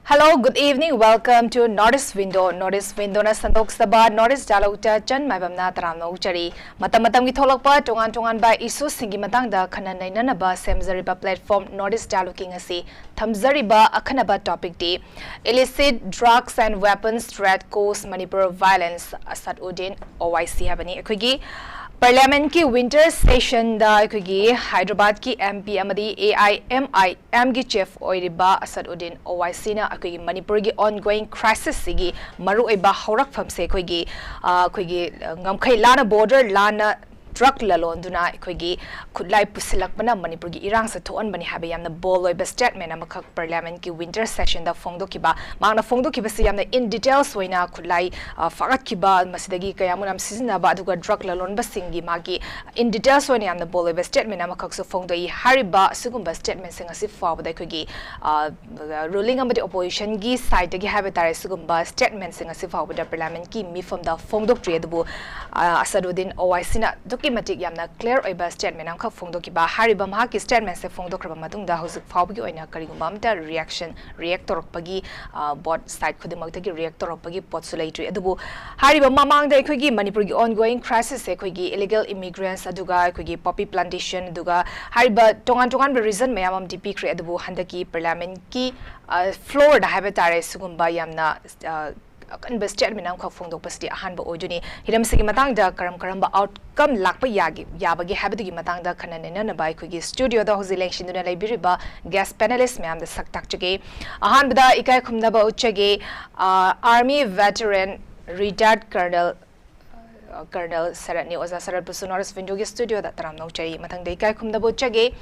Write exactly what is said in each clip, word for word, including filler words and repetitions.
Hello, good evening. Welcome to North East Window. North East Window ꯅ ꯁꯟꯗꯣꯛꯆꯕ North East Dialogue ꯇ ꯆꯟ ꯃꯥꯏꯕꯝꯅ ꯇꯔꯥꯝꯅ ꯑꯣꯛꯆꯔꯤ꯫ ꯃꯇꯝ ꯃꯇꯝꯒꯤ ꯊꯣꯛꯂꯛꯄ ꯇꯣꯉꯥꯟ ꯇꯣꯉꯥꯟꯕ issue ꯁꯤꯡꯒꯤ ꯃꯇꯥꯡꯗ ꯈꯟꯅ ꯅꯩꯅꯅꯕ ꯁꯦꯝꯖꯔꯤꯕ platform North East Dialogue ꯀꯤ ꯉꯁꯤ ꯊꯝꯖꯔꯤꯕ ꯑꯈꯟꯅꯕ topic T illicit drugs and weapons threat cause Manipur violence, ꯑꯁꯗ Uddin ꯑꯣꯋꯥꯏꯁꯤ ꯍꯥꯏꯕꯅꯤ꯫ ꯑꯩꯈꯣꯏꯒꯤ Parliament ꯀꯤ winter session ꯗ ꯑꯩꯈꯣꯏꯒꯤ ꯍꯥꯏꯗ꯭ꯔꯕꯥꯗ ꯀꯤ M P ꯑꯃꯗꯤ A I M I M ꯒꯤ chief ꯑꯣꯏꯔꯤꯕ ꯑꯁꯗ ꯎꯗꯤꯟ ꯑꯣꯋꯥꯏꯁꯤꯅ ꯑꯩꯈꯣꯏꯒꯤ ꯃꯅꯤꯄꯨꯔꯒꯤ ongoing crisis ꯁꯤꯒꯤ ꯃꯔꯨꯑꯣꯏꯕ ꯍꯧꯔꯛꯐꯝꯁꯦ ꯑꯩꯈꯣꯏꯒꯤ, ꯑ, ꯑꯩꯈꯣꯏꯒꯤ, ꯑ, ꯉꯝꯈꯩ ꯂꯥꯟꯅ, border ꯂꯥꯟꯅ drug ꯂꯂꯣꯟꯗꯨꯅ ꯑꯩꯈꯣꯏꯒꯤ ꯈꯨꯠꯂꯥꯏ ꯄꯨꯁꯤꯜꯂꯛꯄꯅ ꯃꯅꯤꯄꯨꯔꯒꯤ ꯏꯔꯥꯡꯁꯦ ꯊꯣꯛꯍꯟꯕꯅꯤ ꯍꯥꯏꯕ ꯌꯥꯝꯅ bold ꯑꯣꯏꯕ statement ꯑꯃꯈꯛ Parliament ꯀꯤ winter session ꯗ ꯐꯣꯡꯗꯣꯛꯈꯤꯕ꯫ ꯃꯍꯥꯛꯅ ꯐꯣꯡꯗꯣꯛꯈꯤꯕꯁꯤ ꯌꯥꯝꯅ in details ꯑꯣꯏꯅ ꯈꯨꯠꯂꯥꯏ, ꯑ, ꯐꯥꯒꯠꯈꯤꯕ, ꯃꯁꯤꯗꯒꯤ ꯀꯌꯥꯃꯨꯛ ꯌꯥꯝ ꯁꯤꯖꯤꯟꯅꯕ, ꯑꯗꯨꯒ drug ꯂꯂꯣꯟꯕꯁꯤꯡꯒꯤ ꯃꯥꯒꯤ in details ꯑꯣꯏꯅ ꯌꯥꯝꯅ bold ꯑꯣꯏꯕ statement ꯑꯃꯈꯛꯁꯨ ꯐꯣꯡꯗꯣꯛꯏ꯫ ꯍꯥꯏꯔꯤꯕ ꯑꯁꯤꯒꯨꯝꯕ statement ꯁꯦ ꯉꯁꯤ ꯐꯥꯎꯕꯗ ꯑꯩꯈꯣꯏꯒꯤ, ꯑ, ruling ꯑꯃꯗꯤ opposition ꯒꯤ side ꯗꯒꯤ ꯍꯥꯏꯕ ꯇꯥꯔꯦ, ꯁꯤꯒꯨꯝꯕ statement ꯁꯦ ꯉꯁꯤ ꯐꯥꯎꯕꯗ Parliament ꯀꯤ ꯃꯤꯐꯝꯗ ꯐꯣꯡꯗꯣꯛꯇ꯭ꯔꯤ꯫ ꯑꯗꯨꯕꯨ, ꯑ, ꯑꯁꯗ ꯎꯗꯤꯟ ꯑꯣꯋꯥꯏꯁꯤꯅ ꯑꯗꯨꯛꯀꯤ ꯃꯇꯤꯛ ꯌꯥꯝꯅ clear ꯑꯣꯏꯕ statement ꯑꯃꯈꯛ ꯐꯣꯡꯗꯣꯛꯈꯤꯕ꯫ ꯍꯥꯏꯔꯤꯕ ꯃꯍꯥꯛꯀꯤ statement ꯁꯦ ꯐꯣꯡꯗꯣꯛꯈ꯭ꯔꯕ ꯃꯇꯨꯡꯗ ꯍꯧꯖꯤꯛ ꯐꯥꯎꯕꯒꯤ ꯑꯣꯏꯅ ꯀꯔꯤꯒꯨꯝꯕ ꯑꯃꯠꯇ reaction, react ꯇꯧꯔꯛꯄꯒꯤ, ꯑ, both side ꯈꯨꯗꯤꯡꯃꯛꯇꯒꯤ react ꯇꯧꯔꯛꯄꯒꯤ ꯄꯣꯠꯁꯨ ꯂꯩꯇ꯭ꯔꯤ꯫ ꯑꯗꯨꯕꯨ ꯍꯥꯏꯔꯤꯕ ꯃꯃꯥꯡꯗ ꯑꯩꯈꯣꯏꯒꯤ ꯃꯅꯤꯄꯨꯔꯒꯤ ongoing crisis ꯁꯦ ꯑꯩꯈꯣꯏꯒꯤ illegal immigrants, ꯑꯗꯨꯒ ꯑꯩꯈꯣꯏꯒꯤ poppy plantation, ꯑꯗꯨꯒ ꯍꯥꯏꯔꯤꯕ ꯇꯣꯉꯥꯟ ꯇꯣꯉꯥꯟꯕ reason ꯃꯌꯥꯝ ꯑꯃꯗꯤ ꯄꯤꯈ꯭ꯔꯦ꯫ ꯑꯗꯨꯕꯨ ꯍꯟꯗꯛꯀꯤ Parliament ꯀꯤ, ꯑ, floor ꯗ ꯍꯥꯏꯕ ꯇꯥꯔꯦ, ꯁꯤꯒꯨꯝꯕ ꯌꯥꯝꯅ, ꯑ, ꯑꯀꯟꯕ statement ꯑꯃꯈꯛ ꯐꯣꯡꯗꯣꯛꯄꯁꯤꯗꯤ ꯑꯍꯥꯟꯕ ꯑꯣꯏꯗꯣꯏꯅꯤ꯫ ꯍꯤꯔꯝꯁꯤꯒꯤ ꯃꯇꯥꯡꯗ ꯀꯔꯝ ꯀꯔꯝꯕ outcome ꯂꯥꯛꯄ ꯌꯥꯒꯦ, ꯌꯥꯕꯒꯦ ꯍꯥꯏꯕꯗꯨꯒꯤ ꯃꯇꯥꯡꯗ ꯈꯟꯅ ꯅꯩꯅꯅꯕ ꯑꯩꯈꯣꯏꯒꯤ studio ꯗ ꯍꯧꯖꯤꯛ ꯂꯦꯡꯁꯤꯟꯗꯨꯅ ꯂꯩꯕꯤꯔꯤꯕ guest panelist ꯃꯌꯥꯝꯗ ꯁꯛ ꯇꯥꯛꯆꯒꯦ꯫ ꯑꯍꯥꯟꯕꯗ ꯏꯀꯥꯏ ꯈꯨꯝꯅꯕ ꯎꯠꯆꯒꯦ, ꯑ, Army veteran, retired Colonel, ꯑ, Colonel ꯁꯔꯠꯅꯤ꯫ ꯑꯣꯖꯥ ꯁꯔꯠꯄꯨꯁꯨ North East Window ꯒꯤ studio ꯗ ꯇꯔꯥꯝꯅ ꯑꯣꯛꯆꯔꯤ꯫ ꯃꯊꯪꯗ ꯏꯀꯥꯏ ꯈꯨꯝꯅꯕ ꯎꯠꯆꯒꯦ,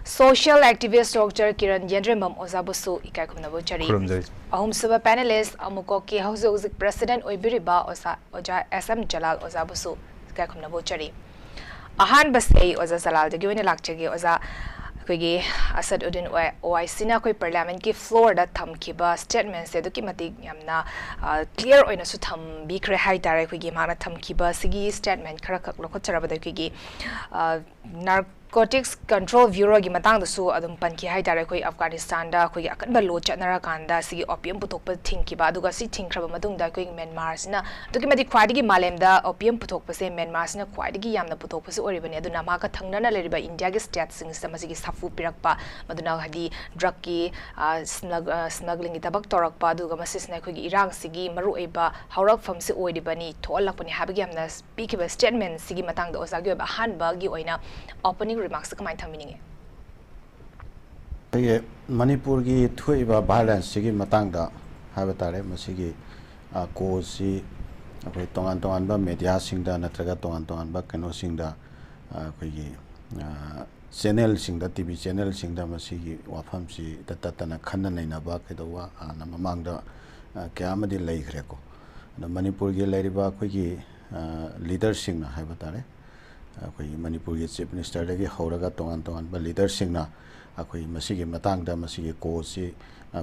social activist Doctor ꯀꯤꯔꯟ ꯌꯦꯟꯗ꯭ꯔꯦꯝꯕꯝ ꯑꯣꯖꯥꯕꯨꯁꯨ ꯏꯀꯥꯏ ꯈꯨꯝꯅꯕ ꯎꯠꯆꯔꯤ꯫ ꯈꯨꯔꯨꯝꯖꯔꯤ꯫ ꯑꯍꯨꯝꯁꯨꯕ panelist ꯑꯃꯨꯀꯣꯛꯀꯤ ꯍꯧꯖꯤꯛ ꯍꯧꯖꯤꯛ president ꯑꯣꯏꯕꯤꯔꯤꯕ ꯑꯣꯖꯥ, ꯑꯣꯖꯥ S M ꯖꯂꯥꯜ ꯑꯣꯖꯥꯕꯨꯁꯨ ꯏꯀꯥꯏ ꯈꯨꯝꯅꯕ ꯎꯠꯆꯔꯤ꯫ ꯑꯍꯥꯟꯕꯁꯦ ꯑꯩ ꯑꯣꯖꯥ ꯖꯂꯥꯜꯗꯒꯤ ꯑꯣꯏꯅ ꯂꯥꯛꯆꯒꯦ꯫ ꯑꯣꯖꯥ, ꯑꯩꯈꯣꯏꯒꯤ ꯑꯁꯗ ꯎꯗꯤꯟ ꯑꯣꯋꯥꯏꯁꯤꯅ ꯑꯩꯈꯣꯏ ꯄꯥꯔꯂꯤꯌꯥꯃꯦꯟꯠꯀꯤ ꯐ꯭ꯂꯣꯔꯗ ꯊꯝꯈꯤꯕ ꯁ꯭ꯇꯦꯠꯃꯦꯟꯠꯁꯦ ꯑꯗꯨꯛꯀꯤ ꯃꯇꯤꯛ ꯌꯥꯝꯅ ꯀ꯭ꯂꯤꯌꯥꯔ ꯑꯣꯏꯅꯁꯨ ꯊꯝꯕꯤꯈ꯭ꯔꯦ ꯍꯥꯏ ꯇꯥꯔꯦ꯫ ꯑꯩꯈꯣꯏꯒꯤ ꯃꯥꯅ ꯊꯝꯈꯤꯕ ꯁꯤꯒꯤ ꯁ꯭ꯇꯦꯠꯃꯦꯟꯠ ꯈꯔꯈꯛ ꯂꯧꯈꯠꯆꯔꯕꯗ ꯑꯩꯈꯣꯏꯒꯤ ꯅꯥꯔꯀꯣꯇꯤꯛꯁ ꯀꯟꯇ꯭ꯔꯣꯜ ꯕ꯭ꯌꯨꯔꯣꯒꯤ ꯃꯇꯥꯡꯗꯁꯨ ꯑꯗꯨꯝ ꯄꯟꯈꯤ ꯍꯥꯏ ꯇꯥꯔꯦ꯫ ꯑꯩꯈꯣꯏ ꯑꯐꯒꯥꯅꯤꯁꯇꯥꯟꯗ ꯑꯩꯈꯣꯏꯒꯤ ꯑꯀꯟꯕ ꯂꯣ ꯆꯠꯅꯔꯀꯥꯟꯗ ꯁꯤꯒꯤ ꯑꯣꯄꯤꯌꯝ ꯄꯨꯊꯣꯛꯄ ꯊꯤꯡꯈꯤꯕ, ꯑꯗꯨꯒ ꯁꯤ ꯊꯤꯡꯈ꯭ꯔꯕ ꯃꯇꯨꯡꯗ ꯑꯩꯈꯣꯏꯒꯤ ꯃ꯭ꯌꯥꯟꯃꯥꯔꯁꯤꯅ ꯑꯗꯨꯛꯀꯤ ꯃꯇꯤꯛ ꯈ꯭ꯋꯥꯏꯗꯒꯤ ꯃꯥꯂꯦꯝꯗ ꯑꯣꯄꯤꯌꯝ ꯄꯨꯊꯣꯛꯄꯁꯦ ꯃ꯭ꯌꯥꯟꯃꯥꯔꯁꯤꯅ ꯈ꯭ꯋꯥꯏꯗꯒꯤ ꯌꯥꯝꯅ ꯄꯨꯊꯣꯛꯄꯁꯦ ꯑꯣꯏꯔꯤꯕꯅꯤ꯫ ꯑꯗꯨꯅ ꯃꯍꯥꯛꯀ ꯊꯪꯅꯅ ꯂꯩꯔꯤꯕ ꯏꯟꯗꯤꯌꯥꯒꯤ ꯁ꯭ꯇꯦꯠꯁꯤꯡꯁꯤꯗ ꯃꯁꯤꯒꯤ ꯁꯥꯐꯨ ꯄꯤꯔꯛꯄ, ꯃꯗꯨꯅ ꯍꯥꯏꯗꯤ ꯗ꯭ꯔꯒꯀꯤ ꯁ꯭ꯃꯒ꯭ꯂꯤꯡꯒꯤ ꯊꯕꯛ ꯇꯧꯔꯛꯄ, ꯑꯗꯨꯒ ꯃꯁꯤꯁꯤꯅ ꯑꯩꯈꯣꯏꯒꯤ ꯏꯔꯥꯡꯁꯤꯒꯤ ꯃꯔꯨꯑꯣꯏꯕ ꯍꯧꯔꯛꯐꯝꯁꯤ ꯑꯣꯏꯔꯤꯕꯅꯤ, ꯊꯣꯛꯍꯜꯂꯛꯄꯅꯤ ꯍꯥꯏꯕꯒꯤ ꯌꯥꯝꯅ ꯄꯤꯈꯤꯕ ꯁ꯭ꯇꯦꯠꯃꯦꯟꯠꯁꯤꯒꯤ ꯃꯇꯥꯡꯗ ꯑꯣꯖꯥꯒꯤ ꯑꯣꯏꯕ ꯑꯍꯥꯟꯕꯒꯤ ꯑꯣꯏꯅ ꯑꯣꯄꯅꯤꯡ ꯔꯤꯃꯥꯔꯛꯁ ꯀꯃꯥꯏꯅ ꯊꯝꯕꯤꯅꯤꯡꯉꯤ? ꯑꯩꯈꯣꯏꯒꯤ ꯃꯅꯤꯄꯨꯔꯒꯤ ꯊꯣꯛꯏꯕ ꯚꯥꯏꯑꯣꯂꯦꯟꯁꯁꯤꯒꯤ ꯃꯇꯥꯡꯗ ꯍꯥꯏꯕ ꯇꯥꯔꯦ, ꯃꯁꯤꯒꯤ ꯀꯣꯖꯁꯤ ꯑꯩꯈꯣꯏ ꯇꯣꯉꯥꯟ ꯇꯣꯉꯥꯟꯕ ꯃꯦꯗꯤꯌꯥꯁꯤꯡꯗ ꯅꯠꯇ꯭ꯔꯒ ꯇꯣꯉꯥꯟ ꯇꯣꯉꯥꯟꯕ ꯀꯩꯅꯣꯁꯤꯡꯗ, ꯑꯩꯈꯣꯏꯒꯤ ꯆꯦꯅꯦꯜꯁꯤꯡꯗ, ꯇꯤ ꯚꯤ ꯆꯦꯅꯦꯜꯁꯤꯡꯗ ꯃꯁꯤꯒꯤ ꯋꯥꯐꯝꯁꯤ ꯏꯇꯠ ꯇꯠꯇꯅ ꯈꯟꯅ ꯅꯩꯅꯕ ꯀꯩꯗꯧꯕ ꯍꯥꯟꯅ ꯃꯃꯥꯡꯗ ꯀꯌꯥ ꯑꯃꯗꯤ ꯂꯩꯈ꯭ꯔꯦꯀꯣ꯫ ꯑꯗꯣ ꯃꯅꯤꯄꯨꯔꯒꯤ ꯂꯩꯔꯤꯕ ꯑꯩꯈꯣꯏꯒꯤ ꯂꯤꯗꯔꯁꯤꯡꯅ ꯍꯥꯏꯕ ꯇꯥꯔꯦ, ꯑꯩꯈꯣꯏꯒꯤ ꯃꯅꯤꯄꯨꯔꯒꯤ ꯆꯤꯐ ꯃꯤꯅꯤꯁꯇꯔꯗꯒꯤ ꯍꯧꯔꯒ ꯇꯣꯉꯥꯟ ꯇꯣꯉꯥꯟꯕ ꯂꯤꯗꯔꯁꯤꯡꯅ ꯑꯩꯈꯣꯏ ꯃꯁꯤꯒꯤ ꯃꯇꯥꯡꯗ ꯃꯁꯤꯒꯤ ꯀꯣꯖꯁꯤ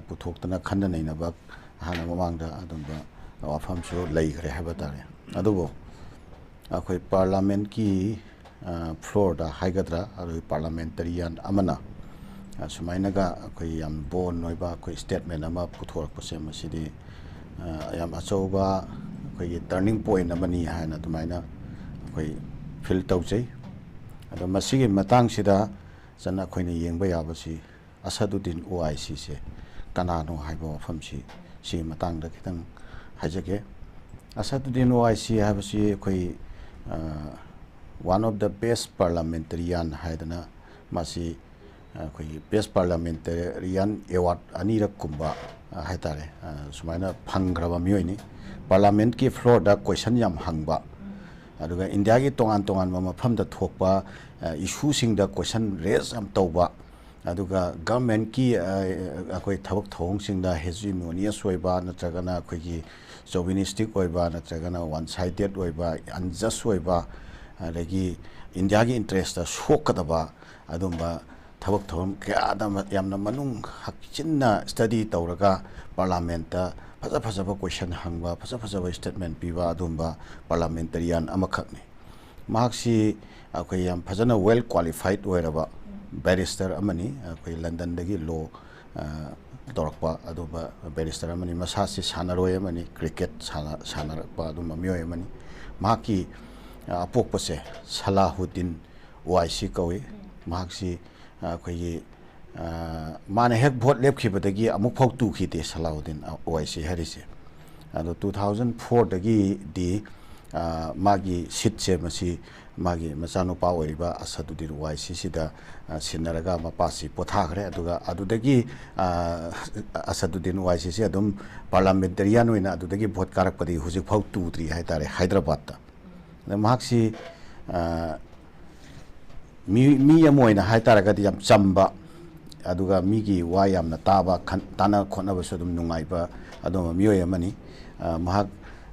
ꯄꯨꯊꯣꯛꯇꯅ ꯈꯟꯅ ꯅꯩꯅꯕ ꯍꯥꯟꯅ ꯃꯃꯥꯡꯗ ꯑꯗꯨꯝꯕ ꯋꯥꯐꯝꯁꯨ ꯂꯩꯈ꯭ꯔꯦ ꯍꯥꯏꯕ ꯇꯥꯔꯦ꯫ ꯑꯗꯨꯕꯨ ꯑꯩꯈꯣꯏ ꯄꯥꯔꯂꯥꯃꯦꯟꯠꯀꯤ ꯐ꯭ꯂꯣꯔꯗ ꯍꯥꯏꯒꯗ꯭ꯔꯥ, ꯑꯩꯈꯣꯏ ꯄꯥꯔꯂꯥꯃꯦꯟꯇꯔꯤꯌꯥꯟ ꯑꯃꯅ ꯁꯨꯃꯥꯏꯅꯒ ꯑꯩꯈꯣꯏ ꯌꯥꯝ ꯕꯣꯜꯗ ꯑꯣꯏꯕ ꯑꯩꯈꯣꯏ ꯁ꯭ꯇꯦꯠꯃꯦꯟꯠ ꯑꯃ ꯄꯨꯊꯣꯔꯛꯄꯁꯦ, ꯃꯁꯤꯗꯤ ꯌꯥꯝ ꯑꯆꯧꯕ ꯑꯩꯈꯣꯏꯒꯤ ꯇꯔꯅꯤꯡ ꯄꯣꯏꯟꯠ ꯑꯃꯅꯤ ꯍꯥꯏꯅ ꯑꯗꯨꯃꯥꯏꯅ ꯑꯩꯈꯣꯏ ꯐꯤꯜ ꯇꯧꯖꯩ꯫ ꯑꯗꯣ ꯃꯁꯤꯒꯤ ꯃꯇꯥꯡꯁꯤꯗ ꯆꯟꯅ ꯑꯩꯈꯣꯏꯅ ꯌꯦꯡꯕ ꯌꯥꯕꯁꯤ ꯑꯁꯗꯨꯗꯤꯟ ꯑꯣꯋꯥꯏꯁꯤꯁꯦ ꯀꯅꯥꯅꯣ ꯍꯥꯏꯕ ꯋꯥꯐꯝꯁꯤ ꯁꯤꯒꯤ ꯃꯇꯥꯡꯗ ꯈꯤꯇꯪ ꯍꯥꯏꯖꯒꯦ꯫ ꯑꯁꯗꯨꯗꯤꯟ ꯑꯣꯋꯥꯏꯁꯤ ꯍꯥꯏꯕꯁꯤ ꯑꯩꯈꯣꯏ one of the best parliamentarian ꯍꯥꯏꯗꯅ ꯃꯁꯤ ꯑꯩꯈꯣꯏꯒꯤ ꯕꯦꯁ ꯄꯥꯔꯂꯥꯃꯦꯟꯇꯔꯤꯌꯥꯟ ꯑꯦꯋꯥꯔꯗ ꯑꯅꯤꯔꯛ ꯀꯨꯝꯕ ꯍꯥꯏꯇꯥꯔꯦ, ꯁꯨꯃꯥꯏꯅ ꯐꯪꯈ꯭ꯔꯕ ꯃꯤꯑꯣꯏꯅꯤ꯫ ꯄꯥꯔꯂꯥꯃꯦꯟꯠꯀꯤ ꯐ꯭ꯂꯣꯔꯗ ꯀꯣꯏꯁꯟ ꯌꯥꯝ ꯍꯪꯕ, ꯑꯗꯨꯒ ꯏꯟꯗꯤꯌꯥꯒꯤ ꯇꯣꯉꯥꯟ ꯇꯣꯉꯥꯟꯕ ꯃꯐꯝꯗ ꯊꯣꯛꯄ ꯏꯁꯨꯁꯤꯡꯗ ꯀꯣꯏꯁꯟ ꯔꯦꯖ ꯌꯥꯝ ꯇꯧꯕ, ꯑꯗꯨꯒ ꯒꯚꯔꯟꯃꯦꯟꯠꯀꯤ ꯑꯩꯈꯣꯏ ꯊꯕꯛ ꯊꯧꯑꯣꯡꯁꯤꯡꯗ ꯍꯦꯖꯤꯃꯣꯅꯤꯌꯁ ꯑꯣꯏꯕ ꯅꯠꯇ꯭ꯔꯒꯅ ꯑꯩꯈꯣꯏꯒꯤ ꯆꯣꯕꯤꯅꯤꯁꯇꯤꯛ ꯑꯣꯏꯕ ꯅꯠꯇ꯭ꯔꯒꯅ ꯋꯥꯟ ꯁꯥꯏꯗꯦꯠ ꯑꯣꯏꯕ, ꯑꯟꯖꯁ ꯑꯣꯏꯕ, ꯑꯗꯒꯤ ꯏꯟꯗꯤꯌꯥꯒꯤ ꯏꯟꯇꯔꯦꯁꯇ ꯁꯣꯛꯀꯗꯕ ꯑꯗꯨꯝꯕ ꯊꯕꯛ ꯊꯧꯔꯝ ꯀꯌꯥꯗ ꯌꯥꯝꯅ ꯃꯅꯨꯡ ꯍꯛꯆꯤꯟꯅ study ꯇꯧꯔꯒ parliamentꯇ ꯐꯖ ꯐꯖꯕ question ꯍꯪꯕ, ꯐꯖ ꯐꯖꯕ statement ꯄꯤꯕ ꯑꯗꯨꯒꯨꯝꯕ parliamentarian ꯑꯃꯈꯛꯅꯤ꯫ ꯃꯍꯥꯛꯁꯤ ꯑꯩꯈꯣꯏ ꯌꯥꯝ ꯐꯖꯅ well qualified ꯑꯣꯏꯔꯕ barrister ꯑꯃꯅꯤ꯫ ꯑꯩꯈꯣꯏ Londonꯗꯒꯤ law ꯇꯧꯔꯛꯄ ꯑꯗꯨꯒꯨꯝꯕ barrister ꯑꯃꯅꯤ꯫ ꯃꯁꯥꯁꯤ ꯁꯥꯟꯅꯔꯣꯏ ꯑꯃꯅꯤ, cricket ꯁꯥꯟꯅꯔꯛꯄ ꯑꯗꯨꯒꯨꯝꯕ ꯃꯤꯑꯣꯏ ꯑꯃꯅꯤ꯫ ꯃꯍꯥꯛꯀꯤ ꯑꯄꯣꯛꯄꯁꯦ ꯁꯂꯥꯍꯨꯗꯤꯟ ꯋꯥꯏꯁꯤ ꯀꯧꯏ꯫ ꯃꯍꯥꯛꯁꯤ ꯑꯩꯈꯣꯏꯒꯤ ꯃꯥꯅ ꯍꯦꯛ vote ꯂꯦꯞꯈꯤꯕꯗꯒꯤ ꯑꯃꯨꯛ ꯐꯥꯎ ꯇꯨꯈꯤꯗꯦ ꯁꯂꯥꯍꯨꯗꯤꯟ ꯋꯥꯏꯁꯤ ꯍꯥꯏꯔꯤꯁꯦ꯫ ꯑꯗꯣ two thousand fourꯗꯒꯤꯗꯤ ꯃꯥꯒꯤ seatꯁꯦ ꯃꯁꯤ ꯃꯥꯒꯤ ꯃꯆꯥꯅꯨꯄꯥ ꯑꯣꯏꯔꯤꯕ ꯑꯁꯗꯨꯗꯤꯟ ꯋꯥꯏꯁꯤꯁꯤꯗ ꯁꯤꯟꯅꯔꯒ ꯃꯄꯥꯁꯤ ꯄꯣꯊꯥꯈ꯭ꯔꯦ꯫ ꯑꯗꯨꯒ ꯑꯗꯨꯗꯒꯤ ꯑꯁꯗꯨꯗꯤꯟ ꯋꯥꯏꯁꯤꯁꯤ ꯑꯗꯨꯝ parliamentarian ꯑꯣꯏꯅ ꯑꯗꯨꯗꯒꯤ vote ꯀꯥꯔꯛꯄꯗꯒꯤ ꯍꯧꯖꯤꯛꯐꯥꯎ ꯇꯨꯗ꯭ꯔꯤ ꯍꯥꯏꯇꯥꯔꯦ ꯍꯥꯏꯗ꯭ꯔꯕꯥꯗꯇ꯫ ꯑꯗ ꯃꯍꯥꯛꯁꯤ ꯃꯤ ꯃꯤ ꯑꯃ ꯑꯣꯏꯅ ꯍꯥꯏꯇꯥꯔꯒꯗꯤ ꯌꯥꯝ ꯆꯝꯕ, ꯑꯗꯨꯒ ꯃꯤꯒꯤ ꯋꯥ ꯌꯥꯝꯅ ꯇꯥꯕ, ꯇꯥꯟꯅ ꯈꯣꯠꯅꯕꯁꯨ ꯑꯗꯨꯝ ꯅꯨꯡꯉꯥꯏꯕ ꯑꯗꯨꯝꯕ ꯃꯤꯑꯣꯏ ꯑꯃꯅꯤ꯫ ꯃꯍꯥꯛ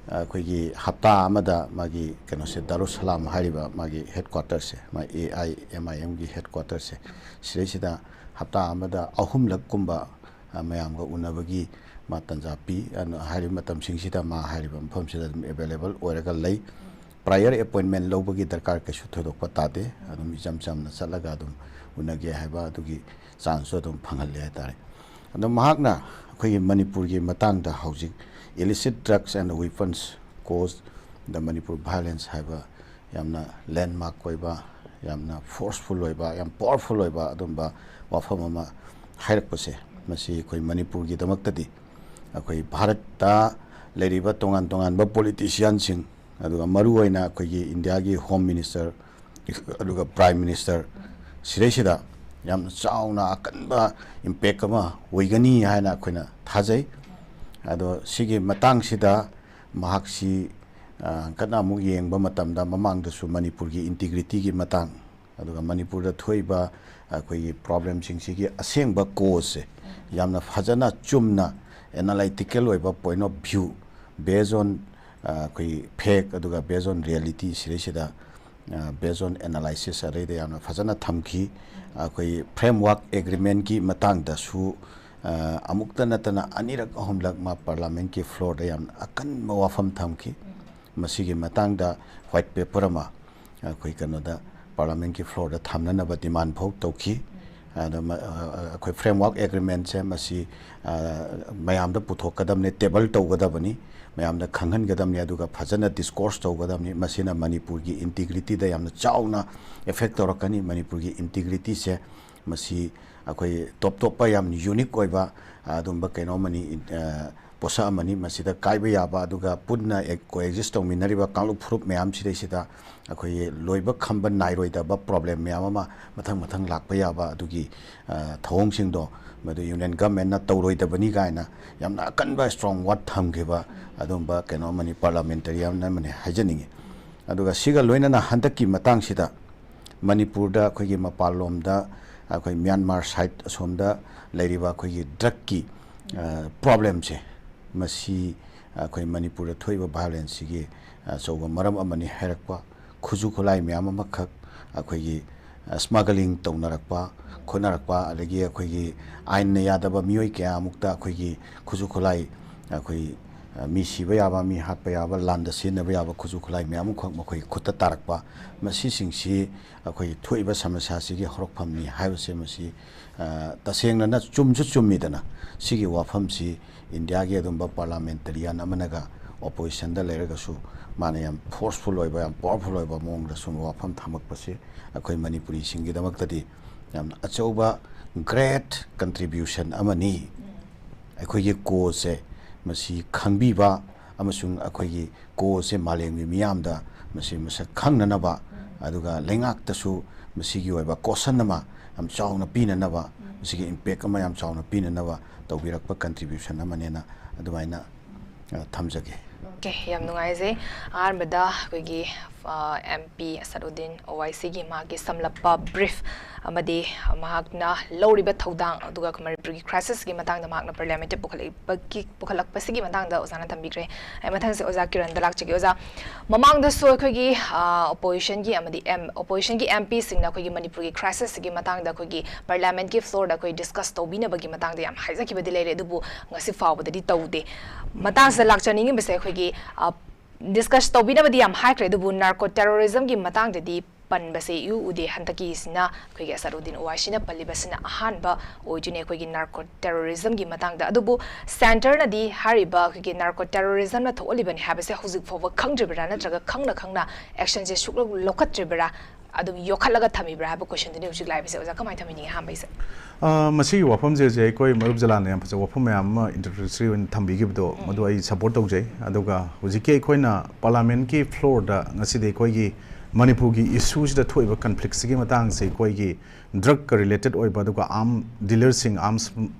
ꯑꯩꯈꯣꯏꯒꯤ ꯍꯞꯇꯥ ꯑꯃꯗ ꯃꯥꯒꯤ ꯀꯩꯅꯣꯁꯦ, ꯗꯥꯔꯨꯁꯁꯂꯥꯝ ꯍꯥꯏꯔꯤꯕ ꯃꯥꯒꯤ headquarterꯁꯦ, ꯃꯥ AIMIMꯒꯤ headquarterꯁꯦ, ꯁꯤꯗꯩꯁꯤꯗ ꯍꯞꯇꯥ ꯑꯃꯗ ꯑꯍꯨꯝꯂꯛꯀꯨꯝꯕ ꯃꯌꯥꯝꯒ ꯎꯅꯕꯒꯤ ꯃꯥ ꯇꯟꯖꯥ ꯄꯤ꯫ ꯍꯥꯏꯔꯤꯕ ꯃꯇꯝꯁꯤꯡꯁꯤꯗ ꯃꯥ ꯍꯥꯏꯔꯤꯕ ꯃꯐꯝꯁꯤꯗ ꯑꯗꯨꯝ available ꯑꯣꯏꯔꯒ ꯂꯩ꯫ Prior appointment ꯂꯧꯕꯒꯤ ꯗꯔꯀꯥꯔ ꯀꯩꯁꯨ ꯊꯣꯏꯗꯣꯛꯄ ꯇꯥꯗꯦ꯫ ꯑꯗꯨꯝ ꯏꯆꯝ ꯆꯝꯅ ꯆꯠꯂꯒ ꯑꯗꯨꯝ ꯎꯅꯒꯦ ꯍꯥꯏꯕ ꯑꯗꯨꯒꯤ chanceꯁꯨ ꯑꯗꯨꯝ ꯐꯪꯍꯜꯂꯦ ꯍꯥꯏꯇꯥꯔꯦ꯫ ꯑꯗꯣ ꯃꯍꯥꯛꯅ ꯑꯩꯈꯣꯏꯒꯤ ꯃꯅꯤꯄꯨꯔꯒꯤ ꯃꯇꯥꯡꯗ ꯍꯧꯖꯤꯛ illicit drugs and weapons cause the Manipur violence ꯍꯥꯏꯕ ꯌꯥꯝꯅ landmark ꯑꯣꯏꯕ, ꯌꯥꯝꯅ forceful ꯑꯣꯏꯕ, ꯌꯥꯝ powerful ꯑꯣꯏꯕ ꯑꯗꯨꯝꯕ ꯋꯥꯐꯝ ꯑꯃ ꯍꯥꯏꯔꯛꯄꯁꯦ, ꯃꯁꯤ ꯑꯩꯈꯣꯏ ꯃꯅꯤꯄꯨꯔꯒꯤꯗꯃꯛꯇꯗꯤ ꯑꯩꯈꯣꯏ ꯚꯥꯔꯠꯇ ꯂꯩꯔꯤꯕ ꯇꯣꯉꯥꯟ ꯇꯣꯉꯥꯟꯕ politicianꯁꯤꯡ, ꯑꯗꯨꯒ ꯃꯔꯨꯑꯣꯏꯅ ꯑꯩꯈꯣꯏꯒꯤ ꯏꯟꯗꯤꯌꯥꯒꯤ Home Minister ꯑꯗꯨꯒ Prime Minister ꯁꯤꯗꯩꯁꯤꯗ ꯌꯥꯝꯅ ꯆꯥꯎꯅ ꯑꯀꯟꯕ impact ꯑꯃ ꯑꯣꯏꯒꯅꯤ ꯍꯥꯏꯅ ꯑꯩꯈꯣꯏꯅ ꯊꯥꯖꯩ꯫ ꯑꯗꯣ ꯁꯤꯒꯤ ꯃꯇꯥꯡꯁꯤꯗ ꯃꯍꯥꯛꯁꯤ ꯍꯟꯀꯠꯅ ꯑꯃꯨꯛ ꯌꯦꯡꯕ ꯃꯇꯝꯗ ꯃꯃꯥꯡꯗꯁꯨ ꯃꯅꯤꯄꯨꯔꯒꯤ integrityꯒꯤ ꯃꯇꯥꯡ, ꯑꯗꯨꯒ ꯃꯅꯤꯄꯨꯔꯗ ꯊꯣꯛꯏꯕ ꯑꯩꯈꯣꯏꯒꯤ problemꯁꯤꯡꯁꯤꯒꯤ ꯑꯁꯦꯡꯕ causeꯁꯦ ꯌꯥꯝꯅ ꯐꯖꯅ ꯆꯨꯝꯅ analytical ꯑꯣꯏꯕ point of view, based on ꯑꯩꯈꯣꯏꯒꯤ fact ꯑꯗꯨꯒ based on reality ꯁꯤꯗꯩꯁꯤꯗ based on analysis ꯑꯗꯩꯗ ꯌꯥꯝꯅ ꯐꯖꯅ ꯊꯝꯈꯤ꯫ ꯑꯩꯈꯣꯏ framework agreementꯀꯤ ꯃꯇꯥꯡꯗꯁꯨ ꯑꯃꯨꯛꯇ ꯅꯠꯇꯅ ꯑꯅꯤꯔꯛ ꯑꯍꯨꯝꯂꯛ ꯃꯥ parliamentꯀꯤ floorꯗ ꯌꯥꯝꯅ ꯑꯀꯟꯕ ꯋꯥꯐꯝ ꯊꯝꯈꯤ꯫ ꯃꯁꯤꯒꯤ ꯃꯇꯥꯡꯗ white paper ꯑꯃ ꯑꯩꯈꯣꯏ ꯀꯩꯅꯣꯗ parliamentꯀꯤ floorꯗ ꯊꯝꯅꯅꯕ demand ꯐꯥꯎ ꯇꯧꯈꯤ꯫ ꯑꯗ ꯑꯩꯈꯣꯏ framework agreementꯁꯦ ꯃꯁꯤ ꯃꯌꯥꯝꯗ ꯄꯨꯊꯣꯛꯀꯗꯕꯅꯤ, table ꯇꯧꯒꯗꯕꯅꯤ, ꯃꯌꯥꯝꯗ ꯈꯪꯍꯟꯒꯗꯕꯅꯤ, ꯑꯗꯨꯒ ꯐꯖꯅ discourse ꯇꯧꯒꯗꯕꯅꯤ꯫ ꯃꯁꯤꯅ ꯃꯅꯤꯄꯨꯔꯒꯤ integrityꯗ ꯌꯥꯝꯅ ꯆꯥꯎꯅ effect ꯇꯧꯔꯛꯀꯅꯤ꯫ ꯃꯅꯤꯄꯨꯔꯒꯤ integrityꯁꯦ ꯃꯁꯤ ꯑꯩꯈꯣꯏ ꯇꯣꯞ ꯇꯣꯞꯄ ꯌꯥꯝ unique ꯑꯣꯏꯕ ꯑꯗꯨꯝꯕ ꯀꯩꯅꯣ ꯑꯃꯅꯤ, ꯄꯣꯠꯁꯛ ꯑꯃꯅꯤ꯫ ꯃꯁꯤꯗ ꯀꯥꯏꯕ ꯌꯥꯕ, ꯑꯗꯨꯒ ꯄꯨꯟꯅ coexist ꯇꯧꯃꯤꯟꯅꯔꯤꯕ ꯀꯥꯡꯂꯨꯞ ꯐꯨꯔꯨꯞ ꯃꯌꯥꯝꯁꯤꯗꯩꯁꯤꯗ ꯑꯩꯈꯣꯏꯒꯤ ꯂꯣꯏꯕ ꯈꯝꯕ ꯅꯥꯏꯔꯣꯏꯗꯕ problem ꯃꯌꯥꯝ ꯑꯃ ꯃꯊꯪ ꯃꯊꯪ ꯂꯥꯛꯄ ꯌꯥꯕ ꯑꯗꯨꯒꯤ ꯊꯧꯑꯣꯡꯁꯤꯡꯗꯣ ꯃꯗꯨ union governmentꯅ ꯇꯧꯔꯣꯏꯗꯕꯅꯤ ꯀꯥꯏꯅ ꯌꯥꯝꯅ ꯑꯀꯟꯕ strong word ꯊꯝꯈꯤꯕ ꯑꯗꯨꯝꯕ ꯀꯩꯅꯣ ꯑꯃꯅꯤ, parliamentarian ꯑꯃꯅꯤ ꯍꯥꯏꯖꯅꯤꯡꯉꯤ꯫ ꯑꯗꯨꯒ ꯁꯤꯒ ꯂꯣꯏꯅꯅ ꯍꯟꯗꯛꯀꯤ ꯃꯇꯥꯡꯁꯤꯗ ꯃꯅꯤꯄꯨꯔꯗ ꯑꯩꯈꯣꯏꯒꯤ ꯃꯄꯥꯟꯂꯣꯝꯗ ꯑꯩꯈꯣꯏ ꯃ꯭ꯌꯥꯟꯃꯥꯔ side ꯑꯁꯣꯝꯗ ꯂꯩꯔꯤꯕ ꯑꯩꯈꯣꯏꯒꯤ drugꯀꯤ problemꯁꯦ, ꯃꯁꯤ ꯑꯩꯈꯣꯏ ꯃꯅꯤꯄꯨꯔꯗ ꯊꯣꯛꯏꯕ violenceꯁꯤꯒꯤ ꯑꯆꯧꯕ ꯃꯔꯝ ꯑꯃꯅꯤ ꯍꯥꯏꯔꯛꯄ, ꯈꯨꯠꯁꯨ ꯈꯨꯠꯂꯥꯏ ꯃꯌꯥꯝ ꯑꯃꯈꯛ ꯑꯩꯈꯣꯏꯒꯤ smuggling ꯇꯧꯅꯔꯛꯄ ꯈꯣꯠꯅꯔꯛꯄ, ꯑꯗꯒꯤ ꯑꯩꯈꯣꯏꯒꯤ ꯑꯥꯏꯟꯅ ꯌꯥꯗꯕ ꯃꯤꯑꯣꯏ ꯀꯌꯥꯃꯨꯛꯇ ꯑꯩꯈꯣꯏꯒꯤ ꯈꯨꯠꯁꯨ ꯈꯨꯠꯂꯥꯏ, ꯑꯩꯈꯣꯏ ꯃꯤ ꯁꯤꯕ ꯌꯥꯕ, ꯃꯤ ꯍꯥꯠꯄ ꯌꯥꯕ, ꯂꯥꯟꯗ ꯁꯤꯖꯤꯟꯅꯕ ꯌꯥꯕ ꯈꯨꯠꯁꯨ ꯈꯨꯠꯂꯥꯏ ꯃꯌꯥꯝ ꯑꯃꯈꯛ ꯃꯈꯣꯏꯒꯤ ꯈꯨꯠꯇ ꯇꯥꯔꯛꯄ, ꯃꯁꯤꯁꯤꯡꯁꯤ ꯑꯩꯈꯣꯏꯒꯤ ꯊꯣꯛꯏꯕ ꯁꯃꯁ꯭ꯌꯥꯁꯤꯒꯤ ꯍꯧꯔꯛꯐꯝꯅꯤ ꯍꯥꯏꯕꯁꯦ ꯃꯁꯤ ꯇꯁꯦꯡꯅꯅ ꯆꯨꯝꯁꯨ ꯆꯨꯝꯃꯤꯗꯅ꯫ ꯁꯤꯒꯤ ꯋꯥꯐꯝꯁꯤ ꯏꯟꯗꯤꯌꯥꯒꯤ ꯑꯗꯨꯝꯕ parliamentarian ꯑꯃꯅꯒ oppositionꯗ ꯂꯩꯔꯒꯁꯨ ꯃꯥꯅ ꯌꯥꯝ forceful ꯑꯣꯏꯕ, ꯌꯥꯝ powerful ꯑꯣꯏꯕ ꯃꯑꯣꯡꯗ ꯁꯨꯝꯕ ꯋꯥꯐꯝ ꯊꯝꯃꯛꯄꯁꯤ ꯑꯩꯈꯣꯏ ꯃꯅꯤꯄꯨꯔꯤꯁꯤꯡꯒꯤꯗꯃꯛꯇꯗꯤ ꯌꯥꯝꯅ ꯑꯆꯧꯕ great contribution ꯑꯃꯅꯤ꯫ ꯑꯩꯈꯣꯏꯒꯤ causeꯁꯦ ꯃꯁꯤ ꯈꯪꯕꯤꯕ ꯑꯃꯁꯨꯡ ꯑꯩꯈꯣꯏꯒꯤ causeꯁꯦ ꯃꯥꯂꯦꯝꯒꯤ ꯃꯤꯌꯥꯝꯗ ꯃꯁꯤ ꯃꯁꯛ ꯈꯪꯅꯅꯕ, ꯑꯗꯨꯒ ꯂꯩꯉꯥꯛꯇꯁꯨ ꯃꯁꯤꯒꯤ ꯑꯣꯏꯕ caution ꯑꯃ ꯌꯥꯝ ꯆꯥꯎꯅ ꯄꯤꯅꯅꯕ, ꯃꯁꯤꯒꯤ impact ꯑꯃ ꯌꯥꯝ ꯆꯥꯎꯅ ꯄꯤꯅꯅꯕ ꯇꯧꯕꯤꯔꯛꯄ contribution ꯑꯃꯅꯦꯅ ꯑꯗꯨꯃꯥꯏꯅ ꯊꯝꯖꯒꯦ꯫ Okay, ꯌꯥꯝ ꯅꯨꯡꯉꯥꯏꯖꯩ꯫ ꯑꯍꯥꯟꯕꯗ ꯑꯩꯈꯣꯏꯒꯤ ꯑꯦꯝ ꯄꯤ ꯑꯁꯗꯨꯗꯤꯟ ꯑꯣꯋꯥꯏꯁꯤꯒꯤ ꯃꯥꯒꯤ ꯁꯝꯂꯞꯄ ꯕ꯭ꯔꯤꯐ ꯑꯃꯗꯤ ꯃꯍꯥꯛꯅ ꯂꯧꯔꯤꯕ ꯊꯧꯗꯥꯡ, ꯑꯗꯨꯒ ꯃꯅꯤꯄꯨꯔꯒꯤ ꯈ꯭ꯔꯥꯏꯁꯤꯁꯀꯤ ꯃꯇꯥꯡꯗ ꯃꯍꯥꯛꯅ ꯄꯥꯔꯂꯤꯌꯥꯃꯦꯟꯠꯇ ꯄꯨꯈꯠꯂꯛꯏꯕꯒꯤ ꯄꯨꯈꯠꯂꯛꯄꯁꯤꯒꯤ ꯃꯇꯥꯡꯗ ꯑꯣꯖꯥꯅ ꯊꯝꯕꯤꯈ꯭ꯔꯦ꯫ ꯑꯩ ꯃꯊꯪꯁꯦ ꯑꯣꯖꯥ ꯀꯤꯔꯟꯗ ꯂꯥꯛꯆꯒꯦ꯫ ꯑꯣꯖꯥ, ꯃꯃꯥꯡꯗꯁꯨ ꯑꯩꯈꯣꯏꯒꯤ ꯑꯣꯄꯣꯖꯤꯁꯟꯒꯤ ꯑꯃꯗꯤ ꯑꯦꯝ ꯑꯣꯄꯣꯖꯤꯁꯟꯒꯤ ꯑꯦꯝ ꯄꯤꯁꯤꯡꯅ ꯑꯩꯈꯣꯏꯒꯤ ꯃꯅꯤꯄꯨꯔꯒꯤ ꯈ꯭ꯔꯥꯏꯁꯤꯁꯁꯤꯒꯤ ꯃꯇꯥꯡꯗ ꯑꯩꯈꯣꯏꯒꯤ ꯄꯥꯔꯂꯤꯌꯥꯃꯦꯟꯠꯀꯤ ꯐ꯭ꯂꯣꯔꯗ ꯑꯩꯈꯣꯏ ꯗꯤꯁꯀꯁ ꯇꯧꯕꯤꯅꯕꯒꯤ ꯃꯇꯥꯡꯗ ꯌꯥꯝ ꯍꯥꯏꯖꯈꯤꯕꯗꯤ ꯂꯩꯔꯦ, ꯑꯗꯨꯕꯨ ꯉꯁꯤ ꯐꯥꯎꯕꯗꯗꯤ ꯇꯧꯗꯦ꯫ ꯃꯇꯥꯡꯁꯤꯗ ꯂꯥꯛꯆꯅꯤꯡꯉꯤꯕꯁꯦ ꯑꯩꯈꯣꯏꯒꯤ ꯗꯤꯁꯀꯁ ꯇꯧꯕꯤꯅꯕꯗꯤ ꯌꯥꯝ ꯍꯥꯏꯈ꯭ꯔꯦ, ꯑꯗꯨꯕꯨ ꯅꯥꯔꯀꯣ ꯇꯦꯔꯣꯔꯤꯖꯝꯒꯤ ꯃꯇꯥꯡꯗꯗꯤ ꯄꯟꯕꯁꯦ ꯏꯎ ꯎꯗꯦ꯫ ꯍꯟꯗꯛꯀꯤꯁꯤꯅ ꯑꯩꯈꯣꯏꯒꯤ ꯑꯁꯗꯨꯗꯤꯟ ꯑꯣꯋꯥꯏꯁꯤꯅ ꯄꯜꯂꯤꯕꯁꯤꯅ ꯑꯍꯥꯟꯕ ꯑꯣꯏꯗꯣꯏꯅꯦ ꯑꯩꯈꯣꯏꯒꯤ ꯅꯥꯔꯀꯣ ꯇꯦꯔꯣꯔꯤꯖꯝꯒꯤ ꯃꯇꯥꯡꯗ꯫ ꯑꯗꯨꯕꯨ ꯁꯦꯟꯇꯔꯅꯗꯤ ꯍꯥꯏꯔꯤꯕ ꯑꯩꯈꯣꯏꯒꯤ ꯅꯥꯔꯀꯣ ꯇꯦꯔꯣꯔꯤꯖꯝꯅ ꯊꯣꯛꯍꯜꯂꯤꯕꯅꯤ ꯍꯥꯏꯕꯁꯦ ꯍꯧꯖꯤꯛ ꯐꯥꯎꯕ ꯈꯪꯗ꯭ꯔꯤꯕ꯭ꯔꯥ, ꯅꯠꯇ꯭ꯔꯒ ꯈꯪꯅ ꯈꯪꯅ ꯑꯦꯛꯁꯟꯁꯦ ꯁꯨꯛꯂꯧ ꯂꯧꯈꯠꯇ꯭ꯔꯤꯕ꯭ꯔꯥ, ꯑꯗꯨꯝ ꯌꯣꯛꯈꯠꯂꯒ ꯊꯝꯃꯤꯕ꯭ꯔꯥ ꯍꯥꯏꯕ ꯀꯣꯏꯁꯟꯗꯨꯅꯤ ꯍꯧꯖꯤꯛ ꯂꯥꯛꯏꯕꯁꯦ꯫ ꯑꯣꯖꯥ, ꯀꯃꯥꯏꯅ ꯊꯝꯕꯤꯅꯤꯡꯉꯤ ꯑꯍꯥꯟꯕꯩꯁꯦ? ꯑ, ꯃꯁꯤꯒꯤ ꯋꯥꯐꯝꯁꯦ ꯍꯧꯖꯤꯛ ꯑꯩꯈꯣꯏ ꯃꯔꯨꯞ ꯖꯂꯥꯟꯅ ꯌꯥꯝ ꯐꯖꯕ ꯋꯥꯐꯝ ꯃꯌꯥꯝ ꯑꯃ ꯏꯟꯇ꯭ꯔꯣꯗꯛꯇꯔꯤ ꯑꯣꯏꯅ ꯊꯝꯕꯤꯈꯤꯕꯗꯣ, ꯃꯗꯨ ꯑꯩ ꯁꯄꯣꯔꯠ ꯇꯧꯖꯩ꯫ ꯑꯗꯨꯒ ꯍꯧꯖꯤꯛꯀꯤ ꯑꯩꯈꯣꯏꯅ ꯄꯥꯔꯂꯤꯌꯥꯃꯦꯟꯠꯀꯤ ꯐ꯭ꯂꯣꯔꯗ ꯉꯁꯤꯗꯤ ꯑꯩꯈꯣꯏꯒꯤ ꯃꯅꯤꯄꯨꯔꯒꯤ ꯏꯁꯨꯁꯤꯗ ꯊꯣꯛꯏꯕ ꯀꯟꯐ꯭ꯂꯤꯛꯁꯤꯒꯤ ꯃꯇꯥꯡꯁꯦ ꯑꯩꯈꯣꯏꯒꯤ ꯗ꯭ꯔꯒꯀ ꯔꯤꯂꯦꯇꯦꯠ ꯑꯣꯏꯕ, ꯑꯗꯨꯒ ꯑꯥꯔꯝ ꯗꯤꯂꯔꯁꯤꯡ, ꯑꯥꯔꯝ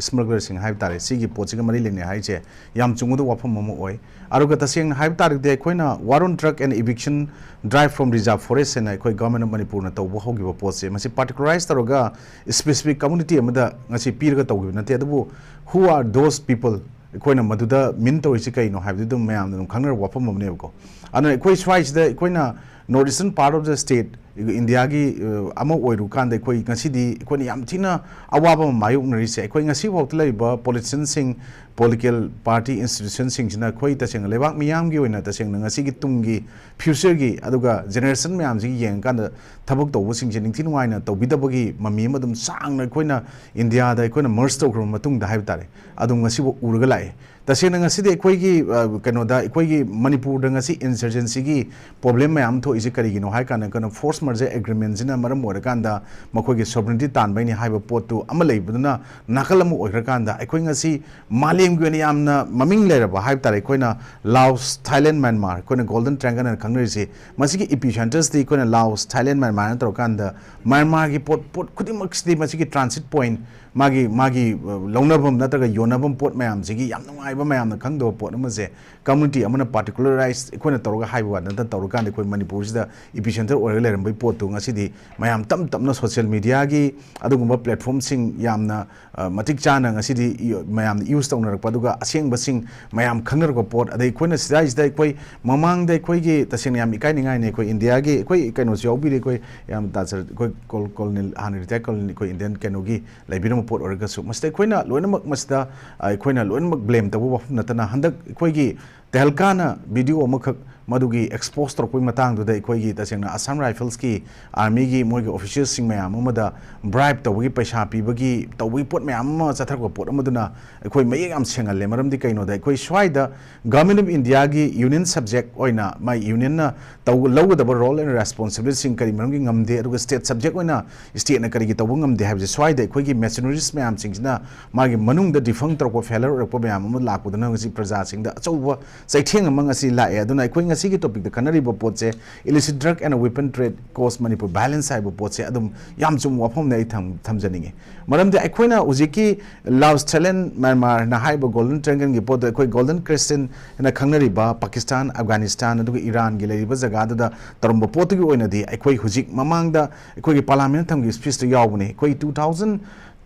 ꯁ꯭ꯃꯒꯂꯔꯁꯤꯡ ꯍꯥꯏꯕ ꯇꯥꯔꯦ, ꯁꯤꯒꯤ ꯄꯣꯠꯁꯤꯒ ꯃꯔꯤ ꯂꯩꯅꯩ ꯍꯥꯏꯁꯦ ꯌꯥꯝ ꯆꯨꯝꯒꯗꯕ ꯋꯥꯐꯝ ꯑꯃ ꯑꯣꯏ꯫ ꯑꯗꯨꯒ ꯇꯁꯦꯡꯅ ꯍꯥꯏꯕ ꯇꯥꯔꯒꯗꯤ ꯑꯩꯈꯣꯏꯅ War on Drug and Eviction Drive from Reserve Forest ꯍꯥꯏꯅ ꯑꯩꯈꯣꯏ ꯒꯚꯔꯟꯃꯦꯟꯠ ꯑꯣꯐ ꯃꯅꯤꯄꯨꯔꯅ ꯇꯧꯕ ꯍꯧꯈꯤꯕ ꯄꯣꯠꯁꯦ, ꯃꯁꯤ ꯄꯥꯔꯇꯤꯀꯨꯂꯔꯥꯏꯁ ꯇꯧꯔꯒ ꯁ꯭ꯄꯦꯁꯤꯐꯤꯛ ꯀꯝꯃꯨꯅꯤꯇꯤ ꯑꯃꯗ ꯉꯁꯤ ꯄꯤꯔꯒ ꯇꯧꯈꯤꯕ ꯅꯠꯇꯦ꯫ ꯑꯗꯨꯕꯨ who are those people, ꯑꯩꯈꯣꯏꯅ ꯃꯗꯨꯗ ꯃꯤꯟ ꯇꯧꯔꯤꯁꯤ ꯀꯩꯅꯣ ꯍꯥꯏꯕꯗꯨ ꯑꯗꯨꯝ ꯃꯌꯥꯝꯅ ꯑꯗꯨꯝ ꯈꯪꯅꯔꯕ ꯋꯥꯐꯝ ꯑꯃꯅꯦꯕꯀꯣ꯫ ꯑꯗꯨꯅ ꯑꯩꯈꯣꯏ ꯁ꯭ꯋꯥꯏꯁꯤꯗ ꯑꯩꯈꯣꯏꯅ North Eastern part of the state, ꯏꯟꯗꯤꯌꯥꯒꯤ ꯑ, ꯑꯃ ꯑꯣꯏꯔꯨꯀꯥꯟꯗ ꯑꯩꯈꯣꯏ ꯉꯁꯤꯗꯤ ꯑꯩꯈꯣꯏꯅ ꯌꯥꯝ ꯊꯤꯅ ꯑꯋꯥꯕ ꯑꯃ ꯃꯥꯌꯣꯛꯅꯔꯤꯁꯦ, ꯑꯩꯈꯣꯏ ꯉꯁꯤꯐꯥꯎꯗ ꯂꯩꯔꯤꯕ ꯄꯣꯂꯤꯇꯤꯁꯤꯌꯟꯁꯤꯡ, ꯄꯣꯂꯤꯇꯤꯀꯦꯜ ꯄꯥꯔꯇꯤ ꯏꯟꯁꯇꯤꯇ꯭ꯌꯨꯁꯟꯁꯤꯡꯁꯤꯅ ꯑꯩꯈꯣꯏ ꯇꯁꯦꯡꯅ ꯂꯩꯕꯥꯛ ꯃꯤꯌꯥꯝꯒꯤ ꯑꯣꯏꯅ ꯇꯁꯦꯡꯅ ꯉꯁꯤꯒꯤ ꯇꯨꯡꯒꯤ ꯐ꯭ꯌꯨꯆꯔꯒꯤ ꯑꯗꯨꯒ ꯖꯦꯅꯦꯔꯦꯁꯟ ꯃꯌꯥꯝꯁꯤꯒꯤ ꯌꯦꯡꯉꯀꯥꯟꯗ ꯊꯕꯛ ꯇꯧꯕꯁꯤꯡꯁꯦ ꯅꯤꯡꯊꯤ ꯅꯨꯡꯉꯥꯏꯅ ꯇꯧꯕꯤꯗꯕꯒꯤ ꯃꯃꯤ ꯑꯃ ꯑꯗꯨꯝ ꯁꯥꯡꯅ ꯑꯩꯈꯣꯏꯅ ꯏꯟꯗꯤꯌꯥꯗ ꯑꯩꯈꯣꯏꯅ ꯃꯔꯁ ꯇꯧꯈ꯭ꯔꯕ ꯃꯇꯨꯡꯗ ꯍꯥꯏꯕ ꯇꯥꯔꯦ, ꯑꯗꯨꯝ ꯉꯁꯤꯐꯥꯎ ꯎꯔꯒ ꯂꯥꯛꯑꯦ꯫ ꯇꯁꯦꯡꯅ ꯉꯁꯤꯗꯤ ꯑꯩꯈꯣꯏꯒꯤ, ꯑ, ꯀꯩꯅꯣꯗ, ꯑꯩꯈꯣꯏꯒꯤ ꯃꯅꯤꯄꯨꯔꯗ ꯉꯁꯤ ꯏꯟꯁꯔꯖꯦꯟꯁꯤꯒꯤ ꯄ꯭ꯔꯣꯕ꯭ꯂꯦꯝ ꯃꯌꯥꯝ ꯊꯣꯛꯏꯁꯤ ꯀꯔꯤꯒꯤꯅꯣ ꯍꯥꯏ ꯀꯥꯟꯗ, ꯀꯩꯅꯣ, ꯐꯣꯔꯁ ꯃꯔꯖꯔ ꯑꯦꯒ꯭ꯔꯤꯃꯦꯟꯁꯤꯅ ꯃꯔꯝ ꯑꯣꯏꯔꯀꯥꯟꯗ ꯃꯈꯣꯏꯒꯤ ꯁꯣꯕꯔꯦꯟꯇꯤ ꯇꯥꯟꯕꯩꯅꯤ ꯍꯥꯏꯕ ꯄꯣꯠꯇꯨ ꯑꯃ ꯂꯩꯕꯗꯨꯅ ꯅꯥꯀꯜ ꯑꯃ ꯑꯣꯏꯈ꯭ꯔꯀꯥꯟꯗ, ꯑꯩꯈꯣꯏ ꯉꯁꯤ ꯃꯥꯂꯦꯝꯒꯤ ꯑꯣꯏꯅ ꯌꯥꯝꯅ ꯃꯃꯤꯡ ꯂꯩꯔꯕ ꯍꯥꯏꯕ ꯇꯥꯔꯦ, ꯑꯩꯈꯣꯏꯅ ꯂꯥꯎꯁ, ꯊꯥꯏꯂꯦꯟ, ꯃ꯭ꯌꯥꯟꯃꯥꯔ, ꯑꯩꯈꯣꯏꯅ ꯒꯣꯜꯗꯟ ꯇ꯭ꯔꯥꯏꯡꯒꯜ ꯍꯥꯏꯅ ꯈꯪꯅꯔꯤꯁꯤ, ꯃꯁꯤꯒꯤ ꯏꯄꯤ ꯁꯦꯟꯇꯔꯁꯤꯗꯤ ꯑꯩꯈꯣꯏꯅ ꯂꯥꯎꯁ, ꯊꯥꯏꯂꯦꯟ, ꯃ꯭ꯌꯥꯟꯃꯥꯔꯅ ꯇꯧꯔꯀꯥꯟꯗ ꯃ꯭ꯌꯥꯟꯃꯥꯔꯒꯤ ꯄꯣꯠ, ꯄꯣꯠ ꯈꯨꯗꯤꯡꯃꯛꯁꯤꯗꯤ ꯃꯁꯤꯒꯤ ꯇ꯭ꯔꯥꯟꯁꯤꯠ ꯄꯣꯏꯟꯠ, ꯃꯥꯒꯤ, ꯃꯥꯒꯤ, ꯑ, ꯂꯧꯅꯐꯝ ꯅꯠꯇ꯭ꯔꯒ ꯌꯣꯟꯅꯐꯝ ꯄꯣꯠ ꯃꯌꯥꯝꯁꯤꯒꯤ ꯌꯥꯝ ꯅꯨꯡꯉꯥꯏꯕ ꯃꯌꯥꯝꯅ ꯈꯪꯗꯕ ꯄꯣꯠ ꯑꯃꯁꯦ, ꯀꯝꯃꯨꯅꯤꯇꯤ ꯑꯃꯅ ꯄꯥꯔꯇꯤꯀꯨꯂꯔꯥꯏꯁ ꯑꯩꯈꯣꯏꯅ ꯇꯧꯔꯒ ꯍꯥꯏꯕ ꯋꯥ ꯅꯠꯇꯅ, ꯇꯧꯔꯀꯥꯟꯗ ꯑꯩꯈꯣꯏ ꯃꯅꯤꯄꯨꯔꯁꯤꯗ ꯏꯄꯤ ꯁꯦꯟꯇꯔ ꯑꯣꯏꯔꯒ ꯂꯩꯔꯝꯕꯒꯤ ꯄꯣꯠꯇꯨ ꯉꯁꯤꯗꯤ ꯃꯌꯥꯝ ꯇꯞ ꯇꯞꯅ ꯁꯣꯁꯤꯌꯦꯜ ꯃꯤꯗꯤꯌꯥꯒꯤ ꯑꯗꯨꯒꯨꯝꯕ ꯄ꯭ꯂꯦꯠꯐꯣꯝꯁꯤꯡ ꯌꯥꯝꯅ, ꯑ, ꯃꯇꯤꯛ ꯆꯥꯅ ꯉꯁꯤꯗꯤ ꯏ-, ꯃꯌꯥꯝꯅ ꯌꯨꯁ ꯇꯧꯅꯔꯛꯄ, ꯑꯗꯨꯒ ꯑꯁꯦꯡꯕꯁꯤꯡ ꯃꯌꯥꯝ ꯈꯪꯅꯔꯛꯄ ꯄꯣꯠ, ꯑꯗꯩ ꯑꯩꯈꯣꯏꯅ ꯁꯤꯗꯩꯁꯤꯗ ꯑꯩꯈꯣꯏ ꯃꯃꯥꯡꯗ ꯑꯩꯈꯣꯏꯒꯤ ꯇꯁꯦꯡꯅ ꯌꯥꯝ ꯏꯀꯥꯏꯅꯤꯡꯉꯥꯏꯅꯤ, ꯑꯩꯈꯣꯏ ꯏꯟꯗꯤꯌꯥꯒꯤ ꯑꯩꯈꯣꯏ ꯀꯩꯅꯣꯁꯨ ꯌꯥꯎꯕꯤꯔꯤ, ꯑꯩꯈꯣꯏ ꯌꯥꯝ ꯇꯥꯖꯔ-, ꯑꯩꯈꯣꯏ ꯀꯣꯜ-, ꯀꯣꯂꯣꯅꯦꯜ, ꯍꯥꯟꯅ ꯔꯤꯇꯥꯌꯔ ꯀꯣꯂꯣꯅꯦꯜ, ꯑꯩꯈꯣꯏ ꯏꯟꯗꯤꯌꯟ ꯀꯩꯅꯣꯒꯤ ꯂꯩꯕꯤꯔꯝꯕ ꯄꯣꯠ ꯑꯣꯏꯔꯒꯁꯨ, ꯃꯁꯤꯗ ꯑꯩꯈꯣꯏꯅ ꯂꯣꯏꯅꯃꯛ, ꯃꯁꯤꯗ, ꯑ, ꯑꯩꯈꯣꯏꯅ ꯂꯣꯏꯅꯃꯛ ꯕ꯭ꯂꯦꯝ ꯇꯧꯕ ꯋꯥꯐꯝ ꯅꯠꯇꯅ, ꯍꯟꯗꯛ ꯑꯩꯈꯣꯏꯒꯤ ꯇꯦꯍꯜꯀꯥꯅ ꯚꯤꯗꯤꯑꯣ ꯑꯃꯈꯛ ꯃꯗꯨꯒꯤ ꯑꯦꯛꯁꯄꯣꯖ ꯇꯧꯔꯛꯄꯒꯤ ꯃꯇꯥꯡꯗꯨꯗ, ꯑꯩꯈꯣꯏꯒꯤ ꯇꯁꯦꯡꯅ ꯑꯁꯥꯝ ꯔꯥꯏꯐꯜꯁꯀꯤ ꯑꯥꯔꯃꯤꯒꯤ ꯃꯣꯏꯒꯤ ꯑꯣꯐꯤꯁꯤꯌꯦꯜꯁꯤꯡ ꯃꯌꯥꯝ ꯑꯃꯗ ꯕ꯭ꯔꯥꯏꯕ ꯇꯧꯕꯒꯤ, ꯄꯩꯁꯥ ꯄꯤꯕꯒꯤ, ꯇꯧꯕꯒꯤ ꯄꯣꯠ ꯃꯌꯥꯝ ꯑꯃ ꯆꯠꯊꯔꯛꯄ ꯄꯣꯠ ꯑꯃꯗꯨꯅ ꯑꯩꯈꯣꯏ ꯃꯌꯦꯛ ꯌꯥꯝ ꯁꯦꯡꯍꯜꯂꯦ꯫ ꯃꯔꯝꯗꯤ ꯀꯩꯅꯣꯗ, ꯑꯩꯈꯣꯏ ꯁ꯭ꯋꯥꯏꯗ ꯒꯚꯔꯟꯃꯦꯟ ꯑꯣꯐ ꯏꯟꯗꯤꯌꯥꯒꯤ ꯌꯨꯅꯤꯌꯟ ꯁꯕꯖꯦꯛ ꯑꯣꯏꯅ, ꯃꯥꯏ ꯌꯨꯅꯤꯌꯟꯅ ꯇꯧ-, ꯂꯧꯒꯗꯕ ꯔꯣꯜ ꯑꯦꯟ ꯔꯦꯁꯄꯣꯟꯁꯤꯕꯤꯂꯤꯇꯤꯁꯤꯡ ꯀꯔꯤ ꯃꯔꯝꯒꯤ ꯉꯝꯗꯦ, ꯑꯗꯨꯒ ꯁ꯭ꯇꯦꯠ ꯁꯕꯖꯦꯛ ꯑꯣꯏꯅ ꯁ꯭ꯇꯦꯠꯅ ꯀꯔꯤꯒꯤ ꯇꯧꯕ ꯉꯝꯗꯦ ꯍꯥꯏꯕꯁꯦ, ꯁ꯭ꯋꯥꯏꯗ ꯑꯩꯈꯣꯏꯒꯤ ꯃꯦꯁꯤꯅꯔꯤꯁ ꯃꯌꯥꯝꯁꯤꯡꯁꯤꯅ ꯃꯥꯒꯤ ꯃꯅꯨꯡꯗ ꯗꯤꯐꯪ ꯇꯧꯔꯛꯄ, ꯐꯦꯂꯔ ꯑꯣꯏꯔꯛꯄ ꯃꯌꯥꯝ ꯑꯃ ꯂꯥꯛꯄꯗꯨꯅ ꯉꯁꯤ ꯄ꯭ꯔꯖꯥꯁꯤꯡꯗ ꯑꯆꯧꯕ ꯆꯩꯊꯦꯡ ꯑꯃ ꯉꯁꯤ ꯂꯥꯛꯑꯦ꯫ ꯑꯗꯨꯅ ꯑꯩꯈꯣꯏ ꯉꯁꯤꯒꯤ ꯇꯣꯄꯤꯛꯇ ꯈꯟꯅꯔꯤꯕ ꯄꯣꯠꯁꯦ, illicit drug and weapon trade cause Manipur violence ꯍꯥꯏꯕ ꯄꯣꯠꯁꯦ ꯑꯗꯨꯝ ꯌꯥꯝ ꯆꯨꯝꯕ ꯋꯥꯐꯝꯅꯦ ꯑꯩ ꯊꯝ-, ꯊꯝꯖꯅꯤꯡꯉꯤ꯫ ꯃꯔꯝꯗꯤ ꯑꯩꯈꯣꯏꯅ ꯍꯧꯖꯤꯛꯀꯤ ꯂꯥꯎꯁ, ꯊꯥꯏꯂꯦꯟ, ꯃ꯭ꯌꯥꯟꯃꯥꯔꯅ ꯍꯥꯏꯔꯤꯕ ꯒꯣꯜꯗꯟ ꯇ꯭ꯔꯥꯏꯡꯒꯜꯒꯤ ꯄꯣꯠꯇꯣ, ꯑꯩꯈꯣꯏ ꯒꯣꯜꯗꯟ ꯀ꯭ꯔꯦꯁꯦꯟꯠ ꯍꯥꯏꯅ ꯈꯪꯅꯔꯤꯕ ꯄꯥꯀꯤꯁꯇꯥꯟ, ꯑꯐꯒꯥꯅꯤꯁꯇꯥꯟ, ꯑꯗꯨꯒ ꯏꯔꯥꯟꯒꯤ ꯂꯩꯔꯤꯕ ꯖꯒꯥꯗꯨꯗ ꯇꯧꯔꯝꯕ ꯄꯣꯠꯇꯨꯒꯤ ꯑꯣꯏꯅꯗꯤ, ꯑꯩꯈꯣꯏ ꯍꯧꯖꯤꯛ ꯃꯃꯥꯡꯗ ꯑꯩꯈꯣꯏꯒꯤ ꯄꯥꯔꯂꯥꯃꯦꯟꯠ ꯊꯝꯈꯤꯕ ꯁ꯭ꯄꯤꯆꯇ ꯌꯥꯎꯕꯅꯦ꯫ ꯑꯩꯈꯣꯏ ꯇꯨ ꯊꯥꯎꯖꯟ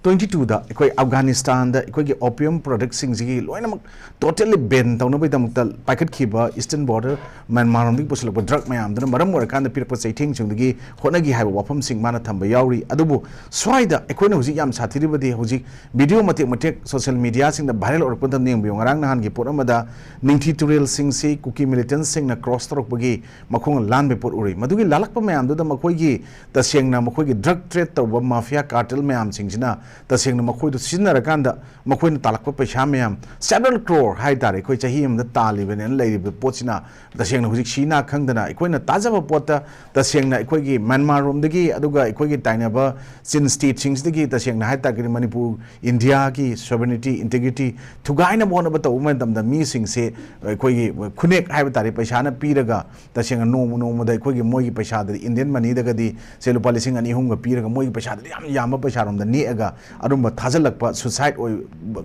ꯇ꯭ꯋꯦꯟꯇꯤ ꯇꯨꯗ ꯑꯩꯈꯣꯏ ꯑꯐꯒꯥꯅꯤꯁꯇꯥꯟꯗ ꯑꯩꯈꯣꯏꯒꯤ ꯑꯣꯄꯤꯌꯝ ꯄ꯭ꯔꯣꯗꯛꯁꯤꯡꯁꯤꯒꯤ ꯂꯣꯏꯅꯃꯛ ꯇꯣꯇꯦꯜꯂꯤ ꯕꯦꯟ ꯇꯧꯅꯕꯒꯤꯗꯃꯛꯇ ꯄꯥꯏꯈꯠꯈꯤꯕ ꯏꯁꯇꯔꯟ ꯕꯣꯔꯗꯔ ꯃ꯭ꯌꯥꯟꯃꯥꯔ ꯂꯣꯝꯗꯒꯤ ꯄꯨꯁꯤꯜꯂꯛꯄ ꯗ꯭ꯔꯒ ꯃꯌꯥꯝꯗꯨꯅ ꯃꯔꯝ ꯑꯣꯏꯔꯀꯥꯟꯗ ꯄꯤꯔꯛꯄ ꯆꯩꯊꯦꯡꯁꯤꯡꯗꯒꯤ ꯍꯣꯠꯅꯈꯤ ꯍꯥꯏꯕ ꯋꯥꯐꯝꯁꯤꯡ ꯃꯥꯅ ꯊꯝꯕ ꯌꯥꯎꯔꯤ꯫ ꯑꯗꯨꯕꯨ ꯁ꯭ꯋꯥꯏꯗ ꯑꯩꯈꯣꯏꯅ ꯍꯧꯖꯤꯛ ꯌꯥꯝ ꯁꯥꯊꯤꯔꯤꯕꯗꯤ, ꯍꯧꯖꯤꯛ ꯚꯤꯗꯤꯑꯣ ꯃꯇꯦꯛ ꯃꯇꯦꯛ ꯁꯣꯁꯤꯌꯦꯜ ꯃꯤꯗꯤꯌꯥꯁꯤꯡꯗ ꯚꯥꯏꯔꯦꯜ ꯑꯣꯏꯔꯛꯄ ꯃꯇꯝꯗ ꯌꯦꯡꯕꯤꯌꯨ, ꯉꯔꯥꯡ ꯅꯍꯥꯟꯒꯤ ꯄꯣꯠ ꯑꯃꯗ ꯅꯤꯡꯊꯤ ꯇꯨꯔꯦꯜꯁꯤꯡꯁꯤ ꯀꯨꯀꯤ ꯃꯤꯂꯤꯇꯦꯟꯠꯁꯤꯡꯅ ꯀ꯭ꯔꯣꯁ ꯇꯧꯔꯛꯄꯒꯤ ꯃꯈꯣꯡ ꯂꯥꯟꯕꯒꯤ ꯄꯣꯠ ꯎꯔꯤ꯫ ꯃꯗꯨꯒꯤ ꯂꯥꯜꯂꯛꯄ ꯃꯌꯥꯝꯗꯨꯗ ꯃꯈꯣꯏꯒꯤ ꯇꯁꯦꯡꯅ ꯃꯈꯣꯏꯒꯤ ꯗ꯭ꯔꯒ ꯇ꯭ꯔꯦꯗ ꯇꯧꯕ ꯃꯥꯐꯤꯌꯥ ꯀꯥꯔꯇꯦꯜ ꯃꯌꯥꯝꯁꯤꯡꯁꯤꯅ ꯇꯁꯦꯡꯅ ꯃꯈꯣꯏꯗꯨ ꯁꯤꯖꯤꯟꯅꯔꯀꯥꯟꯗ ꯃꯈꯣꯏꯅ ꯇꯥꯜꯂꯛꯄ ꯄꯩꯁꯥ ꯃꯌꯥꯝ, several crore ꯍꯥꯏ ꯇꯥꯔꯦ, ꯑꯩꯈꯣꯏ ꯆꯍꯤ ꯑꯃꯗ ꯇꯥꯜꯂꯤꯕꯅꯦꯅ ꯂꯩꯔꯤꯕ ꯄꯣꯠꯁꯤꯅ ꯇꯁꯦꯡꯅ ꯍꯧꯖꯤꯛ ꯁꯤ ꯅꯥ ꯈꯪꯗꯅ, ꯑꯩꯈꯣꯏꯅ ꯇꯥꯖꯕ ꯄꯣꯠꯇ ꯇꯁꯦꯡꯅ ꯑꯩꯈꯣꯏꯒꯤ ꯃ꯭ꯌꯥꯟꯃꯥꯔ ꯔꯣꯝꯗꯒꯤ, ꯑꯗꯨꯒ ꯑꯩꯈꯣꯏꯒꯤ ꯇꯥꯏꯅꯕ ꯆꯤꯟ ꯁ꯭ꯇꯦꯠꯁꯤꯡꯁꯤꯗꯒꯤ, ꯇꯁꯦꯡꯅ ꯍꯥꯏ ꯇꯥꯔꯒꯗꯤ ꯃꯅꯤꯄꯨꯔ, ꯏꯟꯗꯤꯌꯥꯒꯤ sovereignty, integrity ꯊꯨꯒꯥꯏꯅꯕ ꯍꯣꯠꯅꯕ ꯇꯧꯕ ꯃꯇꯝꯗ ꯃꯤꯁꯤꯡꯁꯦ ꯑꯩꯈꯣꯏꯒꯤ ꯈꯨꯅꯦꯛ ꯍꯥꯏꯕ ꯇꯥꯔꯦ, ꯄꯩꯁꯥꯅ ꯄꯤꯔꯒ ꯇꯁꯦꯡꯅ ꯅꯣꯡꯃ ꯅꯣꯡꯃꯗ ꯑꯩꯈꯣꯏꯒꯤ ꯃꯣꯏꯒꯤ ꯄꯩꯁꯥꯗꯗꯤ, ꯏꯟꯗꯤꯌꯟ ꯃꯅꯤꯗꯒꯗꯤ ꯁꯦ ꯂꯨꯄꯥ ꯂꯤꯁꯤꯡ ꯑꯅꯤ ꯑꯍꯨꯝꯒ ꯄꯤꯔꯒ ꯃꯣꯏꯒꯤ ꯄꯩꯁꯥꯗꯗꯤ ꯌꯥꯝ ꯌꯥꯝꯕ ꯄꯩꯁꯥꯔꯣꯝꯗ ꯅꯦꯛꯑꯒ ꯑꯗꯨꯝꯕ ꯊꯥꯖꯤꯜꯂꯛꯄ, suicide ꯑꯣꯏ,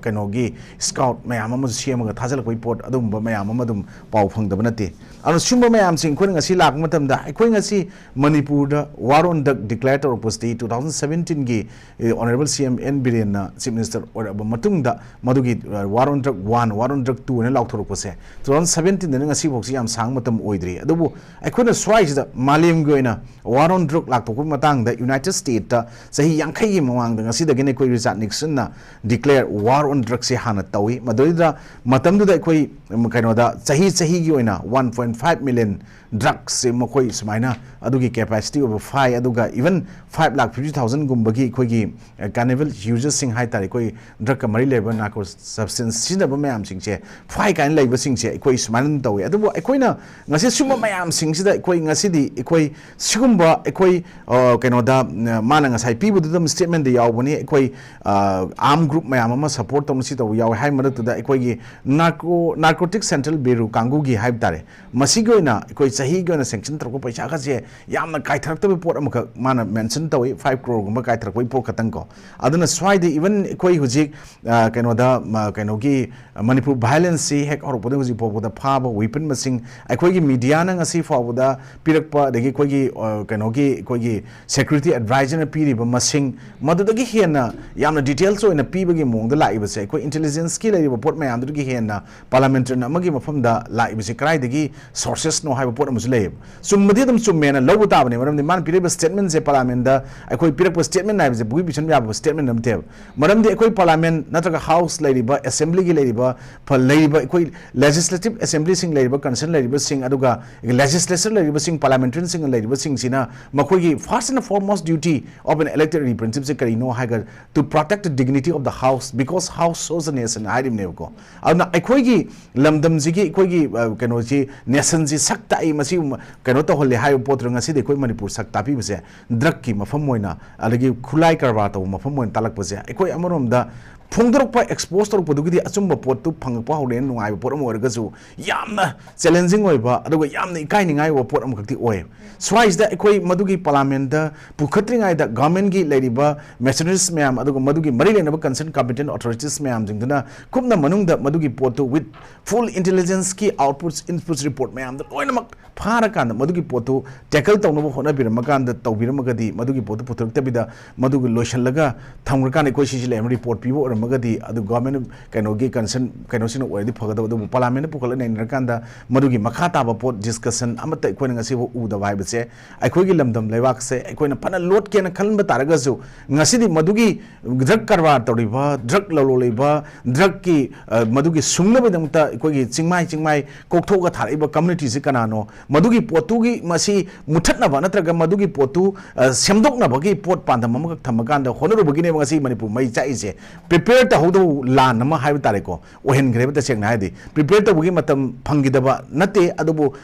ꯀꯩꯅꯣꯒꯤ scout ꯃꯌꯥꯝ ꯑꯃꯁꯨ ꯁꯦꯝꯃꯒ ꯊꯥꯖꯤꯜꯂꯛꯄꯒꯤ ꯄꯣꯠ, ꯑꯗꯨꯒꯨꯝꯕ ꯃꯌꯥꯝ ꯑꯃ ꯑꯗꯨꯝ ꯄꯥꯎ ꯐꯪꯗꯕ ꯅꯠꯇꯦ꯫ ꯑꯗꯨꯅ ꯁꯤꯒꯨꯝꯕ ꯃꯌꯥꯝꯁꯤꯡ ꯑꯩꯈꯣꯏꯅ ꯉꯁꯤ ꯂꯥꯛꯄ ꯃꯇꯝꯗ, ꯑꯩꯈꯣꯏ ꯉꯁꯤ ꯃꯅꯤꯄꯨꯔꯗ war on drug declare ꯇꯧꯔꯛꯄꯁꯤꯗꯤ two thousand seventeen ꯒꯤ, ꯑꯦ, Honourable C M N ꯕꯤꯔꯦꯟꯅ Chief Minister ꯑꯣꯏꯔꯛꯑꯕ ꯃꯇꯨꯡꯗ ꯃꯗꯨꯒꯤ, ꯑ, war on drug one, war on drug two ꯍꯥꯏꯅ ꯂꯥꯎꯊꯣꯔꯛꯄꯁꯦ two thousand seventeen ꯗꯅ ꯉꯁꯤ ꯐꯥꯎꯁꯤ ꯌꯥꯝ ꯁꯥꯡꯕ ꯃꯇꯝ ꯑꯣꯏꯗ꯭ꯔꯤ꯫ ꯑꯗꯨꯕꯨ ꯑꯩꯈꯣꯏꯅ ꯁ꯭ꯋꯥꯏꯁꯤꯗ ꯃꯥꯂꯦꯝꯒꯤ ꯑꯣꯏꯅ war on drug ꯂꯥꯎꯊꯣꯛꯄꯒꯤ ꯃꯇꯥꯡꯗ United States ꯇ ꯆꯍꯤ ꯌꯥꯡꯈꯩꯒꯤ ꯃꯃꯥꯡꯗ ꯉꯁꯤꯗꯒꯤꯅ ꯑꯩꯈꯣꯏ Richard Nixon ꯅ declare war on drug ꯁꯦ ꯍꯥꯟꯅ ꯇꯧꯏ꯫ ꯃꯗꯨꯗ ꯃꯇꯝꯗꯨꯗ ꯑꯩꯈꯣꯏ, ꯎꯝ, ꯀꯩꯅꯣꯗ ꯆꯍꯤ ꯆꯍꯤꯒꯤ ꯑꯣꯏꯅ one point five million drugs ꯁꯦ ꯃꯈꯣꯏ ꯁꯨꯃꯥꯏꯅ ꯑꯗꯨꯒꯤ capacity ꯑꯣꯏꯕ ꯐꯥꯏ, ꯑꯗꯨꯒ even five lakh fifty thousand ꯒꯨꯝꯕꯒꯤ ꯑꯩꯈꯣꯏꯒꯤ, ꯑ, cannabis users ꯁꯤꯡ ꯍꯥꯏꯇꯥꯔꯦ, ꯑꯩꯈꯣꯏ drug ꯀ ꯃꯔꯤ ꯂꯩꯕ narco substance ꯁꯤꯖꯤꯟꯅꯕ ꯃꯌꯥꯝꯁꯤꯡꯁꯦ ꯐꯥꯏ ꯀꯥꯏꯅ ꯂꯩꯕꯁꯤꯡꯁꯦ ꯑꯩꯈꯣꯏ ꯁꯨꯃꯥꯏꯅ ꯑꯗꯨꯝ ꯇꯧꯋꯦ꯫ ꯑꯗꯨꯕꯨ ꯑꯩꯈꯣꯏꯅ ꯉꯁꯤ ꯁꯤꯒꯨꯝꯕ ꯃꯌꯥꯝꯁꯤꯡꯁꯤꯗ ꯑꯩꯈꯣꯏ ꯉꯁꯤꯗꯤ ꯑꯩꯈꯣꯏ ꯁꯤꯒꯨꯝꯕ ꯑꯩꯈꯣꯏ, ꯑ, ꯀꯩꯅꯣꯗ, ꯑ, ꯃꯥꯅ ꯉꯁꯥꯏ ꯄꯤꯕꯗꯨꯗ statement ꯗ ꯌꯥꯎꯕꯅꯤ, ꯑꯩꯈꯣꯏ, ꯑ, arm group ꯃꯌꯥꯝ ꯑꯃ support ꯇꯧꯅ ꯁꯤ ꯇꯧꯕ ꯌꯥꯎꯋꯦ ꯍꯥꯏ ꯃꯔꯛꯇꯨꯗ ꯑꯩꯈꯣꯏꯒꯤ narco, Narcotic Central Bureau ꯀꯥꯡꯕꯨꯒꯤ ꯍꯥꯏꯕ ꯇꯥꯔꯦ, ꯃꯁꯤꯒꯤ ꯑꯣꯏꯅ ꯑꯩꯈꯣꯏ ꯆꯍꯤꯒꯤ ꯑꯣꯏꯅ sanction ꯇꯧꯔꯛꯄ ꯄꯩꯁꯥꯒꯁꯦ ꯌꯥꯝꯅ ꯀꯥꯏꯊꯔꯛꯇꯕ ꯄꯣꯠ ꯑꯃꯈꯛ ꯃꯥꯅ mention ꯇꯧꯏ, five crore ꯒꯨꯝꯕ ꯀꯥꯏꯊꯔꯛꯄꯒꯤ ꯄꯣꯠ ꯈꯛꯇꯪ ꯀꯣ꯫ ꯑꯗꯨꯅ ꯁ꯭ꯋꯥꯏꯗ even ꯑꯩꯈꯣꯏ ꯍꯧꯖꯤꯛ, ꯑ, ꯀꯩꯅꯣꯗ, ꯃ-, ꯀꯩꯅꯣꯒꯤ, ꯑ, ꯃꯅꯤꯄꯨꯔ violence ꯁꯤ ꯍꯦꯛ ꯍꯧꯔꯛꯄꯗꯒꯤ ꯍꯧꯖꯤꯛ ꯐꯥꯎꯕꯗ ꯐꯥꯕ weapon ꯃꯁꯤꯡ, ꯑꯩꯈꯣꯏꯒꯤ media ꯅ ꯉꯁꯤ ꯐꯥꯎꯕꯗ ꯄꯤꯔꯛꯄ, ꯑꯗꯒꯤ ꯑꯩꯈꯣꯏꯒꯤ, ꯑ, ꯀꯩꯅꯣꯒꯤ, ꯑꯩꯈꯣꯏꯒꯤ security advisor ꯅ ꯄꯤꯔꯤꯕ ꯃꯁꯤꯡ, ꯃꯗꯨꯗꯒꯤ ꯍꯦꯟꯅ ꯌꯥꯝꯅ details ꯑꯣꯏꯅ ꯄꯤꯕꯒꯤ ꯃꯑꯣꯡꯗ ꯂꯥꯛꯏꯕꯁꯦ, ꯑꯩꯈꯣꯏ intelligence ꯀꯤ ꯂꯩꯔꯤꯕ ꯄꯣꯠ ꯃꯌꯥꯝꯗꯨꯗꯒꯤ ꯍꯦꯟꯅ parliamentarian ꯑꯃꯒꯤ ꯃꯐꯝꯗ ꯂꯥꯛꯏꯕꯁꯤ ꯀꯗꯥꯏꯗꯒꯤ sources ꯅꯣ ꯍꯥꯏꯕ ꯄꯣꯠ ꯑꯃꯁꯨ ꯂꯩꯌꯦꯕ꯫ ꯆꯨꯝꯕꯗꯤ ꯑꯗꯨꯝ ꯆꯨꯝꯃꯦꯅ ꯂꯧꯕ ꯇꯥꯕꯅꯦ, ꯃꯔꯝꯗꯤ ꯃꯥꯅ ꯄꯤꯔꯛꯏꯕ statement ꯁꯦ parliament ꯗ ꯑꯩꯈꯣꯏ ꯄꯤꯔꯛꯄ statement ꯍꯥꯏꯕꯁꯦ ꯄꯨꯡꯄꯤ ꯄꯤꯁꯟꯕ ꯌꯥꯕ statement ꯅꯠꯇꯦꯕ꯫ ꯃꯔꯝꯗꯤ ꯑꯩꯈꯣꯏ parliament ꯅꯠꯇ꯭ꯔꯒ house ꯂꯩꯔꯤꯕ, assembly ꯒꯤ ꯂꯩꯔꯤꯕ, ꯐ-, ꯂꯩꯔꯤꯕ ꯑꯩꯈꯣꯏ legislative assembly ꯁꯤꯡ ꯂꯩꯔꯤꯕ, concern ꯂꯩꯔꯤꯕꯁꯤꯡ, ꯑꯗꯨꯒ legislature ꯂꯩꯔꯤꯕꯁꯤꯡ, parliamentarian ꯁꯤꯡ ꯂꯩꯔꯤꯕꯁꯤꯡꯁꯤꯅ ꯃꯈꯣꯏꯒꯤ first and foremost duty of an elected representative ꯁꯦ ꯀꯔꯤꯅꯣ ꯍꯥꯏꯔꯒ to protect the dignity of the house, because house serves the nation ꯍꯥꯏꯔꯤꯕꯅꯦꯕꯀꯣ꯫ ꯑꯗꯨꯅ ꯑꯩꯈꯣꯏꯒꯤ ꯂꯝꯗꯝꯁꯤꯒꯤ, ꯑꯩꯈꯣꯏꯒꯤ, ꯑ, ꯀꯩꯅꯣꯁꯤ, nation ꯁꯤ ꯁꯛ ꯇꯥꯛꯏ, ꯃꯁꯤ ꯀꯩꯅꯣ ꯇꯧꯍꯜꯂꯤ ꯍꯥꯏꯕ ꯄꯣꯠꯇꯨꯗ ꯉꯁꯤꯗꯤ ꯑꯩꯈꯣꯏ ꯃꯅꯤꯄꯨꯔ ꯁꯛ ꯇꯥꯛꯄꯤꯕꯁꯦ drug ꯀꯤ ꯃꯐꯝ ꯑꯣꯏꯅ, ꯑꯗꯒꯤ ꯈꯨꯠꯂꯥꯏ ꯀꯔꯕꯥꯔ ꯇꯧꯕ ꯃꯐꯝ ꯑꯣꯏꯅ ꯇꯥꯛꯂꯛꯄꯁꯦ ꯑꯩꯈꯣꯏ ꯑꯃꯔꯣꯝꯗ ꯐꯣꯡꯗꯣꯔꯛꯄ, expose ꯇꯧꯔꯛꯄꯗꯨꯒꯤꯗꯤ ꯑꯆꯨꯝꯕ ꯄꯣꯠꯇꯨ ꯐꯪꯉꯛꯄ ꯍꯧꯔꯦꯅ ꯅꯨꯡꯉꯥꯏꯕ ꯄꯣꯠ ꯑꯃ ꯑꯣꯏꯔꯒꯁꯨ, ꯌꯥꯝꯅ challenging ꯑꯣꯏꯕ ꯑꯗꯨꯒ ꯌꯥꯝꯅ ꯏꯀꯥꯏꯅꯤꯡꯉꯥꯏ ꯑꯣꯏꯕ ꯄꯣꯠ ꯑꯃꯈꯛꯇꯤ ꯑꯣꯏ꯫ ꯁ꯭ꯋꯥꯏꯁꯤꯗ ꯑꯩꯈꯣꯏ ꯃꯗꯨꯒꯤ parliament ꯇ ꯄꯨꯈꯠꯇ꯭ꯔꯤꯉꯩꯗ government ꯀꯤ ꯂꯩꯔꯤꯕ machineries ꯃꯌꯥꯝ ꯑꯗꯨꯒ ꯃꯗꯨꯒꯤ ꯃꯔꯤ ꯂꯩꯅꯕ concern competent authorities ꯃꯌꯥꯝꯁꯤꯡꯗꯨꯅ ꯀꯨꯞꯅ ꯃꯅꯨꯡꯗ ꯃꯗꯨꯒꯤ ꯄꯣꯠꯇꯨ with full intelligence ꯀꯤ outputs inputs report ꯃꯌꯥꯝꯗꯣ ꯂꯣꯏꯅꯃꯛ ꯐꯥꯔꯀꯥꯟꯗ ꯃꯗꯨꯒꯤ ꯄꯣꯠꯇꯨ tackle ꯇꯧꯅꯕ ꯍꯣꯠꯅꯕꯤꯔꯝꯃꯀꯥꯟꯗ, ꯇꯧꯕꯤꯔꯝꯃꯒꯗꯤ, ꯃꯗꯨꯒꯤ ꯄꯣꯠꯇꯨ ꯄꯨꯊꯣꯔꯛꯇꯕꯤꯗ ꯃꯗꯨꯒꯤ ꯂꯣꯏꯁꯤꯜꯂꯒ ꯊꯝꯈ꯭ꯔꯀꯥꯟꯗ ꯑꯩꯈꯣꯏ ꯁꯤꯁꯤ ꯂꯩꯔꯝ report ꯄꯤꯕ ꯑꯣꯏꯔꯝꯃꯒꯗꯤ, ꯑꯗꯨ government ꯀꯩꯅꯣꯒꯤ concern ꯀꯩꯅꯣꯁꯤꯅ ꯑꯣꯏꯔꯗꯤ ꯐꯒꯗꯕ, ꯑꯗꯨꯕꯨ parliament ꯇ ꯄꯨꯈꯠꯂ ꯅꯩꯅꯔꯀꯥꯟꯗ ꯃꯗꯨꯒꯤ ꯃꯈꯥ ꯇꯥꯕ ꯄꯣꯠ discussion ꯑꯃꯠꯇ ꯑꯩꯈꯣꯏꯅ ꯉꯁꯤꯐꯥꯎ ꯎꯗꯕ ꯍꯥꯏꯕꯁꯦ, ꯑꯩꯈꯣꯏꯒꯤ ꯂꯝꯗꯝ ꯂꯩꯕꯥꯛꯁꯦ ꯑꯩꯈꯣꯏꯅ ꯐꯅ ꯂꯣꯠꯀꯦꯅ ꯈꯟꯕ ꯇꯥꯔꯒꯁꯨ, ꯉꯁꯤꯗꯤ ꯃꯗꯨꯒꯤ drug ꯀꯔꯕꯥꯔ ꯇꯧꯔꯤꯕ, drug ꯂꯂꯣꯜꯂꯤꯕ, drug ꯀꯤ, ꯑ, ꯃꯗꯨꯒꯤ ꯁꯨꯡꯅꯕꯒꯤꯗꯃꯛꯇ ꯑꯩꯈꯣꯏꯒꯤ ꯆꯤꯡꯃꯥꯏ ꯆꯤꯡꯃꯥꯏ ꯀꯣꯛꯊꯣꯛꯑꯒ ꯊꯥꯔꯛꯏꯕ community ꯁꯤ ꯀꯅꯥꯅꯣ? ꯃꯗꯨꯒꯤ ꯄꯣꯠꯇꯨꯒꯤ ꯃꯁꯤ ꯃꯨꯊꯠꯅꯕ ꯅꯠꯇ꯭ꯔꯒ ꯃꯗꯨꯒꯤ ꯄꯣꯠꯇꯨ, ꯑ, ꯁꯦꯝꯗꯣꯛꯅꯕꯒꯤ ꯄꯣꯠ ꯄꯥꯟꯗꯝ ꯑꯃꯈꯛ ꯊꯝꯃꯀꯥꯟꯗ ꯍꯣꯠꯅꯔꯨꯕꯒꯤꯅꯦꯕ ꯉꯁꯤ ꯃꯅꯤꯄꯨꯔ ꯃꯩ ꯆꯥꯛꯏꯁꯦ꯫ Prepare ꯇꯧꯍꯧꯗꯕ ꯂꯥꯟ ꯑꯃ ꯍꯥꯏꯕ ꯇꯥꯔꯦꯀꯣ, ꯑꯣꯏꯍꯟꯈ꯭ꯔꯦꯕ꯫ ꯇꯁꯦꯡꯅ ꯍꯥꯏꯔꯗꯤ prepare ꯇꯧꯕꯒꯤ ꯃꯇꯝ ꯐꯪꯈꯤꯗꯕ ꯅꯠꯇꯦ, ꯑꯗꯨꯕꯨ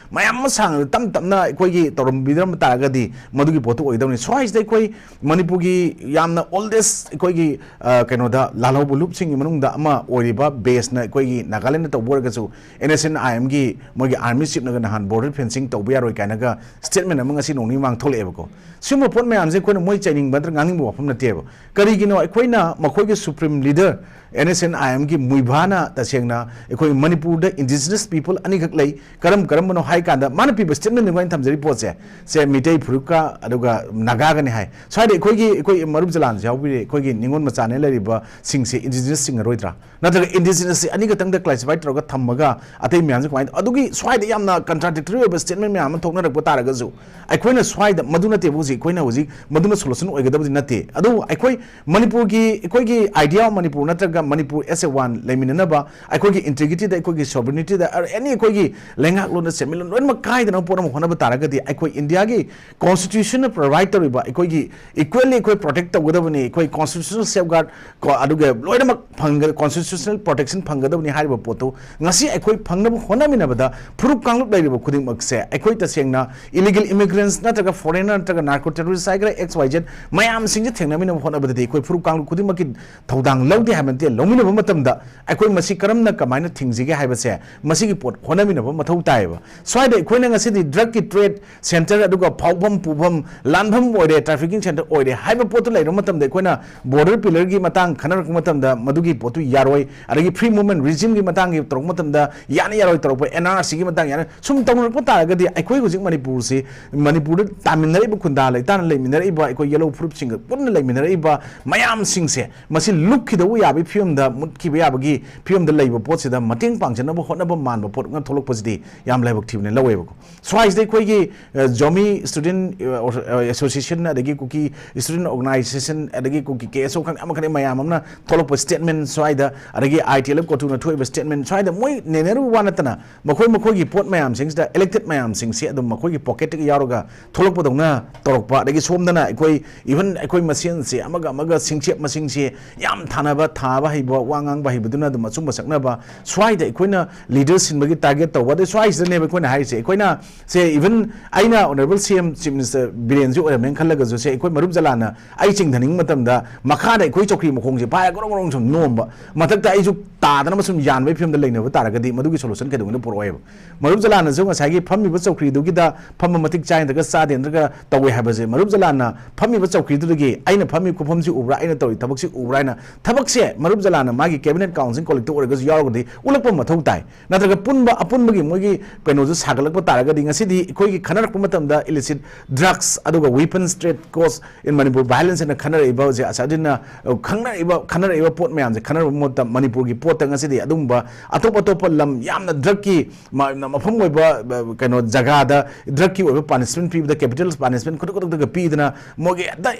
ꯃꯌꯥꯝ ꯑꯃ ꯁꯥꯡꯅ ꯇꯞ ꯇꯞꯅ ꯑꯩꯈꯣꯏꯒꯤ ꯇꯧꯔꯝꯕꯤꯔꯝꯕ ꯇꯥꯔꯒꯗꯤ ꯃꯗꯨꯒꯤ ꯄꯣꯠꯇꯨ ꯑꯣꯏꯒꯗꯕꯅꯤ꯫ ꯁ꯭ꯋꯥꯏꯁꯤꯗ ꯑꯩꯈꯣꯏ ꯃꯅꯤꯄꯨꯔꯒꯤ ꯌꯥꯝꯅ oldest ꯑꯩꯈꯣꯏꯒꯤ, ꯑ, ꯀꯩꯅꯣꯗ ꯂꯥꯜꯍꯧꯕ ꯂꯨꯞꯁꯤꯡꯒꯤ ꯃꯅꯨꯡꯗ ꯑꯃ ꯑꯣꯏꯔꯤꯕ ꯕꯦꯁꯅ ꯑꯩꯈꯣꯏꯒꯤ ꯅꯥꯒꯥꯂꯦꯟꯗ ꯇꯧꯕ ꯑꯣꯏꯔꯒꯁꯨ, N S N I M ꯒꯤ ꯃꯣꯏꯒꯤ army chief ꯅꯒ ꯅꯍꯥꯟ border fencing ꯇꯧꯕ ꯌꯥꯔꯣꯏ ꯀꯥꯏꯅꯒ statement ꯑꯃ ꯉꯁꯤ ꯅꯣꯡ ꯅꯤꯅꯤ ꯃꯃꯥꯡ ꯊꯣꯛꯂꯛꯑꯦꯕꯀꯣ꯫ ꯁꯤꯒꯨꯝꯕ ꯄꯣꯠ ꯃꯌꯥꯝꯁꯦ ꯑꯩꯈꯣꯏꯅ ꯃꯣꯏ ꯆꯩꯅꯤꯡꯕ ꯅꯠꯇ꯭ꯔꯒ ꯉꯥꯡꯅꯤꯡꯕ ꯋꯥꯐꯝ ꯅꯠꯇꯦꯕ꯫ ꯀꯔꯤꯒꯤꯅꯣ? ꯑꯩꯈꯣꯏꯅ ꯃꯈꯣꯏꯒꯤ supreme leader N S N I M ꯒꯤ ꯃꯨꯏꯚꯥꯅ ꯇꯁꯦꯡꯅ ꯑꯩꯈꯣꯏ ꯃꯅꯤꯄꯨꯔꯗ indigenous people ꯑꯅꯤꯈꯛ ꯂꯩ, ꯀꯔꯝ ꯀꯔꯝꯕꯅꯣ ꯍꯥꯏ ꯀꯥꯟꯗ ꯃꯥꯅ ꯄꯤꯕ statement ꯗꯨꯒ ꯑꯩꯅ ꯊꯝꯖꯔꯤ ꯄꯣꯠꯁꯦ, ꯁꯦ ꯃꯤꯇꯩ ꯐꯨꯔꯨꯞꯀ ꯑꯗꯨꯒ ꯅꯥꯒꯥꯒꯅꯤ ꯍꯥꯏ꯫ ꯁ꯭ꯋꯥꯏꯗ ꯑꯩꯈꯣꯏꯒꯤ, ꯑꯩꯈꯣꯏ ꯃꯔꯨꯞ ꯖꯂꯥꯟꯁꯨ ꯌꯥꯎꯕꯤꯔꯦ, ꯑꯩꯈꯣꯏꯒꯤ ꯅꯤꯉꯣꯜ ꯃꯆꯥꯅꯦ ꯂꯩꯔꯤꯕ ꯁꯤꯡꯁꯦ indigenous ꯁꯤꯡꯉꯔꯣꯏꯗ꯭ꯔꯥ? ꯅꯠꯇ꯭ꯔꯒ indigenous ꯁꯤ ꯑꯅꯤꯈꯛꯇꯪꯗ classify ꯇꯧꯔꯒ ꯊꯝꯃꯒ ꯑꯇꯩ ꯃꯌꯥꯝꯁꯦ ꯀꯃꯥꯏꯅ ꯇꯧ-, ꯑꯗꯨꯒꯤ ꯁ꯭ꯋꯥꯏꯗ ꯌꯥꯝꯅ contradictory ꯑꯣꯏꯕ statement ꯃꯌꯥꯝ ꯑꯃ ꯊꯣꯛꯅꯔꯛꯄ ꯇꯥꯔꯒꯁꯨ, ꯑꯩꯈꯣꯏꯅ ꯁ꯭ꯋꯥꯏꯗ ꯃꯗꯨ ꯅꯠꯇꯦꯕ ꯍꯧꯖꯤꯛ, ꯑꯩꯈꯣꯏꯅ ꯍꯧꯖꯤꯛ ꯃꯗꯨꯅ solution ꯑꯣꯏꯒꯗꯕꯗꯤ ꯅꯠꯇꯦ꯫ ꯑꯗꯨꯕꯨ ꯑꯩꯈꯣꯏ ꯃꯅꯤꯄꯨꯔꯒꯤ, ꯑꯩꯈꯣꯏꯒꯤ idea of ꯃꯅꯤꯄꯨꯔ ꯅꯠꯇ꯭ꯔꯒ ꯃꯅꯤꯄꯨꯔ as a one ꯂꯩꯃꯤꯟꯅꯅꯕ, ꯑꯩꯈꯣꯏꯒꯤ ꯏꯟꯇꯤꯒ꯭ꯔꯤꯇꯤꯗ, ꯑꯩꯈꯣꯏꯒꯤ ꯁꯣꯕꯔꯅꯤꯇꯤꯗ, ꯑꯦꯅꯤ ꯑꯩꯈꯣꯏꯒꯤ ꯂꯩꯉꯥꯛꯂꯣꯟꯗ, ꯁꯦꯟꯃꯤꯠꯂꯣꯟ ꯂꯣꯏꯅꯃꯛ ꯀꯥꯏꯗꯅꯕ ꯄꯣꯠ ꯑꯃ ꯍꯣꯠꯅꯕ ꯇꯥꯔꯒꯗꯤ, ꯑꯩꯈꯣꯏ ꯏꯟꯗꯤꯌꯥꯒꯤ ꯀꯣꯟꯁꯇꯤꯇ꯭ꯌꯨꯁꯟꯅ ꯄ꯭ꯔꯣꯚꯥꯏꯗ ꯇꯧꯔꯤꯕ ꯑꯩꯈꯣꯏꯒꯤ ꯏꯀ꯭ꯋꯦꯜꯂꯤ ꯑꯩꯈꯣꯏ ꯄ꯭ꯔꯣꯇꯦꯛ ꯇꯧꯒꯗꯕꯅꯤ, ꯑꯩꯈꯣꯏ ꯀꯣꯟꯁꯇꯤꯇ꯭ꯌꯨꯁꯅꯦꯜ ꯁꯦꯐꯒꯥꯔꯗ ꯀꯣ, ꯑꯗꯨꯒ ꯂꯣꯏꯅꯃꯛ ꯐꯪꯒ-, ꯀꯣꯟꯁꯇꯤꯇ꯭ꯌꯨꯁꯅꯦꯜ ꯄ꯭ꯔꯣꯇꯦꯛꯁꯟ ꯐꯪꯒꯗꯕꯅꯤ ꯍꯥꯏꯔꯤꯕ ꯄꯣꯠꯇꯨ ꯉꯁꯤ ꯑꯩꯈꯣꯏ ꯐꯪꯅꯕ ꯍꯣꯠꯅꯃꯤꯟꯅꯕꯗ ꯐꯨꯔꯨꯞ ꯀꯥꯡꯂꯨꯞ ꯂꯩꯔꯤꯕ ꯈꯨꯗꯤꯡꯃꯛꯁꯦ ꯑꯩꯈꯣꯏ ꯇꯁꯦꯡꯅ ꯏꯂꯤꯒꯦꯜ ꯏꯃꯤꯒ꯭ꯔꯦꯟꯠꯁ ꯅꯠꯇ꯭ꯔꯒ ꯐꯣꯔꯦꯅꯔ ꯅꯠꯇ꯭ꯔꯒ ꯅꯥꯔꯀꯣ ꯇꯦꯔꯣꯔꯤꯁ ꯍꯥꯏꯒꯦꯔꯥ, ꯑꯦꯛꯁ ꯋꯥꯏ ꯖꯦꯠ ꯃꯌꯥꯝꯁꯤꯡꯁꯦ ꯊꯦꯡꯅꯃꯤꯟꯅꯕ ꯍꯣꯠꯅꯕꯗꯗꯤ ꯑꯩꯈꯣꯏ ꯐꯨꯔꯨꯞ ꯀꯥꯡꯂꯨꯞ ꯈꯨꯗꯤꯡꯃꯛꯀꯤ ꯊꯧꯗꯥꯡ ꯂꯧꯗꯦ ꯍꯥꯏꯕ ꯅꯠꯇꯦ, ꯂꯧꯃꯤꯟꯅꯕ ꯃꯇꯝꯗ ꯑꯩꯈꯣꯏ ꯃꯁꯤ ꯀꯔꯝꯅ ꯀꯃꯥꯏꯅ ꯊꯤꯡꯁꯤꯒꯦ ꯍꯥꯏꯕꯁꯦ ꯃꯁꯤꯒꯤ ꯄꯣꯠ ꯍꯣꯠꯅꯃꯤꯟꯅꯕ ꯃꯊꯧ ꯇꯥꯏꯌꯦꯕ꯫ ꯁ꯭ꯋꯥꯏꯗ ꯑꯩꯈꯣꯏꯅ ꯉꯁꯤꯗꯤ ꯗ꯭ꯔꯒꯀꯤ ꯇ꯭ꯔꯦꯗ ꯁꯦꯟꯇꯔ, ꯑꯗꯨꯒ ꯐꯥꯎꯐꯝ ꯄꯨꯐꯝ ꯂꯥꯟꯐꯝ ꯑꯣꯏꯔꯦ, ꯇ꯭ꯔꯥꯐꯤꯀꯤꯡ ꯁꯦꯟꯇꯔ ꯑꯣꯏꯔꯦ ꯍꯥꯏꯕ ꯄꯣꯠꯇꯨ ꯂꯩꯔꯕ ꯃꯇꯝꯗ, ꯑꯩꯈꯣꯏꯅ ꯕꯣꯔꯗꯔ ꯄꯤꯂꯔꯒꯤ ꯃꯇꯥꯡ ꯈꯟꯅꯔꯛꯄ ꯃꯇꯝꯗ ꯃꯗꯨꯒꯤ ꯄꯣꯠꯇꯨ ꯌꯥꯔꯣꯏ, ꯑꯗꯒꯤ ꯐ꯭ꯔꯤ ꯃꯨꯚꯃꯦꯟꯠ ꯔꯤꯖꯤꯝꯒꯤ ꯃꯇꯥꯡꯒꯤ ꯇꯧꯔꯛꯄ ꯃꯇꯝꯗ ꯌꯥꯅꯤ ꯌꯥꯔꯣꯏ ꯇꯧꯔꯛꯄ, ꯑꯦꯟ ꯑꯥꯔ ꯁꯤꯒꯤ ꯃꯇꯥꯡ ꯌꯥꯅꯤ, ꯁꯨꯝ ꯇꯧꯅꯔꯛꯄ ꯇꯥꯔꯒꯗꯤ ꯑꯩꯈꯣꯏ ꯍꯧꯖꯤꯛ ꯃꯅꯤꯄꯨꯔꯁꯤ, ꯃꯅꯤꯄꯨꯔꯗ ꯇꯥꯃꯤꯟꯅꯔꯛꯏꯕ, ꯈꯨꯟꯗꯥ ꯂꯩꯇꯥꯅ ꯂꯩꯃꯤꯟꯅꯔꯛꯏꯕ ꯑꯩꯈꯣꯏ ꯌꯦꯜꯂꯣ ꯐꯨꯔꯨꯞꯁꯤꯡꯒ ꯄꯨꯟꯅ ꯂꯩꯃꯤꯟꯅꯔꯛꯏꯕ ꯃꯌꯥꯝꯁꯤꯡꯁꯦ ꯃꯁꯤ ꯂꯨꯞꯈꯤꯗꯧꯕ ꯌꯥꯕꯒꯤ ꯐꯤꯕꯝꯗ, ꯃꯨꯠꯈꯤꯕ ꯌꯥꯕꯒꯤ ꯐꯤꯕꯝꯗ ꯂꯩꯕ ꯄꯣꯠꯁꯤꯗ ꯃꯇꯦꯡ ꯄꯥꯡꯖꯅꯕ ꯍꯣꯠꯅꯕ ꯃꯥꯟꯕ ꯄꯣꯠ ꯑꯃ ꯊꯣꯛꯂꯛꯄꯁꯤꯗꯤ ꯌꯥꯝ ꯂꯥꯏꯕꯛ ꯊꯤꯕꯅ ꯂꯧꯋꯦꯕꯀꯣ꯫ ꯁ꯭ꯋꯥꯏꯁꯤꯗ ꯑꯩꯈꯣꯏꯒꯤ, ꯑ, ꯖꯣꯃꯤ ꯁ꯭ꯇꯨꯗꯦꯟꯠ, ꯑ, ꯑꯣꯔ-, ꯑ, ꯑꯦꯁꯣꯁꯤꯌꯦꯁꯟ, ꯑꯗꯒꯤ ꯀꯨꯀꯤ ꯁ꯭ꯇꯨꯗꯦꯟꯠ ꯑꯣꯔꯒꯅꯥꯏꯖꯦꯁꯟ, ꯑꯗꯒꯤ ꯀꯨꯀꯤ ꯀꯦ ꯑꯦꯁ ꯑꯣ ꯈꯪꯗꯦ, ꯑꯃ ꯈꯪꯗꯦ, ꯃꯌꯥꯝ ꯑꯃꯅ ꯊꯣꯛꯂꯛꯄ ꯁ꯭ꯇꯦꯠꯃꯦꯟꯠ ꯁ꯭ꯋꯥꯏꯗ, ꯑꯗꯒꯤ ꯑꯥꯏ ꯇꯤ ꯑꯦꯜ ꯑꯦꯐ ꯀꯣꯇꯨꯅ ꯊꯣꯛꯏꯕ ꯁ꯭ꯇꯦꯠꯃꯦꯟꯠ ꯁ꯭ꯋꯥꯏꯗ ꯃꯣꯏ ꯅꯩꯅꯔꯨꯕ ꯋꯥ ꯅꯠꯇꯅ ꯃꯈꯣꯏ ꯃꯈꯣꯏꯒꯤ ꯄꯣꯠ ꯃꯌꯥꯝꯁꯤꯡꯁꯤꯗ ꯏꯂꯦꯛꯇꯦꯗ ꯃꯌꯥꯝꯁꯤꯡꯁꯦ ꯑꯗꯨꯝ ꯃꯈꯣꯏꯒꯤ ꯄꯣꯀꯦꯠꯇꯒꯤ ꯌꯥꯎꯔꯒ ꯊꯣꯛꯂꯛꯄꯗꯧꯅ ꯇꯧꯔꯛꯄ, ꯑꯗꯒꯤ ꯁꯣꯝꯗꯅ ꯑꯩꯈꯣꯏ ꯏꯚꯟ ꯑꯩꯈꯣꯏ ꯃꯁꯦꯟꯁꯦ ꯑꯃꯒ ꯑꯃꯒ ꯁꯤꯡꯆꯦꯞ ꯃꯁꯤꯡꯁꯦ ꯌꯥꯝ ꯊꯥꯅꯕ, ꯊꯥꯕ ꯍꯩꯕ, ꯋꯥ ꯉꯥꯡꯕ ꯍꯩꯕꯗꯨꯅ ꯑꯗꯨꯝ ꯑꯆꯨꯝꯕ ꯁꯛꯅꯕ, ꯁ꯭ꯋꯥꯏꯗ ꯑꯩꯈꯣꯏꯅ ꯂꯤꯗꯔ ꯁꯤꯟꯕꯒꯤ ꯇꯥꯔꯒꯦꯠ ꯇꯧꯕ, ꯑꯗꯩ ꯁ꯭ꯋꯥꯏꯁꯤꯗꯅꯦꯕ ꯑꯩꯈꯣꯏꯅ ꯍꯥꯏꯔꯤꯁꯦ꯫ ꯑꯩꯈꯣꯏꯅ ꯁꯦ ꯏꯚꯟ ꯑꯩꯅ ꯑꯣꯅꯔꯦꯕꯜ ꯁꯤ ꯑꯦꯝ ꯆꯤꯐ ꯃꯤꯅꯤꯁꯇꯔ ꯕꯤꯔꯦꯟꯁꯤ ꯑꯣꯏꯔꯝꯃꯦꯅ ꯈꯜꯂꯒꯁꯨ, ꯁꯦ ꯑꯩꯈꯣꯏ ꯃꯔꯨꯞ ꯖꯂꯥꯟꯅ ꯑꯩ ꯆꯤꯡꯊꯅꯤꯡꯕ ꯃꯇꯝꯗ ꯃꯈꯥꯗ ꯑꯩꯈꯣꯏ ꯆꯧꯀ꯭ꯔꯤ ꯃꯈꯣꯡꯁꯦ ꯄꯥꯏꯔ ꯒ꯭ꯔꯣꯡ ꯒ꯭ꯔꯣꯡ ꯁꯨꯝ ꯅꯣꯝꯕ, ꯃꯊꯛꯇ ꯑꯩꯁꯨ ꯇꯥꯗꯅꯕ ꯁꯨꯝ ꯌꯥꯟꯕꯒꯤ ꯐꯤꯕꯝꯗ ꯂꯩꯅꯕ ꯇꯥꯔꯒꯗꯤ ꯃꯗꯨꯒꯤ ꯁꯣꯂꯨꯁꯟ ꯀꯩꯗꯧꯉꯩꯗ ꯄꯨꯔꯛꯑꯣꯏꯕ꯫ ꯃꯔꯨꯞ ꯖꯂꯥꯟꯅꯁꯨ ꯉꯁꯥꯏꯒꯤ ꯐꯝꯃꯤꯕ ꯆꯧꯀ꯭ꯔꯤꯗꯨꯒꯤꯗ ꯐꯝꯕ ꯃꯇꯤꯛ ꯆꯥꯏ ꯅꯠꯇ꯭ꯔꯒ ꯆꯥꯗꯦ ꯅꯠꯇ꯭ꯔꯒ ꯇꯧꯋꯦ ꯍꯥꯏꯕꯁꯦ ꯃꯔꯨꯞ ꯖꯂꯥꯟꯅ ꯐꯝꯃꯤꯕ ꯆꯧꯀ꯭ꯔꯤꯗꯨꯗꯒꯤ ꯑꯩꯅ ꯐꯝꯃꯤ ꯈꯨꯐꯝꯁꯤ ꯎꯕ꯭ꯔꯥ, ꯑꯩꯅ ꯇꯧꯔꯤ ꯊꯕꯛꯁꯤ ꯎꯕ꯭ꯔꯥ ꯍꯥꯏꯅ ꯊꯕꯛꯁꯦ ꯃꯔꯨꯞ ꯖꯂꯥꯟꯅ ꯃꯥꯒꯤ ꯀꯦꯕꯤꯅꯦꯠ ꯀꯥꯎꯟꯁꯤꯜ ꯀꯣꯂꯤꯛꯇ ꯑꯣꯏꯔꯒꯁꯨ ꯌꯥꯎꯔꯒꯗꯤ ꯎꯠꯂꯛꯄ ꯃꯊꯧ ꯇꯥꯏ꯫ ꯅꯠꯇ꯭ꯔꯒ ꯄꯨꯟꯕ ꯑꯄꯨꯟꯕꯒꯤ ꯃꯣꯏꯒꯤ ꯀꯩꯅꯣꯗꯨ ꯁꯥꯒꯠꯂꯛꯄ ꯇꯥꯔꯒꯗꯤ ꯉꯁꯤꯗꯤ ꯑꯩꯈꯣꯏꯒꯤ ꯈꯟꯅꯔꯛꯄ ꯃꯇꯝꯗ ꯏꯂꯤꯁꯤꯠ ꯗ꯭ꯔꯒꯁ ꯑꯗꯨꯒ ꯋꯤꯄꯟꯁ ꯇ꯭ꯔꯦꯗ ꯀꯣꯁ ꯏꯟ ꯃꯅꯤꯄꯨꯔ ꯚꯥꯏꯑꯣꯂꯦꯟꯁ ꯍꯥꯏꯅ ꯈꯟꯅꯔꯛꯏꯕ ꯍꯧꯖꯤꯛ ꯑꯁꯥꯗꯨꯅ ꯈꯪꯅꯔꯛꯏꯕ, ꯈꯟꯅꯔꯛꯏꯕ ꯄꯣꯠ ꯃꯌꯥꯝꯁꯦ ꯈꯟꯅꯔꯕ ꯃꯍꯨꯠꯇ ꯃꯅꯤꯄꯨꯔꯒꯤ ꯄꯣꯠ ꯉꯁꯤꯗꯤ ꯑꯗꯨꯒꯨꯝꯕ ꯑꯇꯣꯞ ꯑꯇꯣꯞꯄ ꯂꯝ ꯌꯥꯝꯅ ꯗ꯭ꯔꯛꯀꯤ ꯃ-, ꯃꯐꯝ ꯑꯣꯏꯕ, ꯑ, ꯀꯩꯅꯣ ꯖꯒꯥꯗ ꯗ꯭ꯔꯛꯀꯤ ꯑꯣꯏꯕ ꯄꯥꯅꯤꯁꯃꯦꯟ ꯄꯤꯕꯗ, ꯀꯦꯄꯤꯇꯦꯜ ꯄꯥꯅꯤꯁꯃꯦꯟ ꯈꯨꯗꯛ ꯈꯨꯗꯛꯇꯒ ꯄꯤꯗꯅ ꯃꯣꯏꯒꯤ ꯍꯦꯛꯇ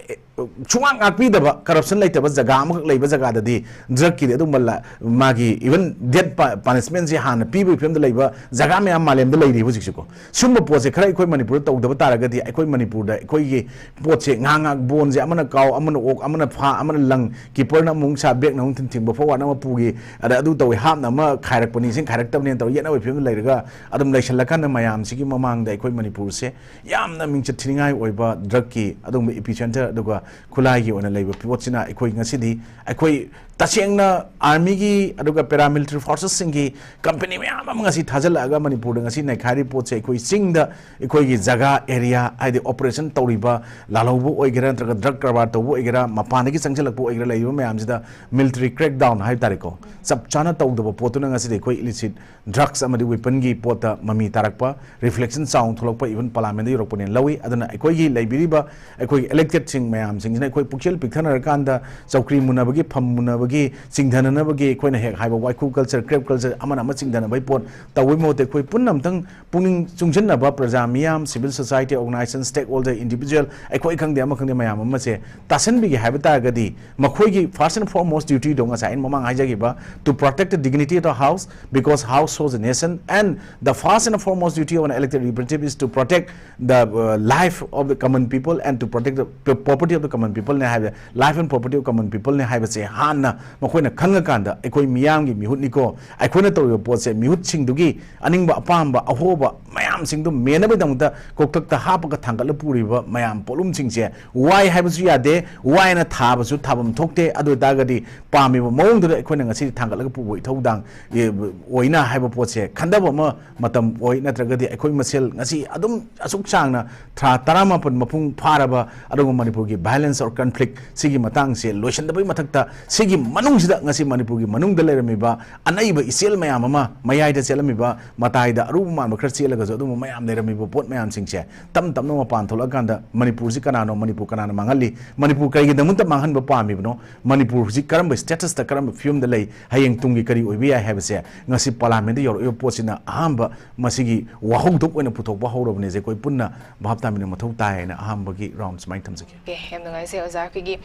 ꯁꯨꯡꯉꯥꯛ ꯉꯥꯛꯄꯤꯗꯕ, ꯀꯔꯞꯁꯟ ꯂꯩꯇꯕ ꯖꯒꯥ ꯑꯃꯈꯛ ꯂꯩꯕ ꯖꯒꯥꯗꯗꯤ ꯗ꯭ꯔꯛꯀꯤꯗꯤ ꯑꯗꯨꯒꯨꯝꯕ ꯂ-, ꯃꯥꯒꯤ ꯏꯚꯟ ꯗꯦꯠ ꯄ-, ꯄꯥꯅꯤꯁꯃꯦꯟꯁꯤ ꯍꯥꯟꯅ ꯄꯤꯕꯒꯤ ꯐꯤꯕꯝꯗ ꯂꯩꯕ ꯖꯒꯥ ꯃꯌꯥꯝ ꯃꯥꯂꯦꯝꯗ ꯂꯩꯔꯤ ꯍꯧꯖꯤꯛꯁꯤꯀꯣ꯫ ꯁꯨꯝꯕ ꯄꯣꯠꯁꯦ ꯈꯔ ꯑꯩꯈꯣꯏ ꯃꯅꯤꯄꯨꯔꯗ ꯇꯧꯗꯕ ꯇꯥꯔꯒꯗꯤ, ꯑꯩꯈꯣꯏ ꯃꯅꯤꯄꯨꯔꯗ ꯑꯩꯈꯣꯏꯒꯤ ꯄꯣꯠꯁꯦ ꯉꯥꯏꯍꯥꯛ ꯉꯥꯏꯍꯥꯛ ꯕꯣꯟꯁꯦ ꯑꯃꯅ ꯀꯥꯎ, ꯑꯃꯅ ꯑꯣꯛ, ꯑꯃꯅ ꯐꯥ, ꯑꯃꯅ ꯂꯪ, ꯀꯤꯄꯔꯅ ꯑꯃꯨꯛ ꯁꯥ, ꯕꯦꯛꯅ ꯑꯃꯨꯛ ꯊꯤꯟ, ꯊꯤꯡꯕ, ꯐꯣꯔꯋꯥꯔꯗꯅ ꯑꯃ ꯄꯨꯈꯤ, ꯑꯗ ꯑꯗꯨ ꯇꯧꯏ, ꯍꯥꯞꯅ ꯑꯃ ꯈꯥꯏꯔꯛꯄꯅꯤ, ꯏꯁꯤꯡ ꯈꯥꯏꯔꯛꯇꯕꯅꯦꯅ ꯇꯧꯔ ꯌꯦꯠꯅꯕꯒꯤ ꯐꯤꯕꯝꯗ ꯂꯩꯔꯒ ꯑꯗꯨꯝ ꯂꯩꯁꯜꯂꯀꯥꯟꯗ ꯃꯌꯥꯝꯁꯤꯒꯤ ꯃꯃꯥꯡꯗ ꯑꯩꯈꯣꯏ ꯃꯅꯤꯄꯨꯔꯁꯦ ꯌꯥꯝꯅ ꯃꯤꯡꯆꯠ ꯊꯤꯅꯤꯡꯉꯥꯏ ꯑꯣꯏꯕ ꯗ꯭ꯔꯛꯀꯤ ꯑꯗꯨꯒꯨꯝꯕ ꯏꯄꯤ ꯁꯦꯟꯇꯔ ꯑꯗꯨꯒ ꯈꯨꯠꯂꯥꯏꯒꯤ ꯑꯣꯏꯅ ꯂꯩꯕ ꯄꯣꯠꯁꯤꯅ ꯑꯩꯈꯣꯏ ꯉꯁꯤꯗꯤ ꯑꯩꯈꯣꯏ ꯇꯁꯦꯡꯅ ꯑꯥꯔꯃꯤꯒꯤ ꯑꯗꯨꯒ ꯄꯦꯔꯥꯃꯤꯂꯤꯇꯔꯤ ꯐꯣꯔꯁꯦꯁꯁꯤꯡꯒꯤ ꯀꯝꯄꯦꯅꯤ ꯃꯌꯥꯝ ꯑꯃ ꯉꯁꯤ ꯊꯥꯖꯤꯜꯂꯛꯑꯒ ꯃꯅꯤꯄꯨꯔꯗ ꯉꯁꯤ ꯅꯩꯈꯥꯏꯔꯤꯕ ꯄꯣꯠꯁꯦ ꯑꯩꯈꯣꯏ ꯆꯤꯡꯗ ꯑꯩꯈꯣꯏꯒꯤ ꯖꯒꯥ ꯑꯦꯔꯤꯌꯥ, ꯍꯥꯏꯗꯤ ꯑꯣꯄꯔꯦꯁꯟ ꯇꯧꯔꯤꯕ ꯂꯥꯜꯍꯧꯕ ꯑꯣꯏꯒꯦꯔꯥ ꯅꯠꯇ꯭ꯔꯒ ꯗ꯭ꯔꯒ ꯀꯔꯕꯥꯔ ꯇꯧꯕ ꯑꯣꯏꯒꯦꯔꯥ, ꯃꯄꯥꯟꯗꯒꯤ ꯆꯪꯁꯤꯜꯂꯛꯄ ꯑꯣꯏꯒꯦꯔꯥ, ꯂꯩꯔꯤꯕ ꯃꯌꯥꯝꯁꯤꯗ ꯃꯤꯂꯤꯇꯔꯤ ꯀ꯭ꯔꯦꯛ ꯗꯥꯎꯟ ꯍꯥꯏꯕ ꯇꯥꯔꯦꯀꯣ, ꯆꯞ ꯆꯥꯅ ꯇꯧꯗꯕ ꯄꯣꯠꯇꯨꯅ ꯉꯁꯤꯗꯤ ꯑꯩꯈꯣꯏ ꯏꯂꯤꯁꯤꯠ ꯗ꯭ꯔꯒꯁ ꯑꯃꯗꯤ ꯋꯦꯄꯟꯒꯤ ꯄꯣꯠꯇ ꯃꯃꯤ ꯇꯥꯔꯛꯄ, ꯔꯤꯐ꯭ꯂꯦꯛꯁꯟ ꯆꯥꯎꯅ ꯊꯣꯛꯂꯛꯄ, ꯏꯚꯟ ꯄꯥꯔꯂꯥꯃꯦꯟꯗ ꯌꯧꯔꯛꯄꯅꯦꯅ ꯂꯧꯏ꯫ ꯑꯗꯨꯅ ꯑꯩꯈꯣꯏꯒꯤ ꯂꯩꯕꯤꯔꯤꯕ ꯑꯩꯈꯣꯏꯒꯤ ꯏꯂꯦꯛꯇꯦꯗꯁꯤꯡ ꯃꯌꯥꯝꯁꯤꯡꯁꯤꯅ ꯑꯩꯈꯣꯏ ꯄꯨꯛꯆꯦꯜ ꯄꯤꯛꯊꯅꯔꯀꯥꯟꯗ ꯆꯧꯀ꯭ꯔꯤ ꯃꯨꯟꯅꯕꯒꯤ, ꯐꯝ ꯃꯨꯟꯅꯕꯒꯤ, ꯆꯤꯡꯊꯅꯅꯕꯒꯤ, ꯑꯩꯈꯣꯏꯅ ꯍꯦꯛ ꯍꯥꯏꯕ ꯋꯥꯏꯈꯨ ꯀꯜꯆꯔ, ꯀ꯭ꯔꯦꯞ ꯀꯜꯆꯔ, ꯑꯃꯅ ꯑꯃ ꯆꯤꯡꯊꯅꯕꯒꯤ ꯄꯣꯠ ꯇꯧꯕꯒꯤ ꯃꯍꯨꯠꯇ ꯑꯩꯈꯣꯏ ꯄꯨꯟꯅ ꯑꯝꯇꯪ ꯄꯨꯛꯅꯤꯡ ꯆꯨꯡꯁꯤꯟꯅꯕ ꯄ꯭ꯔꯖꯥ ꯃꯤꯌꯥꯝ, civil society organization, stakeholder, individual, ꯑꯩꯈꯣꯏ ꯈꯪꯗꯦ ꯑꯃ ꯈꯪꯗꯦ ꯃꯌꯥꯝ ꯑꯃꯁꯦ ꯇꯥꯁꯟꯕꯤꯒꯦ ꯍꯥꯏꯕ ꯇꯥꯔꯒꯗꯤ ꯃꯈꯣꯏꯒꯤ first and foremost dutyꯗꯣ ꯉꯁꯥꯏ ꯑꯩꯅ ꯃꯃꯥꯡ ꯍꯥꯏꯖꯈꯤꯕ to protect the dignity of the house, because house shows the nation, and the first and foremost duty of an elected representative is to protect the, uh, life of the common people and to protect the p-, property of the common people ꯅꯦ ꯍꯥꯏꯕ, life and property of common people ꯅꯦ ꯍꯥꯏꯕꯁꯦ ꯍꯥꯟꯅ ꯃꯈꯣꯏꯅ ꯈꯪꯉꯀꯥꯟꯗ ꯑꯩꯈꯣꯏ ꯃꯤꯌꯥꯝꯒꯤ ꯃꯤꯍꯨꯠꯅꯤꯀꯣ, ꯑꯩꯈꯣꯏꯅ ꯇꯧꯔꯤꯕ ꯄꯣꯠꯁꯦ ꯃꯤꯍꯨꯠꯁꯤꯡꯗꯨꯒꯤ ꯑꯅꯤꯡꯕ ꯑꯄꯥꯝꯕ ꯑꯍꯣꯕ ꯃꯌꯥꯝꯁꯤꯡꯗꯨ ꯃꯦꯟꯅꯕꯒꯤꯗꯃꯛꯇ ꯀꯣꯛꯊꯛꯇ ꯍꯥꯞꯄꯒ ꯊꯥꯡꯒꯠꯂ ꯄꯨꯔꯤꯕ ꯃꯌꯥꯝ ꯄꯣꯠꯂꯨꯝꯁꯤꯡꯁꯦ ꯋꯥꯏ ꯍꯥꯏꯕꯁꯨ ꯌꯥꯗꯦ, ꯋꯥꯏꯅ ꯊꯥꯕꯁꯨ ꯊꯥꯐꯝ ꯊꯣꯛꯇꯦ꯫ ꯑꯗꯨ ꯑꯣꯏꯇꯥꯔꯒꯗꯤ ꯄꯥꯝꯃꯤꯕ ꯃꯑꯣꯡꯗꯨꯗ ꯑꯩꯈꯣꯏꯅ ꯉꯁꯤꯗꯤ ꯊꯥꯡꯒꯠꯂꯒ ꯄꯨꯕ ꯏꯊꯧꯗꯥꯡ, ꯑꯦ, ꯑꯣꯏꯅ ꯍꯥꯏꯕ ꯄꯣꯠꯁꯦ ꯈꯟꯊꯕ ꯑꯃ ꯃꯇꯝ ꯑꯣꯏ, ꯅꯠꯇ꯭ꯔꯒꯗꯤ ꯑꯩꯈꯣꯏ ꯃꯁꯦꯜ ꯉꯁꯤ ꯑꯗꯨꯝ ꯑꯁꯨꯛ ꯁꯥꯡꯅ ꯊꯥ ꯇꯔꯥꯃꯥꯄꯟ ꯃꯄꯨꯡ ꯐꯥꯔꯕ ꯑꯗꯨꯒ ꯃꯅꯤꯄꯨꯔꯒꯤ violence or conflict ꯁꯤꯒꯤ ꯃꯇꯥꯡꯁꯦ ꯂꯣꯏꯁꯤꯟꯗꯕꯒꯤ ꯃꯊꯛꯇ ꯁꯤꯒꯤ ꯃꯅꯨꯡꯁꯤꯗ ꯉꯁꯤ ꯃꯅꯤꯄꯨꯔꯒꯤ ꯃꯅꯨꯡꯗ ꯂꯩꯔꯝꯃꯤꯕ ꯑꯅꯩꯕ ꯏꯆꯦꯜ ꯃꯌꯥꯝ ꯑꯃ, ꯃꯌꯥꯏꯗ ꯆꯦꯜꯂꯝꯃꯤꯕ, ꯃꯇꯥꯏꯗ ꯑꯔꯨꯕ ꯃꯥꯟꯕ ꯈꯔ ꯆꯦꯜꯂꯒꯁꯨ, ꯑꯗꯨꯒꯨꯝꯕ ꯃꯌꯥꯝ ꯂꯩꯔꯝꯃꯤꯕ ꯄꯣꯠ ꯃꯌꯥꯝꯁꯤꯡꯁꯦ ꯇꯞ ꯇꯞꯅ ꯃꯄꯥꯟ ꯊꯣꯛꯂꯛꯑꯀꯥꯟꯗ ꯃꯅꯤꯄꯨꯔꯁꯤ ꯀꯅꯥꯅꯣ, ꯃꯅꯤꯄꯨꯔ ꯀꯅꯥꯅ ꯃꯥꯡꯍꯜꯂꯤ, ꯃꯅꯤꯄꯨꯔ ꯀꯔꯤꯒꯤꯗꯃꯛꯇ ꯃꯥꯡꯍꯟꯕ ꯄꯥꯝꯃꯤꯕꯅꯣ, ꯃꯅꯤꯄꯨꯔ ꯍꯧꯖꯤꯛ ꯀꯔꯝꯕ statusꯇ, ꯀꯔꯝꯕ ꯐꯤꯕꯝꯗ ꯂꯩ, ꯍꯌꯦꯡ ꯇꯨꯡꯒꯤ ꯀꯔꯤ ꯑꯣꯏꯕ ꯌꯥꯏ ꯍꯥꯏꯕꯁꯦ ꯉꯁꯤ ꯄꯥꯔꯂꯤꯌꯥꯃꯦꯟꯗ ꯌꯧꯔꯛꯏꯕ ꯄꯣꯠꯁꯤꯅ ꯑꯍꯥꯟꯕ ꯃꯁꯤꯒꯤ ꯋꯥꯍꯧꯗꯣꯛ ꯑꯣꯏꯅ ꯄꯨꯊꯣꯛꯄ ꯍꯧꯔꯕꯅꯦꯁꯦ ꯑꯩꯈꯣꯏ ꯄꯨꯟꯅ ꯚꯥꯞ ꯇꯥꯃꯤꯟꯅꯕ ꯃꯊꯧ ꯇꯥꯏ ꯍꯥꯏꯅ ꯑꯍꯥꯟꯕꯒꯤ ꯔꯥꯎꯟ ꯁꯨꯃꯥꯏꯅ ꯊꯝꯖꯒꯦ꯫ ꯑꯣꯀꯦ, ꯌꯥꯝ ꯅꯨꯡꯉꯥꯏꯖꯩ ꯑꯣꯖꯥ꯫ ꯑꯩꯈꯣꯏꯒꯤ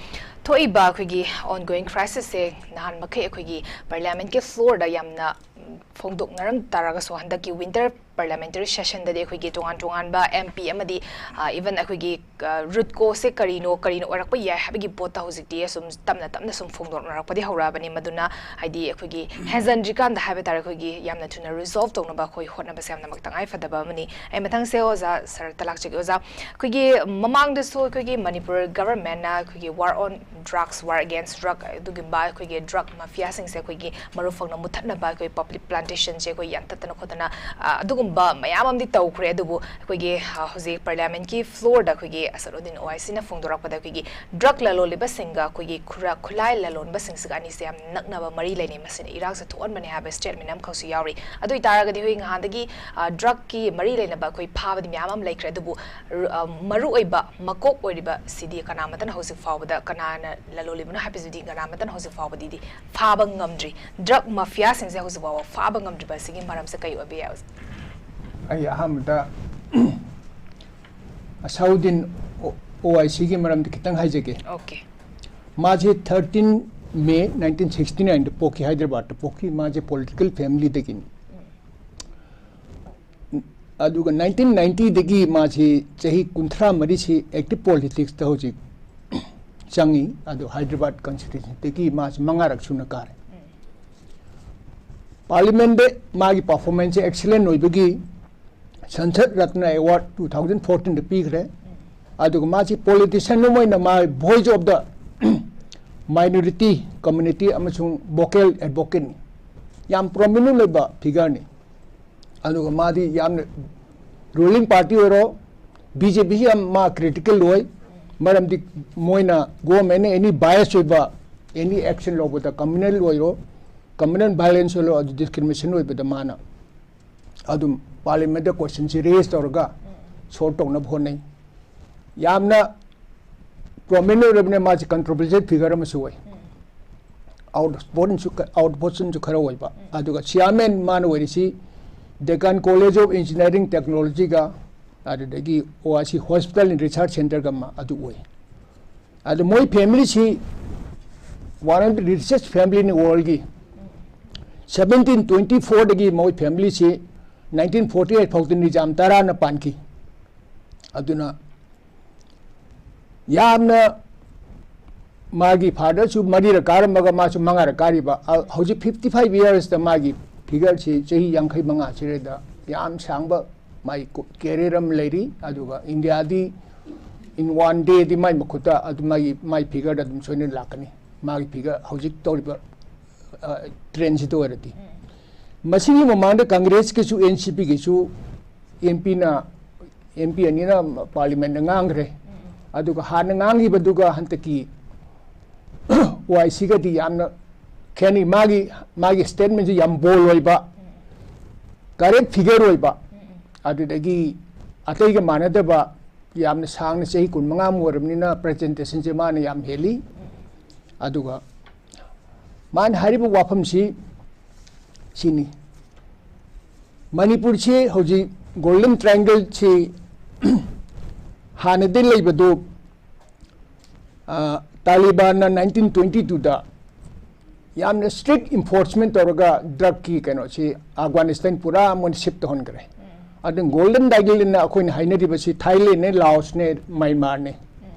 ꯊꯣꯛꯏꯕ ꯑꯩꯈꯣꯏꯒꯤ ongoing crisisꯁꯦ ꯅꯍꯥꯟ ꯃꯈꯩ ꯑꯩꯈꯣꯏꯒꯤ ꯄꯥꯔꯂꯤꯌꯥꯃꯦꯟꯠꯀꯤ floorꯗ ꯌꯥꯝꯅ, ꯎꯝ, ꯐꯣꯡꯗꯣꯛꯅꯔꯝ ꯇꯥꯔꯒꯁꯨ, ꯍꯟꯗꯛꯀꯤ winter parliamentary sessionꯗꯗꯤ ꯑꯩꯈꯣꯏꯒꯤ ꯇꯣꯉꯥꯟ ꯇꯣꯉꯥꯟꯕ MP ꯑꯃꯗꯤ, ꯑ, even ꯑꯩꯈꯣꯏꯒꯤ, ꯑ, root causeꯁꯦ ꯀꯔꯤꯅꯣ, ꯀꯔꯤꯅ ꯑꯣꯏꯔꯛꯄ ꯌꯥꯏ ꯍꯥꯏꯕꯒꯤ ꯄꯣꯠꯇ ꯍꯧꯖꯤꯛꯇꯤ ꯑꯁꯨꯝ ꯇꯞꯅ ꯇꯞꯅ ꯁꯨꯝ ꯐꯣꯡꯗꯣꯛꯅꯔꯛꯄꯗꯤ ꯍꯧꯔꯛꯑꯕꯅꯤ꯫ ꯃꯗꯨꯅ ꯍꯥꯏꯗꯤ ꯑꯩꯈꯣꯏꯒꯤ ꯍꯦꯟꯖꯟꯗ꯭ꯔꯤꯀꯥꯟꯗ ꯍꯥꯏꯕ ꯇꯥꯔꯦ, ꯑꯩꯈꯣꯏꯒꯤ ꯌꯥꯝꯅ ꯊꯨꯅ resolve ꯇꯧꯅꯕ ꯑꯩꯈꯣꯏ ꯍꯣꯠꯅꯕꯁꯦ ꯌꯥꯝꯅꯃꯛ ꯇꯉꯥꯏ ꯐꯗꯕ ꯑꯃꯅꯤ꯫ ꯑꯩ ꯃꯊꯪꯁꯦ ꯑꯣꯖꯥ ꯁꯔꯠꯇ ꯂꯥꯛꯆꯒꯦ꯫ ꯑꯣꯖꯥ, ꯑꯩꯈꯣꯏꯒꯤ ꯃꯃꯥꯡꯗꯁꯨ ꯑꯩꯈꯣꯏꯒꯤ ꯃꯅꯤꯄꯨꯔ governmentꯅ ꯑꯩꯈꯣꯏꯒꯤ war on drugs, war against drug, ꯑꯗꯨꯒꯨꯝꯕ ꯑꯩꯈꯣꯏꯒꯤ drug mafiaꯁꯤꯡꯁꯦ ꯑꯩꯈꯣꯏꯒꯤ ꯃꯔꯨ ꯐꯪꯅ ꯃꯨꯊꯠꯅꯕ ꯑꯩꯈꯣꯏ public plantationꯁꯦ ꯑꯩꯈꯣꯏ ꯌꯥꯟꯊꯠꯇꯅ ꯈꯣꯠꯇꯅ, ꯑ, ꯑꯗꯨꯒꯨꯝꯕ ꯃꯌꯥꯝ ꯑꯃꯗꯤ ꯇꯧꯈ꯭ꯔꯦ꯫ ꯑꯗꯨꯕꯨ ꯑꯩꯈꯣꯏꯒꯤ, ꯑ, ꯍꯧꯖꯤꯛ parliamentꯀꯤ floorꯗ ꯑꯩꯈꯣꯏꯒꯤ ꯑꯁꯗꯨꯗꯤꯟ ꯑꯣꯋꯥꯏꯁꯤꯅ ꯐꯣꯡꯗꯣꯔꯛꯄꯗ ꯑꯩꯈꯣꯏꯒꯤ drug ꯂꯂꯣꯜꯂꯤꯕꯁꯤꯡꯒ ꯑꯩꯈꯣꯏꯒꯤ ꯈꯨꯔ-, ꯈꯨꯠꯂꯥꯏ ꯂꯂꯣꯟꯕꯁꯤꯡꯁꯤꯒ ꯑꯅꯤꯁꯦ ꯌꯥꯝ ꯅꯛꯅꯕ ꯃꯔꯤ ꯂꯩꯅꯩ, ꯃꯁꯤꯅ ꯏꯔꯥꯡꯁꯦ ꯊꯣꯛꯍꯟꯕꯅꯦ ꯍꯥꯏꯕ statement ꯑꯃꯈꯛꯁꯨ ꯌꯥꯎꯔꯤ꯫ ꯑꯗꯨ ꯑꯣꯏꯇꯥꯔꯒꯗꯤ ꯑꯩꯈꯣꯏ ꯉꯍꯥꯟꯗꯒꯤ, ꯑ, drugꯀꯤ ꯃꯔꯤ ꯂꯩꯅꯕ ꯑꯩꯈꯣꯏ ꯐꯥꯕꯗꯤ ꯃꯌꯥꯝ ꯑꯃ ꯂꯩꯈ꯭ꯔꯦ, ꯑꯗꯨꯕꯨ ꯔ-, ꯑ, ꯃꯔꯨꯑꯣꯏꯕ ꯃꯀꯣꯛ ꯑꯣꯏꯔꯤꯕ ꯁꯤꯗꯤ ꯀꯅꯥꯃꯠꯇꯅ ꯍꯧꯖꯤꯛ ꯐꯥꯎꯕꯗ ꯀꯅꯥꯅ ꯂꯂꯣꯜꯂꯤꯕꯅꯣ ꯍꯥꯏꯕꯁꯤꯗꯤ ꯀꯅꯥꯃꯠꯇꯅ ꯍꯧꯖꯤꯛ ꯐꯥꯎꯕꯗꯤꯗꯤ ꯐꯥꯕ ꯉꯝꯗ꯭ꯔꯤ꯫ Drug mafiaꯁꯤꯡꯁꯦ ꯍꯧꯖꯤꯛ ꯐꯥꯎꯕ ꯐꯥꯕ ꯉꯝꯗ꯭ꯔꯤꯕ ꯑꯁꯤꯒꯤ ꯃꯔꯝꯁꯦ ꯀꯩ ꯑꯣꯏꯕ ꯌꯥꯏ? ꯑꯩ ꯑꯍꯥꯟꯕꯗ ꯑꯁꯥꯎꯗꯤꯟ ꯑꯣ-, OICꯒꯤ ꯃꯔꯝꯗ ꯈꯤꯇꯪ ꯍꯥꯏꯖꯒꯦ꯫ ꯑꯣꯀꯦ꯫ ꯃꯥꯁꯦ thirteen May nineteen sixty nineꯗ ꯄꯣꯛꯈꯤ, ꯍꯥꯏꯗ꯭ꯔꯕꯥꯗꯇ ꯄꯣꯛꯈꯤ꯫ ꯃꯥꯁꯦ political familyꯗꯒꯤꯅꯤ꯫ ꯑꯗꯨꯒ nineteen ninetyꯗꯒꯤ ꯃꯥꯁꯤ ꯆꯍꯤ ꯀꯨꯟꯊ꯭ꯔꯥ ꯃꯔꯤꯁꯤ active politicsꯇ ꯍꯧꯖꯤꯛ ꯆꯪꯉꯤ꯫ ꯑꯗꯨ ꯍꯥꯏꯗ꯭ꯔꯕꯥꯗ constituencyꯗꯒꯤ ꯃꯥꯁꯤ ꯃꯉꯥꯔꯛ ꯁꯨꯅ ꯀꯥꯔꯦ꯫ Parliamentꯗ ꯃꯥꯒꯤ performanceꯁꯦ excellent ꯑꯣꯏꯕꯒꯤ Sansad Ratna Award two thousand fourteenꯗ ꯄꯤꯈ꯭ꯔꯦ꯫ ꯑꯗꯨꯒ ꯃꯥꯁꯤ politician ꯑꯃ ꯑꯣꯏꯅ ꯃꯥ voice of the minority community ꯑꯃꯁꯨꯡ vocal advocateꯅꯤ꯫ ꯌꯥꯝ prominent ꯑꯣꯏꯕ figureꯅꯤ꯫ ꯑꯗꯨꯒ ꯃꯥꯗꯤ ꯌꯥꯝꯅ ruling party ꯑꯣꯏꯔꯣ, BJPꯁꯤ ꯌꯥꯝ ꯃꯥ critical ꯑꯣꯏ꯫ ꯃꯔꯝꯗꯤ ꯃꯣꯏꯅ governmentꯅ any bias ꯑꯣꯏꯕ ꯑꯦꯅꯤ ꯑꯦꯛꯁꯟ ꯂꯧꯕꯗ, ꯀꯝꯃ꯭ꯌꯨꯅꯦꯜ ꯑꯣꯏꯔꯣ, ꯀꯝꯃ꯭ꯌꯨꯅꯦꯜ ꯚꯥꯏꯂꯦꯟꯁ ꯑꯣꯏꯔꯣ, ꯑꯗꯨ ꯗꯤꯁꯀ꯭ꯔꯤꯃꯤꯅꯦꯁꯟ ꯑꯣꯏꯕꯗ ꯃꯥꯅ ꯑꯗꯨꯝ ꯄꯥꯔꯂꯤꯌꯥꯃꯦꯟꯠꯇ ꯀꯣꯏꯁꯟꯁꯤ ꯔꯦꯖ ꯇꯧꯔꯒ ꯁꯣꯜꯕ ꯇꯧꯅꯕ ꯍꯣꯠꯅꯩ꯫ ꯌꯥꯝꯅ ꯄ꯭ꯔꯣꯃꯤꯅꯦꯟ ꯑꯣꯏꯔꯕꯅꯤꯅ ꯃꯥꯁꯤ ꯀꯟꯇ꯭ꯔꯣꯚꯔꯁꯤꯌꯦꯜ ꯐꯤꯒꯔ ꯑꯃꯁꯨ ꯑꯣꯏ꯫ ꯑꯥꯎꯠꯁ꯭ꯄꯣꯀꯟꯁꯨ ꯈ-, ꯑꯥꯎꯠꯁ꯭ꯄꯣꯀꯟꯁꯨ ꯈꯔ ꯑꯣꯏꯕ꯫ ꯑꯗꯨꯒ ꯆꯤꯌꯥꯔꯃꯦꯟ ꯃꯥꯅ ꯑꯣꯏꯔꯤꯁꯤ Deccan College of Engineering Technologyꯒ ꯑꯗꯨꯗꯒꯤ ꯑꯣ I C hospital and research ꯁꯦꯟꯇꯔꯒ ꯑꯃ ꯑꯗꯨ ꯑꯣꯏ꯫ ꯑꯗꯨ ꯃꯣꯏ ꯐꯦꯃꯤꯂꯤꯁꯤ one of the richest family in the worldꯒꯤ꯫ Seventeen twenty fourꯗꯒꯤ ꯃꯣꯏ ꯐꯦꯃꯤꯂꯤꯁꯤ nineteen forty eight ꯐꯥꯎꯗ ꯅꯤꯖꯥꯝ ꯇꯔꯥꯅ ꯄꯥꯟꯈꯤ꯫ ꯑꯗꯨꯅ ꯌꯥꯝꯅ ꯃꯥꯒꯤ ꯐꯥꯗꯔꯁꯨ ꯃꯔꯤꯔꯛ ꯀꯥꯔꯝꯃꯒ ꯃꯥꯁꯨ ꯃꯉꯥꯔꯛ ꯀꯥꯔꯤꯕ, ꯑ, ꯍꯧꯖꯤꯛ fifty five yearsꯇ ꯃꯥꯒꯤ ꯐꯤꯒꯔꯁꯤ ꯆꯍꯤ ꯌꯥꯡꯈꯩ ꯃꯉꯥ ꯁꯤꯗꯩꯗ ꯌꯥꯝ ꯁꯥꯡꯕ ꯃꯥꯒꯤ ꯀꯦꯔꯤꯌꯔ ꯑꯃ ꯂꯩꯔꯤ꯫ ꯑꯗꯨꯒ ꯏꯟꯗꯤꯌꯥꯗꯤ in one dayꯗꯤ ꯃꯥꯏ ꯃꯈꯨꯠꯇ ꯑꯗꯨ ꯃꯥꯒꯤ, ꯃꯥꯏ ꯐꯤꯒꯔꯗ ꯑꯗꯨꯝ ꯁꯣꯏꯅ ꯂꯥꯛꯀꯅꯤ꯫ ꯃꯥꯒꯤ ꯐꯤꯒꯔ ꯍꯧꯖꯤꯛ ꯇꯧꯔꯤꯕ, ꯑ, ꯇ꯭ꯔꯦꯟꯁꯤꯗ ꯑꯣꯏꯔꯗꯤ꯫ ꯃꯁꯤꯒꯤ ꯃꯃꯥꯡꯗ ꯀꯪꯒ꯭ꯔꯦꯁꯀꯤꯁꯨ ꯑꯦꯟ ꯁꯤ ꯄꯤꯒꯤꯁꯨ ꯑꯦꯝ ꯄꯤꯅ, ꯑꯦꯝ ꯄꯤ ꯑꯅꯤꯅ ꯄꯥꯔꯂꯤꯌꯥꯃꯦꯟꯠꯇ ꯉꯥꯡꯈ꯭ꯔꯦ꯫ ꯑꯗꯨꯒ ꯍꯥꯟꯅ ꯉꯥꯡꯈꯤꯕꯗꯨꯒ ꯍꯟꯗꯛꯀꯤ ꯋꯥꯏ ꯁꯤꯒꯗꯤ ꯌꯥꯝꯅ ꯈꯦꯠꯅꯩ꯫ ꯃꯥꯒꯤ, ꯃꯥꯒꯤ ꯁ꯭ꯇꯦꯠꯃꯦꯟꯁꯤ ꯌꯥꯝ ꯕꯣꯜ ꯑꯣꯏꯕ, ꯀꯔꯦꯛ ꯐꯤꯒꯔ ꯑꯣꯏꯕ, ꯑꯗꯨꯗꯒꯤ ꯑꯇꯩꯒ ꯃꯥꯟꯅꯗꯕ, ꯌꯥꯝꯅ ꯁꯥꯡꯅ ꯆꯍꯤ ꯀꯨꯟꯃꯉꯥꯃꯨꯛ ꯑꯣꯏꯔꯕꯅꯤꯅ ꯄ꯭ꯔꯖꯦꯟꯇꯦꯁꯟꯁꯦ ꯃꯥꯅ ꯌꯥꯝ ꯍꯦꯜꯂꯤ꯫ ꯑꯗꯨꯒ ꯃꯥꯅ ꯍꯥꯏꯔꯤꯕ ꯋꯥꯐꯝꯁꯤ ꯁꯤꯅꯤ, ꯃꯅꯤꯄꯨꯔꯁꯤ ꯍꯧꯖꯤꯛ ꯒꯣꯜꯗꯟ ꯇ꯭ꯔꯥꯏꯌꯦꯡꯒꯜꯁꯤ ꯍꯥꯟꯅꯗꯤ ꯂꯩꯕꯗꯨ, ꯑ, ꯇꯥꯂꯤꯕꯥꯟꯅ nineteen twenty twoꯗ ꯌꯥꯝꯅ ꯁ꯭ꯇꯔꯤꯛ ꯏꯟꯐꯣꯔꯁꯃꯦꯟꯠ ꯇꯧꯔꯒ ꯗ꯭ꯔꯒꯀꯤ ꯀꯩꯅꯣꯁꯤ ꯑꯐꯒꯥꯅꯤꯁꯇꯥꯟ ꯄꯨꯔꯥ ꯃꯣꯏꯅ ꯁꯤꯐ ꯇꯧꯍꯟꯈ꯭ꯔꯦ꯫ ꯑꯗꯨꯅ ꯒꯣꯜꯗꯟ ꯇ꯭ꯔꯥꯏꯌꯦꯡꯒꯜꯅ ꯑꯩꯈꯣꯏꯅ ꯍꯥꯏꯅꯔꯤꯕꯁꯤ ꯊꯥꯏꯂꯦꯟꯅꯦ, ꯂꯥꯑꯣꯁꯅꯦ, ꯃ꯭ꯌꯥꯟꯃꯥꯔꯅꯦ꯫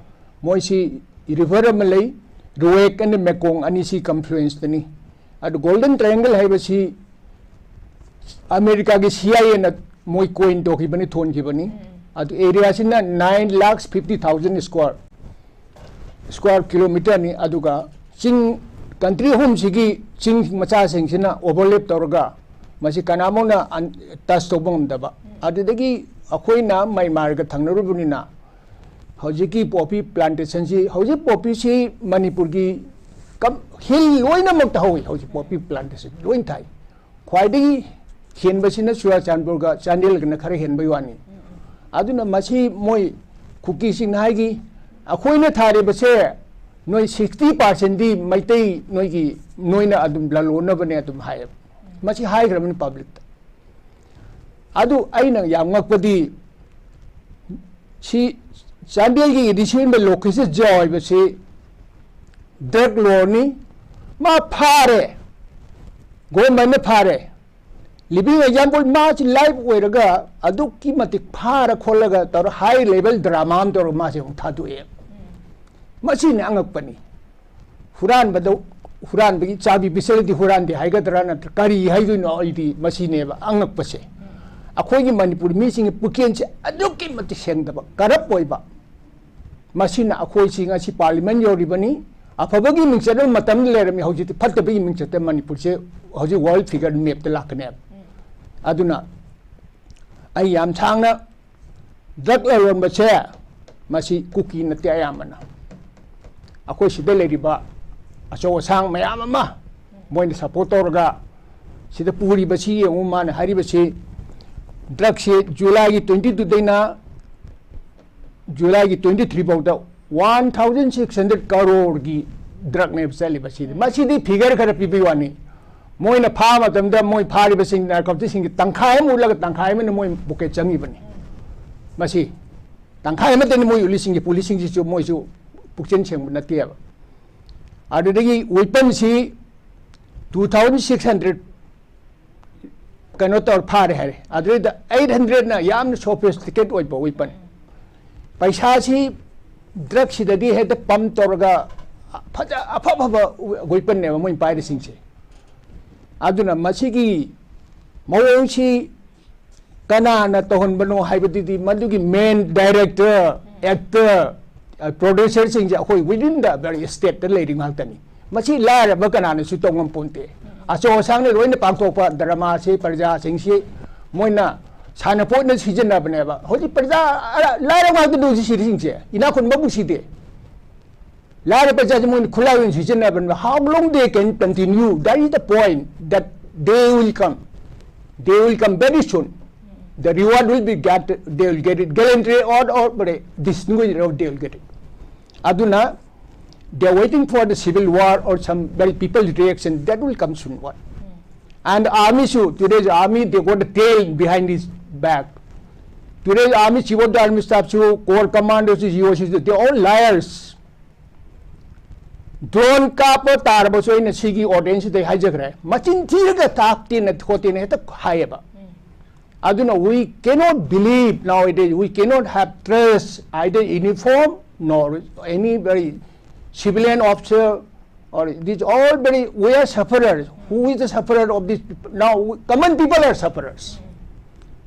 ꯃꯣꯏꯁꯤ ꯔꯤꯚꯔ ꯑꯃ ꯂꯩ, ꯔꯨꯋꯦꯛ ꯑꯅ ꯃꯦꯀꯣꯡ ꯑꯅꯤꯁꯤ ꯀꯟꯐ꯭ꯂꯨꯌꯦꯟꯁꯇꯅꯤ꯫ ꯑꯗꯨ ꯒꯣꯜꯗꯟ ꯇ꯭ꯔꯥꯏꯌꯦꯡꯒꯜ ꯍꯥꯏꯕꯁꯤ ꯑꯃꯦꯔꯤꯀꯥꯒꯤ ꯁꯤ ꯑꯥꯏ ꯑꯦꯅ ꯃꯣꯏ ꯀꯣꯏꯟ ꯇꯧꯈꯤꯕꯅꯤ, ꯊꯣꯟꯈꯤꯕꯅꯤ꯫ ꯑꯗꯨ ꯑꯦꯔꯤꯌꯥꯁꯤꯅ nine lakhs fifty thousand square, square kilometerꯅꯤ꯫ ꯑꯗꯨꯒ ꯆꯤꯡ, ꯀꯟꯇ꯭ꯔꯤ ꯑꯍꯨꯝꯁꯤꯒꯤ ꯆꯤꯡ ꯃꯆꯥꯁꯤꯡꯁꯤꯅ ꯑꯣꯚꯔꯂꯦꯞ ꯇꯧꯔꯒ ꯃꯁꯤ ꯀꯅꯥꯃꯨꯛꯅ ꯑꯟ-, ꯇꯆ ꯇꯧꯕ ꯉꯝꯗꯕ꯫ ꯑꯗꯨꯗꯒꯤ ꯑꯩꯈꯣꯏꯅ ꯃ꯭ꯌꯥꯟꯃꯥꯔꯒ ꯊꯪꯅꯔꯨꯕꯅꯤꯅ ꯍꯧꯖꯤꯛꯀꯤ ꯄꯣꯄꯤ ꯄ꯭ꯂꯥꯟꯇꯦꯁꯟꯁꯤ, ꯍꯧꯖꯤꯛ ꯄꯣꯄꯤꯁꯤ ꯃꯅꯤꯄꯨꯔꯒꯤ ꯀꯝ-, ꯍꯤꯜ ꯂꯣꯏꯅꯃꯛꯇ ꯍꯧꯏ ꯍꯧꯖꯤꯛ ꯄꯣꯄꯤ ꯄ꯭ꯂꯥꯟꯇꯦꯁꯟ ꯂꯣꯏ ꯊꯥꯏ꯫ ꯈ꯭ꯋꯥꯏꯗꯒꯤ ꯍꯦꯟꯕꯁꯤꯅ ꯆꯨꯔꯥꯆꯥꯟꯄꯨꯔꯒ ꯆꯥꯟꯗꯦꯜꯒꯅ ꯈꯔ ꯍꯦꯟꯕꯒꯤ ꯋꯥꯅꯤ꯫ ꯑꯗꯨꯅ ꯃꯁꯤ ꯃꯣꯏ ꯀꯨꯀꯤꯁꯤꯡꯅ ꯍꯥꯏꯈꯤ, "ꯑꯩꯈꯣꯏꯅ ꯊꯥꯔꯤꯕꯁꯦ ꯅꯣꯏ ꯁꯤꯛꯁꯇꯤ ꯄꯥꯔꯁꯦꯟꯗꯤ ꯃꯩꯇꯩ ꯅꯣꯏꯒꯤ, ꯅꯣꯏꯅ ꯑꯗꯨꯝ ꯂꯂꯣꯟꯅꯕꯅꯦ" ꯑꯗꯨꯝ ꯍꯥꯏꯌꯦꯕ꯫ ꯃꯁꯤ ꯍꯥꯏꯈ꯭ꯔꯕꯅꯤ ꯄꯕ꯭ꯂꯤꯛꯇ꯫ ꯑꯗꯨ ꯑꯩꯅ ꯌꯥꯝ ꯉꯛꯄꯗꯤ, ꯁꯤ ꯆꯥꯟꯗꯦꯜꯒꯤ ꯑꯦ ꯗꯤ ꯁꯤ ꯑꯣꯏꯕ ꯂꯣꯀꯦꯁꯟ ꯖꯦ ꯑꯣꯏꯕꯁꯤ ꯗ꯭ꯔꯒ ꯂꯣꯔꯅꯤ, ꯃꯥ ꯐꯥꯔꯦ, ꯒꯣꯚꯔꯟꯃꯦꯟꯅ ꯐꯥꯔꯦ꯫ ꯂꯤꯚꯤꯡ ꯑꯦꯛꯖꯥꯝꯄꯜ, ꯃꯥꯁꯤ ꯂꯥꯏꯐ ꯑꯣꯏꯔꯒ ꯑꯗꯨꯛꯀꯤ ꯃꯇꯤꯛ ꯐꯥꯔ ꯈꯣꯠꯂꯒ ꯇꯧꯔ ꯍꯥꯏ ꯂꯦꯚꯦꯜ ꯗ꯭ꯔꯃꯥ ꯑꯃ ꯇꯧꯔꯒ ꯃꯥꯁꯦ ꯑꯃꯨꯛ ꯊꯥꯗꯣꯛꯑꯦ꯫ ꯃꯁꯤꯅꯤ ꯑꯉꯛꯄꯅꯤ꯫ ꯍꯨꯔꯥꯟꯕꯗ, ꯍꯨꯔꯥꯟꯕꯒꯤ ꯆꯥꯕꯤ ꯄꯤꯁꯜꯂꯗꯤ ꯍꯨꯔꯥꯟꯗꯦ ꯍꯥꯏꯒꯗ꯭ꯔꯥ, ꯅꯠꯇ꯭ꯔ ꯀꯔꯤ ꯍꯥꯏꯗꯣꯏꯅꯣ? ꯑꯩꯗꯤ ꯃꯁꯤꯅꯦꯕ ꯑꯉꯛꯄꯁꯦ꯫ ꯑꯩꯈꯣꯏꯒꯤ ꯃꯅꯤꯄꯨꯔ ꯃꯤꯁꯤꯡꯒꯤ ꯄꯨꯛꯆꯦꯜꯁꯦ ꯑꯗꯨꯛꯀꯤ ꯃꯇꯤꯛ ꯁꯦꯡꯗꯕ, ꯀꯔꯞ ꯑꯣꯏꯕ꯫ ꯃꯁꯤꯅ ꯑꯩꯈꯣꯏꯁꯤ ꯉꯁꯤ ꯄꯥꯔꯂꯤꯌꯥꯃꯦꯟ ꯌꯧꯔꯤꯕꯅꯤ꯫ ꯑꯐꯕꯒꯤ ꯃꯤꯡꯆꯠ ꯑꯃ ꯃꯇꯝꯗ ꯂꯩꯔꯝꯃꯤ, ꯍꯧꯖꯤꯛꯇꯤ ꯐꯠꯇꯕꯒꯤ ꯃꯤꯡꯆꯠꯇ ꯃꯅꯤꯄꯨꯔꯁꯦ ꯍꯧꯖꯤꯛ ꯋꯥꯔꯜ ꯐꯤꯒꯔ ꯃꯦꯞꯇ ꯂꯥꯛꯀꯅꯦꯕ꯫ ꯑꯗꯨꯅ ꯑꯩ ꯌꯥꯝ ꯁꯥꯡꯅ ꯗ꯭ꯔꯒ ꯂꯂꯣꯟꯕꯁꯦ ꯃꯁꯤ ꯀꯨꯀꯤ ꯅꯠꯇꯦ, ꯑꯌꯥꯝꯕꯅ ꯑꯩꯈꯣꯏ ꯁꯤꯗ ꯂꯩꯔꯤꯕ ꯑꯆꯧ ꯑꯁꯥꯡ ꯃꯌꯥꯝ ꯑꯃ ꯃꯣꯏꯅ ꯁꯞꯄꯣꯔꯠ ꯇꯧꯔꯒ ꯁꯤꯗ ꯄꯨꯔꯤꯕꯁꯤ ꯌꯦꯡꯉꯨ꯫ ꯃꯥꯅ ꯍꯥꯏꯔꯤꯕꯁꯤ ꯗ꯭ꯔꯒꯁꯤ ꯖꯨꯂꯥꯏꯒꯤ ꯇ꯭ꯋꯦꯟꯇꯤ ꯇꯨꯗꯩꯅ ꯖꯨꯂꯥꯏꯒꯤ ꯇ꯭ꯋꯦꯟꯇꯤ ꯊ꯭ꯔꯤ ꯐꯥꯎꯗ ꯋꯥꯟ ꯊꯥꯎꯖꯟ ꯁꯤꯛꯁ ꯍꯟꯗ꯭ꯔꯦꯠ ꯀꯔꯣꯔꯒꯤ ꯗ꯭ꯔꯒꯅꯦꯕ ꯆꯠꯂꯤꯕꯁꯤꯗꯤ꯫ ꯃꯁꯤꯗꯤ ꯐꯤꯒꯔ ꯈꯔ ꯄꯤꯕꯩ ꯋꯥꯅꯤ꯫ ꯃꯣꯏꯅ ꯐꯥꯕ ꯃꯇꯝꯗ ꯃꯣꯏ ꯐꯥꯔꯤꯕꯁꯤꯡ ꯅꯥꯔꯀꯣꯇꯤꯛꯁꯤꯡꯒꯤ ꯇꯪꯈꯥꯏ ꯑꯃ ꯎꯠꯂꯒ ꯇꯪꯈꯥꯏ ꯑꯃꯅ ꯃꯣꯏ ꯄꯣꯀꯦꯠ ꯆꯪꯉꯤꯕꯅꯤ꯫ ꯃꯁꯤ ꯇꯪꯈꯥꯏ ꯑꯃꯠꯇꯅꯤ ꯃꯣꯏ ꯎꯠꯂꯤꯁꯤꯡꯁꯤ, ꯄꯨꯂꯤꯁꯁꯤꯡꯁꯤꯁꯨ ꯃꯣꯏꯁꯨ ꯄꯨꯛꯆꯦꯜ ꯁꯦꯡꯕ ꯅꯠꯇꯦꯕ꯫ ꯑꯗꯨꯗꯒꯤ ꯋꯦꯄꯟꯁꯤ ꯇꯨ ꯊꯥꯎꯖꯟ ꯁꯤꯛꯁ ꯍꯟꯗ꯭ꯔꯦꯠ ꯀꯩꯅꯣ ꯇꯧꯔ ꯐꯥꯔꯦ ꯍꯥꯏꯔꯦ꯫ ꯑꯗꯨꯗꯩꯗ ꯑꯩꯠ ꯍꯟꯗ꯭ꯔꯦꯠꯅ ꯌꯥꯝꯅ ꯁꯣꯐꯤꯁꯇꯤꯀꯦꯠ ꯑꯣꯏꯕ ꯋꯦꯄꯟ꯫ ꯄꯩꯁꯥꯁꯤ ꯗ꯭ꯔꯒꯁꯤꯗꯗꯤ ꯍꯦꯛꯇ ꯄꯝ ꯇꯧꯔꯒ ꯐꯖ, ꯑꯐ ꯑꯐꯕ ꯋꯦꯄꯟꯅꯦꯕ ꯃꯣꯏꯅ ꯄꯥꯏꯔꯤꯁꯤꯡꯁꯦ꯫ ꯑꯗꯨꯅ ꯃꯁꯤꯒꯤ ꯃꯑꯣꯡꯁꯤ ꯀꯅꯥꯅ ꯇꯧꯍꯟꯕꯅꯣ ꯍꯥꯏꯕꯗꯨꯗꯤ ꯃꯗꯨꯒꯤ ꯃꯦꯟ ꯗꯥꯏꯔꯦꯛꯇꯔ, ꯑꯦꯛꯇꯔ, ꯄ꯭ꯔꯣꯗ꯭ꯌꯨꯁꯔꯁꯤꯡꯁꯦ ꯑꯩꯈꯣꯏ within the very stateꯇ ꯂꯩꯔꯤ ꯉꯥꯛꯇꯅꯤ꯫ ꯃꯁꯤ ꯂꯥꯏꯔꯕ ꯀꯅꯥꯅꯁꯨ ꯇꯧ ꯉꯝꯄꯣꯟꯇꯦ꯫ ꯑꯆꯧ ꯑꯁꯥꯡꯅ ꯂꯣꯏꯅ ꯄꯥꯡꯊꯣꯛꯄ ꯗ꯭ꯔꯃꯥꯁꯤ ꯄ꯭ꯔꯖꯥꯁꯤꯡꯁꯤ ꯃꯣꯏꯅ ꯁꯥꯟꯅꯄꯣꯠꯅ ꯁꯤꯖꯤꯟꯅꯕꯅꯦꯕ꯫ ꯍꯧꯖꯤꯛ ꯄ꯭ꯔꯖꯥ, ꯑ, ꯂꯥꯏꯔꯕ ꯉꯥꯛꯇꯅꯤ ꯍꯧꯖꯤꯛ ꯁꯤꯔꯤꯁꯤꯡꯁꯦ, ꯏꯅꯥꯛ ꯈꯨꯟꯕꯕꯨ ꯁꯤꯗꯦ꯫ ꯂꯥꯏꯔ ꯄꯩꯁꯥꯁꯦ ꯃꯣꯏꯅ ꯈꯨꯠꯂꯥꯏ ꯑꯣꯏꯅ ꯁꯤꯖꯤꯟꯅꯕꯅꯦ꯫ How long they can continue? That is the point, that they will come. They will come very soon. The reward will be get, they will get it. Gallantry or, or distinguished, they will get it. ꯑꯗꯨꯅ, they are waiting for the civil war or some very people's reaction. That will come soon. What? And army issue, today's army, they got the tail behind his back. Today's army, chief of the army staff issue, corps commanders issue, they are all liars. Drone ꯀꯥꯞꯄ ꯇꯥꯔꯕꯁꯨ ꯑꯩꯅ ꯁꯤꯒꯤ audience ꯗ ꯍꯥꯏꯖꯈ꯭ꯔꯦ, ꯃꯆꯤꯟ ꯊꯤꯔꯒ ꯇꯥꯛꯇꯦꯅ ꯈꯣꯠꯇꯦꯅ ꯍꯦꯛꯇ ꯍꯥꯏꯌꯦꯕ꯫ ꯑꯗꯨꯅ, we cannot believe nowadays, we cannot have trust either uniform nor any very civilian officer, or these all very, we are sufferers. Who is the sufferer of these people? Now, we, common people are sufferers.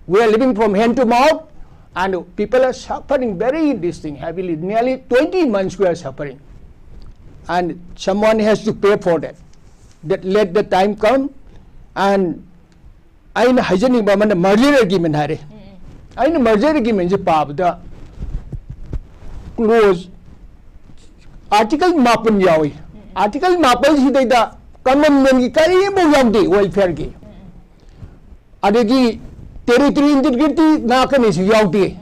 We are living from hand to mouth, and people are suffering very this thing heavily. Nearly twenty months we are suffering, and someone has to pay for that. That, let the time come, and ꯑꯩꯅ ꯍꯥꯏꯖꯅꯤꯡꯕ ꯑꯃꯅ merger agreement ꯍꯥꯏꯔꯦ꯫ ꯑꯩꯅ merger agreement ꯁꯦ ꯄꯥꯕꯗ, clause, article ꯃꯥꯄꯟ ꯌꯥꯎꯏ꯫ Article ꯃꯥꯄꯟꯁꯤꯗꯩꯗ common man ꯒꯤ ꯀꯔꯤꯝꯐꯥꯎ ꯌꯥꯎꯗꯦ, welfare ꯒꯤ꯫ ꯑꯗꯒꯤ territory integrity ꯉꯥꯛꯀꯅꯤꯁꯨ ꯌꯥꯎꯗꯦ꯫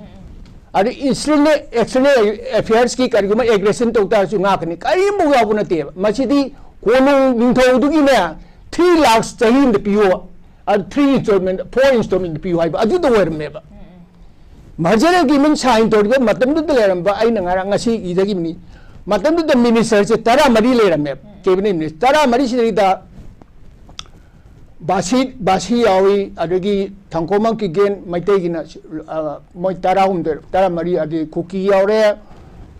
ꯑꯗꯩ internal external affairs ꯀꯤ ꯀꯔꯤꯒꯨꯝꯕ aggression ꯇꯧ ꯇꯥꯔꯁꯨ ꯉꯥꯛꯀꯅꯤ, ꯀꯔꯤꯝꯐꯥꯎ ꯌꯥꯎꯕ ꯅꯠꯇꯦꯕ꯫ ꯃꯁꯤꯗꯤ ꯀꯣꯅꯨꯡ ꯅꯤꯡꯊꯧꯗꯨꯒꯤꯅꯦ, three lakhs ꯆꯍꯤ ꯑꯃꯗ ꯄꯤꯌꯣ, ꯑꯗꯨ three installment, four installment ꯄꯤꯌꯨ ꯍꯥꯏꯕ ꯑꯗꯨꯗ ꯑꯣꯏꯔꯝꯃꯦꯕ꯫ Merger agreement sign ꯇꯧꯔꯤꯕ ꯃꯇꯝꯗꯨꯗ ꯂꯩꯔꯝꯕ, ꯑꯩꯅ ꯉꯔꯥꯡ, ꯉꯁꯤ ꯏꯖꯈꯤꯕꯅꯤ, ꯃꯇꯝꯗꯨꯗ minister ꯁꯦ ꯇꯔꯥꯃꯔꯤ ꯂꯩꯔꯝꯃꯦꯕ, cabinet minister ꯇꯔꯥꯃꯔꯤꯁꯤꯗꯩꯗ ꯕꯥꯁꯤ, ꯕꯥꯁꯤ ꯌꯥꯎꯏ, ꯑꯗꯒꯤ ꯊꯥꯡꯈꯣꯃꯝ ꯀꯤꯒꯦꯟ, ꯃꯩꯇꯩꯒꯤꯅ, ꯑ, ꯃꯣꯏ ꯇꯔꯥꯍꯨꯝꯗꯣꯏ, ꯇꯔꯥꯃꯔꯤ, ꯑꯗꯒꯤ ꯀꯨꯀꯤ ꯌꯥꯎꯔꯦ,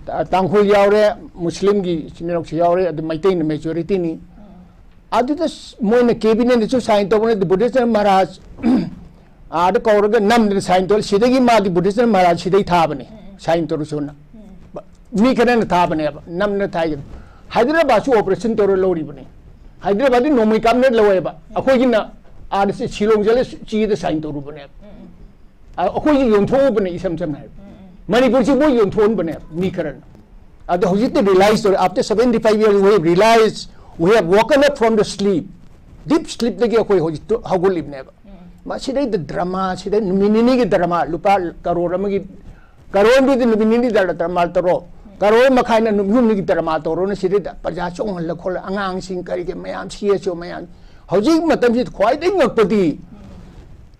ꯇꯥ-, ꯇꯥꯡꯈꯨꯜ ꯌꯥꯎꯔꯦ, ꯃꯨꯁꯂꯤꯝꯒꯤ ꯏꯆꯤꯟ ꯏꯅꯥꯎꯁꯨ ꯌꯥꯎꯔꯦ, ꯑꯗꯨ ꯃꯩꯇꯩꯅ majority ꯅꯤ꯫ ꯑꯗꯨꯗ ꯁ-, ꯃꯣꯏꯅ cabinet ꯇꯁꯨ sign ꯇꯧꯕ ꯅꯠꯇꯦ, ꯕꯨꯙꯤꯁ꯭ꯠ ꯃꯍꯥꯔꯥꯖ ꯑꯥꯗ ꯀꯧꯔꯒ ꯅꯝꯗꯅ sign ꯇꯧ, ꯁꯤꯗꯒꯤ ꯃꯥꯗꯤ ꯕꯨꯙꯤꯁ꯭ꯠ ꯃꯍꯥꯔꯥꯖ ꯁꯤꯗꯩ ꯊꯥꯕꯅꯦ, sign ꯇꯧꯔꯨꯁꯨꯅ꯫ ꯃꯤ ꯈꯔꯅ ꯊꯥꯕꯅꯦꯕ, ꯅꯝꯗꯅ ꯊꯥꯏꯒꯅꯤ꯫ ꯍꯥꯏꯗ꯭ꯔꯕꯥꯗꯁꯨ operation ꯇꯧꯔ ꯂꯧꯔꯤꯕꯅꯦ꯫ ꯍꯥꯏꯗ꯭ꯔꯕꯥꯗꯤ ꯅꯣꯡꯃꯩ ꯀꯥꯞꯅ ꯂꯧꯋꯦꯕ, ꯑꯩꯈꯣꯏꯒꯤꯅ ꯑꯥꯗ ꯁꯤ-, ꯁꯤꯂꯣꯡ ꯆꯠꯂ ꯆꯦꯗ sign ꯇꯧꯔꯨꯕꯅꯦꯕ꯫ ꯑ-, ꯑꯩꯈꯣꯏꯁꯤ ꯌꯣꯟꯊꯣꯛꯎꯕꯅꯦ, ꯏꯁꯝ ꯁꯝꯅ ꯍꯥꯏꯔꯕꯗ꯫ ꯃꯅꯤꯄꯨꯔꯁꯤ ꯃꯣꯏ ꯌꯣꯟꯊꯣꯛꯍꯟꯕꯅꯦꯕ ꯃꯤ ꯈꯔꯅ꯫ ꯑ-, ꯑꯗꯣ ꯍꯧꯖꯤꯛꯇꯤ ꯔꯤꯌꯂꯥꯏꯁ ꯇꯧꯔꯦ, after seventy five years we have realized, we have woken up from the sleep, deep sleepꯇꯒꯤ ꯑꯩꯈꯣꯏ ꯍꯧꯖꯤꯛꯇ ꯍꯧꯒꯠꯂꯤꯕꯅꯦꯕ꯫ ꯃꯁꯤꯗꯩꯗ ꯗ꯭ꯔꯃꯥ, ꯁꯤꯗꯩ ꯅꯨꯃꯤꯠ ꯅꯤꯅꯤꯒꯤ ꯗ꯭ꯔꯃꯥ, ꯂꯨꯄꯥ ꯀꯔꯣꯔ ꯑꯃꯒꯤ, ꯀꯔꯣꯔꯗꯨꯗꯤ ꯅꯨꯃꯤꯠ ꯅꯤꯅꯤ ꯗ꯭ꯔꯃꯥ ꯇꯧꯔꯣ, ꯀꯔꯣꯔ ꯃꯈꯥꯏꯅ ꯅꯨꯃꯤꯠ ꯍꯨꯝꯅꯤꯒꯤ ꯗ꯭ꯔꯃꯥ ꯇꯧꯔꯣꯅ, ꯁꯤꯗꯩꯗ ꯄ꯭ꯔꯖꯥ ꯆꯣꯡꯍꯜꯂ ꯈꯣꯠꯂ, ꯑꯉꯥꯡꯁꯤꯡ ꯀꯔꯤꯒꯤ ꯃꯌꯥꯝ, C S O ꯃꯌꯥꯝ꯫ ꯍꯧꯖꯤꯛ ꯃꯇꯝꯁꯤꯗ ꯈ꯭ꯋꯥꯏꯗꯒꯤ ꯉꯛꯄꯗꯤ,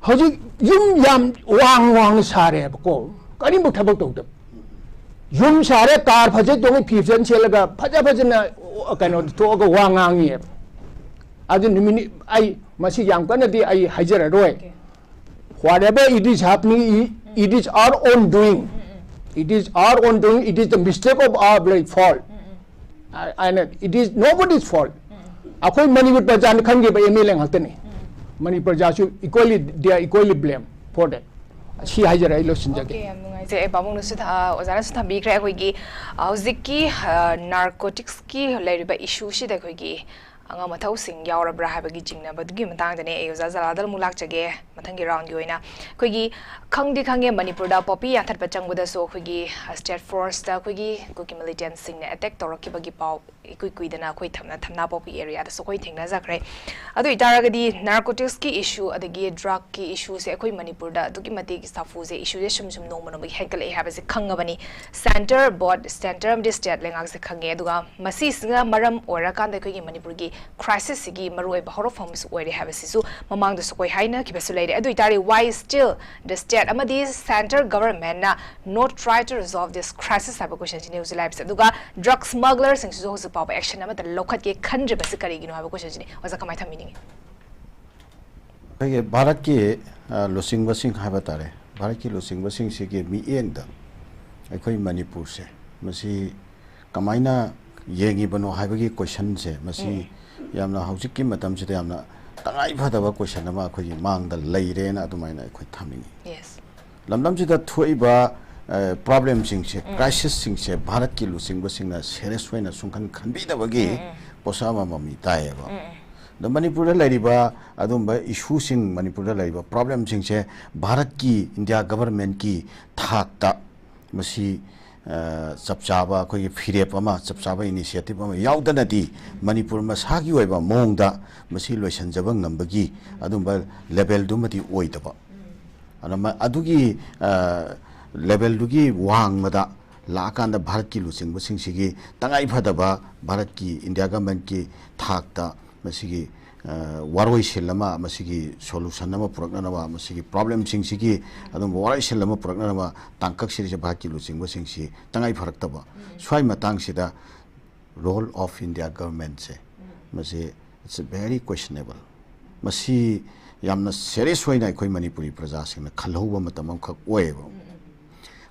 ꯍꯧꯖꯤꯛ ꯌꯨꯝ ꯌꯥꯝ ꯋꯥꯡ ꯋꯥꯡꯅ ꯁꯥꯔꯦꯕꯀꯣ, ꯀꯔꯤꯝꯐꯥꯎ ꯊꯕꯛ ꯇꯧꯗꯕ꯫ ꯌꯨꯝ ꯁꯥꯔꯦ, ꯀꯥꯔ ꯐꯖ ꯇꯣꯡꯉꯤ, ꯐꯤ ꯐꯖꯅ ꯁꯦꯠꯂꯒ ꯐꯖ ꯐꯖꯅ, ꯑ, ꯀꯩꯅꯣꯗ ꯊꯣꯛꯑꯒ ꯋꯥ ꯉꯥꯡꯉꯤꯑꯕ꯫ ꯑꯗꯨ ꯅꯨꯃꯤꯠ ꯅꯤ-, ꯑꯩ ꯃꯁꯤ ꯌꯥꯝ ꯀꯟꯅꯗꯤ ꯑꯩ ꯍꯥꯏꯖꯔꯔꯣꯏ꯫ Whatever it is happening, it is our own doing. It is our own doing. It is the mistake of our, like, fault. And it is nobody's fault. ꯑꯩꯈꯣꯏ ꯃꯅꯤꯄꯨꯔ ꯄ꯭ꯔꯖꯥꯅ ꯈꯟꯈꯤꯕ M L A ꯉꯥꯛꯇꯅꯤ꯫ Manipur ꯄ꯭ꯔꯖꯥꯁꯨ equally, they are equally blamed for that. ꯁꯤ ꯍꯥꯏꯖꯔ ꯑꯩ ꯂꯣꯏꯁꯤꯟꯖꯒꯦ꯫ Okay, ꯌꯥꯝ ꯅꯨꯡꯉꯥꯏꯖꯩ꯫ ꯑꯩ ꯄꯥꯕꯨꯡꯅꯁꯨ ꯊ-, ꯑ, ꯑꯣꯖꯥꯅꯁꯨ ꯊꯝꯕꯤꯈ꯭ꯔꯦ꯫ ꯑꯩꯈꯣꯏꯒꯤ, ꯑ, ꯍꯧꯖꯤꯛꯀꯤ, ꯑ, ꯅꯥꯔꯀꯣꯇꯤꯛꯁꯀꯤ ꯂꯩꯔꯤꯕ ꯏꯁꯨꯁꯤꯗ ꯑꯩꯈꯣꯏꯒꯤ ꯑꯉꯝ ꯑꯊꯧꯁꯤꯡ ꯌꯥꯎꯔꯕ꯭ꯔꯥ ꯍꯥꯏꯕꯒꯤ ꯆꯤꯡꯅꯕꯗꯨꯒꯤ ꯃꯇꯥꯡꯗꯅꯦ ꯑꯩ ꯑꯣꯖꯥ ꯖꯂꯥꯜꯗ ꯑꯃꯨꯛ ꯂꯥꯛꯆꯒꯦ꯫ ꯃꯊꯪꯒꯤ ꯔꯥꯎꯟꯒꯤ ꯑꯣꯏꯅ ꯑꯩꯈꯣꯏꯒꯤ ꯈꯪꯗꯤ ꯈꯪꯉꯦ, ꯃꯅꯤꯄꯨꯔꯗ ꯄꯣꯄꯤ ꯌꯥꯟꯊꯠꯄ ꯆꯪꯕꯗꯁꯨ ꯑꯩꯈꯣꯏꯒꯤ state forceꯇ ꯑꯩꯈꯣꯏꯒꯤ ꯀꯨꯀꯤ militantꯁꯤꯡꯅ attack ꯇꯧꯔꯛꯈꯤꯕꯒꯤ ꯄꯥꯎ ꯏꯀꯨꯏ ꯀꯨꯏꯗꯅ ꯑꯩꯈꯣꯏ ꯊꯝꯅ-, ꯊꯝꯅꯥ ꯄꯣꯛꯄꯤ areaꯗꯁꯨ ꯑꯩꯈꯣꯏ ꯊꯦꯡꯅꯖꯈ꯭ꯔꯦ꯫ ꯑꯗꯨ ꯑꯣꯏꯇꯥꯔꯒꯗꯤ narcoticsꯀꯤ issue ꯑꯗꯒꯤ drugꯀꯤ issueꯁꯦ ꯑꯩꯈꯣꯏ ꯃꯅꯤꯄꯨꯔꯗ ꯑꯗꯨꯛꯀꯤ ꯃꯇꯤꯛ ꯁꯥꯐꯨꯁꯦ, issueꯁꯦ ꯁꯨꯝ ꯁꯨꯝ ꯅꯣꯡꯃ ꯅꯣꯡꯃꯒꯤ ꯍꯦꯟꯒꯠꯂꯛꯑꯦ ꯍꯥꯏꯕꯁꯦ ꯈꯪꯉꯕꯅꯤ꯫ Centre, both centre ꯑꯃꯗꯤ state ꯂꯩꯉꯥꯛꯁꯦ ꯈꯪꯉꯦ꯫ ꯑꯗꯨꯒ ꯃꯁꯤꯁꯤꯅ ꯃꯔꯝ ꯑꯣꯏꯔꯀꯥꯟꯗ ꯑꯩꯈꯣꯏꯒꯤ ꯃꯅꯤꯄꯨꯔꯒꯤ crisisꯁꯤꯒꯤ ꯃꯔꯨꯑꯣꯏꯕ ꯍꯧꯔꯛꯐꯝ ꯑꯃꯁꯨ ꯑꯣꯏꯔꯦ ꯍꯥꯏꯕꯁꯤꯁꯨ ꯃꯃꯥꯡꯗꯁꯨ ꯑꯩꯈꯣꯏ ꯍꯥꯏꯅꯈꯤꯕꯁꯨ ꯂꯩꯔꯦ꯫ ꯑꯗꯨ ꯑꯣꯏꯇꯥꯔꯗꯤ, why still the state ꯑꯃꯗꯤ centre governmentꯅ not try to resolve this crisis ꯍꯥꯏꯕ questionꯁꯤꯅꯤ ꯍꯧꯖꯤꯛ ꯂꯥꯛꯏꯕꯁꯦ꯫ ꯑꯗꯨꯒ drug smugglerꯁꯤꯡꯁꯤꯁꯨ ꯍꯧꯖꯤꯛ ꯐꯥꯎꯕ action ꯑꯃꯠꯇ ꯂꯧꯈꯠꯀꯦ ꯈꯟꯗ꯭ꯔꯤꯕꯁꯤ ꯀꯔꯤꯒꯤꯅꯣ ꯍꯥꯏꯕ questionꯁꯤꯅꯤ꯫ ꯑꯣꯖꯥ, ꯀꯃꯥꯏꯅ ꯊꯝꯕꯤꯅꯤꯡꯉꯤ? ꯑꯩꯈꯣꯏꯒꯤ ꯚꯥꯔꯠꯀꯤ, ꯑ, ꯂꯨꯆꯤꯡꯕꯁꯤꯡ ꯍꯥꯏꯕ ꯇꯥꯔꯦ, ꯚꯥꯔꯠꯀꯤ ꯂꯨꯆꯤꯡꯕꯁꯤꯡꯁꯤꯒꯤ ꯃꯤꯠꯌꯦꯡꯗ ꯑꯩꯈꯣꯏ ꯃꯅꯤꯄꯨꯔꯁꯦ, ꯃꯁꯤ ꯀꯃꯥꯏꯅ ꯌꯦꯡꯉꯤꯕꯅꯣ ꯍꯥꯏꯕꯒꯤ questionꯁꯦ, ꯃꯁꯤ ꯌꯥꯝꯅ ꯍꯧꯖꯤꯛꯀꯤ ꯃꯇꯝꯁꯤꯗ ꯌꯥꯝꯅ ꯇꯉꯥꯏ ꯐꯗꯕ question ꯑꯃ ꯑꯩꯈꯣꯏꯒꯤ ꯃꯥꯡꯗ ꯂꯩꯔꯦꯅ ꯑꯗꯨꯃꯥꯏꯅ ꯑꯩꯈꯣꯏ ꯊꯝꯅꯤꯡꯉꯤ꯫ Yes. ꯂꯝꯗꯝꯁꯤꯗ ꯊꯣꯛꯏꯕ, ꯑ, problemꯁꯤꯡꯁꯦ, crisisꯁꯤꯡꯁꯦ ꯚꯥꯔꯠꯀꯤ ꯂꯨꯆꯤꯡꯕꯁꯤꯡꯅ serious ꯑꯣꯏꯅ ꯁꯨꯡꯈꯟ ꯈꯟꯕꯤꯗꯕꯒꯤ ꯄꯣꯠꯁꯛ ꯑꯃ ꯃꯃꯤ ꯇꯥꯏꯌꯦꯕ꯫ ꯑꯗꯣ ꯃꯅꯤꯄꯨꯔꯗ ꯂꯩꯔꯤꯕ ꯑꯗꯨꯝꯕ issueꯁꯤꯡ, ꯃꯅꯤꯄꯨꯔꯗ ꯂꯩꯔꯤꯕ problemꯁꯤꯡꯁꯦ ꯚꯥꯔꯠꯀꯤ, India governmentꯀꯤ ꯊꯥꯛꯇ ꯃꯁꯤ ꯆꯞ ꯆꯥꯕ ꯑꯩꯈꯣꯏꯒꯤ ꯐꯤꯔꯦꯞ ꯑꯃ, ꯆꯞ ꯆꯥꯕ ꯏꯅꯤꯁꯤꯌꯦꯇꯤꯞ ꯑꯃ ꯌꯥꯎꯗꯅꯗꯤ ꯃꯅꯤꯄꯨꯔ ꯃꯁꯥꯒꯤ ꯑꯣꯏꯕ ꯃꯑꯣꯡꯗ ꯃꯁꯤ ꯂꯣꯏꯁꯤꯟꯖꯕ ꯉꯝꯕꯒꯤ ꯑꯗꯨꯝꯕ ꯂꯦꯕꯦꯜꯗꯨꯃꯗꯤ ꯑꯣꯏꯗꯕ꯫ ꯑꯗꯨꯅ ꯃ-, ꯑꯗꯨꯒꯤ, ꯑ, ꯂꯦꯕꯦꯜꯗꯨꯒꯤ ꯋꯥꯡꯃꯗ ꯂꯥꯛꯑꯀꯥꯟꯗ ꯚꯥꯔꯠꯀꯤ ꯂꯨꯆꯤꯡꯕꯁꯤꯡꯁꯤꯒꯤ ꯇꯉꯥꯏ ꯐꯗꯕ ꯚꯥꯔꯠꯀꯤ, ꯏꯟꯗꯤꯌꯥ ꯒꯚꯔꯟꯃꯦꯟꯠꯀꯤ ꯊꯥꯛꯇ ꯃꯁꯤꯒꯤ, ꯑ, ꯋꯥꯔꯣꯏꯁꯤꯜ ꯑꯃ, ꯃꯁꯤꯒꯤ ꯁꯣꯂꯨꯁꯟ ꯑꯃ ꯄꯨꯔꯛꯅꯅꯕ, ꯃꯁꯤꯒꯤ ꯄ꯭ꯔꯣꯕ꯭ꯂꯦꯝꯁꯤꯡꯁꯤꯒꯤ ꯑꯗꯨꯝꯕ ꯋꯥꯔꯣꯏꯁꯤꯜ ꯑꯃ ꯄꯨꯔꯛꯅꯅꯕ ꯇꯥꯡꯀꯛꯁꯤꯗ ꯚꯥꯔꯠꯀꯤ ꯂꯨꯆꯤꯡꯕꯁꯤꯡꯁꯤ ꯇꯉꯥꯏ ꯐꯔꯛꯇꯕ꯫ ꯁ꯭ꯋꯥꯏ ꯃꯇꯥꯡꯁꯤꯗ role of India governmentꯁꯦ, ꯃꯁꯤ it's a very questionable꯫ ꯃꯁꯤ ꯌꯥꯝꯅ ꯁꯦꯔꯤꯌꯁ ꯑꯣꯏꯅ ꯑꯩꯈꯣꯏ ꯃꯅꯤꯄꯨꯔꯤ ꯄ꯭ꯔꯖꯥꯁꯤꯡꯅ ꯈꯜꯍꯧꯕ ꯃꯇꯝ ꯑꯃꯈꯛ ꯑꯣꯏꯌꯦꯕ꯫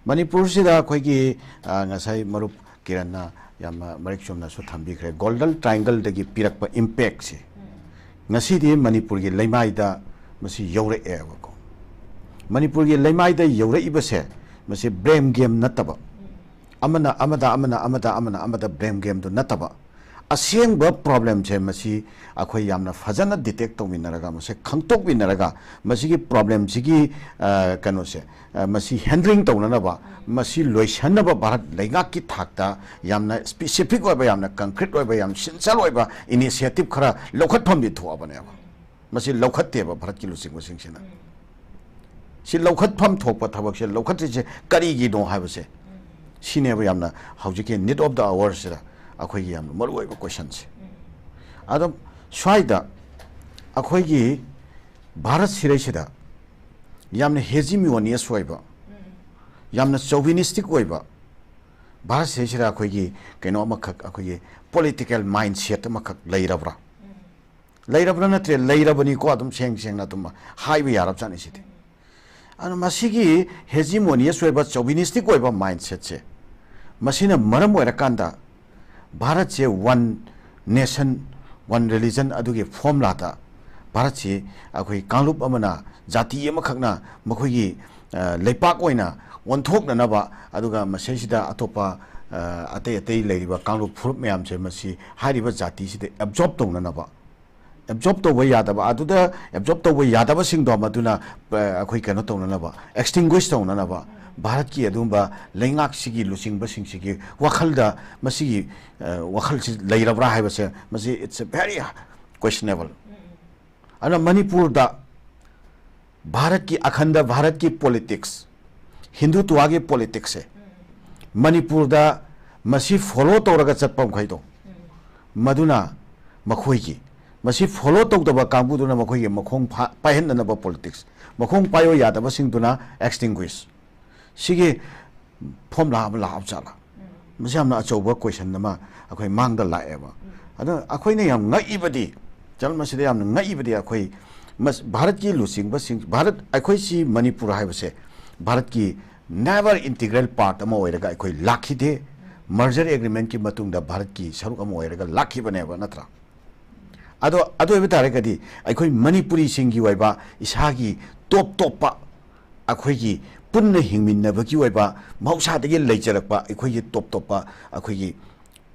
ꯃꯅꯤꯄꯨꯔꯁꯤꯗ ꯑꯩꯈꯣꯏꯒꯤ, ꯑ, ꯉꯁꯥꯏ ꯃꯔꯨꯞ ꯀꯤꯔꯟꯅ ꯌꯥꯝꯅ ꯃꯔꯤꯛ ꯆꯨꯝꯅꯁꯨ ꯊꯝꯕꯤꯈ꯭ꯔꯦ, ꯒꯣꯜꯗꯟ ꯇ꯭ꯔꯥꯏꯡꯒꯜꯗꯒꯤ ꯄꯤꯔꯛꯄ ꯏꯝꯄꯦꯛꯁꯦ ꯉꯁꯤꯗꯤ ꯃꯅꯤꯄꯨꯔꯒꯤ ꯂꯩꯃꯥꯏꯗ ꯃꯁꯤ ꯌꯧꯔꯛꯑꯦꯕꯀꯣ꯫ ꯃꯅꯤꯄꯨꯔꯒꯤ ꯂꯩꯃꯥꯏꯗ ꯌꯧꯔꯛꯏꯕꯁꯦ ꯃꯁꯤ ꯕ꯭ꯂꯦꯝ ꯒꯦꯝ ꯅꯠꯇꯕ, ꯑꯃꯅ ꯑꯃꯗ, ꯑꯃꯅ ꯑꯃꯗ, ꯑꯃꯅ ꯑꯃꯗ ꯕ꯭ꯂꯦꯝ ꯒꯦꯝꯗꯨ ꯅꯠꯇꯕ, ꯑꯁꯦꯡꯕ ꯄ꯭ꯔꯣꯕ꯭ꯂꯦꯝꯁꯦ ꯃꯁꯤ ꯑꯩꯈꯣꯏ ꯌꯥꯝꯅ ꯐꯖꯅ ꯗꯤꯇꯦꯛ ꯇꯧꯃꯤꯟꯅꯔꯒ, ꯃꯁꯤ ꯈꯪꯇꯣꯛꯃꯤꯟꯅꯔꯒ, ꯃꯁꯤꯒꯤ ꯄ꯭ꯔꯣꯕ꯭ꯂꯦꯝꯁꯤꯒꯤ, ꯑ, ꯀꯩꯅꯣꯁꯦ, ꯑ, ꯃꯁꯤ ꯍꯦꯟꯗ꯭ꯂꯤꯡ ꯇꯧꯅꯅꯕ, ꯃꯁꯤ ꯂꯣꯏꯁꯟꯅꯕ ꯚꯥꯔꯠ ꯂꯩꯉꯥꯛꯀꯤ ꯊꯥꯛꯇ ꯌꯥꯝꯅ ꯁ꯭ꯄꯦꯁꯤꯐꯤꯛ ꯑꯣꯏꯕ, ꯌꯥꯝꯅ ꯀꯪꯀ꯭ꯔꯤꯠ ꯑꯣꯏꯕ, ꯌꯥꯝ ꯁꯤꯟꯁꯔ ꯑꯣꯏꯕ ꯏꯅꯤꯁꯤꯌꯦꯇꯤꯞ ꯈꯔ ꯂꯧꯈꯠꯐꯝꯗꯤ ꯊꯣꯛꯑꯕꯅꯦꯕ꯫ ꯃꯁꯤ ꯂꯧꯈꯠꯇꯦꯕ ꯚꯥꯔꯠꯀꯤ ꯂꯨꯆꯤꯡꯕꯁꯤꯡꯁꯤꯅ꯫ ꯁꯤ ꯂꯧꯈꯠꯐꯝ ꯊꯣꯛꯄ ꯊꯕꯛꯁꯦ ꯂꯧꯈꯠꯇ꯭ꯔꯤꯁꯦ ꯀꯔꯤꯒꯤꯅꯣ ꯍꯥꯏꯕꯁꯦ ꯁꯤꯅꯦꯕ ꯌꯥꯝꯅ ꯍꯧꯖꯤꯛꯀꯤ need of the hourꯁꯤꯗ ꯑꯩꯈꯣꯏꯒꯤ ꯌꯥꯝꯅ ꯃꯔꯨꯑꯣꯏꯕ ꯀꯣꯏꯁꯟꯁꯦ꯫ ꯑꯗꯣ ꯁ꯭ꯋꯥꯏꯗ ꯑꯩꯈꯣꯏꯒꯤ ꯚꯥꯔꯠ ꯁꯤꯔꯩꯁꯤꯗ ꯌꯥꯝꯅ ꯍꯦꯖꯤꯃꯣꯅꯤꯌꯁ ꯑꯣꯏꯕ, ꯌꯥꯝꯅ ꯆꯣꯚꯤꯅꯤꯁꯇꯤꯛ ꯑꯣꯏꯕ, ꯚꯥꯔꯠ ꯁꯤꯔꯩꯁꯤꯗ ꯑꯩꯈꯣꯏꯒꯤ ꯀꯩꯅꯣ ꯑꯃꯈꯛ, ꯑꯩꯈꯣꯏꯒꯤ ꯄꯣꯂꯤꯇꯤꯀꯦꯜ ꯃꯥꯏꯟꯁꯦꯠ ꯑꯃꯈꯛ ꯂꯩꯔꯕ꯭ꯔꯥ? ꯂꯩꯔꯕ꯭ꯔꯥ ꯅꯠꯇ꯭ꯔꯦ, ꯂꯩꯔꯕꯅꯤꯀꯣ, ꯑꯗꯨꯝ ꯁꯦꯡ ꯁꯦꯡꯅ ꯑꯗꯨꯝ ꯍꯥꯏꯕ ꯌꯥꯔꯕꯖꯥꯠꯅꯤ ꯁꯤꯗꯤ꯫ ꯑꯗꯨꯅ ꯃꯁꯤꯒꯤ ꯍꯦꯖꯤꯃꯣꯅꯤꯌꯁ ꯑꯣꯏꯕ, ꯆꯣꯚꯤꯅꯤꯁꯇꯤꯛ ꯑꯣꯏꯕ ꯃꯥꯏꯟꯁꯦꯠꯁꯦ, ꯃꯁꯤꯅ ꯃꯔꯝ ꯑꯣꯏꯔꯀꯥꯟꯗ ꯚꯥꯔꯠꯁꯦ one nation, one religion ꯑꯗꯨꯒꯤ ꯐꯣꯔꯃꯨꯂꯥꯗ ꯚꯥꯔꯠꯁꯤ ꯑꯩꯈꯣꯏ ꯀꯥꯡꯂꯨꯞ ꯑꯃꯅ, ꯖꯥꯇꯤ ꯑꯃꯈꯛꯅ ꯃꯈꯣꯏꯒꯤ, ꯑ, ꯂꯩꯄꯥꯛ ꯑꯣꯏꯅ ꯑꯣꯟꯊꯣꯛꯅꯅꯕ, ꯑꯗꯨꯒ ꯃꯁꯤꯁꯤꯗ ꯑꯇꯣꯞꯄ, ꯑ, ꯑꯇꯩ ꯑꯇꯩ ꯂꯩꯔꯤꯕ ꯀꯥꯡꯂꯨꯞ ꯐꯨꯔꯨꯞ ꯃꯌꯥꯝꯁꯦ ꯃꯁꯤ ꯍꯥꯏꯔꯤꯕ ꯖꯥꯇꯤꯁꯤꯗ ꯑꯦꯕꯖꯣꯔꯞ ꯇꯧꯅꯅꯕ, ꯑꯦꯕꯖꯣꯔꯞ ꯇꯧꯕ ꯌꯥꯗꯕ, ꯑꯗꯨꯗ ꯑꯦꯕꯖꯣꯔꯞ ꯇꯧꯕ ꯌꯥꯗꯕꯁꯤꯡꯗꯣ ꯃꯗꯨꯅ, ꯑ, ꯑꯩꯈꯣꯏ ꯀꯩꯅꯣ ꯇꯧꯅꯅꯕ, ꯑꯦꯛꯁꯇꯤꯡꯒ꯭ꯋꯤꯁ ꯇꯧꯅꯅꯕ, ꯚꯥꯔꯠꯀꯤ ꯑꯗꯨꯒꯨꯝꯕ ꯂꯩꯉꯥꯛꯁꯤꯒꯤ ꯂꯨꯆꯤꯡꯕꯁꯤꯡꯁꯤꯒꯤ ꯋꯥꯈꯜꯗ ꯃꯁꯤꯒꯤ ꯑ, ꯋꯥꯈꯜꯁꯤ ꯂꯩꯔꯕ꯭ꯔꯥ ꯍꯥꯏꯕꯁꯦ, ꯃꯁꯤ it's a very questionable. ꯑꯗꯨꯅ ꯃꯅꯤꯄꯨꯔꯗ ꯚꯥꯔꯠꯀꯤ ꯑꯈꯟꯗ ꯚꯥꯔꯠꯀꯤ ꯄꯣꯂꯤꯇꯤꯛꯁ, ꯍꯤꯟꯗꯨꯇ꯭ꯋꯥꯒꯤ ꯄꯣꯂꯤꯇꯤꯛꯁꯁꯦ ꯃꯅꯤꯄꯨꯔꯗ ꯃꯁꯤ ꯐꯣꯂꯣ ꯇꯧꯔꯒ ꯆꯠꯄ ꯃꯈꯩꯗꯣ, ꯃꯗꯨꯅ ꯃꯈꯣꯏꯒꯤ, ꯃꯁꯤ ꯐꯣꯂꯣ ꯇꯧꯗꯕ ꯀꯥꯡꯕꯨꯗꯨꯅ ꯃꯈꯣꯏꯒꯤ ꯃꯈꯣꯡ ꯐꯥ-, ꯄꯥꯏꯍꯟꯅꯅꯕ ꯄꯣꯂꯤꯇꯤꯛꯁ, ꯃꯈꯣꯡ ꯄꯥꯏꯌꯣ ꯌꯥꯗꯕꯁꯤꯡꯗꯨꯅ ꯑꯦꯛꯁꯇꯤꯡꯒ꯭ꯋꯤꯁ꯫ ꯁꯤꯒꯤ ꯐꯣꯝꯂꯥ ꯑꯃ ꯂꯥꯛꯑꯕ ꯖꯥꯠꯂꯥ? ꯃꯁꯤ ꯌꯥꯝꯅ ꯑꯆꯧꯕ ꯀꯣꯏꯁꯟ ꯑꯃ ꯑꯩꯈꯣꯏ ꯃꯥꯡꯗ ꯂꯥꯛꯑꯦꯕ꯫ ꯑꯗꯣ ꯑꯩꯈꯣꯏꯅ ꯌꯥꯝ ꯉꯛꯏꯕꯗꯤ, ꯆꯅꯝ ꯑꯁꯤꯗ ꯌꯥꯝꯅ ꯉꯛꯏꯕꯗꯤ, ꯑꯩꯈꯣꯏ ꯃꯁ-, ꯚꯥꯔꯠꯀꯤ ꯂꯨꯆꯤꯡꯕꯁꯤꯡ, ꯚꯥꯔꯠ, ꯑꯩꯈꯣꯏꯁꯤ ꯃꯅꯤꯄꯨꯔ ꯍꯥꯏꯕꯁꯦ ꯚꯥꯔꯠꯀꯤ never integral part ꯑꯃ ꯑꯣꯏꯔꯒ ꯑꯩꯈꯣꯏ ꯂꯥꯛꯈꯤꯗꯦ꯫ ꯃꯔꯖꯔ ꯑꯦꯒ꯭ꯔꯤꯃꯦꯟꯠꯀꯤ ꯃꯇꯨꯡꯗ ꯚꯥꯔꯠꯀꯤ ꯁꯔꯨꯛ ꯑꯃ ꯑꯣꯏꯔꯒ ꯂꯥꯛꯈꯤꯕꯅꯦꯕ, ꯅꯠꯇ꯭ꯔꯥ? ꯑꯗꯣ, ꯑꯗꯨ ꯑꯣꯏꯕ ꯇꯥꯔꯒꯗꯤ ꯑꯩꯈꯣꯏ ꯃꯅꯤꯄꯨꯔꯤꯁꯤꯡꯒꯤ ꯑꯣꯏꯕ ꯏꯁꯥꯒꯤ ꯇꯣꯞ ꯇꯣꯞꯄ, ꯑꯩꯈꯣꯏꯒꯤ ꯄꯨꯟꯅ ꯍꯤꯡꯃꯤꯟꯅꯕꯒꯤ ꯑꯣꯏꯕ ꯃꯍꯧꯁꯥꯗꯒꯤ ꯂꯩꯖꯔꯛꯄ ꯑꯩꯈꯣꯏꯒꯤ ꯇꯣꯞ ꯇꯣꯞꯄ ꯑꯩꯈꯣꯏꯒꯤ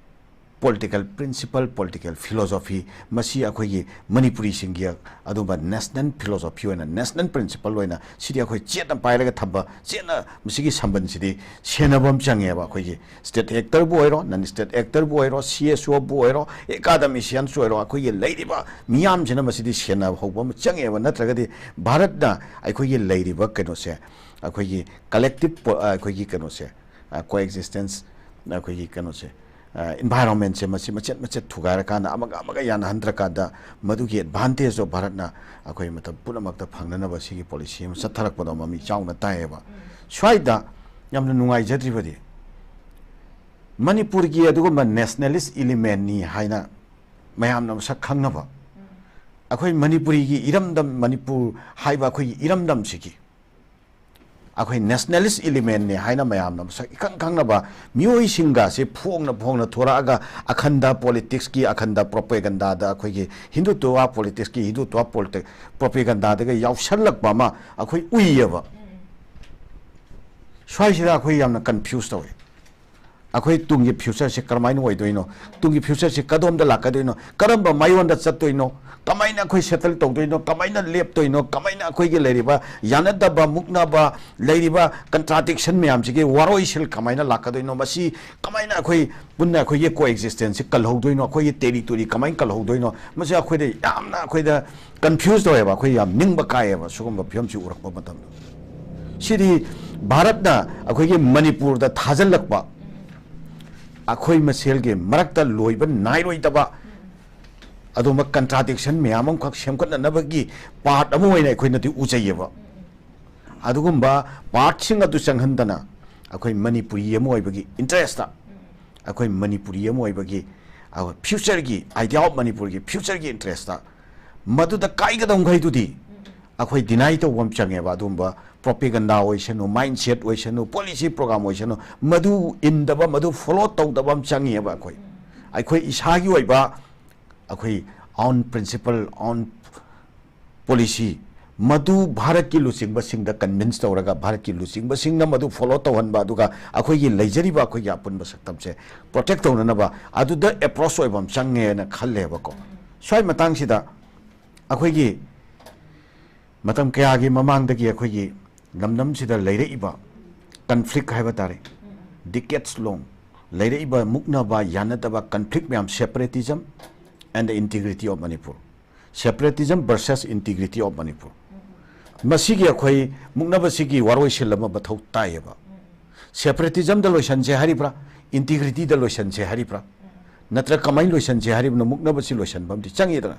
ꯄꯣꯂꯤꯇꯤꯀꯦꯜ ꯄ꯭ꯔꯤꯟꯁꯤꯄꯜ, ꯄꯣꯂꯤꯇꯤꯀꯦꯜ ꯐꯤꯂꯣꯁꯣꯐꯤ, ꯃꯁꯤ ꯑꯩꯈꯣꯏꯒꯤ ꯃꯅꯤꯄꯨꯔꯤꯁꯤꯡꯒꯤ ꯑꯗꯨꯝꯕ ꯅꯦꯁꯅꯦꯜ ꯐꯤꯂꯣꯁꯣꯐꯤ ꯑꯣꯏꯅ, ꯅꯦꯁꯅꯦꯜ ꯄ꯭ꯔꯤꯟꯁꯤꯄꯜ ꯑꯣꯏꯅ ꯁꯤꯗꯤ ꯑꯩꯈꯣꯏ ꯆꯦꯠꯅ ꯄꯥꯏꯔꯒ ꯊꯝꯕ, ꯆꯦꯠꯅ ꯃꯁꯤꯒꯤ ꯁꯝꯕꯟꯁꯤꯗꯤ ꯁꯦꯟꯅꯕ ꯑꯃ ꯆꯪꯉꯦꯕ꯫ ꯑꯩꯈꯣꯏꯒꯤ ꯁ꯭ꯇꯦꯠ ꯑꯦꯛꯇꯔꯕꯨ ꯑꯣꯏꯔꯣ, ꯅꯟ ꯁ꯭ꯇꯦꯠ ꯑꯦꯛꯇꯔꯕꯨ ꯑꯣꯏꯔꯣ, ꯁꯤ ꯑꯦꯁ ꯑꯣꯕꯨ ꯑꯣꯏꯔꯣ, ꯑꯦꯀꯥꯗꯃꯤꯁꯤꯌꯟꯁꯨ ꯑꯣꯏꯔꯣ, ꯑꯩꯈꯣꯏꯒꯤ ꯂꯩꯔꯤꯕ ꯃꯤꯌꯥꯝꯁꯤꯅ ꯃꯁꯤꯗꯤ ꯁꯦꯟꯅꯍꯧꯕ ꯑꯃ ꯆꯪꯉꯦꯕ꯫ ꯅꯠꯇ꯭ꯔꯒꯗꯤ ꯚꯥꯔꯠꯅ ꯑꯩꯈꯣꯏꯒꯤ ꯂꯩꯔꯤꯕ ꯀꯩꯅꯣꯁꯦ, ꯑꯩꯈꯣꯏꯒꯤ ꯀꯂꯦꯛꯇꯤꯞ ꯄꯣ-, ꯑ, ꯑꯩꯈꯣꯏꯒꯤ ꯀꯩꯅꯣꯁꯦ, ꯑ, ꯀꯣ ꯑꯦꯛꯖꯤꯁꯇꯦꯟꯁ, ꯑꯩꯈꯣꯏꯒꯤ ꯀꯩꯅꯣꯁꯦ, ꯑ, ꯏꯟꯚꯥꯏꯔꯣꯟꯃꯦꯟꯁꯦ ꯃꯁꯤ ꯃꯆꯦꯠ ꯃꯆꯦꯠ ꯊꯨꯒꯥꯏꯔꯀꯥꯟꯗ, ꯑꯃꯒ ꯑꯃꯒ ꯌꯥꯅꯍꯟꯗ꯭ꯔꯀꯥꯟꯗ, ꯃꯗꯨꯒꯤ ꯑꯦꯗꯚꯥꯟꯇꯦꯖꯇꯣ ꯚꯥꯔꯠꯅ ꯑꯩꯈꯣꯏ ꯃꯇꯝ ꯄꯨꯝꯅꯃꯛꯇ ꯐꯪꯅꯅꯕ ꯁꯤꯒꯤ ꯄꯣꯂꯤꯁꯤ ꯑꯃ ꯆꯠꯊꯔꯛꯄꯗꯣ ꯃꯃꯤ ꯆꯥꯎꯅ ꯇꯥꯏꯌꯦꯕ꯫ ꯁ꯭ꯋꯥꯏꯗ ꯌꯥꯝꯅ ꯅꯨꯡꯉꯥꯏꯖꯗ꯭ꯔꯤꯕꯗꯤ, ꯃꯅꯤꯄꯨꯔꯒꯤ ꯑꯗꯨꯒꯨꯝꯕ ꯅꯦꯁꯅꯦꯂꯤꯁ ꯏꯂꯤꯃꯦꯟꯅꯤ ꯍꯥꯏꯅ ꯃꯌꯥꯝꯅ ꯃꯁꯛ ꯈꯪꯅꯕ, ꯑꯩꯈꯣꯏ ꯃꯅꯤꯄꯨꯔꯤꯒꯤ ꯏꯔꯝꯗꯝ, ꯃꯅꯤꯄꯨꯔ ꯍꯥꯏꯕ ꯑꯩꯈꯣꯏꯒꯤ ꯏꯔꯝꯗꯝꯁꯤꯒꯤ ꯑꯩꯈꯣꯏ ꯅꯦꯁꯅꯦꯂꯤꯁ ꯏꯂꯤꯃꯦꯟꯅꯤ ꯍꯥꯏꯅ ꯃꯌꯥꯝꯅ ꯃꯁꯛ ꯏꯈꯪ ꯈꯪꯅꯕ ꯃꯤꯑꯣꯏꯁꯤꯡꯒꯁꯦ ꯐꯣꯡꯅ ꯐꯣꯡꯅ ꯊꯣꯔꯛꯑꯒ, ꯑꯈꯟꯗ ꯄꯣꯂꯤꯇꯤꯛꯁꯀꯤ, ꯑꯈꯟꯗ ꯄ꯭ꯔꯣꯄꯦꯒꯟꯗꯥꯗ, ꯑꯩꯈꯣꯏꯒꯤ ꯍꯤꯟꯗꯨꯇ꯭ꯋ ꯄꯣꯂꯤꯇꯤꯛꯁꯀꯤ ꯍꯤꯟꯗꯨꯇ꯭ꯋ ꯄꯣꯂꯤꯇꯤꯛ ꯄ꯭ꯔꯣꯄꯦꯒꯟꯗꯥꯗꯒ ꯌꯥꯎꯁꯜꯂꯛꯄ ꯑꯃ ꯑꯩꯈꯣꯏ ꯎꯏꯌꯦꯕ꯫ ꯁ꯭ꯋꯥꯏꯁꯤꯗ ꯑꯩꯈꯣꯏ ꯌꯥꯝꯅ ꯀꯟꯐ꯭ꯌꯨꯁ ꯇꯧꯋꯦ꯫ ꯑꯩꯈꯣꯏ ꯇꯨꯡꯒꯤ ꯐ꯭ꯌꯨꯆꯔꯁꯦ ꯀꯔꯝꯍꯥꯏꯅ ꯑꯣꯏꯗꯣꯏꯅꯣ? ꯇꯨꯡꯒꯤ ꯐ꯭ꯌꯨꯆꯔꯁꯦ ꯀꯗꯣꯝꯗ ꯂꯥꯛꯀꯗꯣꯏꯅꯣ? ꯀꯔꯝꯕ ꯃꯥꯏꯌꯣꯟꯗ ꯆꯠꯇꯣꯏꯅꯣ? ꯀꯃꯥꯏꯅ ꯑꯩꯈꯣꯏ ꯁꯦꯇꯜ ꯇꯧꯗꯣꯏꯅꯣ? ꯀꯃꯥꯏꯅ ꯂꯦꯞꯇꯣꯏꯅꯣ? ꯀꯃꯥꯏꯅ ꯑꯩꯈꯣꯏꯒꯤ ꯂꯩꯔꯤꯕ ꯌꯥꯅꯗꯕ, ꯃꯨꯛꯅꯕ, ꯂꯩꯔꯤꯕ ꯀꯟꯇ꯭ꯔꯥꯗꯤꯛꯁꯟ ꯃꯌꯥꯝꯁꯤꯒꯤ ꯋꯥꯔꯣꯏꯁꯤꯜ ꯀꯃꯥꯏꯅ ꯂꯥꯛꯀꯗꯣꯏꯅꯣ? ꯃꯁꯤ ꯀꯃꯥꯏꯅ ꯑꯩꯈꯣꯏ ꯄꯨꯟꯅ ꯑꯩꯈꯣꯏꯒꯤ ꯀꯣ ꯑꯦꯛꯖꯤꯁꯇꯦꯟꯁꯁꯤ ꯀꯜꯍꯧꯗꯣꯏꯅꯣ? ꯑꯩꯈꯣꯏꯒꯤ ꯇꯦꯔꯤꯇꯣꯔꯤ ꯀꯃꯥꯏꯅ ꯀꯜꯍꯧꯗꯣꯏꯅꯣ? ꯃꯁꯤ ꯑꯩꯈꯣꯏꯗ ꯌꯥꯝꯅ, ꯑꯩꯈꯣꯏꯗ ꯀꯟꯐ꯭ꯌꯨꯁ ꯇꯧꯋꯦꯕ꯫ ꯑꯩꯈꯣꯏ ꯌꯥꯝ ꯅꯤꯡꯕ ꯀꯥꯏꯌꯦꯕ ꯁꯤꯒꯨꯝꯕ ꯐꯤꯕꯝꯁꯤ ꯎꯔꯛꯄ ꯃꯇꯝꯗ꯫ ꯁꯤꯗꯤ ꯚꯥꯔꯠꯅ ꯑꯩꯈꯣꯏꯒꯤ ꯃꯅꯤꯄꯨꯔꯗ ꯊꯥꯖꯤꯜꯂꯛꯄ ꯑꯩꯈꯣꯏ ꯃꯁꯦꯜꯒꯤ ꯃꯔꯛꯇ ꯂꯣꯏꯕ ꯅꯥꯏꯔꯣꯏꯗꯕ ꯑꯗꯨꯒꯨꯝꯕ ꯀꯟꯇ꯭ꯔꯥꯗꯤꯛꯁꯟ ꯃꯌꯥꯝ ꯑꯃꯈꯛ ꯁꯦꯝꯒꯠꯅꯅꯕꯒꯤ ꯄꯥꯔꯠ ꯑꯃ ꯑꯣꯏꯅ ꯑꯩꯈꯣꯏꯅꯗꯤ ꯎꯖꯩꯌꯦꯕ꯫ ꯑꯗꯨꯒꯨꯝꯕ ꯄꯥꯔꯠꯁꯤꯡ ꯑꯗꯨ ꯆꯪꯍꯟꯗꯅ ꯑꯩꯈꯣꯏ ꯃꯅꯤꯄꯨꯔꯤ ꯑꯃ ꯑꯣꯏꯕꯒꯤ ꯏꯟꯇꯔꯦꯁꯇ, ꯑꯩꯈꯣꯏ ꯃꯅꯤꯄꯨꯔꯤ ꯑꯃ ꯑꯣꯏꯕꯒꯤ, ꯑꯩꯈꯣꯏ ꯐ꯭ꯌꯨꯆꯔꯒꯤ, idea of ꯃꯅꯤꯄꯨꯔꯒꯤ ꯐ꯭ꯌꯨꯆꯔꯒꯤ ꯏꯟꯇꯔꯦꯁꯇ ꯃꯗꯨꯗ ꯀꯥꯏꯒꯗꯧ ꯃꯈꯩꯗꯨꯗꯤ ꯑꯩꯈꯣꯏ ꯗꯤꯅꯥꯏ ꯇꯧꯕ ꯑꯃ ꯆꯪꯉꯦꯕ꯫ ꯑꯗꯨꯒꯨꯝꯕ ꯄ꯭ꯔꯣꯄꯦꯒꯟꯗꯥ ꯑꯣꯏꯁꯅꯨ, ꯃꯥꯏꯟꯁꯦꯠ ꯑꯣꯏꯁꯅꯨ, ꯄꯣꯂꯤꯁꯤ ꯄ꯭ꯔꯣꯒ꯭ꯔꯥꯝ ꯑꯣꯏꯁꯅꯨ, ꯃꯗꯨ ꯏꯟꯗꯕ, ꯃꯗꯨ ꯐꯣꯂꯣ ꯇꯧꯗꯕ ꯑꯃ ꯆꯪꯉꯦꯕ꯫ ꯑꯩꯈꯣꯏ, ꯑꯩꯈꯣꯏ ꯏꯁꯥꯒꯤ ꯑꯣꯏꯕ, ꯑꯩꯈꯣꯏ ꯑꯣꯟ ꯄ꯭ꯔꯤꯟꯁꯤꯄꯜ, ꯑꯣꯟ ꯄꯣꯂꯤꯁꯤ, ꯃꯗꯨ ꯚꯥꯔꯠꯀꯤ ꯂꯨꯆꯤꯡꯕꯁꯤꯡꯗ ꯀꯟꯚꯤꯟꯁ ꯇꯧꯔꯒ, ꯚꯥꯔꯠꯀꯤ ꯂꯨꯆꯤꯡꯕꯁꯤꯡꯅ ꯃꯗꯨ ꯐꯣꯂꯣ ꯇꯧꯍꯟꯕ, ꯑꯗꯨꯒ ꯑꯩꯈꯣꯏꯒꯤ ꯂꯩꯖꯔꯤꯕ ꯑꯩꯈꯣꯏꯒꯤ ꯑꯄꯨꯟꯕ ꯁꯛꯇꯝꯁꯦ ꯄ꯭ꯔꯣꯇꯦꯛ ꯇꯧꯅꯅꯕ ꯑꯗꯨꯗ ꯑꯦꯄ꯭ꯔꯣꯁ ꯑꯣꯏꯕ ꯑꯃ ꯆꯪꯉꯦꯅ ꯈꯜꯂꯦꯕꯀꯣ꯫ ꯁ꯭ꯋꯥꯏ ꯃꯇꯥꯡꯁꯤꯗ ꯑꯩꯈꯣꯏꯒꯤ ꯃꯇꯝ ꯀꯌꯥꯒꯤ ꯃꯃꯥꯡꯗꯒꯤ ꯑꯩꯈꯣꯏꯒꯤ ꯂꯝꯗꯝꯁꯤꯗ ꯂꯩꯔꯛꯏꯕ ꯀꯟꯐ꯭ꯂꯤꯛ ꯍꯥꯏꯕ ꯇꯥꯔꯦ, ꯗꯤꯀꯦꯠꯁ ꯂꯣꯡ ꯂꯩꯔꯛꯏꯕ ꯃꯨꯛꯅꯕ, ꯌꯥꯅꯗꯕ ꯀꯟꯐ꯭ꯂꯤꯛ ꯃꯌꯥꯝ, separation and the integrity of Manipur, separation versus integrity of Manipur, ꯃꯁꯤꯒꯤ ꯑꯩꯈꯣꯏ ꯃꯨꯛꯅꯕꯁꯤꯒꯤ ꯋꯥꯔꯣꯏꯁꯤꯜ ꯑꯃ ꯃꯊꯧ ꯇꯥꯏꯌꯦꯕ꯫ ꯁꯦꯄꯔꯦꯇꯤꯖꯝꯗ ꯂꯣꯏꯁꯟꯁꯦ ꯍꯥꯏꯔꯤꯕ꯭ꯔꯥ, ꯏꯟꯇꯤꯒ꯭ꯔꯤꯇꯤꯗ ꯂꯣꯏꯁꯟꯁꯦ ꯍꯥꯏꯔꯤꯕ꯭ꯔꯥ, ꯅꯠꯇ꯭ꯔꯒ ꯀꯃꯥꯏꯅ ꯂꯣꯏꯁꯟꯁꯦ ꯍꯥꯏꯔꯤꯕꯅꯣ? ꯃꯨꯛꯅꯕꯁꯤ ꯂꯣꯏꯁꯟꯕ ꯑꯃꯗꯤ ꯆꯪꯉꯤꯗꯅ꯫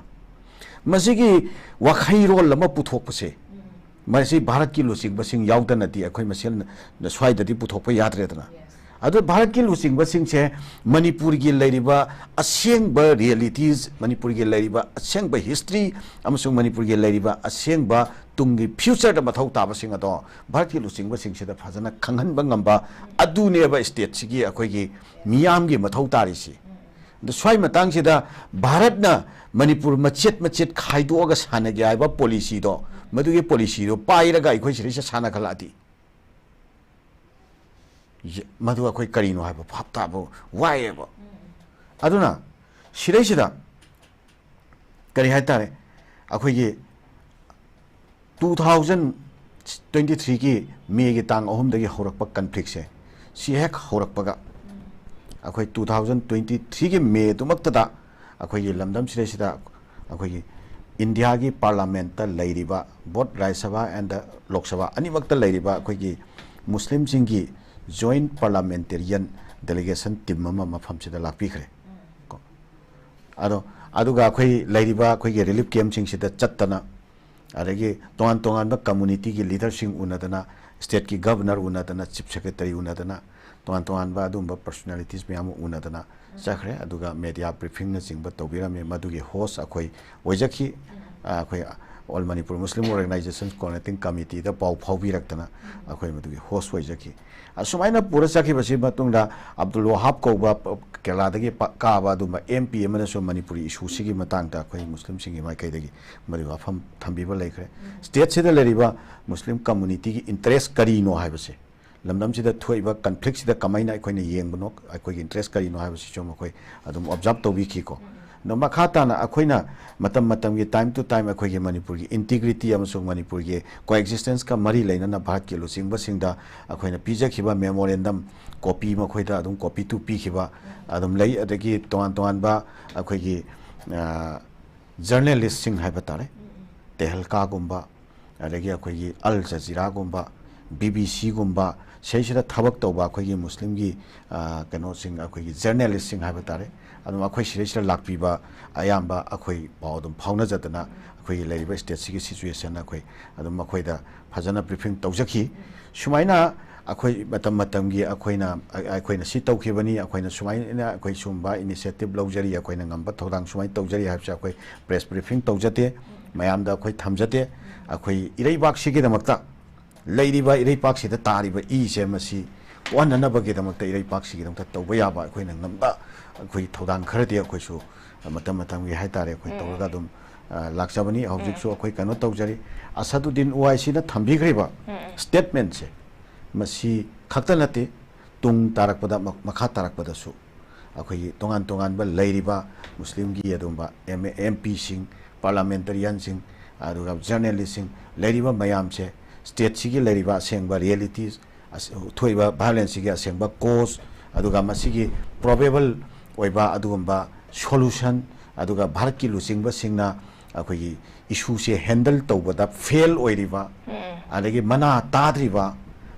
ꯃꯁꯤꯒꯤ ꯋꯥꯈꯩꯔꯣꯜ ꯑꯃ ꯄꯨꯊꯣꯛꯄꯁꯦ, ꯃꯁꯤ ꯚꯥꯔꯠꯀꯤ ꯂꯨꯆꯤꯡꯕꯁꯤꯡ ꯌꯥꯎꯗꯅꯗꯤ ꯑꯩꯈꯣꯏ ꯃꯁꯦꯜ ꯁ꯭ꯋꯥꯏꯗꯗꯤ ꯄꯨꯊꯣꯛꯄ ꯌꯥꯗ꯭ꯔꯦꯗꯅ꯫ ꯑꯗꯨ ꯚꯥꯔꯠꯀꯤ ꯂꯨꯆꯤꯡꯕꯁꯤꯡꯁꯦ ꯃꯅꯤꯄꯨꯔꯒꯤ ꯂꯩꯔꯤꯕ ꯑꯁꯦꯡꯕ ꯔꯤꯌꯦꯂꯤꯇꯤꯁ, ꯃꯅꯤꯄꯨꯔꯒꯤ ꯂꯩꯔꯤꯕ ꯑꯁꯦꯡꯕ ꯍꯤꯁꯇ꯭ꯔꯤ ꯑꯃꯁꯨꯡ ꯃꯅꯤꯄꯨꯔꯒꯤ ꯂꯩꯔꯤꯕ ꯑꯁꯦꯡꯕ ꯇꯨꯡꯒꯤ ꯐ꯭ꯌꯨꯆꯔꯗ ꯃꯊꯧ ꯇꯥꯕꯁꯤꯡ ꯑꯗꯣ ꯚꯥꯔꯠꯀꯤ ꯂꯨꯆꯤꯡꯕꯁꯤꯡꯁꯤꯗ ꯐꯖꯅ ꯈꯪꯍꯟꯕ ꯉꯝꯕ, ꯑꯗꯨꯅꯦꯕ ꯁ꯭ꯇꯦꯠꯁꯤꯒꯤ ꯑꯩꯈꯣꯏꯒꯤ ꯃꯤꯌꯥꯝꯒꯤ ꯃꯊꯧ ꯇꯥꯔꯤꯁꯤ꯫ ꯑꯗꯣ ꯁ꯭ꯋꯥꯏ ꯃꯇꯥꯡꯁꯤꯗ ꯚꯥꯔꯠꯅ ꯃꯅꯤꯄꯨꯔ ꯃꯆꯦꯠ ꯃꯆꯦꯠ ꯈꯥꯏꯗꯣꯛꯑꯒ ꯁꯥꯟꯅꯒꯦ ꯍꯥꯏꯕ ꯄꯣꯂꯤꯁꯤꯗꯣ, ꯃꯗꯨꯒꯤ ꯄꯣꯂꯤꯁꯤꯗꯣ ꯄꯥꯏꯔꯒ ꯑꯩꯈꯣꯏ ꯁꯤꯗꯩꯁꯤꯗ ꯁꯥꯟꯅꯈꯠꯂꯛꯑꯗꯤ, ꯌꯦ-, ꯃꯗꯨ ꯑꯩꯈꯣꯏ ꯀꯔꯤꯅꯣ ꯍꯥꯏꯕ ꯚꯥꯞ ꯇꯥꯕ ꯋꯥꯏꯑꯦꯕ꯫ ꯑꯗꯨꯅ ꯁꯤꯗꯩꯁꯤꯗ ꯀꯔꯤ ꯍꯥꯏꯇꯥꯔꯦ, ꯑꯩꯈꯣꯏꯒꯤ two thousand twenty threeꯒꯤ ꯃꯦꯒꯤ ꯇꯥꯡ ꯑꯍꯨꯝꯗꯒꯤ ꯍꯧꯔꯛꯄ ꯀꯟꯐ꯭ꯂꯤꯛꯁꯦ, ꯁꯤ ꯍꯦꯛ ꯍꯧꯔꯛꯄꯒ ꯑꯩꯈꯣꯏ two thousand twenty threeꯒꯤ ꯃꯦꯗꯨꯃꯛꯇꯗ ꯑꯩꯈꯣꯏꯒꯤ ꯂꯝꯗꯝꯁꯤꯗꯩꯁꯤꯗ ꯑꯩꯈꯣꯏꯒꯤ ꯏꯟꯗꯤꯌꯥꯒꯤ ꯄꯥꯔꯂꯥꯃꯦꯟꯠꯇ ꯂꯩꯔꯤꯕ, both ꯔꯥꯖ꯭ꯌ ꯁꯚꯥ and ꯂꯣꯛ ꯁꯚꯥ ꯑꯅꯤꯃꯛꯇ ꯂꯩꯔꯤꯕ ꯑꯩꯈꯣꯏꯒꯤ ꯃꯨꯁꯂꯤꯝꯁꯤꯡꯒꯤ joint parliamentarian delegation team ꯑꯃ ꯃꯐꯝꯁꯤꯗ ꯂꯥꯛꯄꯤꯈ꯭ꯔꯦ ꯀꯣ꯫ ꯑꯗꯣ ꯑꯗꯨꯒ ꯑꯩꯈꯣꯏ ꯂꯩꯔꯤꯕ ꯑꯩꯈꯣꯏꯒꯤ relief campꯁꯤꯡꯁꯤꯗ ꯆꯠꯇꯅ, ꯑꯗꯒꯤ ꯇꯣꯉꯥꯟ ꯇꯣꯉꯥꯟꯕ communityꯒꯤ leaderꯁꯤꯡ ꯎꯅꯗꯅ, stateꯀꯤ governor ꯎꯅꯗꯅ, chief secretary ꯎꯅꯗꯅ, ꯇꯣꯉꯥꯟ ꯇꯣꯉꯥꯟꯕ ꯑꯗꯨꯒꯨꯝꯕ personalities ꯃꯌꯥꯝ ꯑꯃ ꯎꯅꯗꯅ ꯆꯠꯈ꯭ꯔꯦ꯫ ꯑꯗꯨꯒ media briefingꯅꯆꯤꯡꯕ ꯇꯧꯕꯤꯔꯝꯃꯤ꯫ ꯃꯗꯨꯒꯤ host ꯑꯩꯈꯣꯏ ꯑꯣꯏꯖꯈꯤ꯫ ꯑ, ꯑꯩꯈꯣꯏ All Manipur Muslim Organizations Coordinating Committeeꯗ ꯄꯥꯎ ꯐꯥꯎꯕꯤꯔꯛꯇꯅ ꯑꯩꯈꯣꯏ ꯃꯗꯨꯒꯤ host ꯑꯣꯏꯖꯈꯤ꯫ ꯑꯁꯨꯃꯥꯏꯅ ꯄꯨꯔ ꯆꯠꯈꯤꯕꯁꯤ ꯃꯇꯨꯡꯗ ꯑꯕꯗꯨꯜ ꯋꯥꯍꯥꯕ ꯀꯧꯕ ꯄ-, ꯀꯦꯔꯂꯥꯗꯒꯤ ꯄ-, ꯀꯥꯕ ꯑꯗꯨꯝꯕ MP ꯑꯃꯅꯁꯨ ꯃꯅꯤꯄꯨꯔꯤ issueꯁꯤꯒꯤ ꯃꯇꯥꯡꯗ ꯑꯩꯈꯣꯏ ꯃꯨꯁꯂꯤꯝꯁꯤꯡꯒꯤ ꯃꯥꯏꯀꯩꯗꯒꯤ ꯃꯗꯨꯒꯤ ꯋꯥꯐꯝ ꯊꯝꯕꯤꯕ ꯂꯩꯈ꯭ꯔꯦ꯫ Stateꯁꯤꯗ ꯂꯩꯔꯤꯕ ꯃꯨꯁꯂꯤꯝ communityꯒꯤ interest ꯀꯔꯤꯅꯣ ꯍꯥꯏꯕꯁꯦ, ꯂꯝꯗꯝꯁꯤꯗ ꯊꯣꯛꯏꯕ conflictꯁꯤꯗ ꯀꯃꯥꯏꯅ ꯑꯩꯈꯣꯏꯅ ꯌꯦꯡꯕꯅꯣ, ꯑꯩꯈꯣꯏꯒꯤ interest ꯀꯔꯤꯅꯣ ꯍꯥꯏꯕꯁꯤꯁꯨ ꯃꯈꯣꯏ ꯑꯗꯨꯝ observe ꯇꯧꯕꯤꯈꯤꯀꯣ꯫ ꯑꯗꯣ ꯃꯈꯥ ꯇꯥꯅ ꯑꯩꯈꯣꯏꯅ ꯃꯇꯝ ꯃꯇꯝꯒꯤ, time to time ꯑꯩꯈꯣꯏꯒꯤ ꯃꯅꯤꯄꯨꯔꯒꯤ integrity ꯑꯃꯁꯨꯡ ꯃꯅꯤꯄꯨꯔꯒꯤ coexistence ꯀ ꯃꯔꯤ ꯂꯩꯅꯅ ꯚꯥꯔꯠꯀꯤ ꯂꯨꯆꯤꯡꯕꯁꯤꯡꯗ ꯑꯩꯈꯣꯏꯅ ꯄꯤꯖꯈꯤꯕ memorandum copy ꯃꯈꯣꯏꯗ ꯑꯗꯨꯝ copy to ꯄꯤꯈꯤꯕ ꯑꯗꯨꯝ ꯂꯩ꯫ ꯑꯗꯒꯤ ꯇꯣꯉꯥꯟ ꯇꯣꯉꯥꯟꯕ ꯑꯩꯈꯣꯏꯒꯤ, ꯑ, journalistꯁꯤꯡ ꯍꯥꯏꯕ ꯇꯥꯔꯦ, ꯇꯦꯍꯜꯀꯥꯒꯨꯝꯕ, ꯑꯗꯒꯤ ꯑꯩꯈꯣꯏꯒꯤ ꯑꯜ ꯖꯖꯤꯔꯥꯒꯨꯝꯕ, BBCꯒꯨꯝꯕ, ꯁꯤꯁꯤꯗ ꯊꯕꯛ ꯇꯧꯕ ꯑꯩꯈꯣꯏꯒꯤ ꯃꯨꯁꯂꯤꯝꯒꯤ, ꯑ, ꯀꯩꯅꯣꯁꯤꯡ, ꯑꯩꯈꯣꯏꯒꯤ journalistꯁꯤꯡ ꯍꯥꯏꯕ ꯇꯥꯔꯦ, ꯑꯗꯨꯝ ꯑꯩꯈꯣꯏ ꯁꯤꯗꯩꯁꯤꯗ ꯂꯥꯛꯄꯤꯕ ꯑꯌꯥꯝꯕ ꯑꯩꯈꯣꯏ ꯄꯥꯎ ꯑꯗꯨꯝ ꯐꯥꯎꯅꯖꯗꯅ ꯑꯩꯈꯣꯏꯒꯤ ꯂꯩꯔꯤꯕ stateꯁꯤꯒꯤ situation ꯑꯩꯈꯣꯏ ꯑꯗꯨꯝ ꯃꯈꯣꯏꯗ ꯐꯖꯅ briefing ꯇꯧꯖꯈꯤ꯫ ꯁꯨꯃꯥꯏꯅ ꯑꯩꯈꯣꯏ ꯃꯇꯝ ꯃꯇꯝꯒꯤ ꯑꯩꯈꯣꯏꯅ, ꯑꯩꯈꯣꯏꯅ ꯁꯤ ꯇꯧꯈꯤꯕꯅꯤ, ꯑꯩꯈꯣꯏꯅ ꯁꯨꯃꯥꯏꯅ ꯑꯩꯈꯣꯏ ꯁꯨꯝꯕ initiative ꯂꯧꯖꯔꯤ, ꯑꯩꯈꯣꯏꯅ ꯉꯝꯕ ꯊꯧꯗꯥꯡ ꯁꯨꯃꯥꯏꯅ ꯇꯧꯖꯔꯤ ꯍꯥꯏꯕꯁꯦ ꯑꯩꯈꯣꯏ press briefing ꯇꯧꯖꯗꯦ, ꯃꯌꯥꯝꯗ ꯑꯩꯈꯣꯏ ꯊꯝꯖꯗꯦ꯫ ꯑꯩꯈꯣꯏ ꯏꯔꯩꯕꯥꯛꯁꯤꯒꯤꯗꯃꯛꯇ, ꯂꯩꯔꯤꯕ ꯏꯔꯩꯄꯥꯛꯁꯤꯗ ꯇꯥꯔꯤꯕ ꯏꯁꯦ ꯃꯁꯤ ꯀꯣꯛꯍꯟꯅꯅꯕꯒꯤꯗꯃꯛꯇ, ꯏꯔꯩꯄꯥꯛꯁꯤꯒꯤꯗꯃꯛꯇ ꯇꯧꯕ ꯌꯥꯕ ꯑꯩꯈꯣꯏꯅ ꯉꯝꯕ ꯑꯩꯈꯣꯏꯒꯤ ꯊꯧꯗꯥꯡ ꯈꯔꯗꯤ ꯑꯩꯈꯣꯏꯁꯨ ꯃꯇꯝ ꯃꯇꯝꯒꯤ ꯍꯥꯏꯇꯥꯔꯦ, ꯑꯩꯈꯣꯏ ꯎꯝ꯫ ꯇꯧꯔꯒ ꯑꯗꯨꯝ, ꯑ, ꯂꯥꯛꯆꯕꯅꯤ꯫ ꯍꯧꯖꯤꯛꯁꯨ ꯎꯝ꯫ ꯑꯩꯈꯣꯏ ꯀꯩꯅꯣ ꯇꯧꯖꯔꯤ꯫ ꯑꯁꯗꯨꯗꯤꯟ ꯎꯋꯥꯏꯁꯤꯅ ꯊꯝꯕꯤꯈ꯭ꯔꯤꯕ ꯎꯝ꯫ statementꯁꯦ ꯃꯁꯤ ꯈꯛꯇ ꯅꯠꯇꯦ, ꯇꯨꯡ ꯇꯥꯔꯛꯄꯗ, ꯃ-, ꯃꯈꯥ ꯇꯥꯔꯛꯄꯗꯁꯨ ꯑꯩꯈꯣꯏꯒꯤ ꯇꯣꯉꯥꯟ ꯇꯣꯉꯥꯟꯕ ꯂꯩꯔꯤꯕ ꯃꯨꯁꯂꯤꯝꯒꯤ ꯑꯗꯨꯒꯨꯝꯕ ꯑꯦꯝ ꯑꯦ, ꯑꯦꯝ ꯄꯤꯁꯤꯡ, ꯄꯥꯔꯂꯥꯃꯦꯟꯇꯔꯤꯌꯟꯁꯤꯡ, ꯑꯗꯨꯒ ꯖꯔꯅꯦꯂꯤꯁꯁꯤꯡ, ꯂꯩꯔꯤꯕ ꯃꯌꯥꯝꯁꯦ ꯁ꯭ꯇꯦꯠꯁꯤꯒꯤ ꯂꯩꯔꯤꯕ ꯑꯁꯦꯡꯕ ꯔꯤꯌꯦꯂꯤꯇꯤꯁ, ꯑꯁ-, ꯊꯣꯛꯏꯕ ꯚꯥꯏꯑꯣꯂꯦꯟꯁꯁꯤꯒꯤ ꯑꯁꯦꯡꯕ ꯀꯣꯖ, ꯑꯗꯨꯒ ꯃꯁꯤꯒꯤ ꯄ꯭ꯔꯣꯕꯦꯕꯜ ꯑꯣꯏꯕ ꯑꯗꯨꯒꯨꯝꯕ ꯁꯣꯂꯨꯁꯟ, ꯑꯗꯨꯒ ꯚꯥꯔꯠꯀꯤ ꯂꯨꯆꯤꯡꯕꯁꯤꯡꯅ ꯑꯩꯈꯣꯏꯒꯤ ꯏꯁꯨꯁꯦ ꯍꯦꯟꯗꯜ ꯇꯧꯕꯗ ꯐꯦꯜ ꯑꯣꯏꯔꯤꯕ, ꯑꯗꯒꯤ ꯃꯅꯥ ꯇꯥꯗ꯭ꯔꯤꯕ,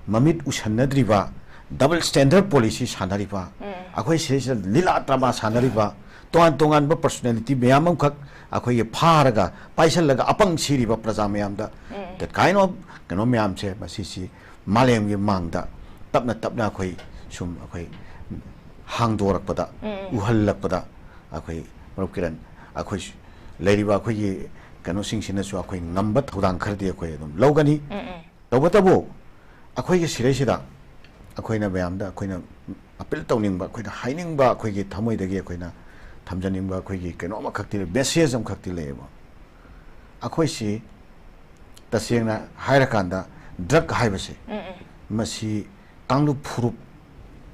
ꯃꯃꯤꯠ ꯎꯁꯟꯅꯗ꯭ꯔꯤꯕ, ꯗꯕꯜ ꯁ꯭ꯇꯦꯟꯗꯔꯠ ꯄꯣꯂꯤꯁꯤ ꯁꯥꯟꯅꯔꯤꯕ, ꯑꯩꯈꯣꯏ ꯁꯤꯗꯩꯁꯤꯗ ꯂꯤꯂꯥ ꯗ꯭ꯔꯃꯥ ꯁꯥꯟꯅꯔꯤꯕ, ꯇꯣꯉꯥꯟ ꯇꯣꯉꯥꯟꯕ ꯄꯔꯁꯣꯅꯦꯂꯤꯇꯤ ꯃꯌꯥꯝ ꯑꯃꯈꯛ ꯑꯩꯈꯣꯏꯒꯤ ꯐꯥꯔꯒ ꯄꯥꯏꯁꯜꯂꯒ ꯑꯄꯪ ꯁꯤꯔꯤꯕ ꯄ꯭ꯔꯖꯥ ꯃꯌꯥꯝꯗ the kind of ꯀꯩꯅꯣ ꯃꯌꯥꯝꯁꯦ, ꯃꯁꯤꯁꯤ ꯃꯥꯂꯦꯝꯒꯤ ꯃꯥꯡꯗ ꯇꯞꯅ ꯇꯞꯅ ꯑꯩꯈꯣꯏ ꯁꯨꯝ ꯑꯩꯈꯣꯏ ꯍꯥꯡꯗꯣꯔꯛꯄꯗ, ꯎꯍꯜꯂꯛꯄꯗ, ꯑꯩꯈꯣꯏ ꯃꯔꯨꯞ ꯀꯤꯔꯟ, ꯑꯩꯈꯣꯏ ꯂꯩꯔꯤꯕ ꯑꯩꯈꯣꯏꯒꯤ ꯀꯩꯅꯣꯁꯤꯡꯁꯤꯅꯁꯨ ꯑꯩꯈꯣꯏ ꯉꯝꯕ ꯊꯧꯗꯥꯡ ꯈꯔꯗꯤ ꯑꯩꯈꯣꯏ ꯑꯗꯨꯝ ꯂꯧꯒꯅꯤ꯫ ꯇꯧꯕꯇꯕꯨ ꯑꯩꯈꯣꯏꯒꯤ ꯁꯤꯗꯩꯁꯤꯗ ꯑꯩꯈꯣꯏꯅ ꯃꯌꯥꯝꯗ ꯑꯩꯈꯣꯏꯅ ꯑꯄꯤꯜ ꯇꯧꯅꯤꯡꯕ, ꯑꯩꯈꯣꯏꯅ ꯍꯥꯏꯅꯤꯡꯕ, ꯑꯩꯈꯣꯏꯒꯤ ꯊꯃꯣꯏꯗꯒꯤ ꯑꯩꯈꯣꯏꯅ ꯊꯝꯖꯅꯤꯡꯕ ꯑꯩꯈꯣꯏꯒꯤ ꯀꯩꯅꯣ ꯑꯃꯈꯛꯇꯤ ꯂꯩ, ꯃꯦꯁꯦꯖ ꯑꯃꯈꯛꯇꯤ ꯂꯩꯌꯦꯕ꯫ ꯑꯩꯈꯣꯏꯁꯤ ꯇꯁꯦꯡꯅ ꯍꯥꯏꯔꯀꯥꯟꯗ ꯗ꯭ꯔꯒ ꯍꯥꯏꯕꯁꯦ, ꯃꯁꯤ ꯀꯥꯡꯂꯨꯞ ꯐꯨꯔꯨꯞ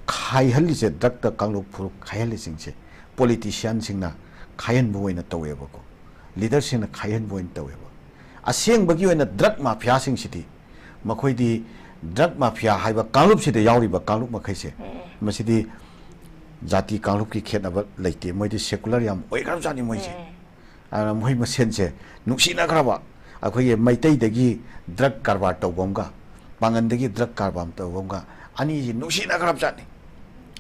ꯈꯥꯏꯍꯜꯂꯤꯁꯦ, ꯗ꯭ꯔꯒꯇ ꯀꯥꯡꯂꯨꯞ ꯐꯨꯔꯨꯞ ꯈꯥꯏꯍꯜꯂꯤꯁꯤꯡꯁꯦ ꯄꯣꯂꯤꯇꯤꯁꯤꯌꯥꯟꯁꯤꯡꯅ ꯈꯥꯏꯍꯟꯕ ꯑꯣꯏꯅ ꯇꯧꯋꯦꯕꯀꯣ, ꯂꯤꯗꯔꯁꯤꯡꯅ ꯈꯥꯏꯍꯟꯕ ꯑꯣꯏꯅ ꯇꯧꯋꯦꯕ꯫ ꯑꯁꯦꯡꯕꯒꯤ ꯑꯣꯏꯅ ꯗ꯭ꯔꯒ ꯃꯥꯐꯤꯌꯥꯁꯤꯡꯁꯤꯗꯤ, ꯃꯈꯣꯏꯗꯤ ꯗ꯭ꯔꯒ ꯃꯥꯐꯤꯌꯥ ꯍꯥꯏꯕ ꯀꯥꯡꯂꯨꯞꯁꯤꯗ ꯌꯥꯎꯔꯤꯕ ꯀꯥꯡꯂꯨꯞ ꯃꯈꯩꯁꯦ, ꯃꯁꯤꯗꯤ ꯖꯥꯇꯤ ꯀꯥꯡꯂꯨꯞꯀꯤ ꯈꯦꯠꯅꯕ ꯂꯩꯇꯦ, ꯃꯣꯏꯗꯤ ꯁꯦꯀꯨꯂꯔ ꯌꯥꯝ ꯑꯣꯏꯈ꯭ꯔꯕꯖꯥꯠꯅꯤ ꯃꯣꯏꯁꯦ꯫ ꯑꯗꯨꯅ ꯃꯣꯏ ꯃꯁꯦꯟꯁꯦ ꯅꯨꯡꯁꯤꯅꯈ꯭ꯔꯕ, ꯑꯩꯈꯣꯏꯒꯤ ꯃꯩꯇꯩꯗꯒꯤ ꯗ꯭ꯔꯒ ꯀꯔꯕꯥꯔ ꯇꯧꯕ ꯑꯃꯒ, ꯄꯥꯡꯒꯟꯗꯒꯤ ꯗ꯭ꯔꯒ ꯀꯔꯕꯥꯔ ꯇꯧꯕ ꯑꯃꯒ, ꯑꯅꯤꯁꯤ ꯅꯨꯡꯁꯤꯅꯈ꯭ꯔꯕ ꯖꯥꯠꯅꯤ꯫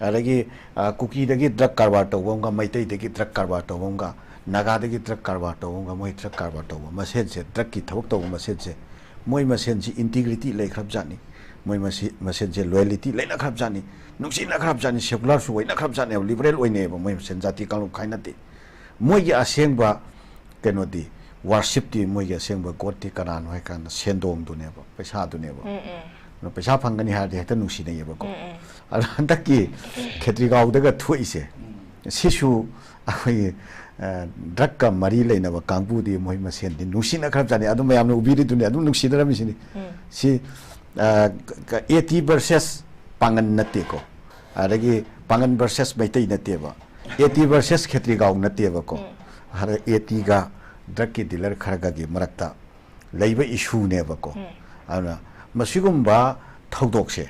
ꯑꯗꯒꯤ, ꯑ, ꯀꯨꯀꯤꯗꯒꯤ ꯗ꯭ꯔꯒ ꯀꯔꯕꯥꯔ ꯇꯧꯕ ꯑꯃꯒ, ꯃꯩꯇꯩꯗꯒꯤ ꯗ꯭ꯔꯒ ꯀꯔꯕꯥꯔ ꯇꯧꯕ ꯑꯃꯒ, ꯅꯥꯒꯥꯗꯒꯤ ꯗ꯭ꯔꯒ ꯀꯔꯕꯥꯔ ꯇꯧꯕ ꯑꯃꯒ, ꯃꯣꯏ ꯗ꯭ꯔꯒ ꯀꯔꯕꯥꯔ ꯇꯧꯕ ꯃꯁꯦꯟꯁꯦ, ꯗ꯭ꯔꯒꯀꯤ ꯊꯕꯛ ꯇꯧꯕ ꯃꯁꯦꯟꯁꯦ, ꯃꯣꯏ ꯃꯁꯦꯟꯁꯤ ꯏꯟꯇꯤꯒ꯭ꯔꯤꯇꯤ ꯂꯩꯈ꯭ꯔꯕ ꯖꯥꯠꯅꯤ꯫ ꯃꯣꯏ ꯃꯁꯤ, ꯃꯁꯦꯟꯁꯦ ꯂꯣꯌꯦꯂꯤꯇꯤ ꯂꯩꯅꯈ꯭ꯔꯕ ꯖꯥꯠꯅꯤ, ꯅꯨꯡꯁꯤꯅꯈ꯭ꯔꯕ ꯖꯥꯠꯅꯤ, ꯁꯦꯀꯨꯂꯔꯁꯨ ꯑꯣꯏꯅꯈ꯭ꯔꯕ ꯖꯥꯠꯅꯦꯕ, ꯂꯤꯕꯔꯦꯜ ꯑꯣꯏꯅꯩꯑꯕ ꯃꯣꯏ ꯃꯁꯦꯟ, ꯖꯥꯇꯤ ꯀꯥꯡꯂꯨꯞ ꯈꯥꯏꯅꯗꯦ꯫ ꯃꯣꯏꯒꯤ ꯑꯁꯦꯡꯕ ꯀꯩꯅꯣꯗꯤ, ꯋꯥꯔꯁꯤꯞꯇꯤ, ꯃꯣꯏꯒꯤ ꯑꯁꯦꯡꯕ ꯒꯣꯗꯇꯤ ꯀꯅꯥꯅꯣ ꯍꯥꯏ ꯀꯥꯟꯗ ꯁꯦꯟꯗꯣꯡꯗꯨꯅꯦꯕ, ꯄꯩꯁꯥꯗꯨꯅꯦꯕ꯫ ꯑꯗꯣ ꯄꯩꯁꯥ ꯐꯪꯒꯅꯤ ꯍꯥꯏꯔꯗꯤ ꯍꯦꯛꯇ ꯅꯨꯡꯁꯤꯅꯩꯌꯦꯕꯀꯣ꯫ ꯑꯗꯣ ꯍꯟꯗꯛꯀꯤ ꯈꯦꯇ꯭ꯔꯤꯒꯥꯎꯗꯒ ꯊꯣꯛꯏꯁꯦ, ꯁꯤꯁꯨ ꯑꯩꯈꯣꯏꯒꯤ, ꯑ, ꯗ꯭ꯔꯒꯀ ꯃꯔꯤ ꯂꯩꯅꯕ ꯀꯥꯡꯕꯨꯗꯤ ꯃꯣꯏ ꯃꯁꯦꯟꯗꯤ ꯅꯨꯡꯁꯤꯅꯈ꯭ꯔꯕꯖꯥꯠꯅꯤ꯫ ꯑꯗꯨꯝ ꯃꯌꯥꯝꯅ ꯎꯕꯤꯔꯤꯗꯨꯅꯤ, ꯑꯗꯨꯝ ꯅꯨꯡꯁꯤꯅꯔꯝꯃꯤꯁꯤꯅꯤ꯫ ꯁꯤ, ꯑ, ꯀ-, ꯑꯦ ꯇꯤ ꯚꯔꯁꯦꯁ ꯄꯥꯡꯒꯟ ꯅꯠꯇꯦꯀꯣ, ꯑꯗꯒꯤ ꯄꯥꯡꯒꯟ versus ꯃꯩꯇꯩ ꯅꯠꯇꯦꯕ, ꯑꯦ ꯇꯤ versus ꯈꯦꯇ꯭ꯔꯤꯒꯥꯎ ꯅꯠꯇꯦꯕꯀꯣ꯫ ꯎꯝ꯫ ꯑꯗ ꯑꯦ ꯇꯤꯒ drugꯀꯤ dealer ꯈꯔꯒꯒꯤ ꯃꯔꯛꯇ ꯂꯩꯕ issueꯅꯦꯕꯀꯣ꯫ ꯎꯝ꯫ ꯑꯗꯨꯅ ꯃꯁꯤꯒꯨꯝꯕ ꯊꯧꯗꯣꯛꯁꯦ,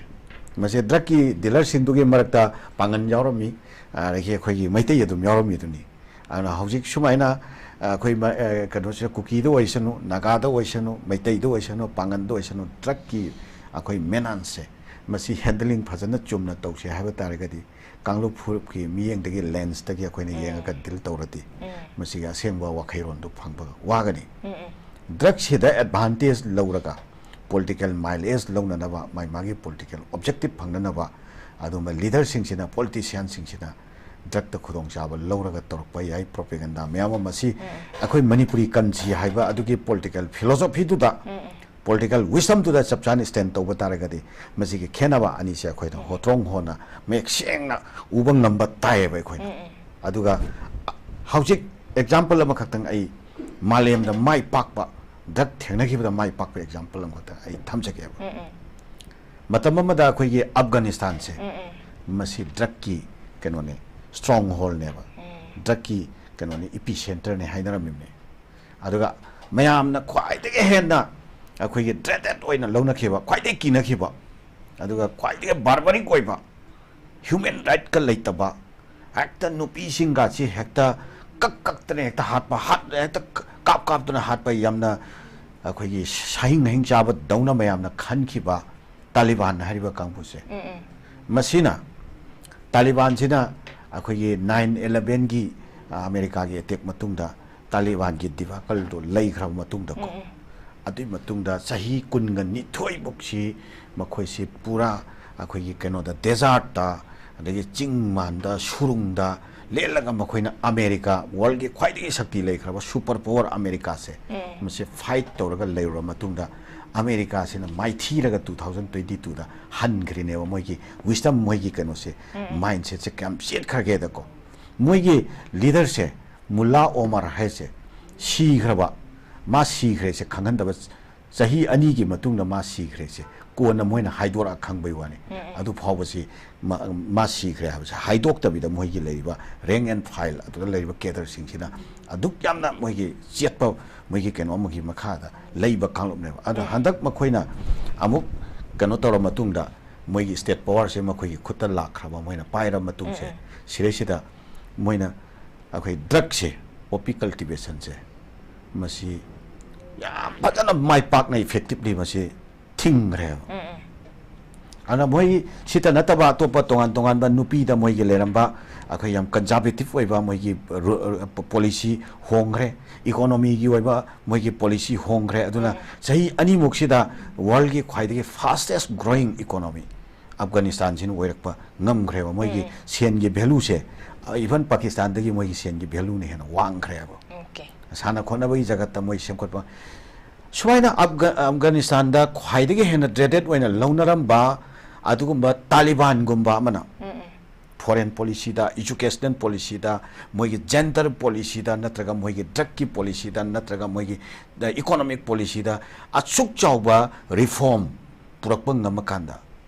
ꯃꯁꯦ drugꯀꯤ dealerꯁꯤꯡꯗꯨꯒꯤ ꯃꯔꯛꯇ ꯄꯥꯡꯒꯟ ꯌꯥꯎꯔꯝꯃꯤ, ꯑꯗꯒꯤ ꯑꯩꯈꯣꯏꯒꯤ ꯃꯩꯇꯩ ꯑꯗꯨꯝ ꯌꯥꯎꯔꯝꯃꯤꯗꯨꯅꯤ꯫ ꯑꯗꯨꯅ ꯍꯧꯖꯤꯛ ꯁꯨꯃꯥꯏꯅ, ꯑ, ꯑꯩꯈꯣꯏ ꯃ-, ꯑ, ꯀꯩꯅꯣꯁꯤꯗ ꯀꯨꯀꯤꯗ ꯑꯣꯏꯁꯅꯨ, ꯅꯥꯒꯥꯗ ꯑꯣꯏꯁꯅꯨ, ꯃꯩꯇꯩꯗ ꯑꯣꯏꯁꯅꯨ, ꯄꯥꯡꯒꯟꯗ ꯑꯣꯏꯁꯅꯨ, drugꯀꯤ ꯑꯩꯈꯣꯏ menaceꯁꯦ, ꯃꯁꯤ handling ꯐꯖꯅ ꯆꯨꯝꯅ ꯇꯧꯁꯦ ꯍꯥꯏꯕ ꯇꯥꯔꯒꯗꯤ, ꯀꯥꯡꯂꯨꯞ ꯐꯨꯔꯨꯞꯀꯤ ꯃꯤꯠꯌꯦꯡꯗꯒꯤ, lensꯇꯒꯤ ꯑꯩꯈꯣꯏꯅ ꯎꯝ꯫ ꯌꯦꯡꯉꯒ deal ꯇꯧꯔꯗꯤ, ꯎꯝ꯫ ꯃꯁꯤꯒꯤ ꯑꯁꯦꯡꯕ ꯋꯥꯈꯩꯔꯣꯟꯗꯨ ꯐꯪꯕ ꯋꯥꯒꯅꯤ꯫ ꯎꯝ, ꯎꯝ꯫ Drugꯁꯤꯗ advantage ꯂꯧꯔꯒ political mileage ꯂꯧꯅꯅꯕ, ꯃꯥꯏ ꯃꯥꯒꯤ political objective ꯐꯪꯅꯅꯕ, ꯑꯗꯨꯒꯨꯝꯕ leaderꯁꯤꯡꯁꯤꯅ, politicianꯁꯤꯡꯁꯤꯅ drugꯇ ꯈꯨꯗꯣꯡꯆꯥꯕ ꯂꯧꯔꯒ ꯇꯧꯔꯛꯄ ꯌꯥꯏ꯫ Propaganda ꯃꯌꯥꯝ ꯑꯃ, ꯃꯁꯤ ꯎꯝ꯫ ꯑꯩꯈꯣꯏ ꯃꯅꯤꯄꯨꯔꯤ ꯀꯟꯁꯤ ꯍꯥꯏꯕ ꯑꯗꯨꯒꯤ political philosophyꯗꯨꯗ, ꯎꯝ, ꯎꯝ꯫ Political wisdomꯗꯨꯗ ꯆꯞ ꯆꯥꯅ stand ꯇꯧꯕ ꯇꯥꯔꯒꯗꯤ, ꯃꯁꯤꯒꯤ ꯈꯦꯠꯅꯕ ꯑꯅꯤꯁꯦ ꯑꯩꯈꯣꯏꯅ ꯎꯝ꯫ ꯍꯣꯇ꯭ꯔꯣꯡ ꯍꯣꯟꯅ ꯃꯌꯦꯛ ꯁꯦꯡꯅ ꯎꯕ ꯉꯝꯕ ꯇꯥꯏꯌꯦꯕ ꯑꯩꯈꯣꯏꯅ꯫ ꯎꯝ, ꯎꯝ꯫ ꯑꯗꯨꯒ ꯍꯧꯖꯤꯛ example ꯑꯃꯈꯛꯇꯪ ꯑꯩ ꯃꯥꯂꯦꯝꯗ ꯃꯥꯏ ꯄꯥꯛꯄ drug ꯊꯦꯡꯅꯈꯤꯕꯗ ꯃꯥꯏ ꯄꯥꯛꯄ example ꯑꯃꯈꯛꯇꯪ ꯑꯩ ꯊꯝꯖꯒꯦꯕ꯫ ꯎꯝ, ꯎꯝ꯫ ꯃꯇꯝ ꯑꯃꯗ ꯑꯩꯈꯣꯏꯒꯤ ꯑꯐꯒꯥꯅꯤꯁꯇꯥꯟꯁꯦ, ꯎꯝ, ꯎꯝ꯫ ꯃꯁꯤ drugꯀꯤ ꯀꯩꯅꯣꯅꯦ, strongholdꯅꯦꯕ꯫ ꯎꯝ꯫ Drugꯀꯤ ꯀꯩꯅꯣꯅꯦ, epicenterꯅꯦ ꯍꯥꯏꯅꯔꯝꯃꯤꯕꯅꯦ꯫ ꯑꯗꯨꯒ ꯃꯌꯥꯝꯅ ꯈ꯭ꯋꯥꯏꯗꯒꯤ ꯍꯦꯟꯅ ꯑꯩꯈꯣꯏꯒꯤ dreaded ꯑꯣꯏꯅ ꯂꯧꯅꯈꯤꯕ, ꯈ꯭ꯋꯥꯏꯗꯒꯤ ꯀꯤꯅꯈꯤꯕ, ꯑꯗꯨꯒ ꯈ꯭ꯋꯥꯏꯗꯒꯤ barbaric ꯑꯣꯏꯕ, human rightꯀ ꯂꯩꯇꯕ, ꯍꯦꯛꯇ ꯅꯨꯄꯤꯁꯤꯡꯒꯁꯤ ꯍꯦꯛꯇ ꯀꯛ ꯀꯛꯇꯅ ꯍꯦꯛꯇ ꯍꯥꯠꯄ, ꯍꯥꯠ-, ꯍꯦꯛꯇ ꯀꯥꯞ ꯀꯥꯞꯇꯅ ꯍꯥꯠꯄ, ꯌꯥꯝꯅ ꯑꯩꯈꯣꯏꯒꯤ ꯁꯥꯍꯤꯡ ꯅꯥꯍꯤꯡ ꯆꯥꯕꯗꯧꯅ ꯃꯌꯥꯝꯅ ꯈꯟꯈꯤꯕ ꯇꯥꯂꯤꯕꯥꯟ ꯍꯥꯏꯔꯤꯕ ꯀꯥꯡꯕꯨꯁꯦ꯫ ꯎꯝ, ꯎꯝ꯫ ꯃꯁꯤꯅ, ꯇꯥꯂꯤꯕꯥꯟꯁꯤꯅ ꯑꯩꯈꯣꯏꯒꯤ nine elevenꯒꯤ, ꯑ, ꯑꯃꯦꯔꯤꯀꯥꯒꯤ attack ꯃꯇꯨꯡꯗ ꯇꯥꯂꯤꯕꯥꯟꯒꯤ debacleꯗꯣ ꯂꯩꯈ꯭ꯔꯕ ꯃꯇꯨꯡꯗꯀꯣ, ꯎꯝ, ꯎꯝ꯫ ꯑꯗꯨꯒꯤ ꯃꯇꯨꯡꯗ ꯆꯍꯤ ꯀꯨꯟꯒ ꯅꯤꯊꯣꯏꯃꯨꯛꯁꯤ ꯃꯈꯣꯏꯁꯤ ꯄꯨꯔꯥ ꯑꯩꯈꯣꯏꯒꯤ ꯀꯩꯅꯣꯗ, desertꯇ, ꯑꯗꯒꯤ ꯆꯤꯡ ꯃꯥꯟꯗ, ꯁꯨꯔꯨꯡꯗ ꯂꯦꯜꯂꯒ ꯃꯈꯣꯏꯅ ꯑꯃꯦꯔꯤꯀꯥ, worldꯀꯤ ꯈ꯭ꯋꯥꯏꯗꯒꯤ ꯁꯛꯇꯤ ꯂꯩꯈ꯭ꯔꯕ super power ꯑꯃꯦꯔꯤꯀꯥꯁꯦ, ꯎꯝ꯫ ꯃꯁꯤ fight ꯇꯧꯔꯒ ꯂꯩꯔꯨꯔ ꯃꯇꯨꯡꯗ, ꯑꯃꯦꯔꯤꯀꯥꯁꯤꯅ ꯃꯥꯏꯊꯤꯔꯒ two thousand twenty twoꯗ ꯍꯟꯈ꯭ꯔꯤꯅꯦꯕ꯫ ꯃꯣꯏꯒꯤ wisdom, ꯃꯣꯏꯒꯤ ꯀꯩꯅꯣꯁꯦ, ꯎꯝ꯫ Mindsetꯁꯦ ꯀꯌꯥꯝ ꯆꯦꯠꯈ꯭ꯔꯒꯦꯗꯀꯣ, ꯃꯣꯏꯒꯤ leaderꯁꯦ, ꯃꯨꯜꯂꯥ ꯑꯣꯃꯔ ꯍꯥꯏꯁꯦ, ꯁꯤꯈ꯭ꯔꯕ, ꯃꯥ ꯁꯤꯈ꯭ꯔꯦꯁꯦ ꯈꯪꯍꯟꯗꯕ ꯆꯍꯤ ꯑꯅꯤꯒꯤ ꯃꯇꯨꯡꯗ ꯃꯥ ꯁꯤꯈ꯭ꯔꯦꯁꯦ ꯀꯣꯟꯅ ꯃꯣꯏꯅ ꯍꯥꯏꯗꯣꯔꯛꯑ ꯈꯪꯕꯩ ꯋꯥꯅꯤ꯫ ꯎꯝ, ꯎꯝ꯫ ꯑꯗꯨ ꯐꯥꯎꯕꯁꯤ ꯃꯥ, ꯃꯥ ꯁꯤꯈ꯭ꯔꯦ ꯍꯥꯏꯕꯁꯦ ꯍꯥꯏꯗꯣꯛꯇꯕꯤꯗ ꯃꯣꯏꯒꯤ ꯂꯩꯔꯤꯕ rank and file ꯑꯗꯨꯗ ꯂꯩꯔꯤꯕ cadreꯁꯤꯡꯁꯤꯅ ꯑꯗꯨꯛ ꯌꯥꯝꯅ ꯃꯣꯏꯒꯤ ꯆꯦꯠꯄ ꯃꯣꯏꯒꯤ ꯀꯩꯅꯣ ꯑꯃꯒꯤ ꯃꯈꯥꯗ ꯂꯩꯕ ꯀꯥꯡꯂꯨꯞꯅꯦꯕ꯫ ꯑꯗꯣ ꯎꯝ꯫ ꯍꯟꯗꯛ ꯃꯈꯣꯏꯅ ꯑꯃꯨꯛ ꯀꯩꯅꯣ ꯇꯧꯔ ꯃꯇꯨꯡꯗ ꯃꯣꯏꯒꯤ state powerꯁꯦ ꯃꯈꯣꯏꯒꯤ ꯈꯨꯠꯇ ꯂꯥꯛꯈ꯭ꯔꯕ, ꯃꯣꯏꯅ ꯄꯥꯏꯔꯕ ꯃꯇꯨꯡꯁꯦ, ꯎꯝ, ꯎꯝ꯫ ꯁꯤꯗꯩꯁꯤꯗ ꯃꯣꯏꯅ ꯑꯩꯈꯣꯏ drugꯁꯦ, poppy cultivationꯁꯦ, ꯃꯁꯤ ꯌꯥꯝ ꯐꯖꯅ ꯃꯥꯏ ꯄꯥꯛꯅ effectively ꯃꯁꯤ ꯊꯤꯡꯈ꯭ꯔꯦꯕ꯫ ꯎꯝ, ꯎꯝ꯫ ꯑꯗꯨꯅ ꯃꯣꯏ ꯁꯤꯇ ꯅꯠꯇꯕ ꯑꯇꯣꯞꯄ ꯇꯣꯉꯥꯟ ꯇꯣꯉꯥꯟꯕ ꯅꯨꯄꯤꯗ ꯃꯣꯏꯒꯤ ꯂꯩꯔꯝꯕ ꯑꯩꯈꯣꯏ ꯌꯥꯝ conservative ꯑꯣꯏꯕ ꯃꯣꯏꯒꯤ ꯔꯨ-, policy ꯍꯣꯡꯈ꯭ꯔꯦ, economyꯒꯤ ꯑꯣꯏꯕ ꯃꯣꯏꯒꯤ policy ꯍꯣꯡꯈ꯭ꯔꯦ꯫ ꯑꯗꯨꯅ ꯎꯝ꯫ ꯆꯍꯤ ꯑꯅꯤꯃꯨꯛꯁꯤꯗ worldꯒꯤ ꯈ꯭ꯋꯥꯏꯗꯒꯤ fastest growing economy Afghanistanꯁꯤꯅ ꯑꯣꯏꯔꯛꯄ ꯉꯝꯈ꯭ꯔꯦꯕ꯫ ꯃꯣꯏꯒꯤ ꯎꯝ꯫ ꯁꯦꯟꯒꯤ valueꯁꯦ, even Pakistanꯗꯒꯤ ꯃꯣꯏꯒꯤ ꯁꯦꯟꯒꯤ valueꯅ ꯍꯦꯟꯅ ꯋꯥꯡꯈ꯭ꯔꯦꯕ꯫ Okay꯫ ꯁꯥꯟꯅ ꯈꯣꯠꯅꯕꯒꯤ ꯖꯒꯠꯇ ꯃꯣꯏ ꯁꯦꯝꯒꯠꯄ꯫ ꯁꯨꯃꯥꯏꯅ ꯑꯐꯒ-, ꯑꯐꯒꯥꯅꯤꯁꯇꯥꯟꯗ ꯈ꯭ꯋꯥꯏꯗꯒꯤ ꯍꯦꯟꯅ dreaded ꯑꯣꯏꯅ ꯂꯧꯅꯔꯝꯕ ꯑꯗꯨꯒꯨꯝꯕ ꯇꯥꯂꯤꯕꯥꯟꯒꯨꯝꯕ ꯑꯃꯅ ꯎꯝ, ꯎꯝ꯫ Foreign policyꯗ, educational policyꯗ, ꯃꯣꯏꯒꯤ gender policyꯗ, ꯅꯠꯇ꯭ꯔꯒ ꯃꯣꯏꯒꯤ drugꯀꯤ policyꯗ, ꯅꯠꯇ꯭ꯔꯒ ꯃꯣꯏꯒꯤ, ꯗ, economic policyꯗ ꯑꯁꯨꯛ ꯆꯥꯎꯕ reform ꯄꯨꯔꯛꯄ ꯉꯝꯃꯀꯥꯟꯗ,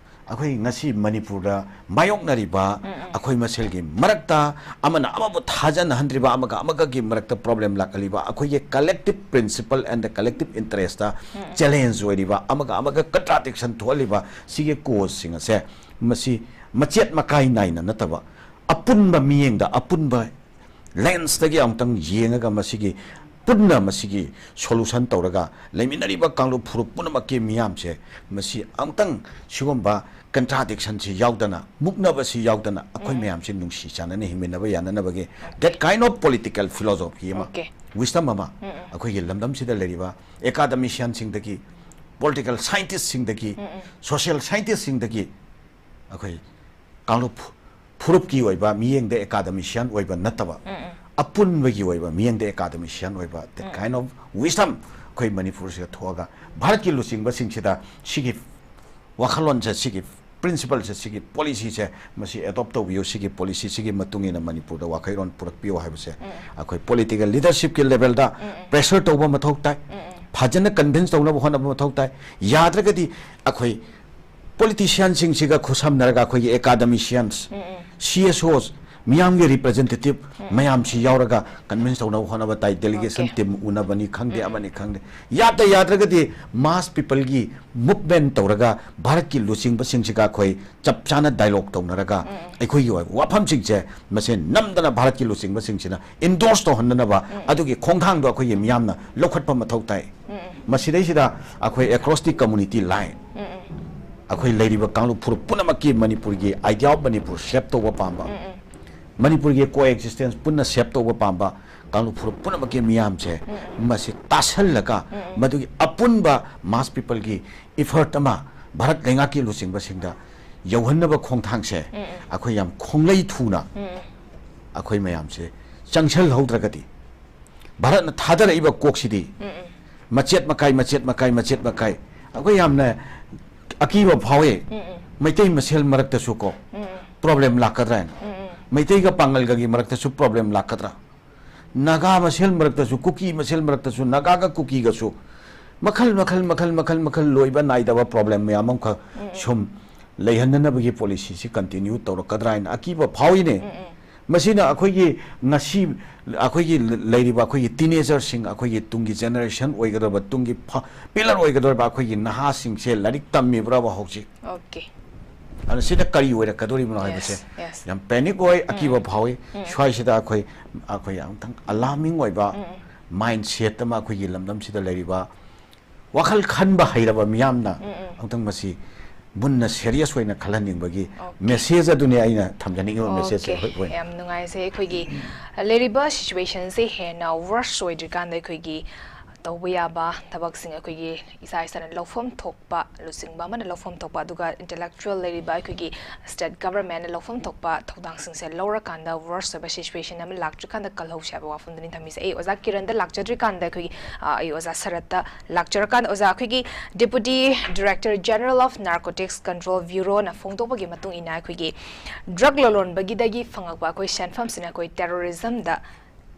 ꯑꯩꯈꯣꯏ ꯉꯁꯤ ꯃꯅꯤꯄꯨꯔꯗ ꯃꯥꯌꯣꯛꯅꯔꯤꯕ ꯎꯝ, ꯎꯝ꯫ ꯑꯩꯈꯣꯏ ꯃꯁꯦꯜꯒꯤ ꯃꯔꯛꯇ ꯑꯃꯅ ꯑꯃꯕꯨ ꯊꯥꯖꯅꯍꯟꯗ꯭ꯔꯤꯕ, ꯑꯃꯒ ꯑꯃꯒꯒꯤ ꯃꯔꯛꯇ problem ꯂꯥꯛꯍꯜꯂꯤꯕ, ꯑꯩꯈꯣꯏꯒꯤ collective principle and the collective interestꯇ um, um. Challenge ꯑꯣꯏꯔꯤꯕ, ꯑꯃꯒ ꯑꯃꯒ contradiction ꯊꯣꯛꯍꯜꯂꯤꯕ ꯁꯤꯒꯤ causeꯁꯤꯡ ꯑꯁꯦ, ꯃꯁꯤ ꯃꯆꯦꯠ ꯃꯀꯥꯏ ꯅꯥꯏꯅ ꯅꯠꯇꯕ, ꯑꯄꯨꯟꯕ ꯃꯤꯠꯌꯦꯡꯗ, ꯑꯄꯨꯟꯕ lensꯇꯒꯤ ꯑꯃꯨꯛꯇꯪ ꯌꯦꯡꯉꯒ, ꯃꯁꯤꯒꯤ ꯄꯨꯟꯅ ꯃꯁꯤꯒꯤ solution ꯇꯧꯔꯒ, ꯂꯩꯃꯤꯟꯅꯔꯤꯕ ꯀꯥꯡꯂꯨꯞ ꯐꯨꯔꯨꯞ ꯄꯨꯝꯅꯃꯛꯀꯤ ꯃꯤꯌꯥꯝꯁꯦ, ꯃꯁꯤ ꯑꯃꯨꯛꯇꯪ ꯁꯤꯒꯨꯝꯕ contradictionꯁꯤ ꯌꯥꯎꯗꯅ, ꯃꯨꯛꯅꯕꯁꯤ ꯌꯥꯎꯗꯅ, ꯑꯩꯈꯣꯏ ꯎꯝ꯫ ꯃꯌꯥꯝꯁꯤ ꯅꯨꯡꯁꯤ ꯆꯥꯟꯅꯅ ꯍꯤꯡꯃꯤꯟꯅꯕ ꯌꯥꯅꯅꯕꯒꯤ, that kind of political philosophy ꯑꯃ, Okay꯫ Wisdom ꯑꯃ, ꯎꯝ, ꯎꯝ꯫ ꯑꯩꯈꯣꯏꯒꯤ ꯂꯝꯗꯝꯁꯤꯗ ꯂꯩꯔꯤꯕ academicianꯁꯤꯡꯗꯒꯤ, political scientistꯁꯤꯡꯗꯒꯤ, ꯎꯝ, ꯎꯝ꯫ Social scientistꯁꯤꯡꯗꯒꯤ, ꯑꯩꯈꯣꯏ ꯀꯥꯡꯂꯨꯞ ꯐꯨꯔꯨꯞꯀꯤ ꯑꯣꯏꯕ ꯃꯤꯠꯌꯦꯡꯗ academician ꯑꯣꯏꯕ ꯅꯠꯇꯕ, ꯎꯝ, ꯎꯝ꯫ ꯑꯄꯨꯟꯕꯒꯤ ꯑꯣꯏꯕ ꯃꯤꯠꯌꯦꯡꯗ academician ꯑꯣꯏꯕ, that um, um. Kind of wisdom ꯑꯩꯈꯣꯏ ꯃꯅꯤꯄꯨꯔꯁꯤꯗ ꯊꯣꯛꯑꯒ, ꯚꯥꯔꯠꯀꯤ ꯂꯨꯆꯤꯡꯕꯁꯤꯡꯁꯤꯗ ꯁꯤꯒꯤ ꯋꯥꯈꯜꯂꯣꯟꯁꯦ, ꯁꯤꯒꯤ principleꯁꯦ, ꯁꯤꯒꯤ policyꯁꯦ, ꯃꯁꯤ adopt ꯇꯧꯕꯤꯌꯨ, ꯁꯤꯒꯤ policyꯁꯤꯒꯤ ꯃꯇꯨꯡ ꯏꯟꯅ ꯃꯅꯤꯄꯨꯔꯗ ꯋꯥꯈꯜꯂꯣꯟ ꯄꯨꯔꯛꯄꯤꯌꯨ ꯍꯥꯏꯕꯁꯦ ꯎꯝ, ꯎꯝ꯫ ꯑꯩꯈꯣꯏ political leadershipꯀꯤ levelꯗ ꯎꯝ, ꯎꯝ꯫ Pressure ꯇꯧꯕ ꯃꯊꯧ ꯇꯥꯏ꯫ ꯎꯝ, ꯎꯝ꯫ ꯐꯖꯅ ꯀꯟꯚꯤꯟꯁ ꯇꯧꯅꯕ ꯍꯣꯠꯅꯕ ꯃꯊꯧ ꯇꯥꯏ꯫ ꯌꯥꯗ꯭ꯔꯒꯗꯤ ꯑꯩꯈꯣꯏ ꯄꯣꯂꯤꯇꯤꯁꯤꯌꯥꯟꯁꯤꯡꯁꯤꯒ ꯈꯨꯠꯁꯝꯅꯔꯒ ꯑꯩꯈꯣꯏꯒꯤ ꯑꯦꯀꯥꯗꯃꯤꯁꯤꯌꯥꯟꯁ, ꯁꯤ ꯑꯦꯁ ꯑꯣꯁ, ꯃꯤꯌꯥꯝꯒꯤ ꯔꯤꯄ꯭ꯔꯖꯦꯟꯇꯦꯇꯤꯚ ꯃꯌꯥꯝꯁꯤ ꯌꯥꯎꯔꯒ ꯀꯟꯚꯤꯟꯁ ꯇꯧꯅꯕ ꯍꯣꯠꯅꯕ ꯇꯥꯏ꯫ ꯗꯦꯂꯤꯒꯦꯁꯟ ꯇꯤꯝ ꯎꯅꯕꯅꯤ ꯈꯪꯗꯦ, ꯑꯃꯅꯤ ꯈꯪꯗꯦ, ꯌꯥꯗ ꯌꯥꯗ꯭ꯔꯒꯗꯤ ꯃꯥꯁ ꯄꯤꯄꯜꯒꯤ ꯃꯨꯚꯃꯦꯟ ꯇꯧꯔꯒ ꯚꯥꯔꯠꯀꯤ ꯂꯨꯆꯤꯡꯕꯁꯤꯡꯁꯤꯒ ꯑꯩꯈꯣꯏ ꯆꯞ ꯆꯥꯅ ꯗꯥꯏꯂꯣꯒ ꯇꯧꯅꯔꯒ ꯑꯩꯈꯣꯏꯒꯤ ꯑꯣꯏꯕ ꯋꯥꯐꯝꯁꯤꯡꯁꯦ ꯃꯁꯦ ꯅꯝꯗꯅ ꯚꯥꯔꯠꯀꯤ ꯂꯨꯆꯤꯡꯕꯁꯤꯡꯁꯤꯅ ꯏꯟꯗꯣꯔꯁ ꯇꯧꯍꯟꯅꯅꯕ ꯑꯗꯨꯒꯤ ꯈꯣꯡꯊꯥꯡꯗꯣ ꯑꯩꯈꯣꯏꯒꯤ ꯃꯤꯌꯥꯝꯅ ꯂꯧꯈꯠꯄ ꯃꯊꯧ ꯇꯥꯏ꯫ ꯃꯁꯤꯗꯩꯁꯤꯗ ꯑꯩꯈꯣꯏ across the community line, ꯑꯩꯈꯣꯏ ꯂꯩꯔꯤꯕ ꯀꯥꯡꯂꯨꯞ ꯐꯨꯔꯨꯞ ꯄꯨꯝꯅꯃꯛꯀꯤ ꯃꯅꯤꯄꯨꯔꯒꯤ idea of ꯃꯅꯤꯄꯨꯔ ꯁꯦꯞ ꯇꯧꯕ ꯄꯥꯝꯕ, ꯃꯅꯤꯄꯨꯔꯒꯤ ꯀꯣ ꯑꯦꯛꯖꯤꯁꯇꯦꯟꯁ ꯄꯨꯟꯅ ꯁꯦꯞ ꯇꯧꯕ ꯄꯥꯝꯕ ꯀꯥꯡꯂꯨꯞ ꯐꯨꯔꯨꯞ ꯄꯨꯝꯅꯃꯛꯀꯤ ꯃꯤꯌꯥꯝꯁꯦ ꯃꯁꯤ ꯇꯥꯁꯜꯂꯒ ꯃꯗꯨꯒꯤ ꯑꯄꯨꯟꯕ ꯃꯥꯁ ꯄꯤꯄꯜꯒꯤ ꯏꯐꯔꯠ ꯑꯃ ꯚꯥꯔꯠ ꯂꯩꯉꯥꯛꯀꯤ ꯂꯨꯆꯤꯡꯕꯁꯤꯡꯗ ꯌꯧꯍꯟꯅꯕ ꯈꯣꯡꯊꯥꯡꯁꯦ ꯑꯩꯈꯣꯏ ꯌꯥꯝ ꯈꯣꯡꯂꯩ ꯊꯨꯅ ꯑꯩꯈꯣꯏ ꯃꯌꯥꯝꯁꯦ ꯆꯪꯁꯜꯍꯧꯗ꯭ꯔꯒꯗꯤ, ꯚꯥꯔꯠꯅ ꯊꯥꯗꯔꯛꯏꯕ ꯀꯣꯛꯁꯤꯗꯤ ꯃꯆꯦꯠ ꯃꯀꯥꯏ, ꯃꯆꯦꯠ ꯃꯀꯥꯏ, ꯃꯆꯦꯠ ꯃꯀꯥꯏ, ꯑꯩꯈꯣꯏ ꯌꯥꯝꯅ ꯑꯀꯤꯕ ꯐꯥꯎꯋꯦ꯫ ꯃꯩꯇꯩ ꯃꯁꯦꯜ ꯃꯔꯛꯇꯁꯨ ꯀꯣ ꯄ꯭ꯔꯣꯕ꯭ꯂꯦꯝ ꯂꯥꯛꯀꯗ꯭ꯔꯥ ꯍꯥꯏꯅ, ꯃꯩꯇꯩꯒ ꯄꯥꯡꯒꯜꯒꯒꯤ ꯃꯔꯛꯇꯁꯨ ꯄ꯭ꯔꯣꯕ꯭ꯂꯦꯝ ꯂꯥꯛꯀꯗ꯭ꯔꯥ, ꯅꯥꯒꯥ ꯃꯁꯦꯜ ꯃꯔꯛꯇꯁꯨ, ꯀꯨꯀꯤ ꯃꯁꯦꯜ ꯃꯔꯛꯇꯁꯨ, ꯅꯥꯒꯥꯒ ꯀꯨꯀꯤꯒꯁꯨ ꯃꯈꯜ ꯃꯈꯜ ꯃꯈꯜ ꯃꯈꯜ ꯃꯈꯜ ꯂꯣꯏꯕ ꯅꯥꯏꯗꯕ ꯄ꯭ꯔꯣꯕ꯭ꯂꯦꯝ ꯃꯌꯥꯝ ꯑꯃꯈꯛ ꯁꯨꯝ ꯂꯩꯍꯟꯅꯅꯕꯒꯤ ꯄꯣꯂꯤꯁꯤꯁꯤ ꯀꯟꯇꯤꯅ꯭ꯌꯨ ꯇꯧꯔꯛꯀꯗ꯭ꯔꯥ ꯍꯥꯏꯅ ꯑꯀꯤꯕ ꯐꯥꯎꯏꯅꯦ꯫ ꯃꯁꯤꯅ ꯑꯩꯈꯣꯏꯒꯤ ꯉꯁꯤ ꯑꯩꯈꯣꯏꯒꯤ ꯂꯩꯔꯤꯕ ꯑꯩꯈꯣꯏꯒꯤ ꯇꯤꯅꯦꯖꯔꯁꯤꯡ, ꯑꯩꯈꯣꯏꯒꯤ ꯇꯨꯡꯒꯤ ꯖꯦꯅꯦꯔꯦꯁꯟ ꯑꯣꯏꯒꯗꯧꯔꯕ, ꯇꯨꯡꯒꯤ ꯄꯤꯂꯔ ꯑꯣꯏꯒꯗꯧꯔꯤꯕ ꯑꯩꯈꯣꯏꯒꯤ ꯅꯍꯥꯁꯤꯡꯁꯦ ꯂꯥꯏꯔꯤꯛ ꯇꯝꯃꯤꯕ꯭ꯔꯕ ꯍꯧꯖꯤꯛ? ꯑꯣꯀꯦ꯫ ꯑꯗꯨꯅ ꯁꯤꯗ ꯀꯔꯤ ꯑꯣꯏꯔꯛꯀꯗꯧꯔꯤꯕꯅꯣ ꯍꯥꯏꯕꯁꯦ ꯌꯦꯁ ꯌꯦꯁ ꯌꯥꯝ ꯄꯦꯅꯤꯛ ꯑꯣꯏ, ꯑꯀꯤꯕ ꯐꯥꯎꯏ꯫ ꯁ꯭ꯋꯥꯏꯁꯤꯗ ꯑꯩꯈꯣꯏ ꯑꯩꯈꯣꯏ ꯑꯃꯨꯛꯇꯪ ꯑꯂꯥꯔꯃꯤꯡ ꯑꯣꯏꯕ ꯃꯥꯏꯟ ꯁꯦꯠ ꯑꯃ ꯑꯩꯈꯣꯏꯒꯤ ꯂꯝꯗꯝꯁꯤꯗ ꯂꯩꯔꯤꯕ ꯋꯥꯈꯜ ꯈꯟꯕ ꯍꯩꯔꯕ ꯃꯤꯌꯥꯝꯅ ꯑꯃꯨꯛꯇꯪ ꯃꯁꯤ ꯃꯨꯟꯅ ꯁꯦꯔꯤꯌꯁ ꯑꯣꯏꯅ ꯈꯜꯍꯟꯅꯤꯡꯕꯒꯤ ꯑꯣꯀꯦ꯫ ꯃꯦꯁꯦꯖ ꯑꯗꯨꯅꯤ ꯑꯩꯅ ꯊꯝꯖꯅꯤꯡꯉꯤꯕ ꯃꯦꯁꯦꯖꯁꯦ꯫ ꯑꯣꯀꯦ꯫ ꯍꯣꯏ, ꯍꯣꯏ꯫ ꯌꯥꯝ ꯅꯨꯡꯉꯥꯏꯖꯩ꯫ ꯑꯩꯈꯣꯏꯒꯤ ꯂꯩꯔꯤꯕ ꯁꯤꯆꯨꯋꯦꯁꯟꯁꯦ ꯍꯦꯟꯅ ꯋꯔꯁ ꯑꯣꯏꯗ꯭ꯔꯤꯀꯥꯟꯗ ꯑꯩꯈꯣꯏꯒꯤ ꯇꯧꯕ ꯌꯥꯕ ꯊꯕꯛꯁꯤꯡ ꯑꯩꯈꯣꯏꯒꯤ ꯏꯁꯥ ꯏꯁꯥꯅ ꯂꯧꯐꯝ ꯊꯣꯛꯄ, ꯂꯨꯆꯤꯡꯕ ꯑꯃꯅ ꯂꯧꯐꯝ ꯊꯣꯛꯄ, ꯑꯗꯨꯒ ꯏꯟꯇꯦꯂꯦꯛꯆꯨꯋꯦꯜ ꯂꯩꯔꯤꯕ ꯑꯩꯈꯣꯏꯒꯤ ꯁ꯭ꯇꯦꯠ ꯒꯚꯔꯟꯃꯦꯟꯠꯅ ꯂꯧꯐꯝ ꯊꯣꯛꯄ ꯊꯧꯗꯥꯡꯁꯤꯡꯁꯦ ꯂꯧꯔꯀꯥꯟꯗ ꯋꯔꯁ ꯑꯣꯏꯕ ꯁꯤꯆꯨꯋꯦꯁꯟ ꯑꯃ ꯂꯥꯛꯇ꯭ꯔꯤꯀꯥꯟꯗ ꯀꯜꯍꯧꯁꯦ ꯍꯥꯏꯕ ꯋꯥꯐꯝꯗꯨꯅꯤ ꯊꯝꯃꯤꯁꯦ꯫ ꯑꯩ ꯑꯣꯖꯥ ꯀꯤꯔꯟꯗ ꯂꯥꯛꯆꯗ꯭ꯔꯤꯀꯥꯟꯗ ꯑꯩꯈꯣꯏꯒꯤ, ꯑ, ꯑꯩ ꯑꯣꯖꯥ ꯁꯔꯠꯇ ꯂꯥꯛꯆꯔꯀꯥꯟꯗ, ꯑꯣꯖꯥ, ꯑꯩꯈꯣꯏꯒꯤ Deputy Director General of Narcotics Control Bureauꯅ ꯐꯣꯡꯗꯣꯛꯄꯒꯤ ꯃꯇꯨꯡ ꯏꯟꯅ ꯑꯩꯈꯣꯏꯒꯤ ꯗ꯭ꯔꯒ ꯂꯂꯣꯟꯕꯒꯤꯗꯒꯤ ꯐꯪꯉꯛꯄ ꯑꯩꯈꯣꯏ ꯁꯦꯟꯐꯝꯁꯤꯅ ꯑꯩꯈꯣꯏ ꯇꯦꯔꯣꯔꯤꯖꯝꯗ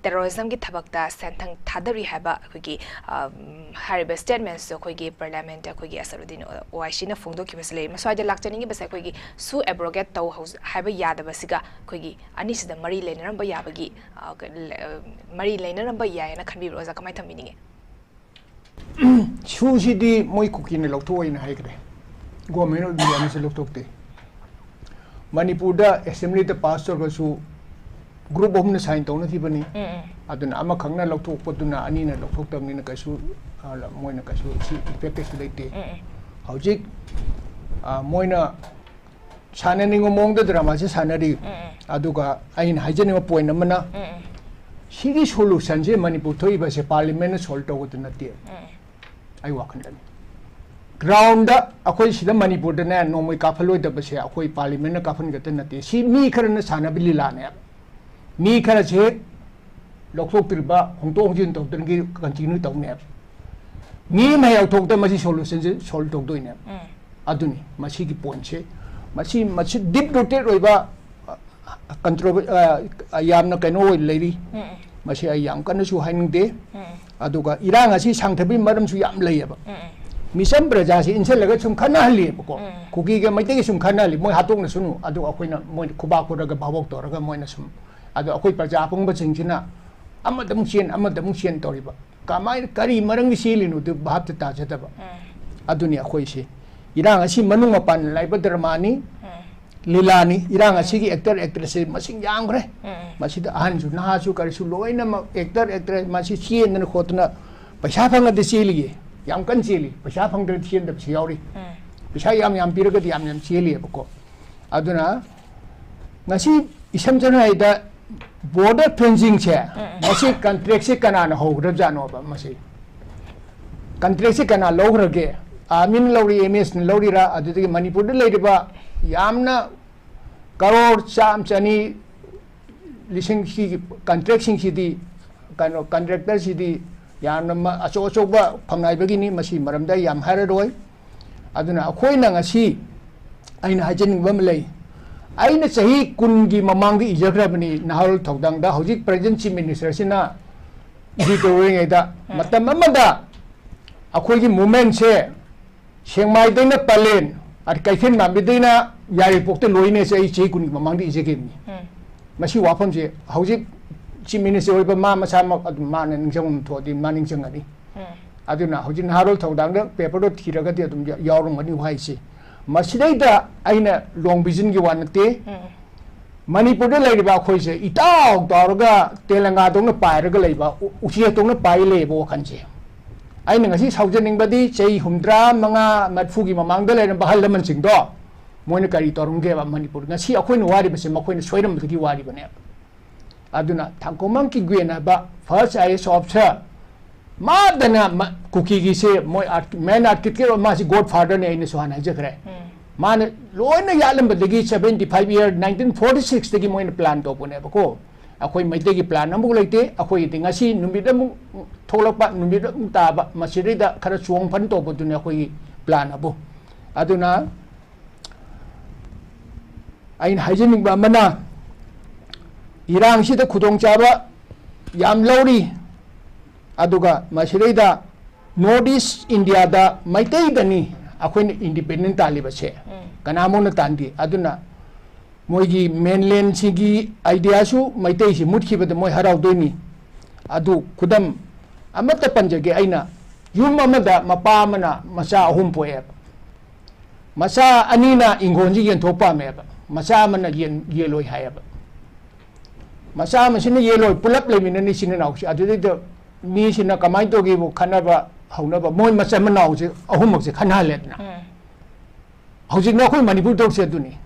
ꯇꯦꯔꯣꯔꯤꯖꯝꯒꯤ ꯊꯕꯛꯇ ꯁꯦꯟꯊꯪ ꯊꯥꯗꯔꯤ ꯍꯥꯏꯕ ꯑꯩꯈꯣꯏꯒꯤ, ꯑꯝ, ꯍꯥꯏꯔꯤꯕ ꯁ꯭ꯇꯦꯠꯃꯦꯟꯁꯨ ꯑꯩꯈꯣꯏꯒꯤ ꯄꯥꯔꯂꯤꯌꯥꯃꯦꯟꯠꯇ ꯑꯩꯈꯣꯏꯒꯤ ꯑꯁꯗꯨꯗꯤꯟ ꯑꯣꯋꯥꯏꯁꯤꯅ ꯐꯣꯡꯗꯣꯛꯈꯤꯕꯁꯨ ꯂꯩ꯫ ꯃꯁ꯭ꯋꯥꯏꯗ ꯂꯥꯛꯆꯅꯤꯡꯉꯤꯕꯁꯦ ꯑꯩꯈꯣꯏꯒꯤ ꯁꯨ ꯑꯦꯕ꯭ꯔꯣꯒꯦꯠ ꯇꯧ ꯍꯧꯖ-, ꯍꯥꯏꯕ ꯌꯥꯗꯕꯁꯤꯒ ꯑꯩꯈꯣꯏꯒꯤ ꯑꯅꯤꯁꯤꯗ ꯃꯔꯤ ꯂꯩꯅꯔꯝꯕ ꯌꯥꯕꯒꯤ, ꯑ, ꯀ-, ꯂ-, ꯑ, ꯃꯔꯤ ꯂꯩꯅꯔꯝꯕ ꯌꯥꯏꯌꯦꯅ ꯈꯟꯕꯤꯕ꯭ꯔꯣ, ꯑꯣꯖꯥ? ꯀꯃꯥꯏꯅ ꯊꯝꯕꯤꯅꯤꯡꯉꯤ? ꯁꯨꯁꯤꯗꯤ ꯃꯣꯏ ꯀꯨꯀꯤꯅ ꯂꯧꯊꯣꯛꯑꯣꯏꯅ ꯍꯥꯏꯈ꯭ꯔꯦ꯫ Government of Indiaꯅꯁꯨ ꯂꯧꯊꯣꯛꯇꯦ꯫ ꯃꯅꯤꯄꯨꯔꯗ ꯑꯦꯁꯦꯝꯕ꯭ꯂꯤꯗ ꯄꯥꯁ ꯇꯧꯔꯒꯁꯨ ꯒ꯭ꯔꯨꯞ ꯑꯍꯨꯝꯅ ꯁꯥꯏꯟ ꯇꯧꯅꯈꯤꯕꯅꯤ꯫ ꯎꯝ, ꯎꯝ꯫ ꯑꯗꯨꯅ ꯑꯃꯈꯛꯅ ꯂꯧꯊꯣꯛꯄꯗꯨꯅ ꯑꯅꯤꯅ ꯂꯧꯊꯣꯛꯇꯕꯅꯤꯅ ꯀꯩꯁꯨ, ꯑ, ꯃꯣꯏꯅ ꯀꯩꯁꯨ ꯁꯤ ꯏꯐꯦꯛ ꯀꯩꯁꯨ ꯂꯩꯇꯦ꯫ ꯎꯝ, ꯎꯝ꯫ ꯍꯧꯖꯤꯛ, ꯑ, ꯃꯣꯏꯅ ꯁꯥꯟꯅꯅꯤꯡꯕ ꯃꯑꯣꯡꯗ ꯗ꯭ꯔꯃꯥꯁꯦ ꯁꯥꯟꯅꯔꯤ꯫ ꯎꯝ, ꯎꯝ꯫ ꯑꯗꯨꯒ ꯑꯩꯅ ꯍꯥꯏꯖꯅꯤꯡꯕ ꯄꯣꯏꯟ ꯑꯃꯅ, ꯎꯝ, ꯎꯝ꯫ ꯁꯤꯒꯤ ꯁꯣꯂꯨꯁꯟꯁꯦ ꯃꯅꯤꯄꯨꯔ ꯊꯣꯛꯏꯕꯁꯦ ꯄꯥꯔꯂꯤꯌꯥꯃꯦꯟꯠꯅ ꯁꯣꯜꯕ ꯇꯧꯒꯗꯕ ꯅꯠꯇꯦ꯫ ꯎꯝ, ꯎꯝ꯫ ꯑꯩ ꯋꯥꯈꯜꯗꯅꯤ꯫ ꯒ꯭ꯔꯥꯎꯟꯗ ꯑꯩꯈꯣꯏ ꯁꯤꯗ ꯃꯅꯤꯄꯨꯔꯗꯅꯦ ꯅꯣꯡꯃꯩ ꯀꯥꯞꯍꯜꯂꯣꯏꯗꯕꯁꯦ ꯑꯩꯈꯣꯏ ꯄꯥꯔꯂꯤꯌꯥꯃꯦꯟꯠꯅ ꯀꯥꯞꯍꯟꯒꯗꯕ ꯅꯠꯇꯦ꯫ ꯁꯤ ꯃꯤ ꯈꯔꯅ ꯁꯥꯟꯅꯕ ꯂꯤꯂꯥꯅꯦꯕ꯫ ꯃꯤ ꯈꯔꯁꯦ ꯂꯧꯊꯣꯛꯇ꯭ꯔꯤꯕ, ꯍꯣꯡꯗꯣꯛ ꯍꯣꯡꯖꯤꯟ ꯇꯧꯗ꯭ꯔꯤꯉꯩ ꯀꯟꯇꯤꯅ꯭ꯌꯨ ꯇꯧꯅꯦꯕ꯫ ꯃꯤ ꯑꯃ ꯍꯦꯛ ꯂꯧꯊꯣꯛꯇ ꯃꯁꯤ ꯁꯣꯂꯨꯁꯟꯁꯦ ꯁꯣꯜꯕ ꯇꯧꯗꯣꯏꯅꯦꯕ꯫ ꯎꯝ꯫ ꯑꯗꯨꯅꯤ ꯃꯁꯤꯒꯤ ꯄꯣꯏꯟꯠꯁꯦ꯫ ꯃꯁꯤ, ꯃꯁꯤ ꯗꯤꯞ ꯔꯨꯇꯦꯗ ꯑꯣꯏꯕ, ꯑ, ꯀꯟꯇ꯭ꯔꯣ-, ꯑ, ꯌꯥꯝꯅ ꯀꯩꯅꯣ ꯑꯣꯏ ꯂꯩꯔꯤ꯫ ꯎꯝ, ꯎꯝ꯫ ꯃꯁꯤ ꯑꯩ ꯌꯥꯝ ꯀꯟꯅꯁꯨ ꯍꯥꯏꯅꯤꯡꯗꯦ꯫ ꯎꯝ, ꯎꯝ꯫ ꯑꯗꯨꯒ ꯏꯔꯥꯡ ꯑꯁꯤ ꯁꯥꯡꯊꯕꯒꯤ ꯃꯔꯝꯁꯨ ꯌꯥꯝ ꯂꯩꯌꯦꯕ꯫ ꯎꯝ, ꯎꯝ꯫ ꯃꯤꯆꯝ ꯄ꯭ꯔꯖꯥꯁꯤ ꯏꯟꯁꯤꯜꯂꯒ ꯁꯨꯝ ꯈꯠꯅꯍꯜꯂꯤꯕꯀꯣ꯫ ꯎꯝ꯫ ꯀꯨꯀꯤꯒ ꯃꯩꯇꯩꯒ ꯁꯨꯝ ꯈꯠꯅꯍꯜꯂꯤ꯫ ꯃꯣꯏ ꯍꯥꯠꯇꯣꯛꯅꯁꯅꯨ꯫ ꯑꯗꯨ ꯑꯩꯈꯣꯏꯅ ꯃꯣꯏ ꯈꯨꯕꯥꯛ ꯈꯨꯔꯒ ꯚꯥꯕꯣꯛ ꯇꯧꯔꯒ ꯃꯣꯏꯅ ꯁꯨꯝ, ꯑꯗꯣ ꯑꯩꯈꯣꯏ ꯄ꯭ꯔꯖꯥ ꯑꯄꯪꯕꯁꯤꯡꯁꯤꯅ ꯑꯃꯗ ꯑꯃꯨꯛ ꯆꯦꯟ, ꯑꯃꯗ ꯑꯃꯨꯛ ꯆꯦꯟ ꯇꯧꯔꯤꯕ꯫ ꯀꯃꯥꯏꯅ, ꯀꯔꯤ ꯃꯔꯝꯒꯤ ꯆꯦꯜꯂꯤꯅꯣ ꯑꯗꯨ ꯚꯥꯞꯇ ꯇꯥꯖꯗꯕ꯫ ꯎꯝ꯫ ꯑꯗꯨꯅꯤ ꯑꯩꯈꯣꯏꯁꯤ꯫ ꯏꯔꯥꯡ ꯑꯁꯤ ꯃꯅꯨꯡ ꯃꯄꯥꯟ ꯂꯩꯕ ꯗ꯭ꯔꯃꯥꯅꯤ, ꯎꯝ꯫ ꯂꯤꯂꯥꯅꯤ꯫ ꯏꯔꯥꯡ ꯑꯁꯤꯒꯤ ꯑꯦꯛꯇꯔ ꯑꯦꯛꯇ꯭ꯔꯦꯁꯁꯦ ꯃꯁꯤꯡ ꯌꯥꯝꯈ꯭ꯔꯦ꯫ ꯎꯝ, ꯎꯝ꯫ ꯃꯁꯤꯗ ꯑꯍꯟꯁꯨ ꯅꯍꯥꯁꯨ ꯀꯔꯤꯁꯨ ꯂꯣꯏꯅꯃꯛ ꯑꯦꯛꯇꯔ ꯑꯦꯛꯇ꯭ꯔꯦꯁ ꯃꯁꯤ ꯆꯦꯟꯗꯅ ꯈꯣꯠꯇꯅ ꯄꯩꯁꯥ ꯐꯪꯉꯗꯤ ꯆꯦꯜꯂꯤꯌꯦ꯫ ꯌꯥꯝ ꯀꯟꯅ ꯆꯦꯜꯂꯤ꯫ ꯄꯩꯁꯥ ꯐꯪꯗ꯭ꯔꯗꯤ ꯆꯦꯟꯗꯕꯁꯨ ꯌꯥꯎꯔꯤ꯫ ꯎꯝ꯫ ꯄꯩꯁꯥ ꯌꯥꯝ ꯌꯥꯝ ꯄꯤꯔꯒꯗꯤ ꯌꯥꯝ ꯌꯥꯝ ꯆꯦꯜꯂꯤꯑꯕꯀꯣ꯫ ꯑꯗꯨꯅ ꯉꯁꯤ ꯏꯁꯝ ꯁꯝꯅ ꯍꯥꯏꯗ border fencingꯁꯦ, ꯎꯝ, ꯎꯝ꯫ ꯃꯁꯤ ꯀꯟꯇ꯭ꯔꯦꯛꯁꯦ ꯀꯅꯥꯅ ꯍꯧꯒꯗꯕꯖꯥꯠꯅꯣꯕ ꯃꯁꯤ? ꯀꯟꯇ꯭ꯔꯦꯛꯁꯦ ꯀꯅꯥ ꯂꯧꯈ꯭ꯔꯒꯦ? ꯑꯥꯔꯃꯤꯅ ꯂꯧꯔꯤ, ꯑꯦꯝ ꯑꯦꯁꯅ ꯂꯧꯔꯤꯔꯥ? ꯑꯗꯨꯗꯒꯤ ꯃꯅꯤꯄꯨꯔꯗ ꯂꯩꯔꯤꯕ ꯌꯥꯝꯅ ꯀꯔꯣꯔ ꯆꯥꯝ, ꯆꯅꯤ, ꯂꯤꯁꯤꯡ ꯁꯤꯒꯤ ꯀꯟꯇ꯭ꯔꯦꯛꯁꯤꯡꯁꯤꯗꯤ, ꯀꯩꯅꯣ, ꯀꯟꯇ꯭ꯔꯦꯛꯇꯔꯁꯤꯗꯤ ꯌꯥꯝꯅ ꯃ-, ꯑꯆꯧ ꯑꯆꯧꯕ ꯐꯝꯅꯥꯏꯕꯒꯤꯅꯤ꯫ ꯃꯁꯤ ꯃꯔꯝꯗ ꯑꯩ ꯌꯥꯝ ꯍꯥꯏꯔꯔꯣꯏ꯫ ꯑꯗꯨꯅ ꯑꯩꯈꯣꯏꯅ ꯉꯁꯤ ꯑꯩꯅ ꯍꯥꯏꯖꯅꯤꯡꯕ ꯑꯃ ꯂꯩ, ꯑꯩꯅ ꯆꯍꯤ ꯀꯨꯟꯒꯤ ꯃꯃꯥꯡꯗ ꯏꯖꯈ꯭ꯔꯕꯅꯤ ꯅꯍꯥꯔꯣꯜ ꯊꯧꯗꯥꯡꯗ꯫ ꯍꯧꯖꯤꯛ present Chief Minister ꯁꯤꯅ ꯏꯗꯤ ꯇꯧꯔꯤꯉꯩꯗ, ꯃꯇꯝ ꯑꯃꯗ ꯑꯩꯈꯣꯏꯒꯤ movement ꯁꯦ ꯁꯦꯡꯃꯥꯏꯗꯩꯅ ꯄꯂꯦꯟ, ꯑꯗ ꯀꯩꯊꯦꯜ ꯃꯥꯟꯕꯤꯗꯩꯅ ꯌꯥꯏꯔꯤꯄꯣꯛꯇ ꯂꯣꯏꯅꯦꯁꯦ ꯑꯩ ꯆꯍꯤ ꯀꯨꯟꯒꯤ ꯃꯃꯥꯡꯗ ꯏꯖꯈꯤꯕꯅꯤ꯫ ꯎꯝ꯫ ꯃꯁꯤ ꯋꯥꯐꯝꯁꯦ ꯍꯧꯖꯤꯛ Chief Minister ꯑꯣꯏꯕ ꯃꯥ ꯃꯁꯥꯃꯛ ꯑꯗꯨꯝ ꯃꯥꯅ ꯅꯤꯡꯁꯤꯡꯐꯝ ꯊꯣꯛꯑꯗꯤ ꯃꯥ ꯅꯤꯡꯁꯤꯡꯒꯅꯤ꯫ ꯎꯝ꯫ ꯑꯗꯨꯅ ꯍꯧꯖꯤꯛ ꯅꯍꯥꯔꯣꯜ ꯊꯧꯗꯥꯡꯗ paper ꯗꯣ ꯊꯤꯔꯒꯗꯤ ꯑꯗꯨꯝ ꯌꯥ-, ꯌꯥꯎꯔꯝꯒꯅꯤ ꯋꯥꯍꯩꯁꯤ꯫ ꯃꯁꯤꯗꯩꯗ ꯑꯩꯅ long vision ꯒꯤ ꯋꯥ ꯅꯠꯇꯦ꯫ ꯎꯝ꯫ ꯃꯅꯤꯄꯨꯔꯗ ꯂꯩꯔꯤꯕ ꯑꯩꯈꯣꯏꯁꯦ ꯏꯇꯥꯎ ꯇꯥꯎꯔꯒ ꯇꯦꯂꯪꯒꯥꯗꯧꯅ ꯄꯥꯏꯔꯒ ꯂꯩꯕ, ꯎ-, ꯎꯆꯦꯛꯇꯧꯅ ꯄꯥꯏ ꯂꯩꯌꯦꯕ ꯋꯥꯈꯜꯁꯦ꯫ ꯑꯩꯅ ꯉꯁꯤ ꯁꯥꯎꯖꯅꯤꯡꯕꯗꯤ ꯆꯍꯤ ꯍꯨꯝꯗ꯭ꯔꯥ ꯃꯉꯥ, ꯃꯔꯤꯐꯨꯒꯤ ꯃꯃꯥꯡꯗ ꯂꯩꯔꯝꯕ ꯑꯍꯜ ꯂꯃꯟꯁꯤꯡꯗꯣ ꯃꯣꯏꯅ ꯀꯔꯤ ꯇꯧꯔꯝꯒꯦꯕ ꯃꯅꯤꯄꯨꯔꯗ? ꯉꯁꯤ ꯑꯩꯈꯣꯏꯅ ꯋꯥꯔꯤꯕꯁꯦ ꯃꯈꯣꯏꯅ ꯁꯣꯏꯔꯝꯕꯗꯒꯤ ꯋꯥꯔꯤꯕꯅꯦꯕ꯫ ꯑꯗꯨꯅ ꯊꯥꯡꯀꯣꯃꯪ ꯀꯤꯒ꯭ꯋꯦꯟ ꯍꯥꯏꯕ first I A S officer, ꯃꯥꯗꯅ ꯃ-, ꯀꯨꯀꯤꯒꯤꯁꯦ ꯃꯣꯏ ꯑꯥꯔꯀꯤ-, main architect, ꯃꯥꯁꯤ godfather ꯅꯦ, ꯑꯩꯅꯁꯨ ꯍꯥꯟꯅ ꯍꯥꯏꯖꯈ꯭ꯔꯦ꯫ ꯎꯝ꯫ ꯃꯥꯅ ꯂꯣꯏꯅ ꯌꯥꯠꯂꯝꯕꯗꯒꯤ seventy five year, nineteen forty six ꯇꯒꯤ ꯃꯣꯏꯅ plan ꯇꯧꯕꯅꯦꯕꯀꯣ꯫ ꯑꯩꯈꯣꯏ ꯃꯩꯇꯩꯒꯤ plan ꯑꯃꯐꯥꯎ ꯂꯩꯇꯦ꯫ ꯑꯩꯈꯣꯏꯒꯤꯗꯤ ꯉꯁꯤ ꯅꯨꯃꯤꯠ ꯑꯃꯨꯛ ꯊꯣꯛꯂꯛꯄ, ꯅꯨꯃꯤꯠ ꯑꯃꯨꯛ ꯇꯥꯕ, ꯃꯁꯤꯗꯩꯗ ꯈꯔ ꯆꯣꯡ ꯐꯟ ꯇꯧꯕꯗꯨꯅꯤ ꯑꯩꯈꯣꯏꯒꯤ plan ꯑꯕꯨ꯫ ꯑꯗꯨꯅ ꯑꯩꯅ ꯍꯥꯏꯖꯅꯤꯡꯕ ꯑꯃꯅ, ꯏꯔꯥꯡꯁꯤꯗ ꯈꯨꯗꯣꯡꯆꯥꯕ ꯌꯥꯝ ꯂꯧꯔꯤ, ꯑꯗꯨꯒ ꯃꯁꯤꯗꯩꯗ North East India ꯗ ꯃꯩꯇꯩꯗꯅꯤ ꯑꯩꯈꯣꯏꯅ independent ꯇꯥꯜꯂꯤꯕꯁꯦ, ꯎꯝ꯫ ꯀꯅꯥꯃꯨꯛꯅ ꯇꯥꯟꯗꯦ꯫ ꯑꯗꯨꯅ ꯃꯣꯏꯒꯤ mainland ꯁꯤꯒꯤ idea ꯁꯨ ꯃꯩꯇꯩꯁꯤ ꯃꯨꯠꯈꯤꯕꯗ ꯃꯣꯏ ꯍꯔꯥꯎꯗꯣꯏꯅꯤ꯫ ꯑꯗꯨ ꯈꯨꯗꯝ ꯑꯃꯠꯇ ꯄꯟꯖꯒꯦ ꯑꯩꯅ, ꯌꯨꯝ ꯑꯃꯗ ꯃꯄꯥ ꯑꯃꯅ ꯃꯆꯥ ꯑꯍꯨꯝ ꯄꯣꯛꯑꯦꯕ꯫ ꯃꯆꯥ ꯑꯅꯤꯅ ꯏꯪꯈꯣꯜꯁꯤ ꯌꯦꯟꯊꯣꯛ ꯄꯥꯝꯃꯦꯕ, ꯃꯆꯥ ꯑꯃꯅ ꯌꯦꯟ, ꯌꯦꯜꯂꯣꯏ ꯍꯥꯏꯌꯦꯕ꯫ ꯃꯆꯥ ꯑꯃꯁꯤꯅ ꯌꯦꯜꯂꯣꯏ, ꯄꯨꯂꯞ ꯂꯩꯃꯤꯟꯅꯅꯤ ꯏꯆꯤꯟ ꯏꯅꯥꯎꯁꯦ꯫ ꯑꯗꯨꯗꯩꯗ ꯃꯤꯁꯤꯅ ꯀꯃꯥꯏꯅ ꯇꯧꯒꯦꯕꯨ ꯈꯟꯅꯕ ꯍꯧꯅꯕ, ꯃꯣꯏ ꯃꯆꯤꯟ ꯃꯅꯥꯎꯁꯦ ꯑꯍꯨꯝꯃꯛꯁꯦ ꯈꯟꯅꯍꯜꯂꯦꯗꯅ꯫ ꯎꯝ꯫ ꯍꯧꯖꯤꯛꯅ ꯑꯩꯈꯣꯏ ꯃꯅꯤꯄꯨꯔ ꯇꯧꯔꯤꯁꯦ ꯑꯗꯨꯅꯤ꯫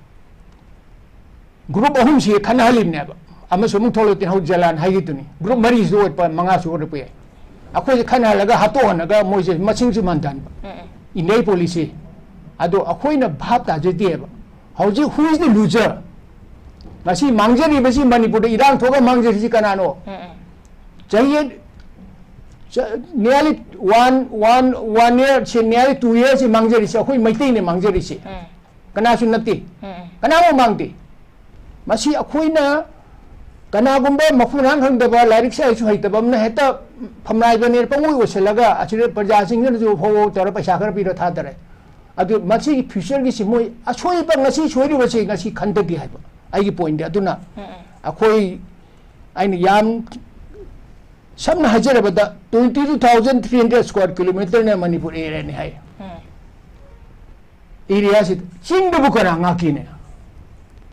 Group ꯑꯍꯨꯝꯁꯤ ꯈꯟꯅꯍꯜꯂꯤꯕꯅꯦꯕ꯫ ꯑꯃꯁꯨ ꯑꯃꯨꯛ ꯊꯣꯛꯂꯛꯇꯦ, ꯍꯧꯖꯤꯛ ꯖꯂꯥꯟ ꯍꯥꯏꯈꯤꯗꯨꯅꯤ꯫ Group ꯃꯔꯤꯁꯨ ꯑꯣꯏꯔꯛꯄ, ꯃꯉꯥꯁꯨ ꯑꯣꯏꯔꯛꯄ ꯌꯥꯏ꯫ ꯑꯩꯈꯣꯏꯁꯦ ꯈꯟꯅꯍꯜꯂꯒ ꯍꯥꯠꯇꯣꯛꯍꯜꯂꯒ ꯃꯣꯏꯁꯦ ꯃꯁꯤꯡꯁꯨ ꯃꯥꯟꯊꯍꯟꯕ꯫ ꯎꯝ, ꯎꯝ꯫ India ꯒꯤ policy꯫ ꯑꯗꯣ ꯑꯩꯈꯣꯏꯅ ꯚꯥꯞ ꯇꯥꯖꯗꯦꯕ꯫ ꯍꯧꯖꯤꯛ who is the loser? ꯉꯁꯤ ꯃꯥꯡꯖꯔꯤꯕꯁꯤ, ꯃꯅꯤꯄꯨꯔꯗ ꯏꯔꯥꯡ ꯊꯣꯛꯑꯒ ꯃꯥꯡꯖꯔꯤꯁꯤ ꯀꯅꯥꯅꯣ? ꯎꯝ, ꯎꯝ꯫ ꯆꯍꯤ, ꯆ-, nearly one, one, one year ꯁꯤ, nearly two year ꯁꯤ ꯃꯥꯡꯖꯔꯤꯁꯤ ꯑꯩꯈꯣꯏ ꯃꯩꯇꯩꯅ ꯃꯥꯡꯖꯔꯤꯁꯤ꯫ ꯎꯝ꯫ ꯀꯅꯥꯁꯨ ꯅꯠꯇꯦ꯫ ꯎꯝ꯫ ꯀꯅꯥ ꯑꯃ ꯃꯥꯡꯗꯦ꯫ ꯃꯁꯤ ꯑꯩꯈꯣꯏꯅ ꯀꯅꯥꯒꯨꯝꯕ ꯃꯈꯨꯠ ꯃꯈꯥ ꯈꯪꯗꯕ, ꯂꯥꯏꯔꯤꯛꯁꯦ ꯍꯩꯁꯨ ꯍꯩꯇꯕ ꯑꯃꯅ ꯍꯦꯛꯇ ꯐꯝꯅꯥꯏꯕꯅꯦ ꯄꯪꯑꯣꯏ ꯑꯣꯏꯁꯤꯜꯂꯒ ꯑꯁꯤꯗ ꯄ꯭ꯔꯖꯥꯁꯤꯡꯁꯤꯅꯁꯨ ꯍꯣ ꯍꯣ ꯇꯧꯔ ꯄꯩꯁꯥ ꯈꯔ ꯄꯤꯔ ꯊꯥꯗꯔꯦ꯫ ꯑꯗꯨ ꯃꯁꯤꯒꯤ future ꯒꯤꯁꯤ ꯃꯣꯏ ꯑꯁꯣꯏꯕ, ꯉꯁꯤ ꯁꯣꯏꯔꯤꯕꯁꯤ ꯉꯁꯤ ꯈꯟꯊꯒꯦ ꯍꯥꯏꯕ ꯑꯩꯒꯤ point ꯗꯤ꯫ ꯑꯗꯨꯅ ꯎꯝ, ꯎꯝ꯫ ꯑꯩꯈꯣꯏ, ꯑꯩꯅ ꯌꯥꯝ ꯁꯝꯅ ꯍꯥꯏꯖꯔꯕꯗ, twenty two thousand three hundred square kilometre ꯅ ꯃꯅꯤꯄꯨꯔ area ꯅꯤ ꯍꯥꯏ꯫ ꯎꯝ꯫ Area ꯁꯤ ꯆꯤꯡꯗꯕꯨ ꯀꯅꯥ ꯉꯥꯛꯀꯦꯅꯦ?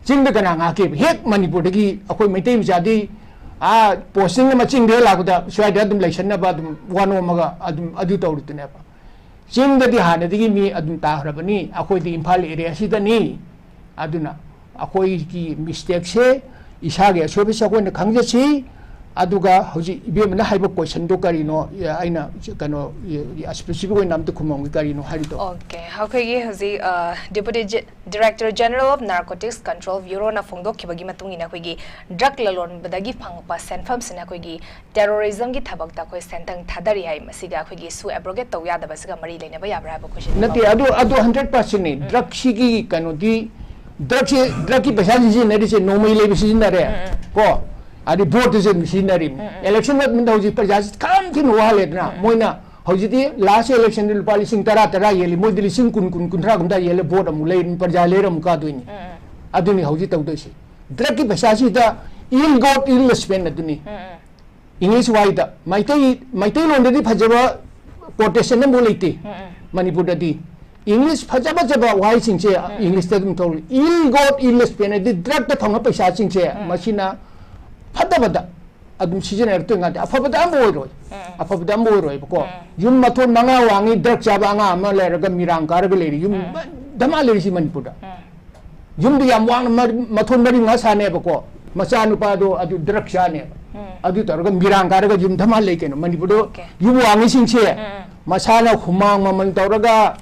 ꯆꯤꯡꯗ ꯀꯅꯥ ꯉꯥꯛꯀꯦꯕ? ꯍꯦꯛ ꯃꯅꯤꯄꯨꯔꯗꯒꯤ ꯑꯩꯈꯣꯏ ꯃꯩꯇꯩ ꯃꯆꯥꯗꯤ, ꯑꯥ, posting ꯑꯃ ꯆꯤꯡꯗ ꯂꯥꯛꯄꯗ ꯁ꯭ꯋꯥꯏꯗ ꯑꯗꯨꯝ ꯂꯩꯁꯟꯅꯕ, ꯑꯗꯨꯝ ꯋꯥꯅꯣꯝꯃꯒ ꯑꯗꯨꯝ ꯑꯗꯨ ꯇꯧꯔꯤꯗꯨꯅꯦꯕ꯫ ꯆꯤꯡꯗꯗꯤ ꯍꯥꯟꯅꯗꯒꯤ ꯃꯤ ꯑꯗꯨꯝ ꯇꯥꯈ꯭ꯔꯕꯅꯤ, ꯑꯩꯈꯣꯏꯗꯤ ꯏꯝꯐꯥꯜ area ꯁꯤꯗꯅꯤ꯫ ꯑꯗꯨꯅ ꯑꯩꯈꯣꯏꯒꯤ mistake ꯁꯦ, ꯏꯁꯥꯒꯤ ꯑꯁꯣꯏꯕꯁꯦ ꯑꯩꯈꯣꯏꯅ ꯈꯪꯖꯁꯤ꯫ ꯑꯗꯨꯒ ꯍꯧꯖꯤꯛ ꯏꯕꯦꯝꯃꯅ ꯍꯥꯏꯕ question ꯗꯣ ꯀꯔꯤꯅꯣ? ꯑꯩꯅ ꯀꯩꯅꯣ, specific ꯑꯣꯏꯅ ꯑꯝꯇ ꯈꯨꯝꯃꯝꯒꯦ, ꯀꯔꯤꯅꯣ ꯍꯥꯏꯔꯤꯗꯣ? Okay, ꯑꯩꯈꯣꯏꯒꯤ ꯍꯧꯖꯤꯛ, ꯑ, Deputy Ge-, Director General of Narcotics Control Bureau ꯅ ꯐꯣꯡꯗꯣꯛꯈꯤꯕꯒꯤ ꯃꯇꯨꯡ ꯏꯟꯅ, ꯑꯩꯈꯣꯏꯒꯤ drug ꯂꯂꯣꯟꯕꯗꯒꯤ ꯐꯪꯉꯛꯄ ꯁꯦꯟꯐꯝꯁꯤꯅ ꯑꯩꯈꯣꯏꯒꯤ terrorism ꯒꯤ ꯊꯕꯛꯇ ꯑꯩꯈꯣꯏ ꯁꯦꯟꯊꯪ ꯊꯥꯗꯔꯤ ꯍꯥꯏ꯫ ꯃꯁꯤꯒ ꯑꯩꯈꯣꯏꯒꯤ ꯁꯨ abrogate ꯇꯧ ꯌꯥꯗꯕꯁꯤꯒ ꯃꯔꯤ ꯂꯩꯅꯕ ꯌꯥꯕ꯭ꯔꯥ ꯍꯥꯏꯕ question ꯅꯤ꯫ ꯅꯠꯇꯦ, ꯑꯗꯨ, ꯑꯗꯨ hundred percent ꯅꯤ꯫ ꯎꯝ꯫ Drug ꯁꯤꯒꯤ ꯀꯩꯅꯣꯗꯤ, drug ꯁꯦ, drug ꯀꯤ ꯄꯩꯁꯥ ꯁꯤꯖꯤꯟꯅꯔꯤꯁꯦ ꯅꯣꯡꯃꯩ ꯂꯩꯕ ꯁꯤꯖꯤꯟꯅꯔꯦ꯫ ꯎꯝ, ꯎꯝ꯫ ꯀꯣ? ꯑꯗꯩ vote ꯇꯁꯨ ꯑꯗꯨꯝ ꯁꯤꯖꯤꯟꯅꯔꯤꯕꯅꯤ꯫ ꯎꯝ, ꯎꯝ꯫ Election ꯃꯇꯝꯗ ꯍꯧꯖꯤꯛ ꯄ꯭ꯔꯖꯥꯁꯤ ꯈꯝ ꯊꯤꯅ ꯋꯥꯍꯜꯂꯦꯗꯅ꯫ ꯎꯝ, ꯎꯝ꯫ ꯃꯣꯏꯅ ꯍꯧꯖꯤꯛꯇꯤ last election ꯗ ꯂꯨꯄꯥ ꯂꯤꯁꯤꯡ ꯇꯔꯥ, ꯇꯔꯥ ꯌꯦꯜꯂꯤ꯫ ꯃꯣꯏꯗꯤ ꯂꯤꯁꯤꯡ ꯀꯨꯟ, ꯀꯨꯟ, ꯀꯨꯟꯊ꯭ꯔꯥ, ꯀꯨꯟꯊ꯭ꯔꯥ ꯌꯦꯜꯂꯦ, vote ꯑꯃꯨꯛ ꯂꯩꯔꯅꯤ, ꯄ꯭ꯔꯖꯥ ꯂꯩꯔ ꯑꯃꯨꯛ ꯀꯥꯗꯣꯏꯅꯤ꯫ ꯎꯝ, ꯎꯝ꯫ ꯑꯗꯨꯅꯤ ꯍꯧꯖꯤꯛ ꯇꯧꯗꯣꯏꯁꯤ꯫ Drug ꯀꯤ ꯄꯩꯁꯥꯁꯤꯗ ill got, ill spent ꯑꯗꯨꯅꯤ꯫ ꯎꯝ, ꯎꯝ꯫ English ꯋꯥꯍꯩꯗ, ꯃꯩꯇꯩ, ꯃꯩꯇꯩꯂꯣꯟꯗꯗꯤ ꯐꯖꯕ quotation ꯑꯃꯐꯥꯎ ꯂꯩꯇꯦ꯫ ꯎꯝ, ꯎꯝ꯫ ꯃꯅꯤꯄꯨꯔꯗꯗꯤ English ꯐꯖ ꯐꯖꯕ ꯋꯥꯍꯩꯁꯤꯡꯁꯦ ꯎꯝ, ꯎꯝ꯫ English ꯇ ꯑꯗꯨꯝ ꯊꯣꯛꯂꯛꯏ꯫ Ill got, ill spent ꯍꯥꯏꯗꯤ drug ꯇ ꯐꯪꯕ ꯄꯩꯁꯥꯁꯤꯡꯁꯦ, ꯎꯝ꯫ ꯃꯁꯤꯅ ꯐꯠꯇꯕꯗ ꯑꯗꯨꯝ ꯁꯤꯖꯤꯟꯅꯔꯛꯇꯣꯏ ꯉꯥꯛꯇ꯫ ꯑꯐꯕꯗ ꯑꯃ ꯑꯣꯏꯔꯣꯏ꯫ ꯎꯝ, ꯎꯝ꯫ ꯑꯐꯕꯗ ꯑꯃ ꯑꯣꯏꯔꯣꯏꯕꯀꯣ꯫ ꯎꯝ꯫ ꯌꯨꯝ ꯃꯊꯣꯟ ꯃꯉꯥ ꯋꯥꯡꯉꯤ, drug ꯆꯥꯕ ꯑꯉꯥꯡ ꯑꯃ ꯂꯩꯔꯒ ꯃꯤꯔꯥꯡ ꯀꯥꯔꯒ ꯂꯩꯔꯤ꯫ ꯌꯨꯝ ꯎꯝ꯫ ꯙꯃꯥ ꯂꯩꯔꯤꯁꯤ ꯃꯅꯤꯄꯨꯔꯗ꯫ ꯎꯝ꯫ ꯌꯨꯝꯗꯨ ꯌꯥꯝ ꯋꯥꯡꯅ ꯃ-, ꯃꯊꯣꯟ ꯃꯔꯤ ꯃꯉꯥ ꯁꯥꯅꯦꯕꯀꯣ, ꯃꯆꯥꯅꯨꯄꯥꯗꯣ ꯑꯗꯨ drug ꯆꯥꯅꯦꯕ꯫ ꯎꯝ꯫ ꯑꯗꯨ ꯇꯧꯔꯒ ꯃꯤꯔꯥꯡ ꯀꯥꯔꯒ ꯌꯨꯝ ꯙꯃꯥ ꯂꯩ ꯀꯩꯅꯣ꯫ ꯃꯅꯤꯄꯨꯔꯗ Okay. ꯌꯨꯝ ꯋꯥꯡꯉꯤꯁꯤꯡꯁꯦ ꯎꯝ, ꯎꯝ꯫ ꯃꯁꯥꯅ ꯍꯨꯃꯥꯡ ꯃꯃꯜ ꯇꯧꯔꯒ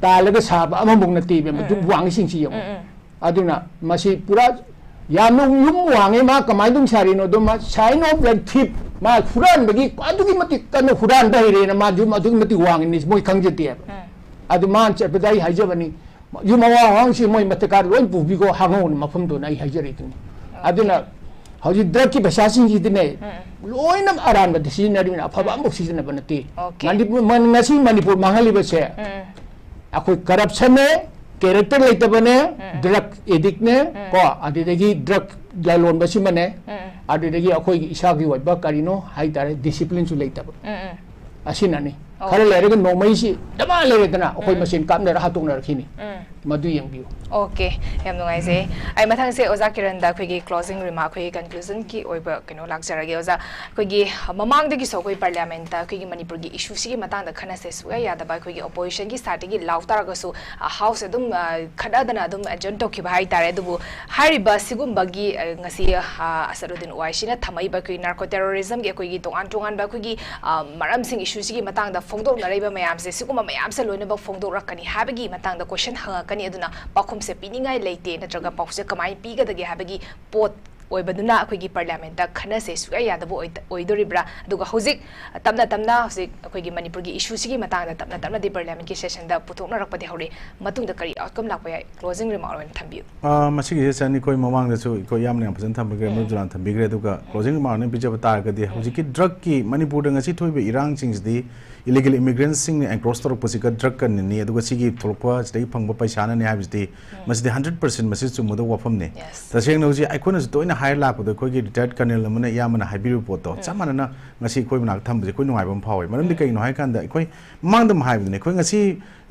ꯇꯥꯜꯂꯒ ꯁꯥꯕ ꯑꯃꯃꯨꯛ ꯅꯠꯇꯦꯕ, ꯎꯝ, ꯌꯨꯝ ꯎꯝ꯫ ꯋꯥꯡꯉꯤꯁꯤꯡꯁꯤ ꯌꯦꯡꯉꯣ꯫ ꯎꯝ, ꯎꯝ꯫ ꯑꯗꯨꯅ ꯃꯁꯤ ꯄꯨꯔꯥ ꯌꯥꯝꯅ ꯌꯨꯝ ꯋꯥꯡꯉꯦ, ꯃꯥ ꯀꯃꯥꯏꯅ ꯑꯗꯨꯝ ꯁꯥꯔꯤꯅꯣ? ꯑꯗꯣ ꯃꯥ sign of like thief, ꯃꯥ ꯍꯨꯔꯥꯟꯕꯒꯤ ꯑꯗꯨꯛꯀꯤ ꯃꯇꯤꯛ ꯀꯟꯅ ꯍꯨꯔꯥꯟꯕ ꯍꯩꯔꯦꯅ ꯃꯥ ꯌꯨꯝ ꯑꯗꯨꯛꯀꯤ ꯃꯇꯤꯛ ꯋꯥꯡꯉꯤꯅꯤ, ꯃꯣꯏ ꯈꯪꯖꯗꯦꯕ꯫ ꯎꯝ꯫ ꯑꯗꯨ ꯃꯥꯅ ꯆꯠꯄꯗ ꯑꯩ ꯍꯥꯏꯖꯕꯅꯤ, ꯌꯨꯝ ꯑꯋꯥꯡ ꯑꯋꯥꯡꯁꯤ ꯃꯣꯏ ꯃꯊꯛꯀꯥꯗ ꯂꯣꯏ ꯄꯨꯕꯤꯈꯣ ꯍꯥꯡꯍꯧꯅ ꯃꯐꯝꯗꯨꯅ ꯑꯩ ꯍꯥꯏꯖꯔꯤꯗꯨꯅꯤ꯫ ꯑꯗꯨꯅ ꯍꯧꯖꯤꯛ ꯗ꯭ꯔꯒꯀꯤ ꯄꯩꯁꯥꯁꯤꯡꯁꯤꯗꯤꯅꯦ, ꯂꯣꯏꯅꯃꯛ ꯑꯔꯥꯟꯕꯗ ꯁꯤꯖꯤꯟꯅꯔꯤꯕꯅꯤ, ꯑꯐꯕ ꯑꯃꯐꯥꯎ ꯁꯤꯖꯤꯟꯅꯕ ꯅꯠꯇꯦ꯫ Okay. ꯃꯅꯤꯄꯨꯔ ꯃ- ꯉꯁꯤ ꯃꯅꯤꯄꯨꯔ ꯃꯥꯡꯍꯜꯂꯤꯕꯁꯦ ꯑꯩꯈꯣꯏ ꯀꯔꯞꯁꯟꯅꯦ, ꯀꯦꯔꯦꯛꯇꯔ ꯂꯩꯇꯕꯅꯦ, ꯗ꯭ꯔꯒ ꯑꯦꯗꯤꯛꯅꯦ, ꯀꯣ, ꯑꯗꯨꯗꯒꯤ ꯗ꯭ꯔꯒ ꯂꯂꯣꯟꯕꯁꯤꯃꯅꯦ, ꯑꯗꯨꯗꯒꯤ ꯑꯩꯈꯣꯏꯒꯤ ꯏꯁꯥꯒꯤ ꯑꯣꯏꯕ ꯀꯔꯤꯅꯣ ꯍꯥꯏꯇꯥꯔꯦ, ꯗꯤꯁꯤꯄ꯭ꯂꯤꯟꯁꯨ ꯂꯩꯇꯕ꯫ ꯑꯁꯤꯅꯅꯤ꯫ Okay. ꯈꯔ ꯂꯩꯔꯒ ꯅꯣꯡꯃꯩꯁꯤ ꯗꯃꯥ ꯂꯩꯔꯦꯗꯅ, ꯑꯩꯈꯣꯏ ꯃꯁꯦꯟ ꯀꯥꯞꯅꯔ ꯍꯥꯠꯇꯣꯛꯅꯔꯛꯈꯤꯅꯤ꯫ ꯃꯗꯨ ꯌꯦꯡꯕꯤꯌꯨ꯫ Okay, ꯌꯥꯝ ꯅꯨꯡꯉꯥꯏꯖꯩ꯫ ꯑꯩ ꯃꯊꯪꯁꯦ ꯑꯣꯖꯥ ꯀꯤꯔꯟꯗ ꯑꯩꯈꯣꯏꯒꯤ closing remark, ꯑꯩꯈꯣꯏꯒꯤ conclusion ꯀꯤ ꯑꯣꯏꯕ ꯀꯩꯅꯣ ꯂꯥꯛꯆꯔꯒꯦ꯫ ꯑꯣꯖꯥ, ꯑꯩꯈꯣꯏꯒꯤ ꯃꯃꯥꯡꯗꯒꯤꯁꯨ ꯑꯩꯈꯣꯏ parliament ꯇ ꯑꯩꯈꯣꯏꯒꯤ ꯃꯅꯤꯄꯨꯔꯒꯤ issue ꯁꯤꯒꯤ ꯃꯇꯥꯡꯗ ꯈꯟꯅꯁꯦ ꯁꯨꯛꯌꯥ ꯌꯥꯗꯕ ꯑꯩꯈꯣꯏꯒꯤ opposition ꯒꯤ side ꯇꯒꯤ ꯂꯥꯎ ꯇꯥꯔꯒꯁꯨ, ꯑ, House ꯑꯗꯨꯝ, ꯑ, ꯈꯠꯅꯗꯅ ꯑꯗꯨꯝ adjourn ꯇꯧꯈꯤꯕ ꯍꯥꯏꯇꯥꯔꯦ꯫ ꯑꯗꯨꯕꯨ ꯍꯥꯏꯔꯤꯕ ꯁꯤꯒꯨꯝꯕꯒꯤ, ꯑ, ꯉꯁꯤ, ꯑ, ꯑꯁꯗꯨꯗꯤꯟ ꯑꯣꯋꯥꯏꯁꯤꯅ ꯊꯝꯃꯛꯏꯕ ꯑꯩꯈꯣꯏꯒꯤ narco terrorism ꯒꯤ ꯑꯩꯈꯣꯏꯒꯤ ꯇꯣꯉꯥꯟ ꯇꯣꯉꯥꯟꯕ ꯑꯩꯈꯣꯏꯒꯤ, ꯑ, ꯃꯔꯝꯁꯤꯡ, issue ꯁꯤꯒꯤ ꯃꯇꯥꯡꯗ ꯐꯣꯡꯗꯣꯛꯅꯔꯛꯏꯕ ꯃꯌꯥꯝꯁꯦ, ꯁꯤꯒꯨꯝꯕ ꯃꯌꯥꯝꯁꯦ ꯂꯣꯏꯅꯃꯛ ꯐꯣꯡꯗꯣꯛꯂꯛꯀꯅꯤ ꯍꯥꯏꯕꯒꯤ ꯃꯇꯥꯡꯗ question ꯍꯪꯉꯛꯀꯅꯤ꯫ ꯑꯗꯨꯅ ꯄꯥꯎꯈꯨꯝꯁꯦ ꯄꯤꯅꯤꯡꯉꯥꯏ ꯂꯩꯇꯦ, ꯅꯠꯇ꯭ꯔꯒ ꯄꯥꯎꯈꯨꯝꯁꯦ ꯀꯃꯥꯏꯅ ꯄꯤꯒꯗꯒꯦ ꯍꯥꯏꯕꯒꯤ ꯄꯣꯠ ꯑꯣꯏꯕꯗꯨꯅ ꯑꯩꯈꯣꯏꯒꯤ parliament ꯇ ꯈꯟꯅꯁꯦ ꯁꯨꯛꯌꯥ ꯌꯥꯗꯕ ꯑꯣꯏꯗ-, ꯑꯣꯏꯗꯣꯔꯤꯕ꯭ꯔꯥ? ꯑꯗꯨꯒ ꯍꯧꯖꯤꯛ ꯇꯞꯅ ꯇꯞꯅ ꯍꯧꯖꯤꯛ ꯑꯩꯈꯣꯏꯒꯤ ꯃꯅꯤꯄꯨꯔꯒꯤ issue ꯁꯤꯒꯤ ꯃꯇꯥꯡꯗ ꯇꯞꯅ ꯇꯞꯅꯗꯤ parliament ꯀꯤ session ꯗ ꯄꯨꯊꯣꯛꯅꯔꯛꯄꯗꯤ ꯍꯧꯔꯦ꯫ ꯃꯇꯨꯡꯗ ꯀꯔꯤ outcome ꯂꯥꯛꯄ ꯌꯥꯏ? Closing remark ꯑꯣꯏꯅ ꯊꯝꯕꯤꯌꯨ꯫ ꯑ, ꯃꯁꯤꯒꯤꯁꯦ ꯆꯟ ꯑꯩꯈꯣꯏ ꯃꯃꯥꯡꯗꯁꯨ ꯑꯩꯈꯣꯏ ꯌꯥꯝꯅ ꯌꯥꯝ ꯐꯖꯅ ꯊꯝꯕꯤꯈ꯭ꯔꯦ, ꯃꯔꯨꯞ ꯖꯣꯂꯥꯟ ꯊꯝꯕꯤꯈ꯭ꯔꯦ꯫ ꯑꯗꯨꯒ closing remark ꯑꯣꯏꯅ ꯄꯤꯖꯕ ꯇꯥꯔꯒꯗꯤ, ꯍꯧꯖꯤꯛꯀꯤ ꯗ꯭ꯔꯒꯀꯤ ꯃꯅꯤꯄꯨꯔꯗ ꯉꯁꯤ ꯊꯣꯛꯏꯕ ꯏꯔꯥꯡꯁꯤꯡꯁꯤꯗꯤ illegal immigrants ꯁꯤꯡꯅ encroach ꯇꯧꯔꯛꯄꯁꯤꯒ ꯗ꯭ꯔꯒꯀꯅꯅꯤ, ꯑꯗꯨꯒ ꯁꯤꯒꯤ ꯊꯣꯛꯂꯛꯄ ꯁꯤꯗꯒꯤ ꯐꯪꯕ ꯄꯩꯁꯥꯅꯅꯤ ꯍꯥꯏꯕꯁꯤꯗꯤ, ꯃꯁꯤꯗꯤ hundred percent ꯃꯁꯤ ꯆꯨꯝꯒꯗꯕ ꯋꯥꯐꯝꯅꯤ꯫ Yes. ꯇꯁꯦꯡꯅ ꯍꯧꯖꯤꯛ ꯑꯩꯈꯣꯏꯅꯁꯨ ꯇꯣꯏꯅ ꯍꯥꯏꯔ ꯂꯥꯛꯄꯗ, ꯑꯩꯈꯣꯏꯒꯤ retired colonel ꯑꯃꯅ, ꯏꯌꯥꯝꯕꯅ ꯍꯥꯏꯕꯤꯔꯤꯕ ꯄꯣꯠꯇꯣ ꯆꯞ ꯃꯥꯟꯅꯅ ꯉꯁꯤ ꯑꯩꯈꯣꯏ ꯃꯅꯥꯛꯇ ꯊꯝꯕꯁꯦ ꯑꯩꯈꯣꯏ ꯅꯨꯡꯉꯥꯏꯕ ꯑꯃ ꯐꯥꯎꯋꯦ꯫ ꯃꯔꯝꯗꯤ ꯀꯩꯒꯤꯅꯣ ꯍꯥꯏꯀꯥꯟꯗ, ꯑꯩꯈꯣꯏ ꯃꯃꯥꯡꯗ ꯑꯃ ꯍꯥꯏꯕꯗꯨꯅꯦ, ꯑꯩꯈꯣꯏ ꯉꯁꯤ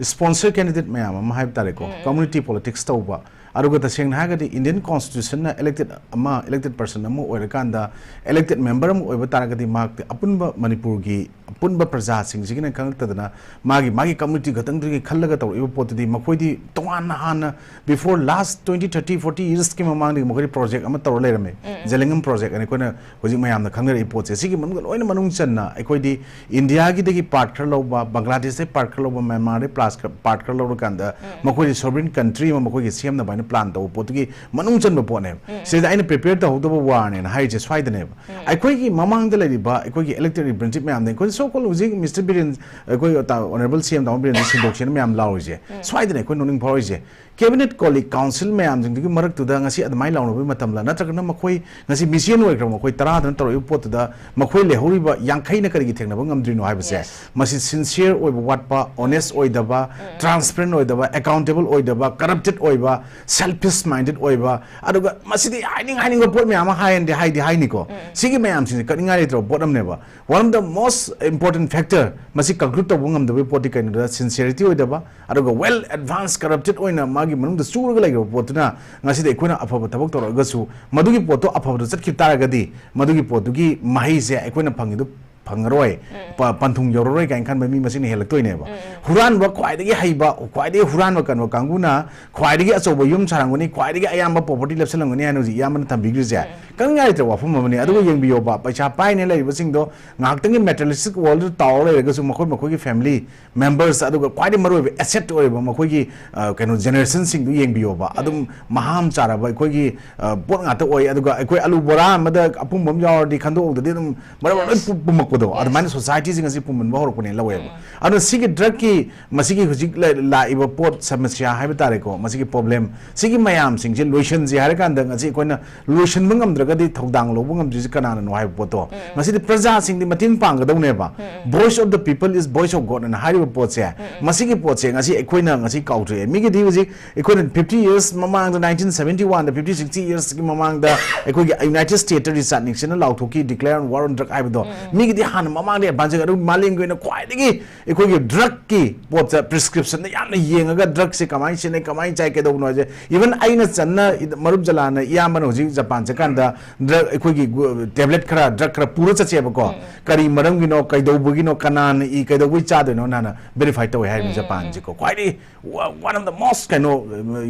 sponsor candidate ꯃꯌꯥꯝ ꯑꯃ ꯍꯥꯏꯕ ꯇꯥꯔꯦꯀꯣ, community politics ꯇꯧꯕ, ꯑꯗꯨꯒ ꯇꯁꯦꯡꯅ ꯍꯥꯏꯔꯒꯗꯤ Indian Constitution ꯅ elected ꯑꯃ, elected person ꯑꯃ ꯑꯣꯏꯔꯀꯥꯟꯗ, elected member ꯑꯃ ꯑꯣꯏꯕ ꯇꯥꯔꯒꯗꯤ, ꯃꯍꯥꯛꯇꯤ ꯑꯄꯨꯟꯕ ꯃꯅꯤꯄꯨꯔꯒꯤ ꯑꯄꯨꯟꯕ ꯄ꯭ꯔꯖꯥꯁꯤꯡꯁꯤꯒꯤꯅ ꯈꯪꯉꯛꯇꯗꯅ, ꯃꯥꯒꯤ, ꯃꯥꯒꯤ community ꯈꯛꯇꯪꯗꯨꯒꯤ ꯈꯜꯂꯒ ꯇꯧꯔꯛꯏꯕ ꯄꯣꯠꯇꯨꯗꯤ, ꯃꯈꯣꯏꯗꯤ ꯇꯣꯉꯥꯟꯅ ꯍꯥꯟꯅ before last twenty, thirty, forty years ꯀꯤ ꯃꯃꯥꯡꯗꯒꯤ ꯃꯈꯣꯏꯗꯤ project ꯑꯃ ꯇꯧꯔ ꯂꯩꯔꯝꯃꯦ꯫ ꯖꯦꯂꯤꯡꯒꯝ project ꯑꯅ ꯑꯩꯈꯣꯏꯅ ꯍꯧꯖꯤꯛ ꯃꯌꯥꯝꯅ ꯈꯪꯅꯔꯛꯏ ꯄꯣꯠꯁꯦ꯫ ꯁꯤꯒꯤ ꯃꯅꯨꯡꯗ ꯂꯣꯏꯅ ꯃꯅꯨꯡ ꯆꯟꯅ ꯑꯩꯈꯣꯏꯗꯤ ꯏꯟꯗꯤꯌꯥꯒꯤꯗꯒꯤ part ꯈꯔ ꯂꯧꯕ, ꯕꯪꯒ꯭ꯂꯥꯗꯦꯁꯇꯒꯤ part ꯈꯔ ꯂꯧꯕ, ꯃ꯭ꯌꯥꯟꯃꯥꯔꯗꯒꯤ plus part ꯈꯔ ꯂꯧꯔꯀꯥꯟꯗ ꯃꯈꯣꯏꯗꯤ sovereign country ꯑꯃ ꯃꯈꯣꯏꯒꯤ ꯁꯦꯝꯅꯕ ꯍꯥꯏꯅ plan ꯇꯧꯕ ꯄꯣꯠꯇꯨꯒꯤ ꯃꯅꯨꯡ ꯆꯟꯕ ꯄꯣꯠꯅꯦꯕ꯫ ꯁꯤꯗ ꯑꯩꯅ prepare ꯇꯧꯍꯧꯗꯕ warꯅꯦꯅ ꯍꯥꯏꯔꯤꯁꯦ ꯁ꯭ꯋꯥꯏꯗꯅꯦꯕ꯫ ꯑꯩꯈꯣꯏꯒꯤ ꯃꯃꯥꯡꯗ ꯂꯩꯔꯤꯕ ꯑꯩꯈꯣꯏꯒꯤ elected representative ꯃꯌꯥꯝꯗ ꯑꯩꯈꯣꯏ so called ꯍꯧꯖꯤꯛ ꯃꯤꯁꯇꯔ ꯕꯤꯔꯦꯟ, ꯑꯩꯈꯣꯏ ꯇꯥ-, Honourable C M ꯇꯥꯃꯣ ꯕꯤꯔꯦꯟꯁꯤ ꯁꯤꯟꯗꯣꯛꯁꯦꯅ ꯃꯌꯥꯝ ꯂꯥꯎꯔꯤꯁꯦ ꯁ꯭ꯋꯥꯏꯗꯅꯦ ꯑꯩꯈꯣꯏ ꯅꯣꯛꯅꯤꯡ ꯐꯥꯎꯔꯤꯁꯦ꯫ Cabinet colleague council ꯃꯌꯥꯝꯁꯤꯡꯗꯨꯒꯤ ꯃꯔꯛꯇꯨꯗ ꯉꯁꯤ ꯑꯗꯨꯃꯥꯏꯅ ꯂꯥꯎꯅꯕꯒꯤ ꯃꯇꯝꯂ, ꯅꯠꯇ꯭ꯔꯒꯅ ꯃꯈꯣꯏ ꯉꯁꯤ ꯃꯤꯁꯦꯟ ꯑꯣꯏꯈ꯭ꯔꯕ ꯃꯈꯣꯏ ꯇꯔꯥꯗꯨꯅ ꯇꯧꯔꯛꯏꯕ ꯄꯣꯠꯇꯨꯗ ꯃꯈꯣꯏ ꯂꯩꯍꯧꯔꯤꯕ ꯌꯥꯡꯈꯩꯅ ꯀꯔꯤꯒꯤ ꯊꯦꯡꯅꯕ ꯉꯝꯗ꯭ꯔꯤꯅꯣ ꯍꯥꯏꯕꯁꯦ, ꯃꯁꯤ sincere ꯑꯣꯏꯕ ꯋꯥꯠꯄ, honest ꯑꯣꯏꯗꯕ, transparent ꯑꯣꯏꯗꯕ, accountable ꯑꯣꯏꯗꯕ, corrupted ꯑꯣꯏꯕ, selfish minded ꯑꯣꯏꯕ, ꯑꯗꯨꯒ ꯃꯁꯤꯗꯤ ꯍꯥꯏꯅꯤꯡ ꯍꯥꯏꯅꯤꯡꯕ ꯄꯣꯠ ꯃꯌꯥꯝ ꯑꯃ ꯍꯥꯏꯗꯤ ꯍꯥꯏꯗꯤ ꯍꯥꯏꯅꯤꯀꯣ꯫ ꯁꯤꯒꯤ ꯃꯌꯥꯝꯁꯤꯡꯁꯦ ꯀꯠꯅꯤꯡꯉꯥꯏ ꯂꯩꯇ꯭ꯔꯕ ꯄꯣꯠ ꯑꯃꯅꯦꯕ꯫ One of the most important factor, ꯃꯁꯤ conclude ꯇꯧꯕ ꯉꯝꯗꯕꯒꯤ ꯄꯣꯠꯇꯤ ꯀꯩꯅꯣꯗ sincerity ꯑꯣꯏꯗꯕ, ꯑꯗꯨꯒ well advanced corrupted ꯑꯣꯏꯅ ꯃꯥꯒꯤ ꯃꯅꯨꯡꯗ ꯆꯨꯔꯒ ꯂꯩꯈ꯭ꯔꯕ ꯄꯣꯠꯇꯨꯅ ꯉꯁꯤꯗꯤ ꯑꯩꯈꯣꯏꯅ ꯑꯐꯕ ꯊꯕꯛ ꯇꯧꯔꯛꯑꯒꯁꯨ ꯃꯗꯨꯒꯤ ꯄꯣꯠꯇꯣ ꯑꯐꯕꯗ ꯆꯠꯈꯤꯕ ꯇꯥꯔꯒꯗꯤ ꯃꯗꯨꯒꯤ ꯄꯣꯠꯇꯨꯒꯤ ꯃꯍꯩꯁꯦ ꯑꯩꯈꯣꯏꯅ ꯐꯪꯉꯤꯗꯣ ꯐꯪꯉꯔꯣꯏ, ꯄ-, ꯄꯟꯊꯨꯡ ꯌꯧꯔꯔꯣꯏ ꯀꯥꯏꯅ ꯈꯟꯕ ꯃꯤ ꯃꯁꯤꯡꯅ ꯍꯦꯜꯂꯛꯇꯣꯏꯅꯦꯕ꯫ ꯍꯨꯔꯥꯟꯕ ꯈ꯭ꯋꯥꯏꯗꯒꯤ ꯍꯩꯕ, ꯈ꯭ꯋꯥꯏꯗꯒꯤ ꯍꯨꯔꯥꯟꯕ ꯀꯟꯕ ꯀꯥꯡꯕꯨꯅ ꯈ꯭ꯋꯥꯏꯗꯒꯤ ꯑꯆꯧꯕ ꯌꯨꯝ ꯁꯥꯔꯝꯒꯅꯤ, ꯈ꯭ꯋꯥꯏꯗꯒꯤ ꯑꯌꯥꯝꯕ property ꯂꯦꯞꯁꯜꯂꯝꯒꯅꯤ ꯍꯥꯏꯅ ꯍꯧꯖꯤꯛ ꯏꯌꯥꯝꯕꯅ ꯊꯝꯕꯤꯈ꯭ꯔꯤꯁꯦ꯫ ꯀꯔꯤꯝ ꯉꯥꯏ ꯂꯩꯇ꯭ꯔꯕ ꯋꯥꯐꯝ ꯑꯃꯅꯤ꯫ ꯑꯗꯨꯒ ꯌꯦꯡꯕꯤꯌꯣꯕ, ꯄꯩꯁꯥ ꯄꯥꯏꯅ ꯂꯩꯔꯤꯕꯁꯤꯡꯗꯣ ꯉꯥꯏꯍꯥꯛꯇꯪꯒꯤ materialistic world ꯇꯥꯎꯔ ꯂꯩꯔꯒꯁꯨ ꯃꯈꯣꯏ ꯃꯈꯣꯏꯒꯤ family members, ꯑꯗꯨꯒ ꯈ꯭ꯋꯥꯏꯗꯒꯤ ꯃꯔꯨꯑꯣꯏꯕ asset ꯑꯣꯏꯔꯤꯕ ꯃꯈꯣꯏꯒꯤ, ꯑ, ꯀꯩꯅꯣ, generationꯁꯤꯡꯗꯨ ꯌꯦꯡꯕꯤꯌꯣꯕ꯫ ꯑꯗꯨꯝ ꯃꯍꯥ ꯑꯃ ꯆꯥꯔꯕ ꯑꯩꯈꯣꯏꯒꯤ, ꯑ, ꯄꯣꯠ ꯉꯥꯛꯇ ꯑꯣꯏ꯫ ꯑꯗꯨꯒ ꯑꯩꯈꯣꯏ ꯑꯂꯨ ꯕꯣꯔꯥ ꯑꯃꯗ ꯑꯄꯨꯝꯕ ꯑꯃ ꯌꯥꯎꯔꯗꯤ ꯈꯟꯗꯣꯛꯍꯧꯗꯗꯤ ꯑꯗꯨꯝ ꯃꯔꯛ ꯃꯔꯛ ꯂꯣꯏ ꯄꯨ-, ꯄꯨꯝꯃꯛꯄꯗꯣ, ꯑꯗꯨꯃꯥꯏꯅ societyꯁꯤ ꯉꯁꯤ ꯄꯨꯝꯍꯟꯕ ꯍꯧꯔꯛꯄꯅꯦ ꯂꯧꯋꯦꯕ꯫ ꯑꯗꯨꯅ ꯁꯤꯒꯤ drugꯀꯤ ꯃꯁꯤꯒꯤ ꯍꯧꯖꯤꯛ ꯂ-, ꯂꯥꯛꯏꯕ ꯄꯣꯠ, ꯁꯃꯁ꯭ꯌꯥ ꯍꯥꯏꯕ ꯇꯥꯔꯦꯀꯣ, ꯃꯁꯤꯒꯤ problem, ꯁꯤꯒꯤ ꯃꯌꯥꯝꯁꯤꯡꯁꯦ ꯂꯣꯏꯁꯤꯟꯁꯦ ꯍꯥꯏꯔꯀꯥꯟꯗ ꯉꯁꯤ ꯑꯩꯈꯣꯏꯅ ꯂꯣꯏꯁꯤꯟꯕ ꯉꯝꯗ꯭ꯔꯒꯗꯤ ꯊꯧꯗꯥꯡ ꯂꯧꯕ ꯉꯝꯗ꯭ꯔꯤꯁꯦ ꯀꯅꯥꯅꯅꯣ ꯍꯥꯏꯕ ꯄꯣꯠꯇꯣ꯫ ꯉꯁꯤꯗꯤ ꯄ꯭ꯔꯖꯥꯁꯤꯡꯗꯤ ꯃꯇꯦꯡ ꯄꯥꯡꯒꯗꯧꯅꯦꯕ꯫ Voice of the people is voice of God ꯑꯅ ꯍꯥꯏꯔꯤꯕ ꯄꯣꯠꯁꯦ, ꯃꯁꯤꯒꯤ ꯄꯣꯠꯁꯦ ꯉꯁꯤ ꯑꯩꯈꯣꯏꯅ ꯉꯁꯤ ꯀꯥꯎꯊꯣꯛꯑꯦ꯫ ꯃꯤꯒꯤꯗꯤ ꯍꯧꯖꯤꯛ ꯑꯩꯈꯣꯏꯅ fifty years ꯃꯃꯥꯡꯗ, nineteen seventy-one ꯗ, fifty, sixty yearsꯀꯤ ꯃꯃꯥꯡꯗ ꯑꯩꯈꯣꯏꯒꯤ United States ꯇ ꯔꯤꯆꯥꯔꯗ ꯅꯤꯛꯁꯟꯅ ꯂꯥꯎꯊꯣꯛꯈꯤ, declare on war on drug ꯍꯥꯏꯕꯗꯣ꯫ ꯃꯤꯒꯤꯗꯤ ꯍꯥꯟꯅ ꯃꯃꯥꯡꯗ advance, ꯑꯗꯨ ꯃꯥꯂꯦꯝꯒꯤ ꯑꯣꯏꯅ ꯈ꯭ꯋꯥꯏꯗꯒꯤ ꯑꯩꯈꯣꯏꯒꯤ drugꯀꯤ ꯄꯣꯠꯇ prescriptionꯗ ꯌꯥꯝꯅ ꯌꯦꯡꯉꯒ drugꯁꯦ ꯀꯃꯥꯏꯅ ꯁꯤꯖꯤꯟꯅꯩ, ꯀꯃꯥꯏꯅ ꯆꯥꯏ, ꯀꯩꯗꯧꯕꯅꯣ ꯍꯥꯏꯁꯦ꯫ Even ꯑꯩꯅ ꯆꯟꯅ ꯏ-, ꯃꯔꯨꯞ ꯖꯂꯥꯟꯅ, ꯏꯌꯥꯝꯕꯅ ꯍꯧꯖꯤꯛ ꯖꯄꯥꯟ ꯆꯠꯀꯥꯟꯗ drug, ꯑꯩꯈꯣꯏꯒꯤ ꯒꯨ-, tablet ꯈꯔ, drug ꯈꯔ ꯄꯨꯔ ꯆꯠꯁꯦꯕꯀꯣ꯫ ꯀꯔꯤ ꯃꯔꯝꯒꯤꯅꯣ, ꯀꯩꯗꯧꯕꯒꯤꯅꯣ, ꯀꯅꯥꯅ ꯏ, ꯀꯩꯗꯧꯕꯒꯤ ꯆꯥꯗꯣꯏꯅꯣ ꯍꯥꯟꯅ verify ꯇꯧꯋꯦ ꯍꯥꯏꯔꯤꯕ ꯖꯄꯥꯟꯁꯦꯀꯣ꯫ ꯈ꯭ꯋꯥꯏꯗꯒꯤ ꯋꯥ-, one of the most ꯀꯩꯅꯣ,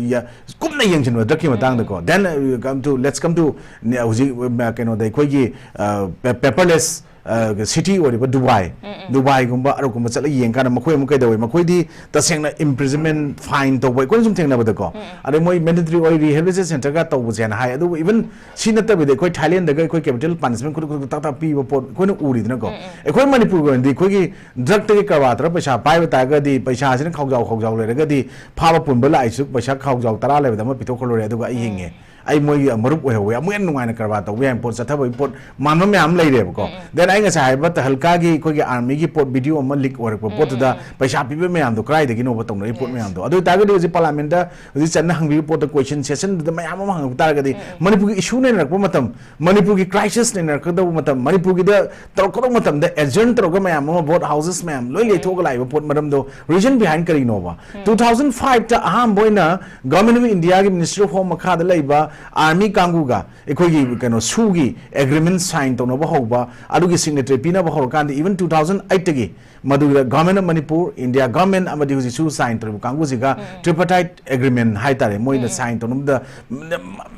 ꯌ-, ꯀꯨꯞꯅ ꯌꯦꯡꯁꯤꯟꯕ drugꯀꯤ ꯃꯇꯥꯡꯗꯀꯣ꯫ Then, uh, come to, let's come to ꯅꯦ-, ꯍꯧꯖꯤꯛ, uh, ꯀꯩꯅꯣꯗ ꯑꯩꯈꯣꯏꯒꯤ, uh, pa-, paperless ꯁꯤꯇꯤ ꯑꯣꯏꯔꯤꯕ ꯗꯨꯕꯥꯏ, ꯗꯨꯕꯥꯏꯒꯨꯝꯕ, ꯑꯔꯕꯀꯨꯝꯕ ꯆꯠꯂꯒ ꯌꯦꯡꯀꯥꯟꯗ ꯃꯈꯣꯏ ꯑꯃꯨꯛ ꯀꯩꯗꯧꯋꯦ? ꯃꯈꯣꯏꯗꯤ ꯇꯁꯦꯡꯅ imprisonment, fine ꯇꯧꯕ ꯑꯩꯈꯣꯏꯅ ꯁꯨꯝ ꯊꯦꯡꯅꯕꯗꯀꯣ, ꯑꯗꯩ ꯃꯣꯏ mandatory ꯑꯣꯏ rehabilitation centreꯒ ꯇꯧꯕꯁꯦꯅ ꯍꯥꯏ꯫ ꯑꯗꯨꯕꯨ even ꯁꯤ ꯅꯠꯇꯕꯤꯗ ꯑꯩꯈꯣꯏ ꯊꯥꯏꯂꯦꯟꯗꯒ ꯑꯩꯈꯣꯏ capital punishment ꯈꯨꯗꯛ ꯈꯨꯗꯛ ꯇꯥꯛ ꯇꯥꯛ ꯄꯤꯕ ꯄꯣꯠ ꯑꯩꯈꯣꯏꯅ ꯎꯔꯤꯗꯅꯀꯣ꯫ ꯑꯩꯈꯣꯏ ꯃꯅꯤꯄꯨꯔꯒꯤ ꯑꯣꯏꯅꯗꯤ ꯑꯩꯈꯣꯏꯒꯤ drugꯇꯒꯤ ꯀꯔꯕꯥꯔ ꯇꯧꯔ ꯄꯩꯁꯥ ꯄꯥꯏꯕ ꯇꯥꯔꯒꯗꯤ ꯄꯩꯁꯥꯁꯤꯅ ꯈꯥꯎꯖꯥꯎ ꯈꯥꯎꯖꯥꯎ ꯂꯩꯔꯒꯗꯤ ꯐꯥꯕ ꯄꯨꯟꯕ ꯂꯥꯛꯏꯁꯨ ꯄꯩꯁꯥ ꯈꯥꯎꯖꯥꯎ ꯇꯔꯥ ꯂꯩꯕꯗ ꯑꯃ ꯄꯤꯊꯣꯛꯈ꯭ꯔ ꯂꯣꯏꯔꯦ ꯑꯗꯨꯒ ꯑꯩ ꯍꯤꯡꯉꯦ꯫ ꯑꯩ ꯃꯣꯏꯒꯤ ꯃꯔꯨꯞ ꯑꯣꯏꯍꯧꯋꯦ꯫ ꯑꯃꯨꯛ ꯍꯦꯟꯅ ꯅꯨꯡꯉꯥꯏꯅ ꯀꯔꯕꯥꯔ ꯇꯧꯕ ꯌꯥꯏ ꯄꯣꯠ, ꯆꯠꯊꯕꯒꯤ ꯄꯣꯠ ꯃꯥꯟꯕ ꯃꯌꯥꯝ ꯑꯃ ꯂꯩꯔꯦꯕꯀꯣ꯫ Then ꯑꯩ ꯉꯁꯥꯏ ꯍꯥꯏꯕ ꯇꯍꯜꯀꯥꯒꯤ ꯑꯩꯈꯣꯏꯒꯤ armyꯒꯤ ꯄꯣꯠ video ꯑꯃ leak ꯑꯣꯏꯔꯛꯄ ꯄꯣꯠꯇꯨꯗ ꯄꯩꯁꯥ ꯄꯤꯕ ꯃꯌꯥꯝꯗꯣ ꯀꯗꯥꯏꯗꯒꯤꯅꯣꯕ ꯇꯧꯅꯔꯤ ꯄꯣꯠ ꯃꯌꯥꯝꯗꯣ? ꯑꯗꯨ ꯑꯣꯏꯇꯥꯔꯒꯗꯤ ꯍꯧꯖꯤꯛ parliamentꯇ ꯍꯧꯖꯤꯛ ꯆꯟꯅ ꯍꯪꯕꯤꯕ ꯄꯣꯠꯇ question sessionꯗꯨꯗ ꯃꯌꯥꯝ ꯑꯃ ꯍꯪꯉꯛ ꯇꯥꯔꯒꯗꯤ ꯃꯅꯤꯄꯨꯔꯒꯤ issue ꯅꯩꯅꯔꯛꯄ ꯃꯇꯝ, ꯃꯅꯤꯄꯨꯔꯒꯤ crisis ꯅꯩꯅꯔꯛꯀꯗꯧꯕ ꯃꯇꯝ, ꯃꯅꯤꯄꯨꯔꯒꯤꯗ ꯇꯧꯔꯛꯀꯗꯧꯕ ꯃꯇꯝꯗ adjourn ꯇꯧꯔꯒ ꯃꯌꯥꯝ ꯑꯃ vote houses ꯃꯌꯥꯝ ꯂꯣꯏ ꯂꯩꯊꯣꯛꯑꯒ ꯂꯥꯛꯏꯕ ꯄꯣꯠ ꯃꯔꯝꯗꯣ reason behind ꯀꯔꯤꯅꯣꯕ? Two thousand fiveꯇ ꯑꯍꯥꯟꯕ ꯑꯣꯏꯅ Government of Indiaꯒꯤ Ministry of Home ꯃꯈꯥꯗ ꯂꯩꯕ army ꯀꯥꯡꯕꯨꯒ ꯑꯩꯈꯣꯏꯒꯤ ꯀꯩꯅꯣ SoOꯒꯤ agreement sign ꯇꯧꯅꯕ ꯍꯧꯕ, ꯑꯗꯨꯒꯤ signature ꯄꯤꯅꯕ ꯍꯧꯔꯀꯥꯟꯗ even two thousand eightꯇꯒꯤ ꯃꯗꯨꯗ Government of Manipur, India Government ꯑꯃꯗꯤ ꯍꯧꯖꯤꯛ SoO sign ꯇꯧꯔꯤꯕ ꯀꯥꯡꯕꯨꯁꯤꯒ tripartite agreement ꯍꯥꯏꯇꯥꯔꯦ, ꯃꯣꯏꯅ sign ꯇꯧꯅꯕꯗ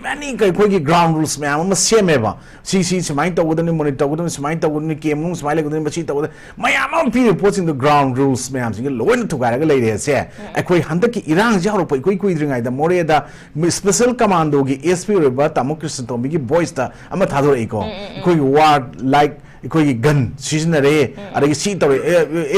many ꯑꯩꯈꯣꯏꯒꯤ ground rules ꯃꯌꯥꯝ ꯑꯃ ꯁꯦꯝꯃꯦꯕ꯫ ꯁꯤ ꯁꯤ ꯁꯨꯃꯥꯏꯅ ꯇꯧꯒꯗꯕꯅꯤ, monitor ꯇꯧꯒꯗꯕꯅꯤ, ꯁꯨꯃꯥꯏꯅ ꯇꯧꯒꯗꯕꯅꯤ, camp ꯃꯅꯨꯡ ꯁꯨꯃꯥꯏꯅ ꯂꯩꯒꯗꯕꯅꯤ, ꯃꯁꯤ ꯇꯧꯒꯗꯕꯅꯤ, ꯃꯌꯥꯝ ꯑꯃ ꯄꯤꯔꯤꯕ ꯄꯣꯠꯁꯤꯡꯗꯣ ground rules ꯃꯌꯥꯝꯁꯤꯡꯁꯦ ꯂꯣꯏꯅ ꯊꯨꯒꯥꯏꯔꯒ ꯂꯩꯔꯦꯁꯦ꯫ ꯑꯩꯈꯣꯏ ꯍꯟꯗꯛꯀꯤ ꯏꯔꯥꯡꯁꯦ ꯍꯧꯔꯛꯄ ꯏꯀꯨꯏ ꯀꯨꯏꯗ꯭ꯔꯤꯉꯩꯗ ꯃꯣꯔꯦꯗ special commandoꯒꯤ SP ꯑꯣꯏꯔꯤꯕ ꯇꯥꯃꯣ ꯀ꯭ꯔꯤꯁꯅꯇꯣꯝꯕꯤꯒꯤ voiceꯇ ꯑꯃ ꯊꯥꯗꯣꯔꯛꯏꯀꯣ꯫ ꯑꯩꯈꯣꯏꯒꯤ war like ꯑꯩꯈꯣꯏꯒꯤ gun ꯁꯤꯖꯤꯟꯅꯔꯦ, ꯑꯗꯒꯤ ꯁꯤ ꯇꯧꯔꯦ,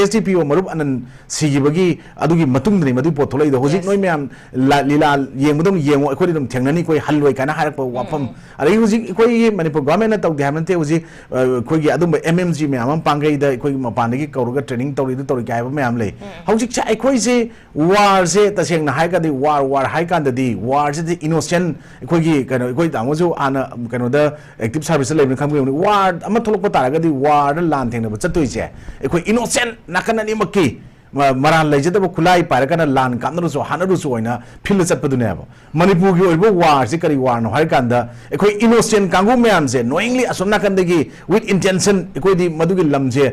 SDPO ꯃꯔꯨꯞ ꯑꯅꯟ ꯁꯤꯈꯤꯕꯒꯤ ꯑꯗꯨꯒꯤ ꯃꯇꯨꯡꯗꯅꯤ ꯃꯗꯨꯒꯤ ꯄꯣꯠ ꯊꯣꯛꯂꯛꯏꯗꯣ꯫ ꯍꯧꯖꯤꯛ ꯅꯣꯏ ꯃꯌꯥꯝ ꯂꯥ-, ꯂꯤꯂꯥ ꯌꯦꯡꯕꯗ ꯑꯃꯨꯛ ꯌꯦꯡꯉꯣ, ꯑꯩꯈꯣꯏꯗꯤ ꯑꯗꯨꯝ ꯊꯦꯡꯅꯅꯤ, ꯑꯩꯈꯣꯏ ꯍꯜꯂꯣꯏ ꯀꯥꯏꯅ ꯍꯥꯏꯔꯛꯄ ꯋꯥꯐꯝ꯫ ꯑꯗꯒꯤ ꯍꯧꯖꯤꯛ ꯑꯩꯈꯣꯏꯒꯤ ꯃꯅꯤꯄꯨꯔ governmentꯅ ꯇꯧꯗꯦ ꯍꯥꯏꯕ ꯅꯠꯇꯦ, ꯍꯧꯖꯤꯛ, ꯑ, ꯑꯩꯈꯣꯏꯒꯤ ꯑꯗꯨꯝꯕ MMG ꯃꯌꯥꯝ ꯑꯃ ꯄꯥꯡꯒꯩꯗ ꯑꯩꯈꯣꯏꯒꯤ ꯃꯄꯥꯟꯗꯒꯤ ꯀꯧꯔꯒ training ꯇꯧꯔꯤ, ꯑꯗꯨ ꯇꯧꯔꯤ ꯀꯥꯏ ꯍꯥꯏꯕ ꯃꯌꯥꯝ ꯂꯩ꯫ ꯍꯧꯖꯤꯛꯁꯦ ꯑꯩꯈꯣꯏꯁꯦ warꯁꯦ ꯇꯁꯦꯡꯅ ꯍꯥꯏꯔꯒꯗꯤ war, war ꯍꯥꯏ ꯀꯥꯟꯗꯗꯤ warꯁꯤꯗꯤ innocent ꯑꯩꯈꯣꯏꯒꯤ ꯀꯩꯅꯣ, ꯑꯩꯈꯣꯏ ꯇꯥꯃꯣꯁꯨ ꯍꯥꯟꯅ ꯀꯩꯅꯣꯗ active serviceꯇ ꯂꯩꯕꯅꯤ ꯈꯪꯕꯤꯔꯝꯒꯅꯤ꯫ War ꯑꯃ ꯊꯣꯛꯂꯛꯄ ꯇꯥꯔꯒꯗꯤ warꯗ ꯂꯥꯟ ꯊꯦꯡꯅꯕ ꯆꯠꯇꯣꯏꯁꯦ ꯑꯩꯈꯣꯏ innocent ꯅꯥꯀꯟ ꯑꯅꯤꯃꯛꯀꯤ ꯃ-, ꯃꯔꯥꯜ ꯂꯩꯖꯗꯕ ꯈꯨꯠꯂꯥꯏ ꯄꯥꯏꯔꯀꯥꯟꯗ ꯂꯥꯟ ꯀꯥꯞꯅꯔꯨꯁꯨ ꯍꯥꯠꯅꯔꯨꯁꯨ ꯑꯣꯏꯅ ꯐꯤꯜꯗ ꯆꯠꯄꯗꯨꯅꯦꯕ꯫ ꯃꯅꯤꯄꯨꯔꯒꯤ ꯑꯣꯏꯕ ꯋꯥꯔꯁꯤ ꯀꯔꯤ ꯋꯥꯔꯅꯣ ꯍꯥꯏꯔꯀꯥꯟꯗ, ꯑꯩꯈꯣꯏ ꯏꯅꯣꯁꯦꯟ ꯀꯥꯡꯕꯨ ꯃꯌꯥꯝꯁꯦ ꯅꯣꯌꯤꯡꯂꯤ ꯑꯁꯣꯝ ꯅꯥꯀꯟꯗꯒꯤ with intention ꯑꯩꯈꯣꯏꯗꯤ ꯃꯗꯨꯒꯤ ꯂꯝꯁꯦ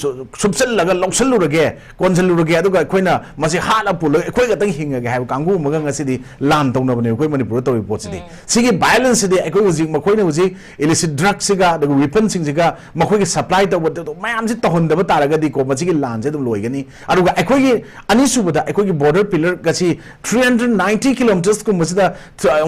ꯁꯨ-, ꯁꯨꯞꯆꯜꯂꯒ ꯂꯧꯁꯜꯂꯨꯔꯒꯦ, ꯀꯣꯟꯁꯤꯜꯂꯨꯔꯒꯦ, ꯑꯗꯨꯒ ꯑꯩꯈꯣꯏꯅ ꯃꯁꯤ ꯍꯥꯠꯂ ꯄꯨꯜꯂꯒ ꯑꯩꯈꯣꯏ ꯈꯛꯇꯪ ꯍꯤꯡꯉꯒꯦ ꯍꯥꯏꯕ ꯀꯥꯡꯕꯨ ꯑꯃꯒ ꯉꯁꯤꯗꯤ ꯂꯥꯟ ꯇꯧꯅꯕꯅꯦ ꯑꯩꯈꯣꯏ ꯃꯅꯤꯄꯨꯔꯗ ꯇꯧꯔꯤꯕ ꯄꯣꯠꯁꯤꯗꯤ꯫ ꯁꯤꯒꯤ violence ꯁꯤꯗꯤ ꯑꯩꯈꯣꯏ ꯍꯧꯖꯤꯛ, ꯃꯈꯣꯏꯅ ꯍꯧꯖꯤꯛ illicit drug ꯁꯤꯒ ꯑꯗꯨꯒ weapon ꯁꯤꯡꯁꯤꯒ ꯃꯈꯣꯏꯒꯤ supply ꯇꯧꯕ ꯃꯌꯥꯝꯁꯤ ꯇꯧꯍꯟꯗꯕ ꯇꯥꯔꯒꯗꯤꯀꯣ, ꯃꯁꯤꯒꯤ ꯂꯥꯟꯁꯦ ꯑꯗꯨꯝ ꯂꯣꯏꯒꯅꯤ꯫ ꯑꯗꯨꯒ ꯑꯩꯈꯣꯏꯒꯤ ꯑꯅꯤꯁꯨꯕꯗ ꯑꯩꯈꯣꯏꯒꯤ border pillar ꯒꯁꯤ three hundred ninety kilometers ꯀꯨꯝꯕꯁꯤꯗ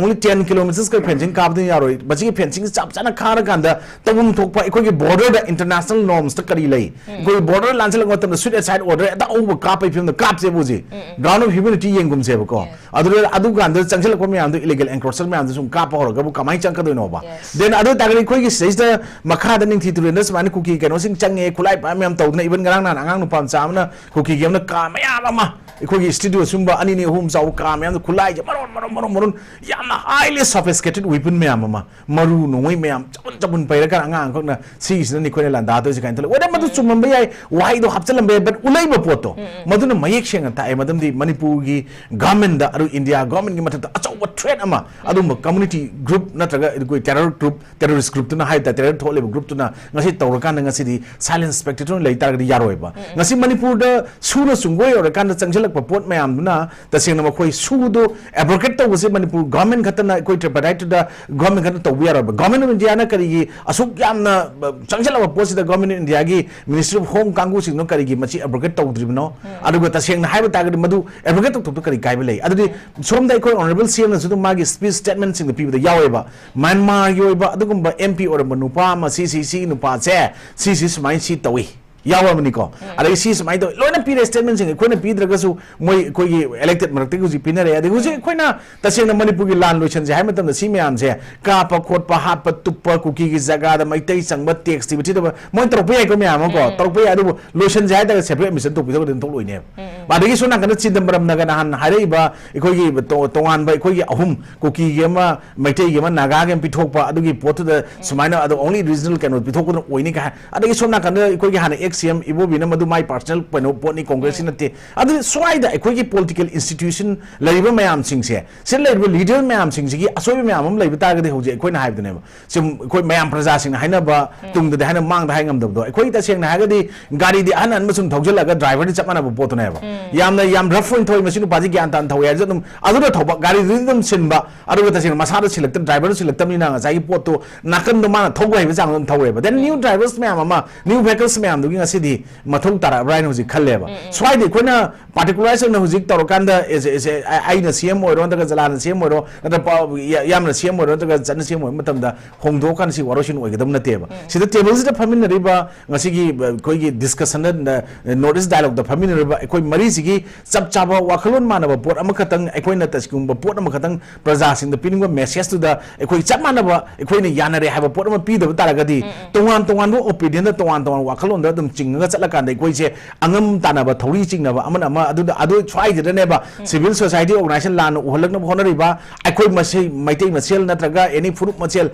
only ten kilometers ꯀ fencing ꯀꯥꯕꯗꯨꯅ ꯌꯥꯔꯣꯏ꯫ ꯃꯁꯤꯒꯤ fencing ꯆꯞ ꯆꯥꯅ ꯈꯥꯔꯀꯥꯟꯗ ꯇꯧꯐꯝ ꯊꯣꯛꯄ ꯑꯩꯈꯣꯏꯒꯤ border ꯗ international norms ꯇ ꯀꯔꯤ ꯂꯩ? ꯑꯩꯈꯣꯏ border ꯂꯥꯟꯁꯤꯜꯂꯛꯄ ꯃꯇꯝꯗ suicide order ꯍꯦꯛꯇ ꯑꯍꯧꯕ ꯀꯥꯞꯄꯒꯤ ꯐꯤꯕꯝꯗ ꯀꯥꯞꯁꯦꯕ ꯍꯧꯖꯤꯛ꯫ Ground of humanity ꯌꯦꯡꯒꯨꯝꯁꯦꯕꯀꯣ꯫ ꯑꯗꯨꯗ, ꯑꯗꯨ ꯀꯥꯟꯗ ꯆꯪꯁꯤꯜꯂꯛꯄ ꯃꯌꯥꯝꯗꯣ, illegal encroacher ꯃꯌꯥꯝꯗꯣ ꯁꯨꯝ ꯀꯥꯞꯄ ꯍꯧꯔꯒꯕꯨ ꯀꯃꯥꯏꯅ ꯆꯪꯉꯛꯀꯗꯣꯏꯅꯣꯕ? Then ꯑꯗꯨ ꯑꯣꯏ ꯇꯥꯔꯒꯗꯤ ꯑꯩꯈꯣꯏꯒꯤ ꯁꯤꯗꯩꯁꯤꯗ ꯃꯈꯥꯗ ꯅꯤꯡꯊꯤ ꯇꯨꯔꯦꯜꯗ ꯁꯨꯃꯥꯏꯅ ꯀꯨꯀꯤ ꯀꯩꯅꯣꯁꯤꯡ ꯆꯪꯉꯦ, ꯈꯨꯠꯂꯥꯏ ꯄꯥꯏꯕ ꯃꯌꯥꯝ ꯇꯧꯗꯅ, even ꯉꯔꯥꯡ ꯅꯍꯥꯟ ꯑꯉꯥꯡ ꯅꯨꯄꯥ ꯃꯆꯥ ꯑꯃꯅ ꯀꯨꯀꯤꯒꯤ ꯑꯃꯅ ꯀꯥ ꯃꯌꯥꯝ ꯑꯃ, ꯑꯩꯈꯣꯏꯒꯤ studio ꯁꯨꯝꯕ ꯑꯅꯤꯅꯤ ꯑꯍꯨꯝ ꯆꯥꯎꯕ ꯀꯥ ꯃꯌꯥꯝꯗ ꯈꯨꯠꯂꯥꯏꯁꯦ ꯃꯔꯣꯟ ꯃꯔꯣꯟ ꯃꯔꯣꯟ ꯃꯔꯣꯟ, ꯌꯥꯝꯅ highly sophisticated weapon ꯃꯌꯥꯝ ꯑꯃ, ꯃꯔꯨ ꯅꯣꯡꯃꯩ ꯃꯌꯥꯝ ꯆꯄꯨꯟ ꯆꯄꯨꯟ ꯄꯩꯔꯀꯥꯟꯗ ꯑꯉꯥꯡ ꯑꯃꯈꯛꯅ ꯁꯤꯒꯤꯁꯤꯅꯅꯤ ꯑꯩꯈꯣꯏꯅ ꯂꯥꯟꯗꯥꯗꯣꯏꯁꯦ ꯀꯥꯏꯅ ꯊꯣꯛꯂꯛꯑꯦ꯫ ꯋꯦꯗꯔ ꯃꯗꯨ ꯆꯨꯝꯃꯝꯕ ꯌꯥꯏ, ꯋꯥꯍꯩꯗꯣ ꯍꯥꯞꯆꯤꯜꯂꯝꯕ ꯌꯥꯏ, but ꯎꯠꯂꯛꯏꯕ ꯄꯣꯠꯇꯣ, ꯃꯗꯨꯅ ꯃꯌꯦꯛ ꯁꯦꯡꯅ ꯇꯥꯛꯑꯦ꯫ ꯃꯔꯝꯗꯤ ꯃꯅꯤꯄꯨꯔꯒꯤ government ꯗ, ꯑꯗꯨ India government ꯀꯤ ꯃꯊꯛꯇ ꯑꯆꯧꯕ threat ꯑꯃ, ꯑꯗꯨꯝꯕ community group ꯅꯠꯇ꯭ꯔꯒ ꯑꯩꯈꯣꯏ terror group, terrorist group ꯇꯨꯅ ꯍꯥꯏ ꯇꯥꯔꯦ, terror ꯊꯣꯛꯍꯜꯂꯤꯕ group ꯇꯨꯅ ꯉꯁꯤ ꯇꯧꯔꯀꯥꯟꯗ ꯉꯁꯤꯗꯤ silent spectator ꯑꯣꯏꯅ ꯂꯩ ꯇꯥꯔꯒꯗꯤ ꯌꯥꯔꯣꯏꯕ꯫ ꯉꯁꯤ ꯃꯅꯤꯄꯨꯔꯗ ꯁꯨꯅ ꯆꯨꯡꯒꯣꯏ ꯑꯣꯏꯔꯀꯥꯟꯗ ꯆꯪꯁꯤꯜꯂꯛꯄ ꯄꯣꯠ ꯃꯌꯥꯝꯗꯨꯅ ꯇꯁꯦꯡꯅ ꯃꯈꯣꯏ ꯁꯨꯗꯣ abrogate ꯇꯧꯕꯁꯦ ꯃꯅꯤꯄꯨꯔ government ꯈꯛꯇꯅ, ꯑꯩꯈꯣꯏ tripartite ꯇꯨꯗ government ꯈꯛꯇꯅ ꯇꯧꯕ ꯌꯥꯔꯣꯏꯕ꯫ Government of India ꯅ ꯀꯔꯤꯒꯤ ꯑꯁꯨꯛ ꯌꯥꯝꯅ, ꯑ, ꯆꯪꯁꯤꯜꯂꯕ ꯄꯣꯠꯁꯤꯗ Government of India ꯒꯤ Ministry of Home ꯀꯥꯡꯕꯨꯁꯤꯡꯅ ꯀꯔꯤꯒꯤ ꯃꯁꯤ abrogate ꯇꯧꯗ꯭ꯔꯤꯕꯅꯣ? ꯑꯗꯨꯒ ꯇꯁꯦꯡꯅ ꯍꯥꯏꯕ ꯇꯥꯔꯒꯗꯤ ꯃꯗꯨ abrogate ꯇꯧꯊꯣꯛꯄ ꯀꯔꯤ ꯀꯥꯏꯕ ꯂꯩ? ꯑꯗꯨꯗꯤ ꯁꯣꯝꯗ ꯑꯩꯈꯣꯏ honourable C M ꯅꯁꯨ ꯑꯗꯨꯝ ꯃꯥꯒꯤ speech statement ꯁꯤꯡꯗ ꯄꯤꯕꯗ ꯌꯥꯎꯋꯦꯕ, ꯃ꯭ꯌꯥꯟꯃꯥꯔꯒꯤ ꯑꯣꯏꯕ ꯑꯗꯨꯒꯨꯝꯕ M P ꯑꯣꯏꯔꯝꯕ ꯅꯨꯄꯥ ꯑꯃ, ꯁꯤ, ꯁꯤ, ꯁꯤ ꯅꯨꯄꯥꯁꯦ ꯁꯤ, ꯁꯤ ꯁꯨꯃꯥꯏꯅ ꯁꯤ ꯇꯧꯏ, ꯌꯥꯎꯔꯕꯅꯤꯀꯣ꯫ ꯑꯗꯒꯤ ꯁꯤ ꯁꯨꯃꯥꯏꯅ ꯇꯧꯏ, ꯂꯣꯏꯅ ꯄꯤꯔꯦ statement ꯁꯤꯡ꯫ ꯑꯩꯈꯣꯏꯅ ꯄꯤꯗ꯭ꯔꯒꯁꯨ ꯃꯣꯏ ꯑꯩꯈꯣꯏꯒꯤ elected ꯃꯔꯛꯇꯒꯤ ꯍꯧꯖꯤꯛ ꯄꯤꯅꯔꯦ꯫ ꯑꯗꯒꯤ ꯍꯧꯖꯤꯛ ꯑꯩꯈꯣꯏꯅ ꯇꯁꯦꯡꯅ ꯃꯅꯤꯄꯨꯔꯒꯤ ꯂꯥꯟ ꯂꯣꯏꯁꯟꯁꯦ ꯍꯥꯏꯕ ꯃꯇꯝꯗ ꯁꯤ ꯃꯌꯥꯝꯁꯦ ꯀꯥꯞꯄ ꯈꯣꯠꯄ, ꯍꯥꯠꯄ ꯇꯨꯞꯄ, ꯀꯨꯀꯤꯒꯤ ꯖꯒꯥꯗ ꯃꯩꯇꯩ ꯆꯪꯕ, tax ꯊꯤꯕ ꯊꯤꯗꯕ, ꯃꯣꯏ ꯇꯧꯔꯛꯄ ꯌꯥꯏꯀꯣ ꯃꯌꯥꯝ ꯑꯃꯀꯣ, ꯇꯧꯔꯛꯄ ꯌꯥꯏ꯫ ꯑꯗꯨꯕꯨ ꯂꯣꯏꯁꯟꯁꯦ ꯍꯥꯏ ꯇꯥꯔꯒꯗꯤ separate admission ꯇꯧꯕꯤꯗꯕ ꯑꯗꯨꯝ ꯊꯣꯛꯂꯣꯏꯅꯦꯕ꯫ ꯑꯗꯒꯤ ꯁꯣꯝ ꯅꯥꯀꯟꯗ ꯆꯤꯗꯝꯕꯔꯝꯅꯒ ꯅꯍꯥꯟ ꯍꯥꯏꯔꯛꯏꯕ ꯑꯩꯈꯣꯏꯒꯤ ꯇꯣ-, ꯇꯣꯉꯥꯟꯕ ꯑꯩꯈꯣꯏꯒꯤ ꯑꯍꯨꯝ, ꯀꯨꯀꯤꯒꯤ ꯑꯃ, ꯃꯩꯇꯩꯒꯤ ꯑꯃ, ꯅꯥꯒꯥꯒꯤ ꯑꯃ ꯄꯤꯊꯣꯛꯄ, ꯑꯗꯨꯒꯤ ꯄꯣꯠꯇꯨꯗ ꯁꯨꯃꯥꯏꯅ ꯑꯗꯣ only regional ꯀꯩꯅꯣ ꯄꯤꯊꯣꯛꯄꯗꯨꯅ ꯑꯣꯏꯅꯤ ꯀꯥꯏ꯫ ꯑꯗꯒꯤ ꯁꯣꯝ ꯅꯥꯀꯟꯗ ꯑꯩꯈꯣꯏꯒꯤ ꯍꯥꯟꯅ ꯁꯤ ꯑꯦꯝ ꯏꯕꯣꯕꯤꯅ ꯃꯗꯨ ꯃꯥꯏ ꯄꯥꯔꯁꯣꯅꯦꯜ ꯀꯩꯅꯣ ꯄꯣꯠꯅꯤ, ꯀꯣꯡꯒ꯭ꯔꯦꯁꯁꯤ ꯅꯠꯇꯦ꯫ ꯑꯗꯨ ꯁ꯭ꯋꯥꯏꯗ ꯑꯩꯈꯣꯏꯒꯤ ꯄꯣꯂꯤꯇꯤꯀꯦꯜ ꯏꯟꯁꯇꯤꯇ꯭ꯌꯨꯁꯟ ꯂꯩꯔꯤꯕ ꯃꯌꯥꯝꯁꯤꯡꯁꯦ, ꯁꯤꯗ ꯂꯩꯔꯤꯕ ꯂꯤꯗꯔ ꯃꯌꯥꯝꯁꯤꯡꯁꯤꯒꯤ ꯑꯁꯣꯏꯕ ꯃꯌꯥꯝ ꯑꯃ ꯂꯩꯕ ꯇꯥꯔꯒꯗꯤ, ꯍꯧꯖꯤꯛ ꯑꯩꯈꯣꯏꯅ ꯍꯥꯏꯕꯗꯨꯅꯦꯕ, ꯁꯨꯝ ꯑꯩꯈꯣꯏ ꯃꯌꯥꯝ ꯄ꯭ꯔꯖꯥꯁꯤꯡꯅ ꯍꯥꯏꯅꯕ, ꯇꯨꯡꯗꯗꯤ ꯍꯥꯏꯅ ꯃꯥꯡꯗ ꯍꯥꯏ ꯉꯝꯗꯕꯗꯣ, ꯑꯩꯈꯣꯏ ꯇꯁꯦꯡꯅ ꯍꯥꯏꯔꯒꯗꯤ ꯒꯥꯔꯤꯗꯤ ꯑꯍꯟ ꯑꯍꯟꯕ ꯁꯨꯝ ꯊꯧꯖꯤꯜꯂꯒ ꯗ꯭ꯔꯥꯏꯚꯔꯗꯤ ꯆꯞ ꯃꯥꯟꯅꯕ ꯄꯣꯠꯇꯨꯅꯦꯕ꯫ ꯌꯥꯝꯅ ꯌꯥꯝ ꯔꯐ ꯑꯣꯏꯅ ꯊꯧꯏ, ꯃꯁꯤ ꯅꯨꯄꯥꯁꯤ ꯒ꯭ꯌꯥꯟ ꯇꯥꯅ ꯊꯧꯋꯦ ꯍꯥꯏꯔꯁꯨ ꯑꯗꯨꯝ ꯑꯗꯨꯅ ꯊꯧꯕ, ꯒꯥꯔꯤꯗꯨꯗꯤ ꯑꯗꯨꯝ ꯁꯤꯟꯕ, ꯑꯗꯨꯒ ꯇꯁꯦꯡꯅ ꯃꯁꯥꯗꯣ ꯁꯤꯜꯂꯛꯇ, ꯗ꯭ꯔꯥꯏꯚꯔꯗꯨ ꯁꯤꯜꯂꯛꯇꯕꯅꯤꯅ ꯉꯁꯥꯏꯒꯤ ꯄꯣꯠꯇꯣ ꯅꯥꯀꯟꯗꯣ ꯃꯥꯅ ꯊꯧꯕ ꯍꯩꯕ ꯆꯥꯡꯗ ꯑꯗꯨꯝ ꯊꯧꯔꯦꯕ꯫ ꯗꯦꯟ ꯅ꯭ꯌꯨ ꯗ꯭ꯔꯥꯏꯚꯔꯁ ꯃꯌꯥꯝ ꯑꯃ, ꯅ꯭ꯌꯨ ꯚꯦꯍꯤꯀꯜꯁ ꯃꯌꯥꯝꯗꯨꯒꯤ ꯉꯁꯤꯗꯤ ꯃꯊꯧ ꯇꯥꯔꯛꯑꯕ꯭ꯔꯥ ꯍꯥꯏꯅ ꯍꯧꯖꯤꯛ ꯈꯜꯂꯦꯕ꯫ ꯁ꯭ꯋꯥꯏꯗ ꯑꯩꯈꯣꯏꯅ ꯄꯥꯔꯇꯤꯀꯨꯂꯔꯁ ꯑꯣꯏꯅ ꯍꯧꯖꯤꯛ ꯇꯧꯔꯀꯥꯟꯗ, ꯑꯦꯁ ꯑꯦ, ꯑꯦꯁ ꯑꯦ, ꯑ-, ꯑꯩꯅ ꯁꯤ ꯑꯦꯝ ꯑꯣꯏꯔꯣ, ꯅꯠꯇ꯭ꯔꯒ ꯖꯂꯥꯅ ꯁꯤ ꯑꯦꯝ ꯑꯣꯏꯔꯣ, ꯅꯠꯇ꯭ꯔꯒ ꯄꯥ-, ꯌꯥ-, ꯌꯥꯝꯅ ꯁꯤ ꯑꯦꯝ ꯑꯣꯏꯔꯣ, ꯅꯠꯇ꯭ꯔꯒ ꯆꯠꯅ ꯁꯤ ꯑꯦꯝ ꯑꯣꯏꯕ ꯃꯇꯝꯗ ꯍꯣꯡꯗꯣꯛꯑꯀꯥꯟꯗ ꯁꯤ ꯋꯥꯔꯣꯏꯁꯤꯟ ꯑꯣꯏꯒꯗꯕ ꯅꯠꯇꯦꯕ꯫ ꯁꯤꯗ ꯇꯦꯕꯜꯁꯤꯗ ꯐꯝꯃꯤꯟꯅꯔꯤꯕ, ꯉꯁꯤꯒꯤ, ꯑ, ꯑꯩꯈꯣꯏꯒꯤ ꯗꯤꯁꯀꯁꯟꯗ, ꯑ, ꯅꯣꯔꯠ ꯏꯁ ꯗꯥꯏꯂꯣꯛꯇ ꯐꯝꯃꯤꯟꯅꯔꯤꯕ ꯑꯩꯈꯣꯏ ꯃꯔꯤꯁꯤꯒꯤ ꯆꯞ ꯆꯥꯕ ꯋꯥꯈꯜꯂꯣꯟ ꯃꯥꯟꯅꯕ ꯄꯣꯠ ꯑꯃꯈꯛꯇꯪ, ꯑꯩꯈꯣꯏꯅ ꯇꯁꯦꯡꯕ ꯄꯣꯠ ꯑꯃꯈꯛꯇꯪ ꯄ꯭ꯔꯖꯥꯁꯤꯡꯗ ꯄꯤꯅꯤꯡꯕ ꯃꯦꯁꯦꯖꯇꯨꯗ ꯑꯩꯈꯣꯏ ꯆꯞ ꯃꯥꯟꯅꯕ, ꯑꯩꯈꯣꯏꯅ ꯌꯥꯅꯔꯦ ꯍꯥꯏꯕ ꯄꯣꯠ ꯑꯃ ꯄꯤꯗꯕ ꯇꯥꯔꯒꯗꯤ, ꯇꯣꯉꯥꯟ ꯇꯣꯉꯥꯟꯕ ꯑꯣꯄꯤꯅꯤꯌꯟꯗ, ꯇꯣꯉꯥꯟ ꯇꯣꯉꯥꯟꯕ ꯋꯥꯈꯜꯂꯣꯟꯗ ꯑꯗꯨꯝ ꯆꯤꯡꯉꯒ ꯆꯠꯂꯀꯥꯟꯗ ꯑꯩꯈꯣꯏꯁꯦ ꯑꯉꯝ ꯇꯥꯟꯅꯕ, ꯊꯧꯔꯤ ꯆꯤꯡꯅꯕ, ꯑꯃꯅ ꯑꯃ, ꯑꯗꯨꯗ, ꯑꯗꯨ ꯁ꯭ꯋꯥꯏꯗꯅꯅꯦꯕ ꯁꯤꯚꯤꯜ ꯁꯣꯁꯥꯏꯇꯤ ꯑꯣꯔꯒꯅꯥꯏꯖꯦꯁꯟ ꯂꯥꯟꯅ ꯎꯍꯜꯂꯛꯅꯕ ꯍꯣꯠꯅꯔꯤꯕ ꯑꯩꯈꯣꯏ ꯃꯁꯦ-, ꯃꯩꯇꯩ ꯃꯁꯦꯜ ꯅꯠꯇ꯭ꯔꯒ ꯑꯦꯅꯤ ꯐꯨꯔꯨꯞ ꯃꯁꯦꯜ,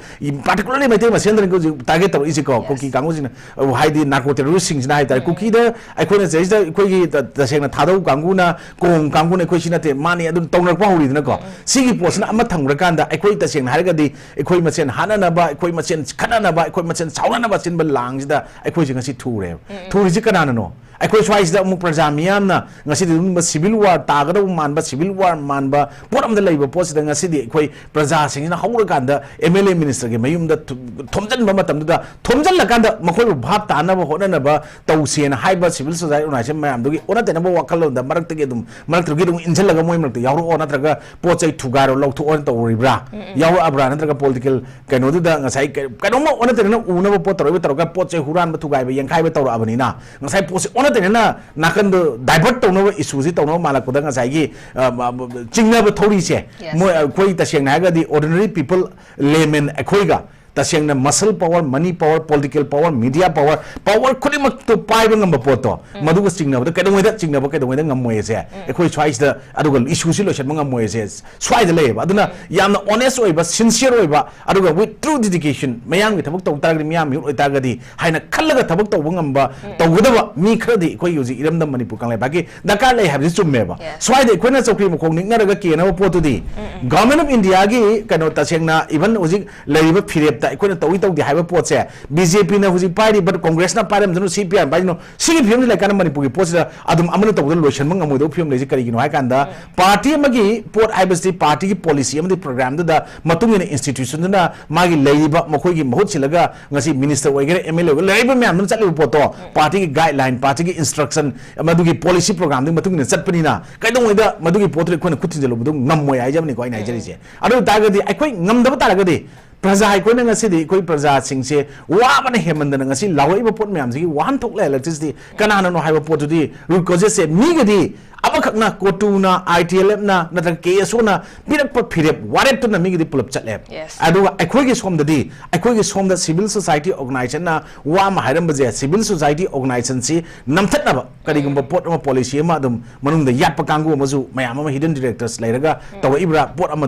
ꯄꯥꯔꯇꯤꯀꯨꯂꯔꯂꯤ ꯃꯩꯇꯩ ꯃꯁꯦꯜꯗꯅꯤ ꯍꯧꯖꯤꯛ ꯇꯥꯔꯒꯦꯠ ꯇꯧꯔꯛꯏꯁꯦꯀꯣ, ꯀꯨꯀꯤ ꯀꯥꯡꯕꯨꯁꯤꯡꯅ, ꯑ, ꯍꯥꯏꯗꯤ ꯅꯥꯔꯀꯣ ꯇꯦꯔꯣꯔꯤꯁꯁꯤꯡꯁꯤꯅ ꯍꯥꯏꯇꯥꯔꯦ꯫ ꯀꯨꯀꯤꯗ ꯑꯩꯈꯣꯏꯅ ꯁꯤꯗꯩꯁꯤꯗ ꯑꯩꯈꯣꯏꯒꯤ ꯇ-, ꯇꯁꯦꯡꯅ ꯊꯥꯗꯧ ꯀꯥꯡꯕꯨꯅ, ꯀꯣꯡ ꯀꯥꯡꯕꯨꯅ ꯑꯩꯈꯣꯏ ꯁꯤ ꯅꯠꯇꯦ, ꯃꯥꯅꯤ ꯑꯗꯨꯝ ꯇꯧꯅꯔꯛꯄ ꯍꯧꯔꯤꯗꯅꯀꯣ꯫ ꯁꯤꯒꯤ ꯄꯣꯠꯁꯤꯅ ꯑꯃ ꯊꯝꯈ꯭ꯔꯀꯥꯟꯗ ꯑꯩꯈꯣꯏ ꯇꯁꯦꯡꯅ ꯍꯥꯏꯔꯒꯗꯤ ꯑꯩꯈꯣꯏ ꯃꯁꯦꯟ ꯍꯥꯠꯅꯅꯕ, ꯑꯩꯈꯣꯏ ꯃꯁꯦꯟ ꯈꯠꯅꯅꯕ, ꯑꯩꯈꯣꯏ ꯃꯁꯦꯟ ꯁꯥꯎꯅꯅꯕ ꯁꯤꯟꯕ ꯂꯥꯡꯁꯤꯗ ꯑꯩꯈꯣꯏꯁꯦ ꯉꯁꯤ ꯊꯨꯔꯦꯕ꯫ ꯊꯨꯔꯤꯁꯤ ꯀꯅꯥꯅꯅꯣ? ꯑꯩꯈꯣꯏ ꯁ꯭ꯋꯥꯏꯁꯤꯗ ꯑꯃꯨꯛ ꯄ꯭ꯔꯖꯥ ꯃꯤꯌꯥꯝꯅ ꯉꯁꯤꯗꯤ ꯑꯗꯨꯒꯨꯝꯕ ꯁꯤꯚꯤꯜ ꯋꯥꯔ ꯇꯥꯒꯗꯧꯕ ꯃꯥꯟꯕ, ꯁꯤꯚꯤꯜ ꯋꯥꯔ ꯃꯥꯟꯕ ꯄꯣꯠ ꯑꯃꯗ ꯂꯩꯕ ꯄꯣꯠꯁꯤꯗ ꯉꯁꯤꯗꯤ ꯑꯩꯈꯣꯏ ꯄ꯭ꯔꯖꯥꯁꯤꯡꯁꯤꯅ ꯍꯧꯔꯀꯥꯟꯗ ꯑꯦꯝ ꯑꯦꯜ ꯑꯦ ꯃꯤꯅꯤꯁꯇꯔꯒꯤ ꯃꯌꯨꯝꯗ ꯊꯨ-, ꯊꯣꯝꯖꯤꯟꯕ ꯃꯇꯝꯗꯨꯗ, ꯊꯣꯝꯖꯤꯜꯂꯀꯥꯟꯗ ꯃꯈꯣꯏꯕꯨ ꯚꯥꯞ ꯇꯥꯅꯕ ꯍꯣꯠꯅꯅꯕ ꯇꯧꯁꯦꯅ ꯍꯥꯏꯕ ꯁꯤꯚꯤꯜ ꯁꯣꯁꯥꯏꯇꯤ ꯑꯣꯔꯒꯅꯥꯏꯖꯦꯁꯟ ꯃꯌꯥꯝꯗꯨꯒꯤ ꯑꯣꯟꯅ ꯇꯩꯅꯕ ꯋꯥꯈꯜꯂꯣꯟꯗ ꯃꯔꯛꯇꯒꯤ ꯑꯗꯨꯝ, ꯃꯔꯛꯇꯒꯤ ꯑꯗꯨꯝ ꯏꯟꯁꯤꯜꯂꯒ ꯃꯣꯏ ꯃꯔꯛꯇ ꯌꯥꯎꯔꯛꯑꯣ, ꯅꯠꯇ꯭ꯔꯒ ꯄꯣꯠ ꯆꯩ ꯊꯨꯒꯥꯏꯔꯣ, ꯂꯧꯊꯣꯛꯑꯣꯅ ꯇꯧꯔꯤꯕ꯭ꯔꯥ? ꯌꯥꯎꯔꯛꯑꯕ꯭ꯔꯥ? ꯅꯠꯇ꯭ꯔꯒ ꯄꯣꯂꯤꯇꯤꯀꯦꯜ ꯀꯩꯅꯣꯗꯨꯗ ꯉꯁꯥꯏ ꯀ-, ꯀꯩꯅꯣꯝꯃ ꯑꯣꯟꯅ ꯇꯩꯅꯅ ꯎꯅꯕ ꯄꯣꯠ ꯇꯧꯔꯛꯏꯕ, ꯇꯧꯔꯒ ꯄꯣꯠ ꯆꯩ ꯍꯨꯔꯥꯟꯕ, ꯊꯨꯒꯥꯏꯕ, ꯌꯦꯡꯈꯥꯏꯕ ꯇꯧꯔꯛꯑꯕꯅꯤꯅ, ꯉꯁꯥꯏ ꯄꯣꯠꯁꯦ ꯑꯣꯟꯅ ꯇꯩꯅꯅ ꯅꯥꯀꯟꯗ ꯗꯥꯏꯚꯔꯠ ꯇꯧꯅꯕ ꯏꯁꯨꯁꯤ ꯇꯧꯅꯕ ꯃꯥꯜꯂꯛꯄꯗ, ꯉꯁꯥꯏꯒꯤ, ꯑ, ꯃ-, ꯃ-, ꯆꯤꯡꯅꯕ ꯊꯧꯔꯤꯁꯦ, ꯃꯣꯏ, ꯑꯩꯈꯣꯏ ꯇꯁꯦꯡꯅ ꯍꯥꯏꯔꯒꯗꯤ ꯑꯣꯔꯗꯤꯅꯔꯤ ꯄꯤꯄꯜ, ꯂꯦꯃꯦꯟ ꯑꯩꯈꯣꯏꯒ ꯇꯁꯦꯡꯅ muscle power, money power, political power, media power, power ꯈꯨꯗꯤꯡꯃꯛꯇꯣ ꯄꯥꯏꯕ ꯉꯝꯕ ꯄꯣꯠꯇꯣ, ꯃꯗꯨꯒ ꯆꯤꯡꯅꯕꯗ ꯀꯩꯗꯧꯉꯩꯗ ꯆꯤꯡꯅꯕ ꯀꯩꯗꯧꯉꯩꯗ ꯉꯝꯃꯣꯏ ꯑꯁꯦ ꯑꯩꯈꯣꯏ ꯁ꯭ꯋꯥꯏꯁꯤꯗ, ꯑꯗꯨꯒ issue ꯁꯤ ꯂꯣꯏꯁꯤꯟꯕ ꯉꯝꯃꯣꯏ ꯑꯁꯦ ꯁ꯭ꯋꯥꯏꯗ ꯂꯩꯌꯦꯕ꯫ ꯑꯗꯨꯅ ꯌꯥꯝꯅ honest ꯑꯣꯏꯕ, sincere ꯑꯣꯏꯕ, ꯑꯗꯨꯒ with true dedication, ꯃꯌꯥꯝꯒꯤ ꯊꯕꯛ ꯇꯧ ꯇꯥꯔꯒꯗꯤ, ꯃꯌꯥꯝ ꯃꯤꯍꯨꯠ ꯑꯣꯏꯇꯥꯔꯒꯗꯤ ꯍꯥꯏꯅ ꯈꯜꯂꯒ ꯊꯕꯛ ꯇꯧꯕ ꯉꯝꯕ, ꯇꯧꯒꯗꯕ ꯃꯤ ꯈꯔꯗꯤ ꯑꯩꯈꯣꯏꯒꯤ ꯍꯧꯖꯤꯛ ꯏꯔꯝꯗꯝ ꯃꯅꯤꯄꯨꯔ ꯀꯪꯂꯩꯄꯥꯛꯀꯤ ꯗꯔꯀꯥꯔ ꯂꯩ ꯍꯥꯏꯕꯁꯤ ꯆꯨꯝꯃꯦꯕ꯫ Yes. ꯁ꯭ꯋꯥꯏꯗ ꯑꯩꯈꯣꯏꯅ ꯆꯧꯀ꯭ꯔꯤ ꯃꯈꯣꯡ ꯅꯤꯛꯅꯔꯒ ꯀꯦꯅꯕ ꯄꯣꯠꯇꯨꯗꯤ, Government of India ꯒꯤ ꯀꯩꯅꯣ, ꯇꯁꯦꯡꯅ even ꯍꯧꯖꯤꯛ ꯂꯩꯔꯤꯕ ꯐꯤꯔꯦꯞꯇ ꯑꯩꯈꯣꯏꯅ ꯇꯧꯏ ꯇꯧꯗꯦ ꯍꯥꯏꯕ ꯄꯣꯠꯁꯦ, ꯕꯤ ꯖꯦ ꯄꯤꯅ ꯍꯧꯖꯤꯛ ꯄꯥꯏꯔꯤꯕ, ꯀꯣꯡꯒ꯭ꯔꯦꯁꯅ ꯄꯥꯏꯔꯝꯗꯅ, ꯁꯤ ꯄꯤ ꯑꯥꯏꯅ ꯄꯥꯏꯔꯤꯅꯣ, ꯁꯤꯒꯤ ꯐꯤꯕꯝꯁꯤ ꯂꯩꯀꯥꯟꯗ ꯃꯅꯤꯄꯨꯔꯒꯤ ꯄꯣꯠꯁꯤꯗ ꯑꯗꯨꯝ ꯑꯃꯅ ꯇꯧꯕꯗ ꯂꯣꯏꯁꯤꯟꯕ ꯉꯝꯃꯣꯏꯗꯕ ꯐꯤꯕꯝ ꯂꯩꯁꯦ ꯀꯔꯤꯒꯤꯅꯣ ꯍꯥꯏ ꯀꯥꯟꯗ, ꯄꯥꯔꯇꯤ ꯑꯃꯒꯤ ꯄꯣꯠ ꯍꯥꯏꯕꯁꯤ ꯄꯥꯔꯇꯤꯒꯤ ꯄꯣꯂꯤꯁꯤ ꯑꯃꯗꯤ ꯄ꯭ꯔꯣꯒ꯭ꯔꯥꯝꯗꯨꯗ ꯃꯇꯨꯡ ꯏꯟꯅ institution ꯗꯨꯅ ꯃꯥꯒꯤ ꯂꯩꯔꯤꯕ, ꯃꯈꯣꯏꯒꯤ ꯃꯍꯨꯠ ꯁꯤꯜꯂꯒ ꯉꯁꯤ ꯃꯤꯅꯤꯁꯇꯔ ꯑꯣꯏꯒꯦꯔꯥ, ꯑꯦꯝ ꯑꯦꯜ ꯑꯦ ꯑꯣꯏꯒꯦꯔꯥ, ꯂꯩꯔꯤꯕ ꯃꯌꯥꯝꯗꯨꯅ ꯆꯠꯂꯤꯕ ꯄꯣꯠꯇꯣ, ꯄꯥꯔꯇꯤꯒꯤ ꯒꯥꯏꯗꯂꯥꯏꯟ, ꯄꯥꯔꯇꯤꯒꯤ instruction, ꯃꯗꯨꯒꯤ ꯄꯣꯂꯤꯁꯤ ꯄ꯭ꯔꯣꯒ꯭ꯔꯥꯝꯗꯨꯒꯤ ꯃꯇꯨꯡ ꯏꯟꯅ ꯆꯠꯄꯅꯤꯅ, ꯀꯩꯗꯧꯉꯩꯗ ꯃꯗꯨꯒꯤ ꯄꯣꯠꯇꯨꯗ ꯑꯩꯈꯣꯏꯅ ꯈꯨꯠ ꯊꯤꯟꯖꯤꯜꯂꯨꯕꯗꯨ ꯉꯝꯃꯣꯏ ꯍꯥꯏꯖꯕꯅꯤꯀꯣ ꯑꯩꯅ ꯍꯥꯏꯖꯔꯤꯁꯦ꯫ ꯑꯗꯨ ꯑꯣꯏ ꯇꯥꯔꯒꯗꯤ ꯑꯩꯈꯣꯏ ꯉꯝꯗꯕ ꯇꯥꯔꯒꯗꯤ, ꯄ꯭ꯔꯖꯥ ꯑꯩꯈꯣꯏꯅ ꯉꯁꯤꯗꯤ, ꯑꯩꯈꯣꯏ ꯄ꯭ꯔꯖꯥꯁꯤꯡꯁꯦ ꯋꯥꯕꯅ ꯍꯦꯟꯃꯟꯗꯅ ꯉꯁꯤ ꯂꯥꯎꯔꯛꯏꯕ ꯄꯣꯠ ꯃꯌꯥꯝꯁꯤꯒꯤ ꯋꯥꯍꯟꯊꯣꯛ ꯂꯩꯍꯜꯂꯛꯇ꯭ꯔꯤꯁꯤꯗꯤ ꯀꯅꯥꯅꯅꯣ ꯍꯥꯏꯕ ꯄꯣꯠꯇꯨꯗꯤ, root causes ꯁꯦ ꯃꯤꯒꯗꯤ ꯑꯃꯈꯛꯅ, ꯀꯣꯇꯨꯅ, ꯑꯥꯏ ꯇꯤ ꯑꯦꯜ ꯑꯦꯐꯅ, ꯅꯠꯇ꯭ꯔꯒ ꯀꯦ ꯑꯦꯁ ꯑꯣꯅ ꯄꯤꯔꯛꯄ ꯐꯤꯔꯦꯞ ꯋꯥꯔꯦꯞꯇꯨꯅ ꯃꯤꯒꯤꯗꯤ ꯄꯨꯂꯞ ꯆꯠꯂꯦ꯫ Yes. ꯑꯗꯨꯒ ꯑꯩꯈꯣꯏꯒꯤ ꯁꯣꯝꯗꯗꯤ, ꯑꯩꯈꯣꯏꯒꯤ ꯁꯣꯝꯗ civil society organization ꯅ ꯋꯥ ꯑꯃ ꯍꯥꯏꯔꯝꯕꯁꯦ, civil society organization ꯁꯤ ꯅꯝꯊꯠꯅꯕ ꯀꯔꯤꯒꯨꯝꯕ ꯄꯣꯠ ꯑꯃ, ꯄꯣꯂꯤꯁꯤ ꯑꯃ ꯑꯗꯨꯝ ꯃꯅꯨꯡꯗ ꯌꯥꯠꯄ ꯀꯥꯡꯕꯨ ꯑꯃꯁꯨ ꯃꯌꯥꯝ ꯑꯃ hidden directors ꯂꯩꯔꯒ ꯇꯧꯔꯛꯏꯕ꯭ꯔꯥ ꯄꯣꯠ ꯑꯃ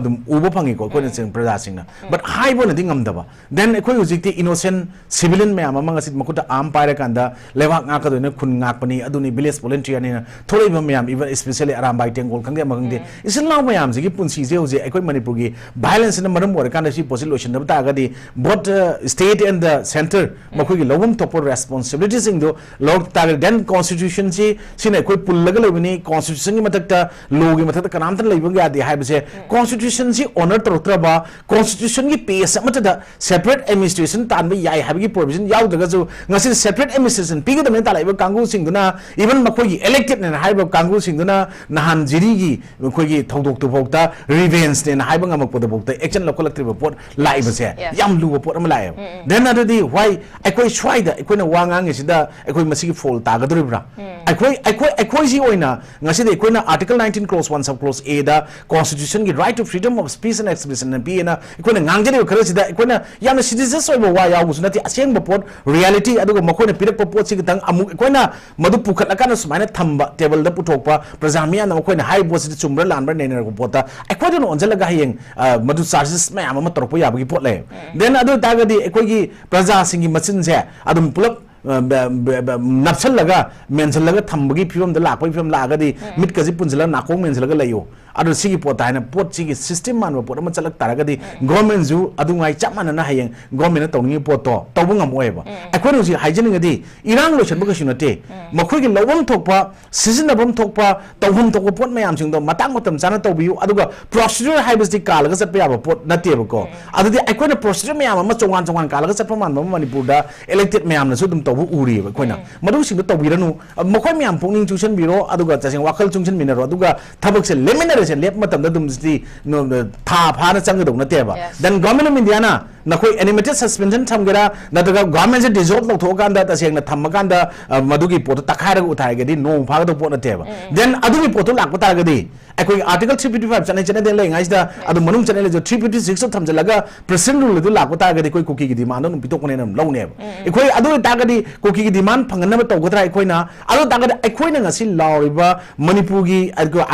ꯑꯗꯨꯝ ꯎꯕ ꯐꯪꯉꯤꯀꯣ ꯑꯩꯈꯣꯏꯅ ꯆꯤꯡ ꯄ꯭ꯔꯖꯥꯁꯤꯡꯅ꯫ But ꯍꯥꯏꯕꯅꯗꯤ ꯉꯝꯗꯕ꯫ Then ꯑꯩꯈꯣꯏ ꯍꯧꯖꯤꯛꯇꯤ innocent civilian ꯃꯌꯥꯝ ꯑꯃ ꯉꯁꯤ ꯃꯈꯨꯠꯇ arm ꯄꯥꯏꯔꯀꯥꯟꯗ ꯂꯩꯕꯥꯛ ꯉꯥꯛꯀꯗꯣꯏꯅ, ꯈꯨꯟ ꯉꯥꯛꯄꯅꯤ, ꯑꯗꯨꯅꯤ, village volunteer ꯅꯤꯅ ꯊꯣꯛꯂꯛꯏꯕ ꯃꯌꯥꯝ, even especially ꯑꯔꯥꯝꯕꯥꯏ ꯇꯦꯡꯒꯣꯜ ꯈꯪꯗꯦ, ꯑꯃ ꯈꯪꯗꯦ, ꯏꯆꯤꯜ ꯏꯅꯥꯎ ꯃꯌꯥꯝꯁꯤꯒꯤ ꯄꯨꯟꯁꯤꯁꯦ ꯍꯧꯖꯤꯛ ꯑꯩꯈꯣꯏ ꯃꯅꯤꯄꯨꯔꯒꯤ violence ꯅ ꯃꯔꯝ ꯑꯣꯏꯔꯀꯥꯟꯗ ꯁꯤ ꯄꯣꯠꯁꯤ ꯂꯣꯏꯁꯤꯟꯗꯕ ꯇꯥꯔꯒꯗꯤ, both, uh, state and the centre ꯃꯈꯣꯏꯒꯤ ꯂꯧꯐꯝ ꯊꯣꯛꯄ responsibility ꯁꯤꯡꯗꯣ ꯂꯧꯔꯛ ꯇꯥꯔꯒꯗꯤ, then constitution ꯁꯤ, ꯁꯤꯅ ꯑꯩꯈꯣꯏ ꯄꯨꯜꯂꯒ ꯂꯩꯕꯅꯤ, constitution ꯒꯤ ꯃꯊꯛꯇ, law ꯒꯤ ꯃꯊꯛꯇ ꯀꯅꯥꯝꯇ ꯂꯩꯕ ꯌꯥꯗꯦ ꯍꯥꯏꯕꯁꯦ, constitution ꯁꯤ honour ꯇꯧꯔꯛꯇ꯭ꯔꯕ, constitution ꯒꯤ page ꯑꯃꯠꯇꯗ separate administration ꯇꯥꯟꯕ ꯌꯥꯏ ꯍꯥꯏꯕꯒꯤ provision ꯌꯥꯎꯗ꯭ꯔꯒꯁꯨ, ꯉꯁꯤ separate administration ꯄꯤꯒꯗꯕꯅꯤ ꯇꯥꯜꯂꯛꯏꯕ ꯀꯥꯡꯕꯨꯁꯤꯡꯗꯨꯅ, even ꯃꯈꯣꯏꯒꯤ elected ꯅꯦꯅ ꯍꯥꯏꯔꯤꯕ ꯀꯥꯡꯕꯨꯁꯤꯡ ꯑꯗꯨꯅ ꯅꯍꯥꯟ ꯖꯤꯔꯤꯒꯤ ꯑꯩꯈꯣꯏꯒꯤ ꯊꯧꯗꯣꯛꯇꯨꯐꯥꯎꯗ revenge ꯅꯦꯅ ꯍꯥꯏꯕ ꯉꯝꯃꯛꯄꯗꯐꯥꯎꯗ action ꯂꯧꯈꯠꯂꯛꯇ꯭ꯔꯤꯕ ꯄꯣꯠ ꯂꯥꯛꯏꯕꯁꯦ Yes. ꯌꯥꯝ ꯂꯨꯕ ꯄꯣꯠ ꯑꯃ ꯂꯥꯛꯑꯦꯕ꯫ Then ꯑꯗꯨꯗꯤ why ꯑꯩꯈꯣꯏ ꯁ꯭ꯋꯥꯏꯗ ꯑꯩꯈꯣꯏꯅ ꯋꯥ ꯉꯥꯡꯉꯤꯁꯤꯗ ꯑꯩꯈꯣꯏ ꯃꯁꯤꯒꯤ fall ꯇꯥꯒꯗꯧꯔꯤꯕ꯭ꯔꯥ? ꯑꯩꯈꯣꯏ ꯑꯩꯈꯣꯏ ꯑꯩꯈꯣꯏꯁꯤ ꯑꯣꯏꯅ ꯉꯁꯤꯗꯤ ꯑꯩꯈꯣꯏꯅ Article nineteen clause one sub clause A the Constitution ꯒꯤ right to freedom of speech and expression ꯅ ꯄꯤꯌꯦꯅ ꯑꯩꯈꯣꯏꯅ ꯉꯥꯡꯖꯔꯤꯕ ꯈꯔꯁꯤꯗ ꯑꯩꯈꯣꯏꯅ ꯌꯥꯝꯅ ꯁꯤꯗꯤꯁꯤꯌꯁ ꯑꯣꯏꯕ ꯋꯥ ꯌꯥꯎꯕꯁꯨ ꯅꯠꯇꯦ꯫ ꯑꯁꯦꯡꯕ ꯄꯣꯠ, reality, ꯑꯗꯨꯒ ꯃꯈꯣꯏꯅ ꯄꯤꯔꯛꯄ ꯄꯣꯠꯁꯤ ꯈꯤꯇꯪ ꯑꯃꯨꯛ ꯑꯩꯈꯣꯏꯅ ꯃꯗꯨ ꯄꯨꯈꯠꯂꯀꯥꯟꯗ ꯁꯨꯃꯥꯏꯅ ꯊꯝꯕ, ꯇꯦꯕꯜꯗ ꯄꯨꯊꯣꯛꯄ, ꯄ꯭ꯔꯖꯥ ꯃꯤꯌꯥꯝꯅ ꯃꯈꯣꯏꯅ ꯍꯥꯏꯔꯤꯕ ꯄꯣꯠꯁꯤꯗ ꯆꯨꯝꯕ꯭ꯔꯥ ꯂꯥꯟꯕ꯭ꯔꯥ ꯅꯩꯅꯔꯛꯄ ꯄꯣꯠꯇ ꯑꯩꯈꯣꯏꯗꯅ ꯑꯣꯟꯁꯤꯜꯂꯒ ꯍꯌꯦꯡ, ꯑ, ꯃꯗꯨ ꯆꯥꯔꯖꯦꯁ ꯃꯌꯥꯝ ꯑꯃ ꯇꯧꯔꯛꯄ ꯌꯥꯕꯒꯤ ꯄꯣꯠ ꯂꯩ꯫ Then ꯑꯗꯨ ꯑꯣꯏꯇꯥꯔꯒꯗꯤ ꯑꯩꯈꯣꯏꯒꯤ ꯄ꯭ꯔꯖꯥꯁꯤꯡꯒꯤ ꯃꯆꯤꯟꯁꯦ ꯑꯗꯨꯝ ꯄꯨꯂꯞ, ꯑ, ꯕ-, ꯕ-, ꯕ-, ꯅꯞꯁꯜꯂꯒ, ꯃꯦꯟꯁꯤꯜꯂꯒ ꯊꯝꯕꯒꯤ ꯐꯤꯕꯝꯗ ꯂꯥꯛꯄꯒꯤ ꯐꯤꯕꯝ ꯂꯥꯛꯑꯒꯗꯤ, ꯃꯤꯠꯀꯁꯤ ꯄꯨꯟꯁꯤꯜꯂꯒ ꯅꯥꯀꯣꯡ ꯃꯦꯟꯁꯤꯜꯂꯒ ꯂꯩꯌꯨ꯫ ꯑꯗꯨ ꯁꯤꯒꯤ ꯄꯣꯠꯇ ꯍꯥꯏꯅ ꯄꯣꯠꯁꯤꯒꯤ system ꯃꯥꯟꯕ ꯄꯣꯠ ꯑꯃ ꯆꯠꯂꯛ ꯇꯥꯔꯒꯗꯤ, government ꯁꯨ ꯑꯗꯨꯉꯥꯏ ꯆꯞ ꯃꯥꯟꯅꯅ ꯍꯌꯦꯡ government ꯅ ꯇꯧꯅꯤꯡꯉꯤ ꯄꯣꯠꯇꯣ ꯇꯧꯕ ꯉꯝꯃꯣꯏꯕ꯫ ꯑꯩꯈꯣꯏꯅ ꯍꯧꯖꯤꯛ ꯍꯥꯏꯖꯅꯤꯡꯉꯗꯤ, ꯏꯔꯥꯡ ꯂꯣꯏꯁꯟꯕ ꯀꯩꯁꯨ ꯅꯠꯇꯦ꯫ ꯃꯈꯣꯏꯒꯤ ꯂꯧꯐꯝ ꯊꯣꯛꯄ, ꯁꯤꯖꯤꯟꯅꯐꯝ ꯊꯣꯛꯄ, ꯇꯧꯐꯝ ꯊꯣꯛꯄ ꯄꯣꯠ ꯃꯌꯥꯝꯁꯤꯡꯗꯣ ꯃꯇꯥꯡ ꯃꯇꯝ ꯆꯥꯅ ꯇꯧꯕꯤꯌꯨ꯫ ꯑꯗꯨꯒ procedure ꯍꯥꯏꯕꯁꯤꯗꯤ ꯀꯥꯜꯂꯒ ꯆꯠꯄ ꯌꯥꯕ ꯄꯣꯠ ꯅꯠꯇꯦꯕꯀꯣ꯫ ꯑꯗꯨꯗꯤ ꯑꯩꯈꯣꯏꯅ procedure ꯃꯌꯥꯝ ꯑꯃ ꯆꯣꯡꯉꯥꯟ ꯆꯣꯡꯉꯥꯟ ꯀꯥꯜꯂꯒ ꯆꯠꯄ ꯃꯥꯟꯕ ꯑꯃ ꯃꯅꯤꯄꯨꯔꯗ elected ꯃꯌꯥꯝꯅꯁꯨ ꯑꯗꯨꯝ ꯇꯧꯕ ꯎꯔꯤꯑꯕ ꯑꯩꯈꯣꯏꯅ꯫ ꯃꯗꯨꯁꯤꯡꯗꯣ ꯇꯧꯕꯤꯔꯅꯨ꯫ ꯃꯈꯣꯏ ꯃꯌꯥꯝ ꯄꯨꯛꯅꯤꯡ ꯆꯨꯁꯟꯕꯤꯔꯣ, ꯑꯗꯨꯒ ꯇꯁꯦꯡꯅ ꯋꯥꯈꯜ ꯆꯨꯁꯟꯃꯤꯟꯅꯔꯣ, ꯑꯗꯨꯒ ꯊꯕꯛꯁꯦ ꯂꯦꯞꯃꯤꯟꯅꯔꯁꯦ꯫ ꯂꯦꯞꯄ ꯃꯇꯝꯗ ꯑꯗꯨꯝ ꯁꯤꯗꯤ ꯅꯣ-, ꯊꯥ ꯐꯥꯅ ꯆꯪꯒꯗꯧ ꯅꯠꯇꯦꯕ꯫ Yes. Then Government of India ꯅ ꯅꯈꯣꯏ administrative suspension ꯊꯝꯒꯦꯔꯥ, ꯅꯠꯇ꯭ꯔꯒ government ꯁꯦ dissolve ꯇꯧꯊꯣꯛꯑꯀꯥꯟꯗ ꯇꯁꯦꯡꯅ ꯊꯝꯃꯀꯥꯟꯗ, ꯑ, ꯃꯗꯨꯒꯤ ꯄꯣꯠꯇꯣ ꯇꯛꯈꯥꯏꯔꯒ ꯎꯊꯥꯏꯒꯗꯤ ꯅꯣꯡꯃ ꯐꯥꯒꯗꯧꯕ ꯄꯣꯠ ꯅꯠꯇꯦꯕ꯫ Then ꯑꯗꯨꯒꯤ ꯄꯣꯠꯇꯣ ꯂꯥꯛꯄ ꯇꯥꯔꯒꯗꯤ ꯑꯩꯈꯣꯏꯒꯤ Article three fifty five ꯆꯠꯅꯩ ꯆꯠꯅꯗꯦ ꯂꯩꯉꯥꯏꯁꯤꯗ ꯑꯗꯨꯝ ꯃꯅꯨꯡ ꯆꯠꯅ ꯂꯩꯖ three fifty six ꯇ ꯊꯝꯖꯤꯜꯂꯒ President Rule ꯑꯗꯨ ꯂꯥꯛꯄ ꯇꯥꯔꯒꯗꯤ ꯑꯩꯈꯣꯏ ꯀꯨꯀꯤꯒꯤ demand ꯗꯣ ꯑꯗꯨꯝ ꯄꯤꯊꯣꯛꯄꯅꯦꯅ ꯑꯗꯨꯝ ꯂꯧꯅꯦꯕ꯫ ꯑꯩꯈꯣꯏ ꯑꯗꯨ ꯑꯣꯏꯇꯥꯔꯒꯗꯤ ꯀꯨꯀꯤꯒꯤ demand ꯐꯪꯍꯟꯅꯕ ꯇꯧꯒꯗ꯭ꯔꯥ ꯑꯩꯈꯣꯏꯅ? ꯑꯗꯨ ꯑꯣꯏꯇꯥꯔꯒꯗꯤ ꯑꯩꯈꯣꯏꯅ ꯉꯁꯤ ꯂꯥꯎꯔꯤꯕ ꯃꯅꯤꯄꯨꯔꯒꯤ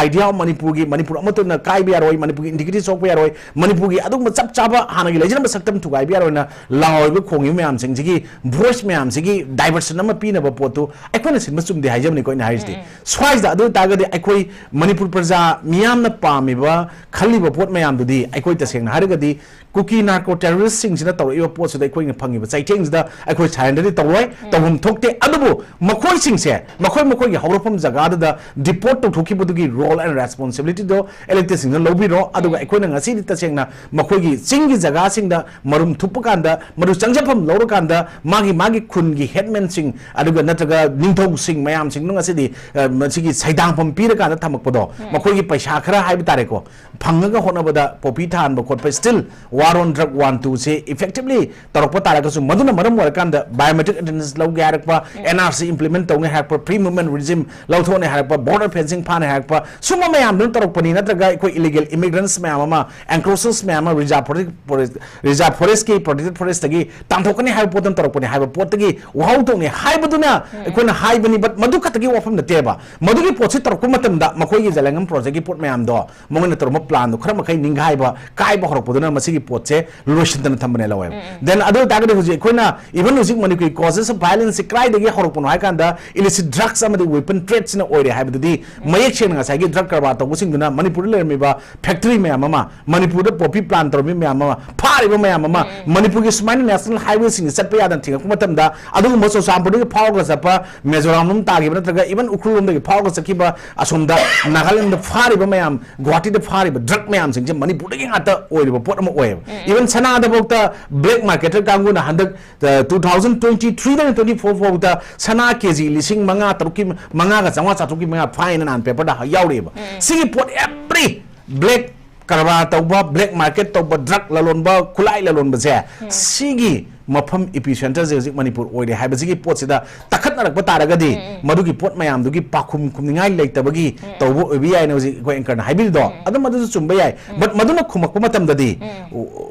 idea of ꯃꯅꯤꯄꯨꯔꯒꯤ, ꯃꯅꯤꯄꯨꯔ ꯑꯃꯠꯇ ꯑꯣꯏꯅ ꯀꯥꯏꯕ ꯌꯥꯔꯣꯏ, ꯃꯅꯤꯄꯨꯔꯒꯤ integrity ꯁꯣꯛꯄ ꯌꯥꯔꯣꯏ, ꯃꯅꯤꯄꯨꯔꯒꯤ ꯑꯗꯨꯒꯨꯝꯕ ꯆꯞ ꯆꯥꯕ ꯍꯥꯟꯅꯒꯤ ꯂꯩꯖꯔꯝꯕ ꯁꯛꯇꯝ ꯊꯨꯒꯥꯏꯕ ꯌꯥꯔꯣꯏꯅ ꯂꯥꯎꯔꯤꯕ ꯈꯣꯡꯉꯤꯕ ꯃꯌꯥꯝꯁꯤꯡꯁꯤꯒꯤ voice ꯃꯌꯥꯝꯁꯤꯒꯤ diversion ꯑꯃ ꯄꯤꯅꯕ ꯄꯣꯠꯇꯨ ꯑꯩꯈꯣꯏꯅ ꯁꯤꯟꯕ ꯆꯨꯝꯗꯦ ꯍꯥꯏꯖꯕꯅꯤꯀꯣ ꯑꯩꯅ ꯍꯥꯏꯔꯤꯁꯤꯗꯤ꯫ ꯁ꯭ꯋꯥꯏꯁꯤꯗ ꯑꯗꯨ ꯑꯣꯏꯇꯥꯔꯒꯗꯤ ꯑꯩꯈꯣꯏ ꯃꯅꯤꯄꯨꯔ ꯄ꯭ꯔꯖꯥ ꯃꯤꯌꯥꯝꯅ ꯄꯥꯝꯃꯤꯕ, ꯈꯜꯂꯤꯕ ꯄꯣꯠ ꯃꯌꯥꯝꯗꯨꯗꯤ ꯑꯩꯈꯣꯏ ꯇꯁꯦꯡꯅ ꯍꯥꯏꯔꯒꯗꯤ ꯀꯨꯀꯤ ꯅꯥꯔꯀꯣ ꯇꯦꯔꯣꯔꯤꯁꯁꯤꯡꯁꯤꯅ ꯇꯧꯔꯛꯏꯕ ꯄꯣꯠꯁꯤꯗ ꯑꯩꯈꯣꯏꯅ ꯐꯪꯉꯤꯕ ꯆꯩꯊꯦꯡꯁꯤꯗ ꯑꯩꯈꯣꯏ ꯁꯔꯦꯟꯗꯔꯗꯤ ꯇꯧꯔꯣꯏ, ꯇꯧꯐꯝ ꯊꯣꯛꯇꯦ꯫ ꯑꯗꯨꯕꯨ ꯃꯈꯣꯏꯁꯤꯡꯁꯦ ꯃꯈꯣꯏ ꯃꯈꯣꯏꯒꯤ ꯍꯧꯔꯛꯐꯝ ꯖꯒꯥꯗꯨꯗ ꯗꯤꯄꯣꯔꯠ ꯇꯧꯊꯣꯛꯈꯤꯕꯗꯨꯒꯤ ꯔꯣꯜ ꯑꯦꯟ ꯔꯦꯁꯄꯣꯟꯁꯤꯕꯤꯂꯤꯇꯤꯗꯣ ꯏꯂꯦꯛꯇꯦꯗꯁꯤꯡꯅ ꯂꯧꯕꯤꯔꯣ꯫ ꯑꯗꯨꯒ ꯑꯩꯈꯣꯏꯅ ꯉꯁꯤꯗꯤ ꯇꯁꯦꯡꯅ ꯃꯈꯣꯏꯒꯤ ꯆꯤꯡꯒꯤ ꯖꯒꯥꯁꯤꯡꯗ ꯃꯔꯨꯝ ꯊꯨꯞꯄ ꯀꯥꯟꯗ, ꯃꯗꯨ ꯆꯪꯖꯐꯝ ꯂꯧꯔꯀꯥꯟꯗ ꯃꯥꯒꯤ ꯃꯥꯒꯤ ꯈꯨꯟꯒꯤ ꯍꯦꯗꯃꯦꯟꯁꯤꯡ ꯑꯗꯨꯒ ꯅꯠꯇ꯭ꯔꯒ ꯅꯤꯡꯊꯧꯁꯤꯡ ꯃꯌꯥꯝꯁꯤꯡꯗꯣ ꯉꯁꯤꯗꯤ, ꯑ, ꯃꯁꯤꯒꯤ ꯁꯩꯗꯥꯡꯐꯝ ꯄꯤꯔꯀꯥꯟꯗ ꯊꯝꯃꯛꯄꯗꯣ, ꯃꯈꯣꯏꯒꯤ ꯄꯩꯁꯥ ꯈꯔ ꯍꯥꯏꯕ ꯇꯥꯔꯦꯀꯣ, ꯐꯪꯉꯒ ꯍꯣꯠꯅꯕꯗ ꯄꯣꯄꯤ ꯊꯥꯍꯟꯕ ꯈꯣꯠꯄ, still war on drug one two say effectively ꯇꯧꯔꯛꯄ ꯇꯥꯔꯒꯁꯨ, ꯃꯗꯨꯅ ꯃꯔꯝ ꯑꯣꯏꯔꯀꯥꯟꯗ biometric identity ꯂꯧꯒꯦ ꯍꯥꯏꯔꯛꯄ, N R C implement ꯇꯧꯅꯤ ꯍꯥꯏꯔꯛꯄ, free movement regime ꯂꯧꯊꯣꯛꯅꯤ ꯍꯥꯏꯔꯛꯄ, border fencing ꯐꯥꯅꯤ ꯍꯥꯏꯔꯛꯄ, ꯁꯨꯝꯕ ꯃꯌꯥꯝꯗꯨꯅ ꯇꯧꯔꯛꯄꯅꯤ꯫ ꯅꯠꯇ꯭ꯔꯒ ꯑꯩꯈꯣꯏ illegal immigrants ꯃꯌꯥꯝ ꯑꯃ, encroachers ꯃꯌꯥꯝ ꯑꯃ reserve forest, forest, reserve forestꯀꯤ protected forestꯇꯒꯤ ꯇꯥꯟꯊꯣꯛꯀꯅꯤ ꯍꯥꯏꯕ ꯄꯣꯠꯇꯨꯅ ꯇꯧꯔꯛꯄꯅꯤ ꯍꯥꯏꯕ ꯄꯣꯠꯇꯒꯤ ꯋꯥꯍꯧꯗꯧꯅꯤ ꯍꯥꯏꯕꯗꯨꯅ ꯑꯩꯈꯣꯏꯅ ꯍꯥꯏꯕꯅꯤ꯫ But ꯃꯗꯨ ꯈꯛꯇꯒꯤ ꯋꯥꯐꯝ ꯅꯠꯇꯦꯕ꯫ ꯃꯗꯨꯒꯤ ꯄꯣꯠꯁꯤ ꯇꯧꯔꯛꯄ ꯃꯇꯝꯗ ꯃꯈꯣꯏꯒꯤ ꯖꯂꯦꯡꯉꯝ projectꯀꯤ ꯄꯣꯠ ꯃꯌꯥꯝꯗꯣ, ꯃꯉꯣꯟꯗ ꯇꯧꯔꯝꯕ planꯗꯣ ꯈꯔ ꯃꯈꯩ ꯅꯤꯡꯒꯥꯏꯕ, ꯀꯥꯏꯕ ꯍꯧꯔꯛꯄꯗꯨꯅ ꯃꯁꯤꯒꯤ ꯄꯣꯠꯁꯦ ꯂꯣꯏꯁꯤꯟꯗꯅ ꯊꯝꯕꯅꯦ ꯂꯧꯋꯦꯕ꯫ Then ꯑꯗꯨ ꯑꯣꯏꯇꯥꯔꯒꯗꯤ ꯍꯧꯖꯤꯛ ꯑꯩꯈꯣꯏꯅ, even ꯍꯧꯖꯤꯛ ꯃꯅꯤꯄꯨꯔꯒꯤ causes of violenceꯁꯦ ꯀꯗꯥꯏꯗꯒꯤ ꯍꯧꯔꯛꯄꯅꯣ ꯍꯥꯏ ꯀꯥꯟꯗ, illicit drugs ꯑꯃꯗꯤ weapon tradeꯁꯤꯅ ꯑꯣꯏꯔꯦ ꯍꯥꯏꯕꯗꯨꯗꯤ ꯃꯌꯦꯛ ꯁꯦꯡꯅ ꯉꯁꯥꯏꯒꯤ drug ꯀꯔꯕꯥꯔ ꯇꯧꯕꯁꯤꯡꯗꯨꯅ ꯃꯅꯤꯄꯨꯔꯗ ꯂꯩꯔꯝꯃꯤꯕ factory ꯃꯌꯥꯝ ꯑꯃ, ꯃꯅꯤꯄꯨꯔꯗ poppy plant ꯇꯧꯔꯝꯃꯤ ꯃꯌꯥꯝ ꯑꯃ, ꯐꯥꯔꯤꯕ ꯃꯌꯥꯝ ꯑꯃ, ꯃꯅꯤꯄꯨꯔꯒꯤ ꯁꯨꯃꯥꯏꯅ national highwayꯁꯤꯡꯁꯦ ꯆꯠꯄ ꯌꯥꯗꯅ ꯊꯤꯡꯉꯛꯄ ꯃꯇꯝꯗ, ꯑꯗꯨꯒꯨꯝꯕ ꯆꯨꯔꯆꯥꯟꯄꯨꯔꯗꯒꯤ ꯐꯥꯎꯔꯒ ꯆꯠꯄ, ꯃꯤꯖꯣꯔꯥꯝ ꯂꯣꯝ ꯇꯥꯈꯤꯕ ꯅꯠꯇ꯭ꯔꯒ even ꯎꯈ꯭ꯔꯨꯜ ꯂꯣꯝꯗꯒꯤ ꯐꯥꯎꯔꯒ ꯆꯠꯈꯤꯕ, ꯑꯁꯣꯝꯗ ꯅꯥꯒꯥꯂꯦꯟꯗ ꯐꯥꯔꯤꯕ ꯃꯌꯥꯝ, ꯒꯨꯋꯥꯍꯥꯇꯤꯗ ꯐꯥꯔꯤꯕ drug ꯃꯌꯥꯝꯁꯤꯡꯁꯦ ꯃꯅꯤꯄꯨꯔꯗꯒꯤ ꯉꯥꯛꯇ ꯑꯣꯏꯔꯤꯕ ꯄꯣꯠ ꯑꯃ ꯑꯣꯏꯌꯦꯕ꯫ Even ꯁꯅꯥꯗꯐꯥꯎꯗ black marketer ꯀꯥꯡꯕꯨꯅ ꯍꯟꯗꯛ, ꯑ, two thousand twenty threeꯗꯒꯤ twenty four ꯐꯥꯎꯕꯗ ꯁꯅꯥ ꯀꯦ ꯖꯤ ꯂꯤꯁꯤꯡ ꯃꯉꯥ ꯇꯔꯨꯛꯀꯤ, ꯃꯉꯥꯒ ꯆꯥꯝꯃꯉꯥ ꯆꯥꯇ꯭ꯔꯨꯛꯀꯤ ꯃꯌꯥ ꯐꯥꯏꯅ ꯅꯍꯥꯟ paperꯗ ꯌꯥꯎꯔꯤꯑꯕ꯫ ꯁꯤꯒꯤ ꯄꯣꯠ every black ꯀꯔꯕꯥꯔ ꯇꯧꯕ, black market ꯇꯧꯕ, drug ꯂꯂꯣꯟꯕ, ꯈꯨꯠꯂꯥꯏ ꯂꯂꯣꯟꯕꯁꯦ, ꯁꯤꯒꯤ ꯃꯐꯝ epicenterꯁꯦ ꯍꯧꯖꯤꯛ ꯃꯅꯤꯄꯨꯔ ꯑꯣꯏꯔꯦ ꯍꯥꯏꯕꯁꯤꯒꯤ ꯄꯣꯠꯁꯤꯗ ꯇꯛꯈꯠꯅꯔꯛꯄ ꯇꯥꯔꯒꯗꯤ, ꯃꯗꯨꯒꯤ ꯄꯣꯠ ꯃꯌꯥꯝꯗꯨꯒꯤ ꯄꯥꯎꯈꯨꯝ ꯈꯨꯝꯅꯤꯡꯉꯥꯏ ꯂꯩꯇꯕꯒꯤ ꯇꯧꯕ ꯑꯣꯏꯕ ꯌꯥꯏꯅ ꯍꯧꯖꯤꯛ ꯑꯩꯈꯣꯏ anchorꯅ ꯍꯥꯏꯕꯤꯔꯤꯗꯣ, ꯑꯗꯨꯝ ꯑꯗꯨꯁꯨ ꯆꯨꯝꯕ ꯌꯥꯏ꯫ But ꯃꯗꯨꯅ ꯈꯨꯝꯃꯛꯄ ꯃꯇꯝꯗꯗꯤ,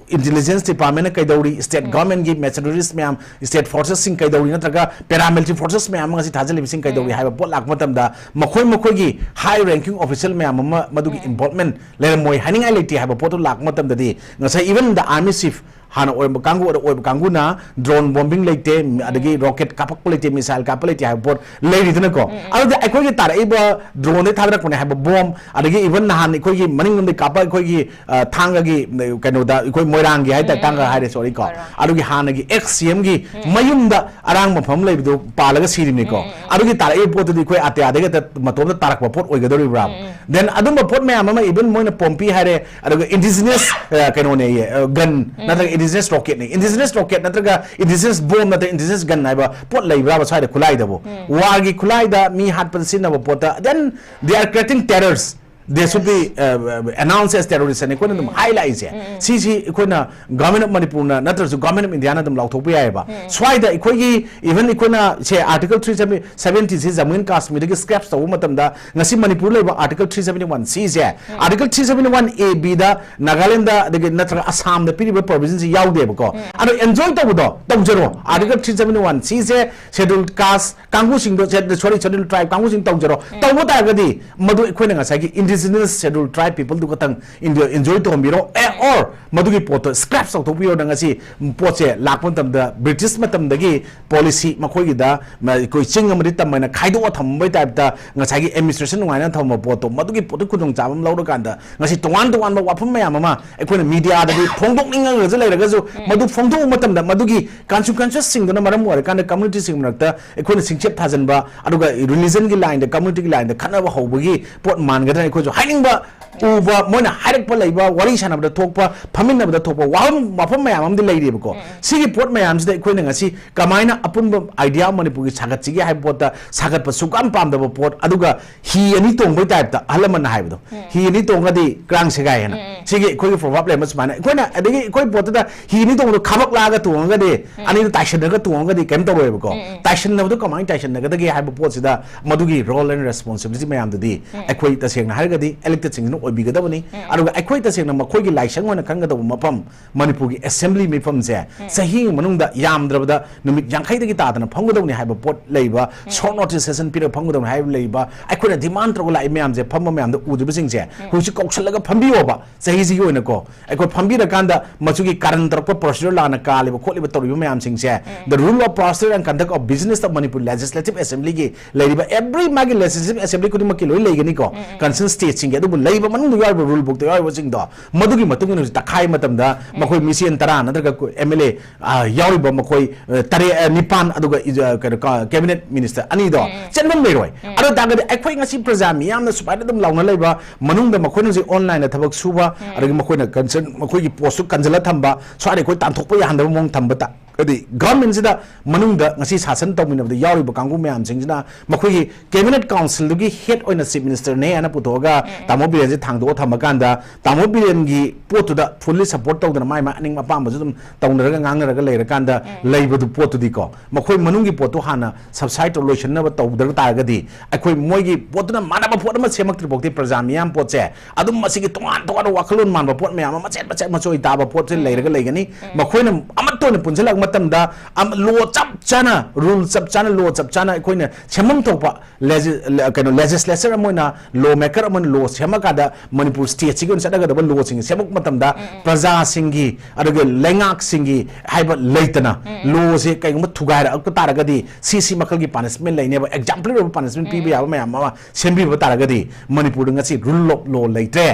intelligence departmentꯅ ꯀꯩꯗꯧꯔꯤ, state governmentꯀꯤ machineries ꯃꯌꯥꯝ, state forcesꯁꯤꯡ ꯀꯩꯗꯧꯔꯤ, ꯅꯠꯇ꯭ꯔꯒ paramilitary forces ꯃꯌꯥꯝ ꯑꯃ ꯉꯁꯤ ꯊꯥꯖꯤꯜꯂꯤꯕꯁꯤꯡ ꯀꯩꯗꯧꯔꯤ ꯍꯥꯏꯕ ꯄꯣꯠ ꯂꯥꯛꯄ ꯃꯇꯝꯗ, ꯃꯈꯣꯏ ꯃꯈꯣꯏꯒꯤ high ranking official ꯃꯌꯥꯝ ꯑꯃ ꯃꯗꯨꯒꯤ involvement ꯂꯩꯔꯝꯃꯣꯏ ꯍꯥꯏꯅꯤꯡꯉꯥꯏ ꯂꯩꯇꯦ ꯍꯥꯏꯕ ꯄꯣꯠꯇꯨ ꯂꯥꯛꯄ ꯃꯇꯝꯗꯗꯤ, ꯉꯁꯥꯏ even the army chief ꯍꯥꯟꯅ ꯑꯣꯏꯔꯝꯕ ꯀꯥꯡꯕꯨ ꯑꯗ ꯑꯣꯏꯕ ꯀꯥꯡꯕꯨꯅ drone bombing ꯂꯩꯇꯦ, ꯃꯤ- ꯑꯗꯒꯤ rocket ꯀꯥꯞꯄꯛꯄ ꯂꯩꯇꯦ, missile ꯀꯥꯞꯄ ꯂꯩꯇꯦ ꯍꯥꯏꯕ ꯄꯣꯠ ꯂꯩꯔꯤꯗꯅꯀꯣ꯫ ꯑꯗꯨꯗꯤ ꯑꯩꯈꯣꯏꯒꯤ ꯇꯥꯔꯛꯏꯕ drone ꯗꯩ ꯊꯥꯗꯔꯛꯄꯅꯦ ꯍꯥꯏꯕ bomb, ꯑꯗꯒꯤ even ꯅꯍꯥꯟ ꯑꯩꯈꯣꯏꯒꯤ ꯃꯅꯤꯡꯂꯣꯝꯗꯒꯤ ꯀꯥꯞꯄ ꯑꯩꯈꯣꯏꯒꯤ, ꯑ, ꯊꯥꯡꯒꯒꯤ, ꯀꯩꯅꯣꯗ, ꯑꯩꯈꯣꯏ ꯃꯣꯏꯔꯥꯡꯒꯤ ꯍꯥꯏꯇꯥꯔꯦ, ꯊꯥꯡꯒ ꯍꯥꯏꯔꯦ, sorry ꯀꯣ, ꯃꯣꯏꯔꯥꯡ꯫ ꯑꯗꯨꯒꯤ ꯍꯥꯟꯅꯒꯤ ex C M ꯒꯤ ꯃꯌꯨꯝꯗ ꯑꯔꯥꯡ ꯃꯐꯝ ꯂꯩꯕꯗꯨ ꯄꯥꯜꯂꯒ ꯁꯤꯔꯤꯕꯅꯤꯀꯣ꯫ ꯑꯗꯨꯒꯤ ꯇꯥꯔꯛꯏꯕ ꯄꯣꯠꯇꯨꯗꯤ ꯑꯩꯈꯣꯏ ꯑꯇꯤꯌꯥꯗꯒꯤ ꯍꯦꯛꯇ ꯃꯇꯣꯝꯇ ꯇꯥꯔꯛꯄ ꯄꯣꯠ ꯑꯣꯏꯒꯗꯧꯔꯤꯕ꯭ꯔꯥ? Then ꯑꯗꯨꯝꯕ ꯄꯣꯠ ꯃꯌꯥꯝ ꯑꯃ, even ꯃꯣꯏꯅ ꯄꯣꯝꯄꯤ ꯍꯥꯏꯔꯦ, ꯑꯗꯨꯒ indigenous, ꯑ, ꯀꯩꯅꯣꯅꯦꯌꯦ, ꯑ, gun ꯅꯠꯇ꯭ꯔꯒ indigenous rocket ꯅꯤ꯫ Indigenous rocket ꯅꯠꯇ꯭ꯔꯒ indigenous bomb ꯅꯠꯇ꯭ꯔꯒ indigenous gun ꯍꯥꯏꯕ ꯄꯣꯠ ꯂꯩꯕ꯭ꯔꯥꯕ ꯁ꯭ꯋꯥꯏꯗ ꯈꯨꯠꯂꯥꯏꯗꯕꯨ? War ꯒꯤ ꯈꯨꯠꯂꯥꯏꯗ ꯃꯤ ꯍꯥꯠꯄꯗ ꯁꯤꯖꯤꯟꯅꯕ ꯄꯣꯠꯇ, then they are creating terrors, they should be, uh, announced as terrorist ꯍꯥꯏꯅ ꯑꯩꯈꯣꯏꯅ ꯑꯗꯨꯝ ꯍꯥꯏ ꯂꯥꯛꯏꯁꯦ꯫ ꯁꯤꯁꯤ ꯑꯩꯈꯣꯏꯅ Government of Manipur ꯅ ꯅꯠꯇ꯭ꯔꯁꯨ Government of India ꯅ ꯑꯗꯨꯝ ꯂꯥꯎꯊꯣꯛꯄ ꯌꯥꯏꯑꯕ꯫ ꯁ꯭ꯋꯥꯏꯗ ꯑꯩꯈꯣꯏꯒꯤ, even ꯑꯩꯈꯣꯏꯅ ꯁꯦ Article three seventy, seventy ꯁꯤ Jammu and Kashmir ꯗꯒꯤ scrap ꯇꯧꯕ ꯃꯇꯝꯗ, ꯉꯁꯤ ꯃꯅꯤꯄꯨꯔ ꯂꯩꯕ Article three seventy one C say, Article three seventy one A B ꯗ ꯅꯥꯒꯥꯂꯦꯟꯗ ꯑꯗꯒꯤ ꯅꯠꯇ꯭ꯔꯒ ꯑꯁꯥꯝꯗ ꯄꯤꯔꯤꯕ provision ꯁꯤ ꯌꯥꯎꯗꯦꯕꯀꯣ꯫ ꯑꯗꯣ enjoy ꯇꯧꯕꯗꯣ ꯇꯧꯖꯔꯣ꯫ Article three seventy one C ꯁꯦ Scheduled Caste ꯀꯥꯡꯕꯨꯁꯤꯡꯗꯣ, sorry, Scheduled Tribe ꯀꯥꯡꯕꯨꯁꯤꯡ ꯇꯧꯖꯔꯣ꯫ ꯇꯧꯕ ꯇꯥꯔꯒꯗꯤ ꯃꯗꯨ ꯑꯩꯈꯣꯏꯅ ꯉꯁꯥꯏꯒꯤ indigenous Scheduled Tribe people ꯗꯨ ꯈꯛꯇꯪ enjoy, enjoy ꯇꯧꯍꯟꯕꯤꯔꯣ, ꯑꯦ, or ꯃꯗꯨꯒꯤ ꯄꯣꯠꯇꯣ scrap ꯇꯧꯊꯣꯛꯄꯤꯔꯣ꯫ ꯅꯪ ꯉꯁꯤ ꯄꯣꯠꯁꯦ ꯂꯥꯛꯄ ꯃꯇꯝꯗ British ꯃꯇꯝꯗꯒꯤ policy ꯃꯈꯣꯏꯒꯤꯗ, ꯃ-, ꯑꯩꯈꯣꯏ ꯆꯤꯡ ꯑꯃꯗꯤ ꯇꯝ ꯍꯥꯏꯅ ꯈꯥꯏꯗꯣꯛꯑ ꯊꯝꯕꯩ type ꯇ ꯉꯁꯥꯏꯒꯤ administration ꯅꯨꯡꯉꯥꯏꯅ ꯊꯝꯕ ꯄꯣꯠꯇꯣ, ꯃꯗꯨꯒꯤ ꯄꯣꯠꯇꯨ ꯈꯨꯗꯣꯡꯆꯥꯕ ꯑꯃ ꯂꯧꯔꯀꯥꯟꯗ ꯉꯁꯤ ꯇꯣꯉꯥꯟ ꯇꯣꯉꯥꯟꯕ ꯋꯥꯐꯝ ꯃꯌꯥꯝ ꯑꯃ ꯑꯩꯈꯣꯏꯅ media ꯗꯗꯤ ꯐꯣꯡꯗꯣꯛꯅꯤꯡꯉꯒꯁꯨ ꯂꯩꯔꯒꯁꯨ, ꯃꯗꯨ ꯐꯣꯡꯗꯣꯛꯄ ꯃꯇꯝꯗ ꯃꯗꯨꯒꯤ consequences ꯁꯤꯡꯗꯨꯅ ꯃꯔꯝ ꯑꯣꯏꯔꯀꯥꯟꯗ community ꯁꯤꯡ ꯃꯔꯛꯇ ꯑꯩꯈꯣꯏꯅ ꯁꯤꯡꯆꯦꯞ ꯊꯥꯖꯤꯟꯕ, ꯑꯗꯨꯒ religion ꯒꯤ line ꯗ, community ꯒꯤ line ꯗ ꯈꯠꯅꯕ ꯍꯧꯕꯒꯤ ꯄꯣꯠ ꯃꯥꯟꯒꯗ꯭ꯔꯥ ꯑꯩꯈꯣꯏꯁꯨ ꯍꯥꯏꯅꯤꯡꯕ ꯎꯕ, ꯃꯣꯏꯅ ꯍꯥꯏꯔꯛꯄ ꯂꯩꯕ, ꯋꯥꯔꯤ ꯁꯥꯟꯅꯕꯗ ꯊꯣꯛꯄ, ꯐꯝꯃꯤꯟꯅꯕꯗ ꯊꯣꯛꯄ ꯋꯥꯐꯝ, ꯋꯥꯐꯝ ꯃꯌꯥꯝ ꯑꯃꯗꯤ ꯂꯩꯔꯤꯕꯀꯣ꯫ ꯁꯤꯒꯤ ꯄꯣꯠ ꯃꯌꯥꯝꯁꯤꯗ ꯑꯩꯈꯣꯏꯅ ꯉꯁꯤ ꯀꯃꯥꯏꯅ ꯑꯄꯨꯟꯕ idea ꯑꯃ ꯃꯅꯤꯄꯨꯔꯒꯤ ꯁꯥꯒꯠꯁꯤꯒꯦ ꯍꯥꯏꯕ ꯄꯣꯠꯇ ꯁꯥꯒꯠꯄ ꯁꯨꯛꯄꯥꯝ ꯄꯥꯝꯗꯕ ꯄꯣꯠ, ꯑꯗꯨꯒ ꯍꯤ ꯑꯅꯤ ꯇꯣꯡꯕꯒꯤ type ꯇ ꯑꯍꯜ ꯂꯃꯟꯅ ꯍꯥꯏꯕꯗꯣ, "ꯍꯤ ꯑꯅꯤ ꯇꯣꯡꯉꯗꯤ ꯀ꯭ꯔꯥꯡ ꯁꯦꯒꯥꯏ" ꯍꯥꯏꯅ꯫ ꯁꯤꯒꯤ ꯑꯩꯈꯣꯏꯒꯤ proverb ꯂꯩ ꯑꯃ ꯁꯨꯃꯥꯏꯅ꯫ ꯑꯩꯈꯣꯏꯅ ꯑꯗꯒꯤ ꯑꯩꯈꯣꯏ ꯄꯣꯠꯇꯨꯗ ꯍꯤ ꯑꯅꯤ ꯇꯣꯡꯕꯗꯣ ꯈꯥꯕꯛ ꯂꯥꯛꯑꯒ ꯇꯣꯡꯉꯒꯗꯤ, ꯑꯅꯤꯗꯨ ꯇꯥꯏꯁꯟꯅꯔꯒ ꯇꯣꯡꯉꯒꯗꯤ ꯀꯩꯝ ꯇꯧꯔꯣꯏꯕꯀꯣ꯫ ꯇꯥꯏꯁꯟꯅꯕꯗꯣ ꯀꯃꯥꯏꯅ ꯇꯥꯏꯁꯟꯅꯒꯗꯒꯦ ꯍꯥꯏꯕ ꯄꯣꯠꯁꯤꯗ ꯃꯗꯨꯒꯤ role and responsibility ꯃꯌꯥꯝꯗꯨꯗꯤ ꯑꯩꯈꯣꯏ ꯇꯁꯦꯡꯅ ꯍꯥꯏꯔꯒꯗꯤ elected ꯁꯤꯡꯁꯤꯅ ꯑꯣꯏꯕꯤꯒꯗꯕꯅꯤ꯫ ꯑꯗꯨꯒ ꯑꯩꯈꯣꯏ ꯇꯁꯦꯡꯅ ꯃꯈꯣꯏꯒꯤ ꯂꯥꯏꯁꯪ ꯑꯣꯏꯅ ꯈꯟꯒꯗꯧꯕ ꯃꯐꯝ, ꯃꯅꯤꯄꯨꯔꯒꯤ ꯑꯦꯁꯦꯝꯕ꯭ꯂꯤ ꯃꯤꯐꯝꯁꯦ ꯆꯍꯤ ꯑꯃꯒꯤ ꯃꯅꯨꯡꯗ ꯌꯥꯝꯗ꯭ꯔꯕꯗ ꯅꯨꯃꯤꯠ ꯌꯥꯡꯈꯩꯗꯒꯤ ꯇꯥꯗꯅ ꯐꯝꯒꯗꯧꯅꯤ ꯍꯥꯏꯕ ꯄꯣꯠ ꯂꯩꯕ, ꯁꯣꯔꯠ ꯅꯣꯇꯤꯁ ꯁꯦꯁꯟ ꯄꯤꯔꯒ ꯐꯝꯒꯗꯧꯅꯤ ꯍꯥꯏꯕ ꯂꯩꯕ, ꯑꯩꯈꯣꯏꯅ ꯗꯤꯃꯥꯟ ꯇꯧꯔꯒ ꯂꯥꯛꯏ ꯃꯌꯥꯝꯁꯦ, ꯐꯝꯕ ꯃꯌꯥꯝꯗ ꯎꯗ꯭ꯔꯤꯕꯁꯤꯡꯁꯦ ꯍꯧꯖꯤꯛ ꯀꯧꯁꯜꯂꯒ ꯐꯝꯕꯤꯌꯣꯕ꯫ ꯆꯍꯤꯁꯤꯒꯤ ꯑꯣꯏꯅꯀꯣ, ꯑꯩꯈꯣꯏ ꯐꯝꯕꯤꯔꯀꯥꯟꯗ ꯃꯆꯨꯒꯤ ꯀꯥꯔꯟ ꯇꯧꯔꯛꯄ, ꯄ꯭ꯔꯣꯁꯤꯗꯔ ꯂꯥꯟꯅ ꯀꯥꯜꯂꯤꯕ ꯈꯣꯠꯂꯤꯕ ꯇꯧꯔꯤꯕ ꯃꯌꯥꯝꯁꯤꯡꯁꯦ, the rule of procedure and conduct of business of Manipur Legislative Assembly ꯒꯤ ꯂꯩꯔꯤꯕ every ꯃꯥꯒꯤ ꯂꯦꯖꯤꯁꯂꯦꯇꯤꯚ ꯑꯦꯁꯦꯝꯕ꯭ꯂꯤꯒꯤ ꯂꯩꯔꯤꯕ every ꯃꯥꯒꯤ ꯂꯦꯖꯤꯁꯂꯦꯇꯤꯚ ꯑꯦꯁꯦꯝꯕ꯭ꯂꯤ ꯈꯨꯗꯤꯡꯃꯛꯀꯤ ꯂꯣꯏ ꯂꯩꯒꯅꯤꯀꯣ, ꯀꯟꯁꯔꯟ ꯁ꯭ꯇꯦꯠꯁꯤꯡꯒꯤ ꯑꯗꯨꯕꯨ ꯂꯩꯔꯤꯕ ꯃꯅꯨꯡꯗ ꯌꯥꯎꯔꯤꯕ ꯔꯨꯜ ꯕꯨꯛꯇ ꯌꯥꯎꯔꯤꯕꯁꯤꯡꯗꯣ, ꯃꯗꯨꯒꯤ ꯃꯇꯨꯡ ꯏꯟꯅ ꯍꯧꯖꯤꯛ ꯇꯛꯈꯥꯏ ꯃꯇꯝꯗ ꯃꯈꯣꯏ ꯃꯤꯁꯦꯟ ꯇꯔꯥ ꯅꯠꯇ꯭ꯔꯒ ꯑꯦꯝ ꯑꯦꯜ ꯑꯦ ꯌꯥꯎꯔꯤꯕ ꯃꯈꯣꯏ, ꯑ, ꯇꯔꯦꯠ, ꯑ, ꯅꯤꯄꯥꯟ, ꯑꯗꯨꯒ ꯏꯖ-, ꯀꯩꯅꯣ, ꯀ-, ꯀꯦꯕꯤꯅꯦꯠ ꯃꯤꯅꯤꯁꯇꯔ ꯑꯅꯤꯗꯣ ꯆꯦꯟꯐꯝ ꯂꯩꯔꯣꯏ꯫ ꯑꯗꯨ ꯑꯣꯏ ꯇꯥꯔꯒꯗꯤ ꯑꯩꯈꯣꯏ ꯉꯁꯤ ꯄ꯭ꯔꯖꯥ ꯃꯤꯌꯥꯝꯅ ꯁꯨꯃꯥꯏꯅ ꯑꯗꯨꯝ ꯂꯥꯎꯅ ꯂꯩꯕ ꯃꯅꯨꯡꯗ ꯃꯈꯣꯏꯅ ꯍꯧꯖꯤꯛ ꯑꯣꯟꯂꯥꯏꯟꯗ ꯊꯕꯛ ꯁꯨꯕ, ꯑꯗꯒꯤ ꯃꯈꯣꯏꯅ ꯀꯟꯁꯔꯟ, ꯃꯈꯣꯏꯒꯤ ꯄꯣꯁꯇꯨ ꯀꯟꯁꯤꯜꯂ ꯊꯝꯕ, ꯁ꯭ꯋꯥꯏꯗ ꯑꯩꯈꯣꯏ ꯇꯥꯟꯊꯣꯛꯄ ꯌꯥꯍꯟꯗꯕ ꯃꯑꯣꯡ ꯊꯝꯕ ꯇ-, ꯍꯥꯏꯗꯤ ꯒꯚꯔꯟꯃꯦꯟꯁꯤꯗ ꯃꯅꯨꯡꯗ ꯉꯁꯤ ꯁꯥꯁꯟ ꯇꯧꯃꯤꯟꯅꯕꯗ ꯌꯥꯎꯔꯤꯕ ꯀꯥꯡꯕꯨ ꯃꯌꯥꯝꯁꯤꯡꯁꯤꯅ ꯃꯈꯣꯏꯒꯤ ꯀꯦꯕꯤꯅꯦꯠ ꯀꯥꯎꯟꯁꯤꯜꯗꯨꯒꯤ ꯍꯦꯗ ꯑꯣꯏꯅ ꯆꯤꯐ ꯃꯤꯅꯤꯁꯇꯔꯅꯦ ꯍꯥꯏꯅ ꯄꯨꯊꯣꯛꯑꯒ ꯇꯥꯃꯣ ꯕꯤꯔꯦꯟꯁꯦ ꯊꯥꯡꯗꯣꯛꯑ ꯊꯝꯃꯀꯥꯟꯗ ꯇꯥꯃꯣ ꯕꯤꯔꯦꯟꯒꯤ ꯄꯣꯠꯇꯨꯗ ꯐꯨꯜꯂꯤ ꯁꯄꯣꯔꯠ ꯇꯧꯗꯅ ꯃꯥꯏ ꯃꯥꯏ ꯑꯅꯤꯡꯕ ꯑꯄꯥꯝꯕꯁꯨ ꯑꯗꯨꯝ ꯇꯧꯅꯔꯒ ꯉꯥꯡꯅꯔꯒ ꯂꯩꯔꯀꯥꯟꯗ ꯂꯩꯕꯗꯨ ꯄꯣꯠꯇꯨꯗꯤꯀꯣ, ꯃꯈꯣꯏ ꯃꯅꯨꯡꯒꯤ ꯄꯣꯠꯇꯨ ꯍꯥꯟꯅ ꯁꯕꯁꯥꯏꯠ ꯇꯧꯔ ꯂꯣꯏꯁꯤꯟꯅꯕ ꯇꯧꯗꯕ ꯇꯥꯔꯒꯗꯤ, ꯑꯩꯈꯣꯏ ꯃꯣꯏꯒꯤ ꯄꯣꯠꯇꯨꯅ ꯃꯥꯟꯅꯕ ꯄꯣꯠ ꯑꯃ ꯁꯦꯝꯃꯛꯇ꯭ꯔꯤ ꯐꯥꯎꯗꯤ ꯄ꯭ꯔꯖꯥ ꯃꯤꯌꯥꯝ ꯄꯣꯠꯁꯦ ꯑꯗꯨꯝ ꯃꯁꯤꯒꯤ ꯇꯣꯉꯥꯟ ꯇꯣꯉꯥꯟꯕ ꯋꯥꯈꯜꯂꯣꯟ ꯃꯥꯟꯕ ꯄꯣꯠ ꯃꯌꯥꯝ ꯑꯃ ꯃꯆꯦꯠ ꯃꯆꯦꯠ ꯃꯆꯣꯏ ꯇꯥꯕ ꯄꯣꯠꯁꯦ ꯂꯩꯔꯒ ꯂꯩꯒꯅꯤ꯫ ꯃꯈꯣꯏꯅ ꯑꯃꯠꯇ ꯑꯣꯏꯅ ꯄꯨꯟꯁꯤꯜꯂꯛꯄ ꯃꯇꯝꯗ ꯑꯃ-, ꯂꯣ ꯆꯞ ꯆꯥꯅ, ꯔꯨꯜ ꯆꯞ ꯆꯥꯅ, ꯂꯣ ꯆꯞ ꯆꯥꯅ ꯑꯩꯈꯣꯏꯅ ꯁꯦꯝꯐꯝ ꯊꯣꯛꯄ ꯂꯦꯖꯤ-, ꯂꯦ-, ꯀꯩꯅꯣ, ꯂꯦꯖꯤꯁꯂꯦꯆꯔ ꯑꯃ ꯑꯣꯏꯅ, ꯂꯣ ꯃꯦꯀꯔ ꯑꯃ ꯑꯣꯏꯅ ꯂꯣ ꯁꯦꯝꯃꯀꯥꯟꯗ ꯃꯅꯤꯄꯨꯔ ꯁ꯭ꯇꯦꯠꯁꯤꯒꯤ ꯑꯣꯏꯅ ꯆꯠꯅꯒꯗꯕ ꯂꯣꯁꯤꯡꯁꯦ ꯁꯦꯝꯃꯛꯄ ꯃꯇꯝꯗ ꯄ꯭ꯔꯖꯥꯁꯤꯡꯒꯤ ꯑꯗꯨꯒ ꯂꯩꯉꯥꯛꯁꯤꯡꯒꯤ ꯍꯥꯏꯕ ꯂꯩꯇꯅ ꯂꯣꯁꯦ ꯀꯩꯒꯨꯝꯕ ꯊꯨꯒꯥꯏꯔꯛꯄ ꯇꯥꯔꯒꯗꯤ ꯁꯤ ꯁꯤ ꯃꯈꯜꯒꯤ ꯄꯥꯅꯤꯁꯃꯦꯟ ꯂꯩꯅꯦꯕ, ꯑꯦꯛꯖꯥꯝꯄꯂꯔ ꯑꯣꯏꯕ ꯄꯥꯅꯤꯁꯃꯦꯟ ꯄꯤꯕ ꯌꯥꯕ ꯃꯌꯥꯝ ꯑꯃ ꯁꯦꯝꯕꯤꯕ ꯇꯥꯔꯒꯗꯤ ꯃꯅꯤꯄꯨꯔꯗ ꯉꯁꯤ ꯔꯨꯜ ꯑꯣꯐ ꯂꯣ ꯂꯩꯇ꯭ꯔꯦ,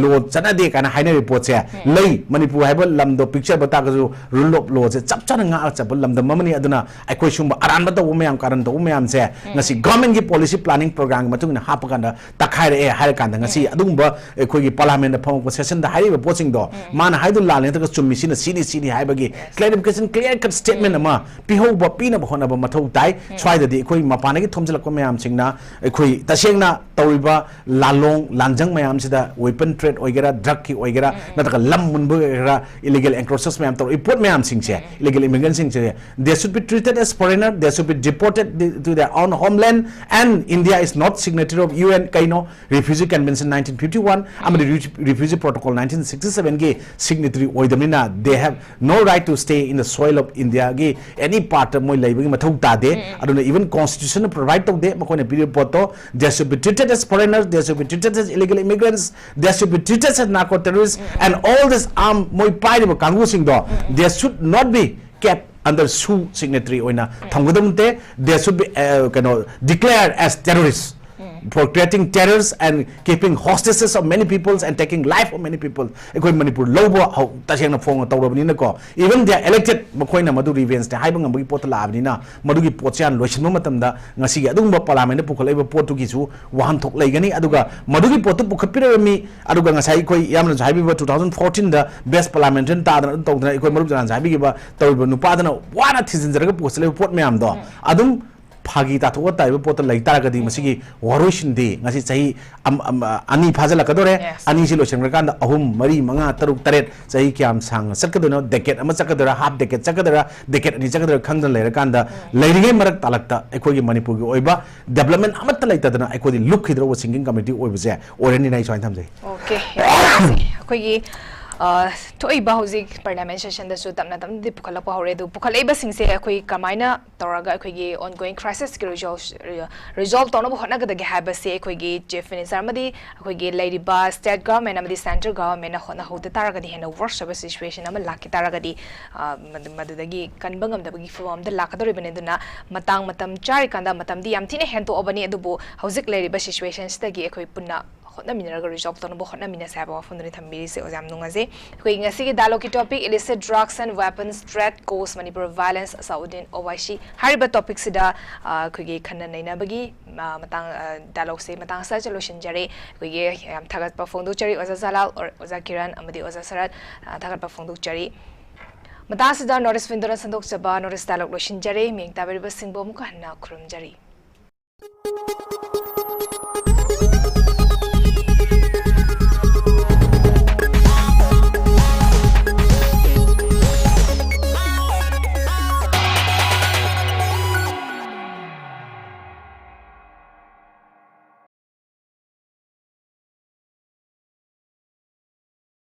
ꯂꯣ ꯆꯠꯅꯗꯦ ꯀꯥꯏꯅ ꯍꯥꯏꯅꯔꯤꯕ ꯄꯣꯠꯁꯦ ꯂꯩ꯫ ꯃꯅꯤꯄꯨꯔ ꯍꯥꯏꯕ ꯂꯝꯗꯣ ꯄꯤꯛꯆꯕ ꯇꯥꯔꯒꯁꯨ ꯔꯨꯜ ꯑꯣꯐ ꯂꯣꯁꯦ ꯆꯞ ꯆꯥꯅ ꯉꯥꯛꯑ ꯆꯠꯄ ꯂꯝꯗꯝ ꯑꯃꯅꯤ꯫ ꯑꯗꯨꯅ ꯑꯩꯈꯣꯏ ꯁꯤꯒꯨꯝꯕ ꯑꯔꯥꯟꯕ ꯇꯧꯕ ꯃꯌꯥꯝ, ꯀꯥꯔꯟ ꯇꯧꯕ ꯃꯌꯥꯝꯁꯦ ꯉꯁꯤ ꯒꯚꯔꯟꯃꯦꯟꯠꯀꯤ ꯄꯣꯂꯤꯁꯤ ꯄ꯭ꯂꯥꯅꯤꯡ ꯄ꯭ꯔꯣꯒ꯭ꯔꯥꯝꯒꯤ ꯃꯇꯨꯡ ꯏꯟꯅ ꯍꯥꯞꯄ ꯀꯥꯟꯗ ꯇꯛꯈꯥꯏꯔꯛꯑꯦ ꯍꯥꯏꯔ ꯀꯥꯟꯗ ꯉꯁꯤ ꯑꯗꯨꯒꯨꯝꯕ ꯑꯩꯈꯣꯏꯒꯤ ꯄꯥꯔꯂꯤꯌꯥꯃꯦꯟꯠꯇ ꯐꯝꯃꯛꯄ ꯁꯦꯁꯟꯗ ꯍꯥꯏꯔꯤꯕ ꯄꯣꯠꯁꯤꯡꯗꯣ ꯃꯥꯅ ꯍꯥꯏꯗꯨ ꯂꯥꯜꯂꯦ ꯅꯠꯇ꯭ꯔꯒ ꯆꯨꯝꯃꯤ, ꯁꯤꯅ ꯁꯤꯅꯤ, ꯁꯤꯅꯤ ꯍꯥꯏꯕꯒꯤ ꯀ꯭ꯂꯦꯔꯤꯐꯤꯀꯦꯁꯟ, ꯀ꯭ꯂꯤꯌꯥꯔ ꯀꯠ ꯁ꯭ꯇꯦꯠꯃꯦꯟꯠ ꯑꯃ ꯄꯤꯍꯧꯕ, ꯄꯤꯅꯕ ꯍꯣꯠꯅꯕ ꯃꯊꯧ ꯇꯥꯏ꯫ ꯁ꯭ꯋꯥꯏꯗꯗꯤ ꯑꯩꯈꯣꯏ ꯃꯄꯥꯟꯗꯒꯤ ꯊꯣꯝꯖꯤꯜꯂꯛꯄ ꯃꯌꯥꯝꯁꯤꯡꯅ ꯑꯩꯈꯣꯏ ꯇꯁꯦꯡꯅ ꯇꯧꯔꯤꯕ ꯂꯥꯂꯣꯡ ꯂꯥꯟꯖꯪ ꯃꯌꯥꯝꯁꯤꯗ, ꯋꯦꯄꯟ ꯇ꯭ꯔꯦꯗ ꯑꯣꯏꯒꯦꯔꯥ, ꯗ꯭ꯔꯒꯀꯤ ꯑꯣꯏꯒꯦꯔꯥ, ꯅꯠꯇ꯭ꯔꯒ ꯂꯝ ꯃꯨꯟꯕ ꯑꯣꯏꯒꯦꯔꯥ, ꯏꯂꯤꯒꯦꯜ ꯑꯦꯟꯀ꯭ꯔꯣꯆꯦꯁ ꯃꯌꯥꯝ ꯇꯧꯔꯛꯏ ꯄꯣꯠ ꯃꯌꯥꯝꯁꯤꯡꯁꯦ, illegal immigrantꯁꯤꯡꯁꯦ, they should be treated as foreigner, they should be deported to their own homeland, and India is not signatory of U N ꯀꯩꯅꯣ, Refugee Convention nineteen fifty-one ꯑꯃꯗꯤ Refugee Protocol nineteen sixty-sevenꯒꯤ signatory ꯑꯣꯏꯗꯕꯅꯤꯅ, they have no right to stay in the soil of Indiaꯒꯤ any part ꯃꯣꯏ ꯂꯩꯕꯒꯤ ꯃꯊꯧ ꯇꯥꯗꯦ꯫ ꯑꯗꯨꯅ even constitution provide ꯇꯧꯗꯦ ꯃꯈꯣꯏꯅ ꯄꯤꯔꯤꯕ ꯄꯣꯠꯇꯣ꯫ They should be treated as foreigners, they should be treated as illegal immigrants, they should be treated as narco terrorists, and all this arm ꯃꯣꯏ ꯄꯥꯏꯔꯤꯕ ꯀꯥꯡꯕꯨꯁꯤꯡꯗꯣ, they should not be kept under SoO signatory ꯑꯣꯏꯅ ꯊꯝꯒꯗꯕ ꯅꯠꯇꯦ꯫ They should be, uh, ꯀꯩꯅꯣ, declared as terrorists for creating terrors and keeping hostages of many peoples and taking life of many people꯫ ꯑꯩꯈꯣꯏ ꯃꯅꯤꯄꯨꯔ ꯂꯧꯕ ꯍꯧ-, ꯇꯁꯦꯡꯅ ꯐꯣꯡꯅ ꯇꯧꯔꯕꯅꯤꯅꯀꯣ, even they are elected, ꯃꯈꯣꯏꯅ ꯃꯗꯨ revengeꯅꯦ ꯍꯥꯏꯕ ꯉꯝꯕꯒꯤ ꯄꯣꯠꯇ ꯂꯥꯛꯑꯕꯅꯤꯅ, ꯃꯗꯨꯒꯤ ꯄꯣꯠꯁꯦ ꯍꯥꯟꯅ ꯂꯣꯏꯁꯤꯟꯕ ꯃꯇꯝꯗ ꯉꯁꯤꯒꯤ ꯑꯗꯨꯒꯨꯝꯕ parliamentꯅ ꯄꯨꯈꯠꯂꯛꯏꯕ ꯄꯣꯠꯇꯨꯒꯤꯁꯨ ꯋꯥꯍꯟꯊꯣꯛ ꯂꯩꯒꯅꯤ꯫ ꯑꯗꯨꯒ ꯃꯗꯨꯒꯤ ꯄꯣꯠꯇꯨ ꯄꯨꯈꯠꯄꯤꯔꯕ ꯃꯤ, ꯑꯗꯨꯒ ꯉꯁꯥꯏ ꯑꯩꯈꯣꯏ ꯏꯌꯥꯝꯕꯅꯁꯨ ꯍꯥꯏꯕꯤꯕ two thousand fourteenꯗ best parliamentarian ꯇꯥꯗꯅ ꯑꯗꯨꯝ ꯇꯧꯗꯅ, ꯑꯩꯈꯣꯏ ꯃꯔꯨꯞ ꯖꯅꯥꯟꯁꯨ ꯍꯥꯏꯕꯤꯈꯤꯕ ꯇꯧꯔꯤꯕ ꯅꯨꯄꯥꯗꯨꯅ ꯋꯥꯅ ꯊꯤꯖꯤꯟꯖꯔꯒ ꯄꯨꯈꯠꯆꯂꯛꯏꯕ ꯄꯣꯠ ꯃꯌꯥꯝꯗꯣ ꯑꯗꯨꯝ ꯐꯥꯒꯤ ꯇꯥꯊꯣꯛꯑ ꯇꯥꯔꯤꯕ ꯄꯣꯠꯇ ꯂꯩ ꯇꯥꯔꯒꯗꯤ, ꯃꯁꯤꯒꯤ ꯋꯥꯔꯣꯏꯁꯤꯟꯗꯤ ꯉꯁꯤ ꯆꯍꯤ ꯑꯝ-, ꯑꯝ-, ꯑꯅꯤ ꯐꯥꯖꯤꯜꯂꯛꯀꯗꯧꯔꯦ꯫ Yes. ꯑꯅꯤꯁꯤ ꯂꯣꯏꯁꯤꯟꯈ꯭ꯔꯀꯥꯟꯗ ꯑꯍꯨꯝ, ꯃꯔꯤ, ꯃꯉꯥ, ꯇꯔꯨꯛ, ꯇꯔꯦꯠ, ꯆꯍꯤ ꯀꯌꯥꯝ ꯁꯥꯡꯅ ꯆꯠꯀꯗꯣꯏꯅꯣ, decade ꯑꯃ ꯆꯠꯀꯗꯣꯏꯔꯥ, half decade ꯆꯠꯀꯗꯣꯏꯔꯥ, decade ꯑꯅꯤ ꯆꯠꯀꯗꯣꯏꯔꯥ ꯈꯪꯗꯅ ꯂꯩꯔꯀꯥꯟꯗ, ꯂꯩꯔꯤꯉꯩ ꯃꯔꯛ ꯇꯥꯂꯛꯇ ꯑꯩꯈꯣꯏꯒꯤ ꯃꯅꯤꯄꯨꯔꯒꯤ ꯑꯣꯏꯕ development ꯑꯃꯠꯇ ꯂꯩꯇꯗꯅ ꯑꯩꯈꯣꯏꯗꯤ ꯂꯨꯞꯈꯤꯗ꯭ꯔꯕ sinking committee ꯑꯣꯏꯕꯁꯦ ꯑꯣꯏꯔꯅꯤꯅ ꯑꯩ ꯁꯨꯃꯥꯏꯅ ꯊꯝꯖꯩ꯫ Okay, ꯌꯥꯝ ꯅꯨꯡꯉꯥꯏꯖꯩ꯫ ꯑꯩꯈꯣꯏꯒꯤ, ꯑ, ꯊꯣꯛꯏꯕ ꯍꯧꯖꯤꯛ parliament sessionꯗꯁꯨ ꯇꯞꯅ ꯇꯞꯅꯗꯤ ꯄꯨꯈꯠꯂꯛꯄ ꯍꯧꯔꯦ꯫ ꯑꯗꯨ ꯄꯨꯈꯠꯂꯛꯏꯕꯁꯤꯡꯁꯦ ꯑꯩꯈꯣꯏ ꯀꯃꯥꯏꯅ ꯇꯧꯔꯒ ꯑꯩꯈꯣꯏꯒꯤ ongoing crisisꯀꯤ resolve, resolve ꯇꯧꯅꯕ ꯍꯣꯠꯅꯒꯗꯒꯦ ꯍꯥꯏꯕꯁꯦ ꯑꯩꯈꯣꯏꯒꯤ Chief Minister ꯑꯃꯗꯤ ꯑꯩꯈꯣꯏꯒꯤ ꯂꯩꯔꯤꯕ state government ꯑꯃꯗꯤ central governmentꯅ ꯍꯣꯠꯅꯍꯧꯗ ꯇꯥꯔꯒꯗꯤ, ꯍꯦꯟꯅ worse ꯑꯣꯏꯕ situation ꯑꯃ ꯂꯥꯛꯈꯤ ꯇꯥꯔꯒꯗꯤ, ꯑ, ꯃꯗꯨ-, ꯃꯗꯨꯗꯒꯤ ꯀꯟꯕ ꯉꯝꯗꯕꯒꯤ ꯐꯤꯕꯝ ꯑꯃꯗ ꯂꯥꯛꯀꯗꯧꯔꯤꯕꯅꯤ꯫ ꯑꯗꯨꯅ ꯃꯇꯥꯡ ꯃꯇꯝ ꯆꯥꯔꯤꯀꯥꯟꯗ, ꯃꯇꯝꯗꯤ ꯌꯥꯝ ꯊꯤꯅ ꯍꯦꯟꯇꯣꯛꯑꯕꯅꯤ, ꯑꯗꯨꯕꯨ ꯍꯧꯖꯤꯛ ꯂꯩꯔꯤꯕ situationꯁꯤꯗꯒꯤ ꯑꯩꯈꯣꯏ ꯄꯨꯟꯅ ꯍꯣꯠꯅꯃꯤꯟꯅꯔꯒ resolve ꯇꯧꯅꯕ ꯍꯣꯠꯅꯃꯤꯟꯅꯁꯦ ꯍꯥꯏꯕ ꯋꯥꯐꯝꯗꯨꯅꯤ ꯊꯝꯕꯤꯔꯤꯁꯦ꯫ ꯑꯣꯖꯥ, ꯌꯥꯝ ꯅꯨꯡꯉꯥꯏꯖꯩ꯫ ꯑꯩꯈꯣꯏꯒꯤ ꯉꯁꯤꯒꯤ dialogueꯀꯤ topic, illicit drugs and weapons threat cause Manipur violence, ꯑꯁꯥꯎꯗꯤꯟ ꯑꯣꯋꯥꯏꯁꯤ꯫ ꯍꯥꯏꯔꯤꯕ topicꯁꯤꯗ, ꯑ, ꯑꯩꯈꯣꯏꯒꯤ ꯈꯟꯅ ꯅꯩꯅꯕꯒꯤ, ꯑ, ꯃꯇꯥꯡ, ꯑ, dialogueꯁꯦ ꯃꯇꯥꯡ ꯑꯁꯤꯗ ꯂꯣꯏꯁꯤꯟꯖꯔꯦ꯫ ꯑꯩꯈꯣꯏꯒꯤ ꯌꯥꯝ ꯊꯥꯒꯠꯄ ꯐꯣꯡꯗꯣꯛꯆꯔꯤ ꯑꯣꯖꯥ ꯖꯂꯥꯜ, ꯑꯣ-, ꯑꯣꯖꯥ ꯀꯤꯔꯟ ꯑꯃꯗꯤ ꯑꯣꯖꯥ ꯁꯔꯠ, ꯑ, ꯊꯥꯒꯠꯄ ꯐꯣꯡꯗꯣꯛꯆꯔꯤ꯫ ꯃꯇꯥꯡ ꯑꯁꯤꯗ North East Windowꯅ ꯁꯟꯗꯣꯛꯆꯕ North East dialogue ꯂꯣꯏꯁꯤꯟꯖꯔꯦ꯫ ꯃꯤꯌꯦꯡ ꯇꯥꯕꯤꯔꯤꯕꯁꯤꯡꯕꯨ ꯑꯃꯨꯛꯀ ꯍꯟꯅ ꯈꯨꯔꯨꯝꯖꯔꯤ꯫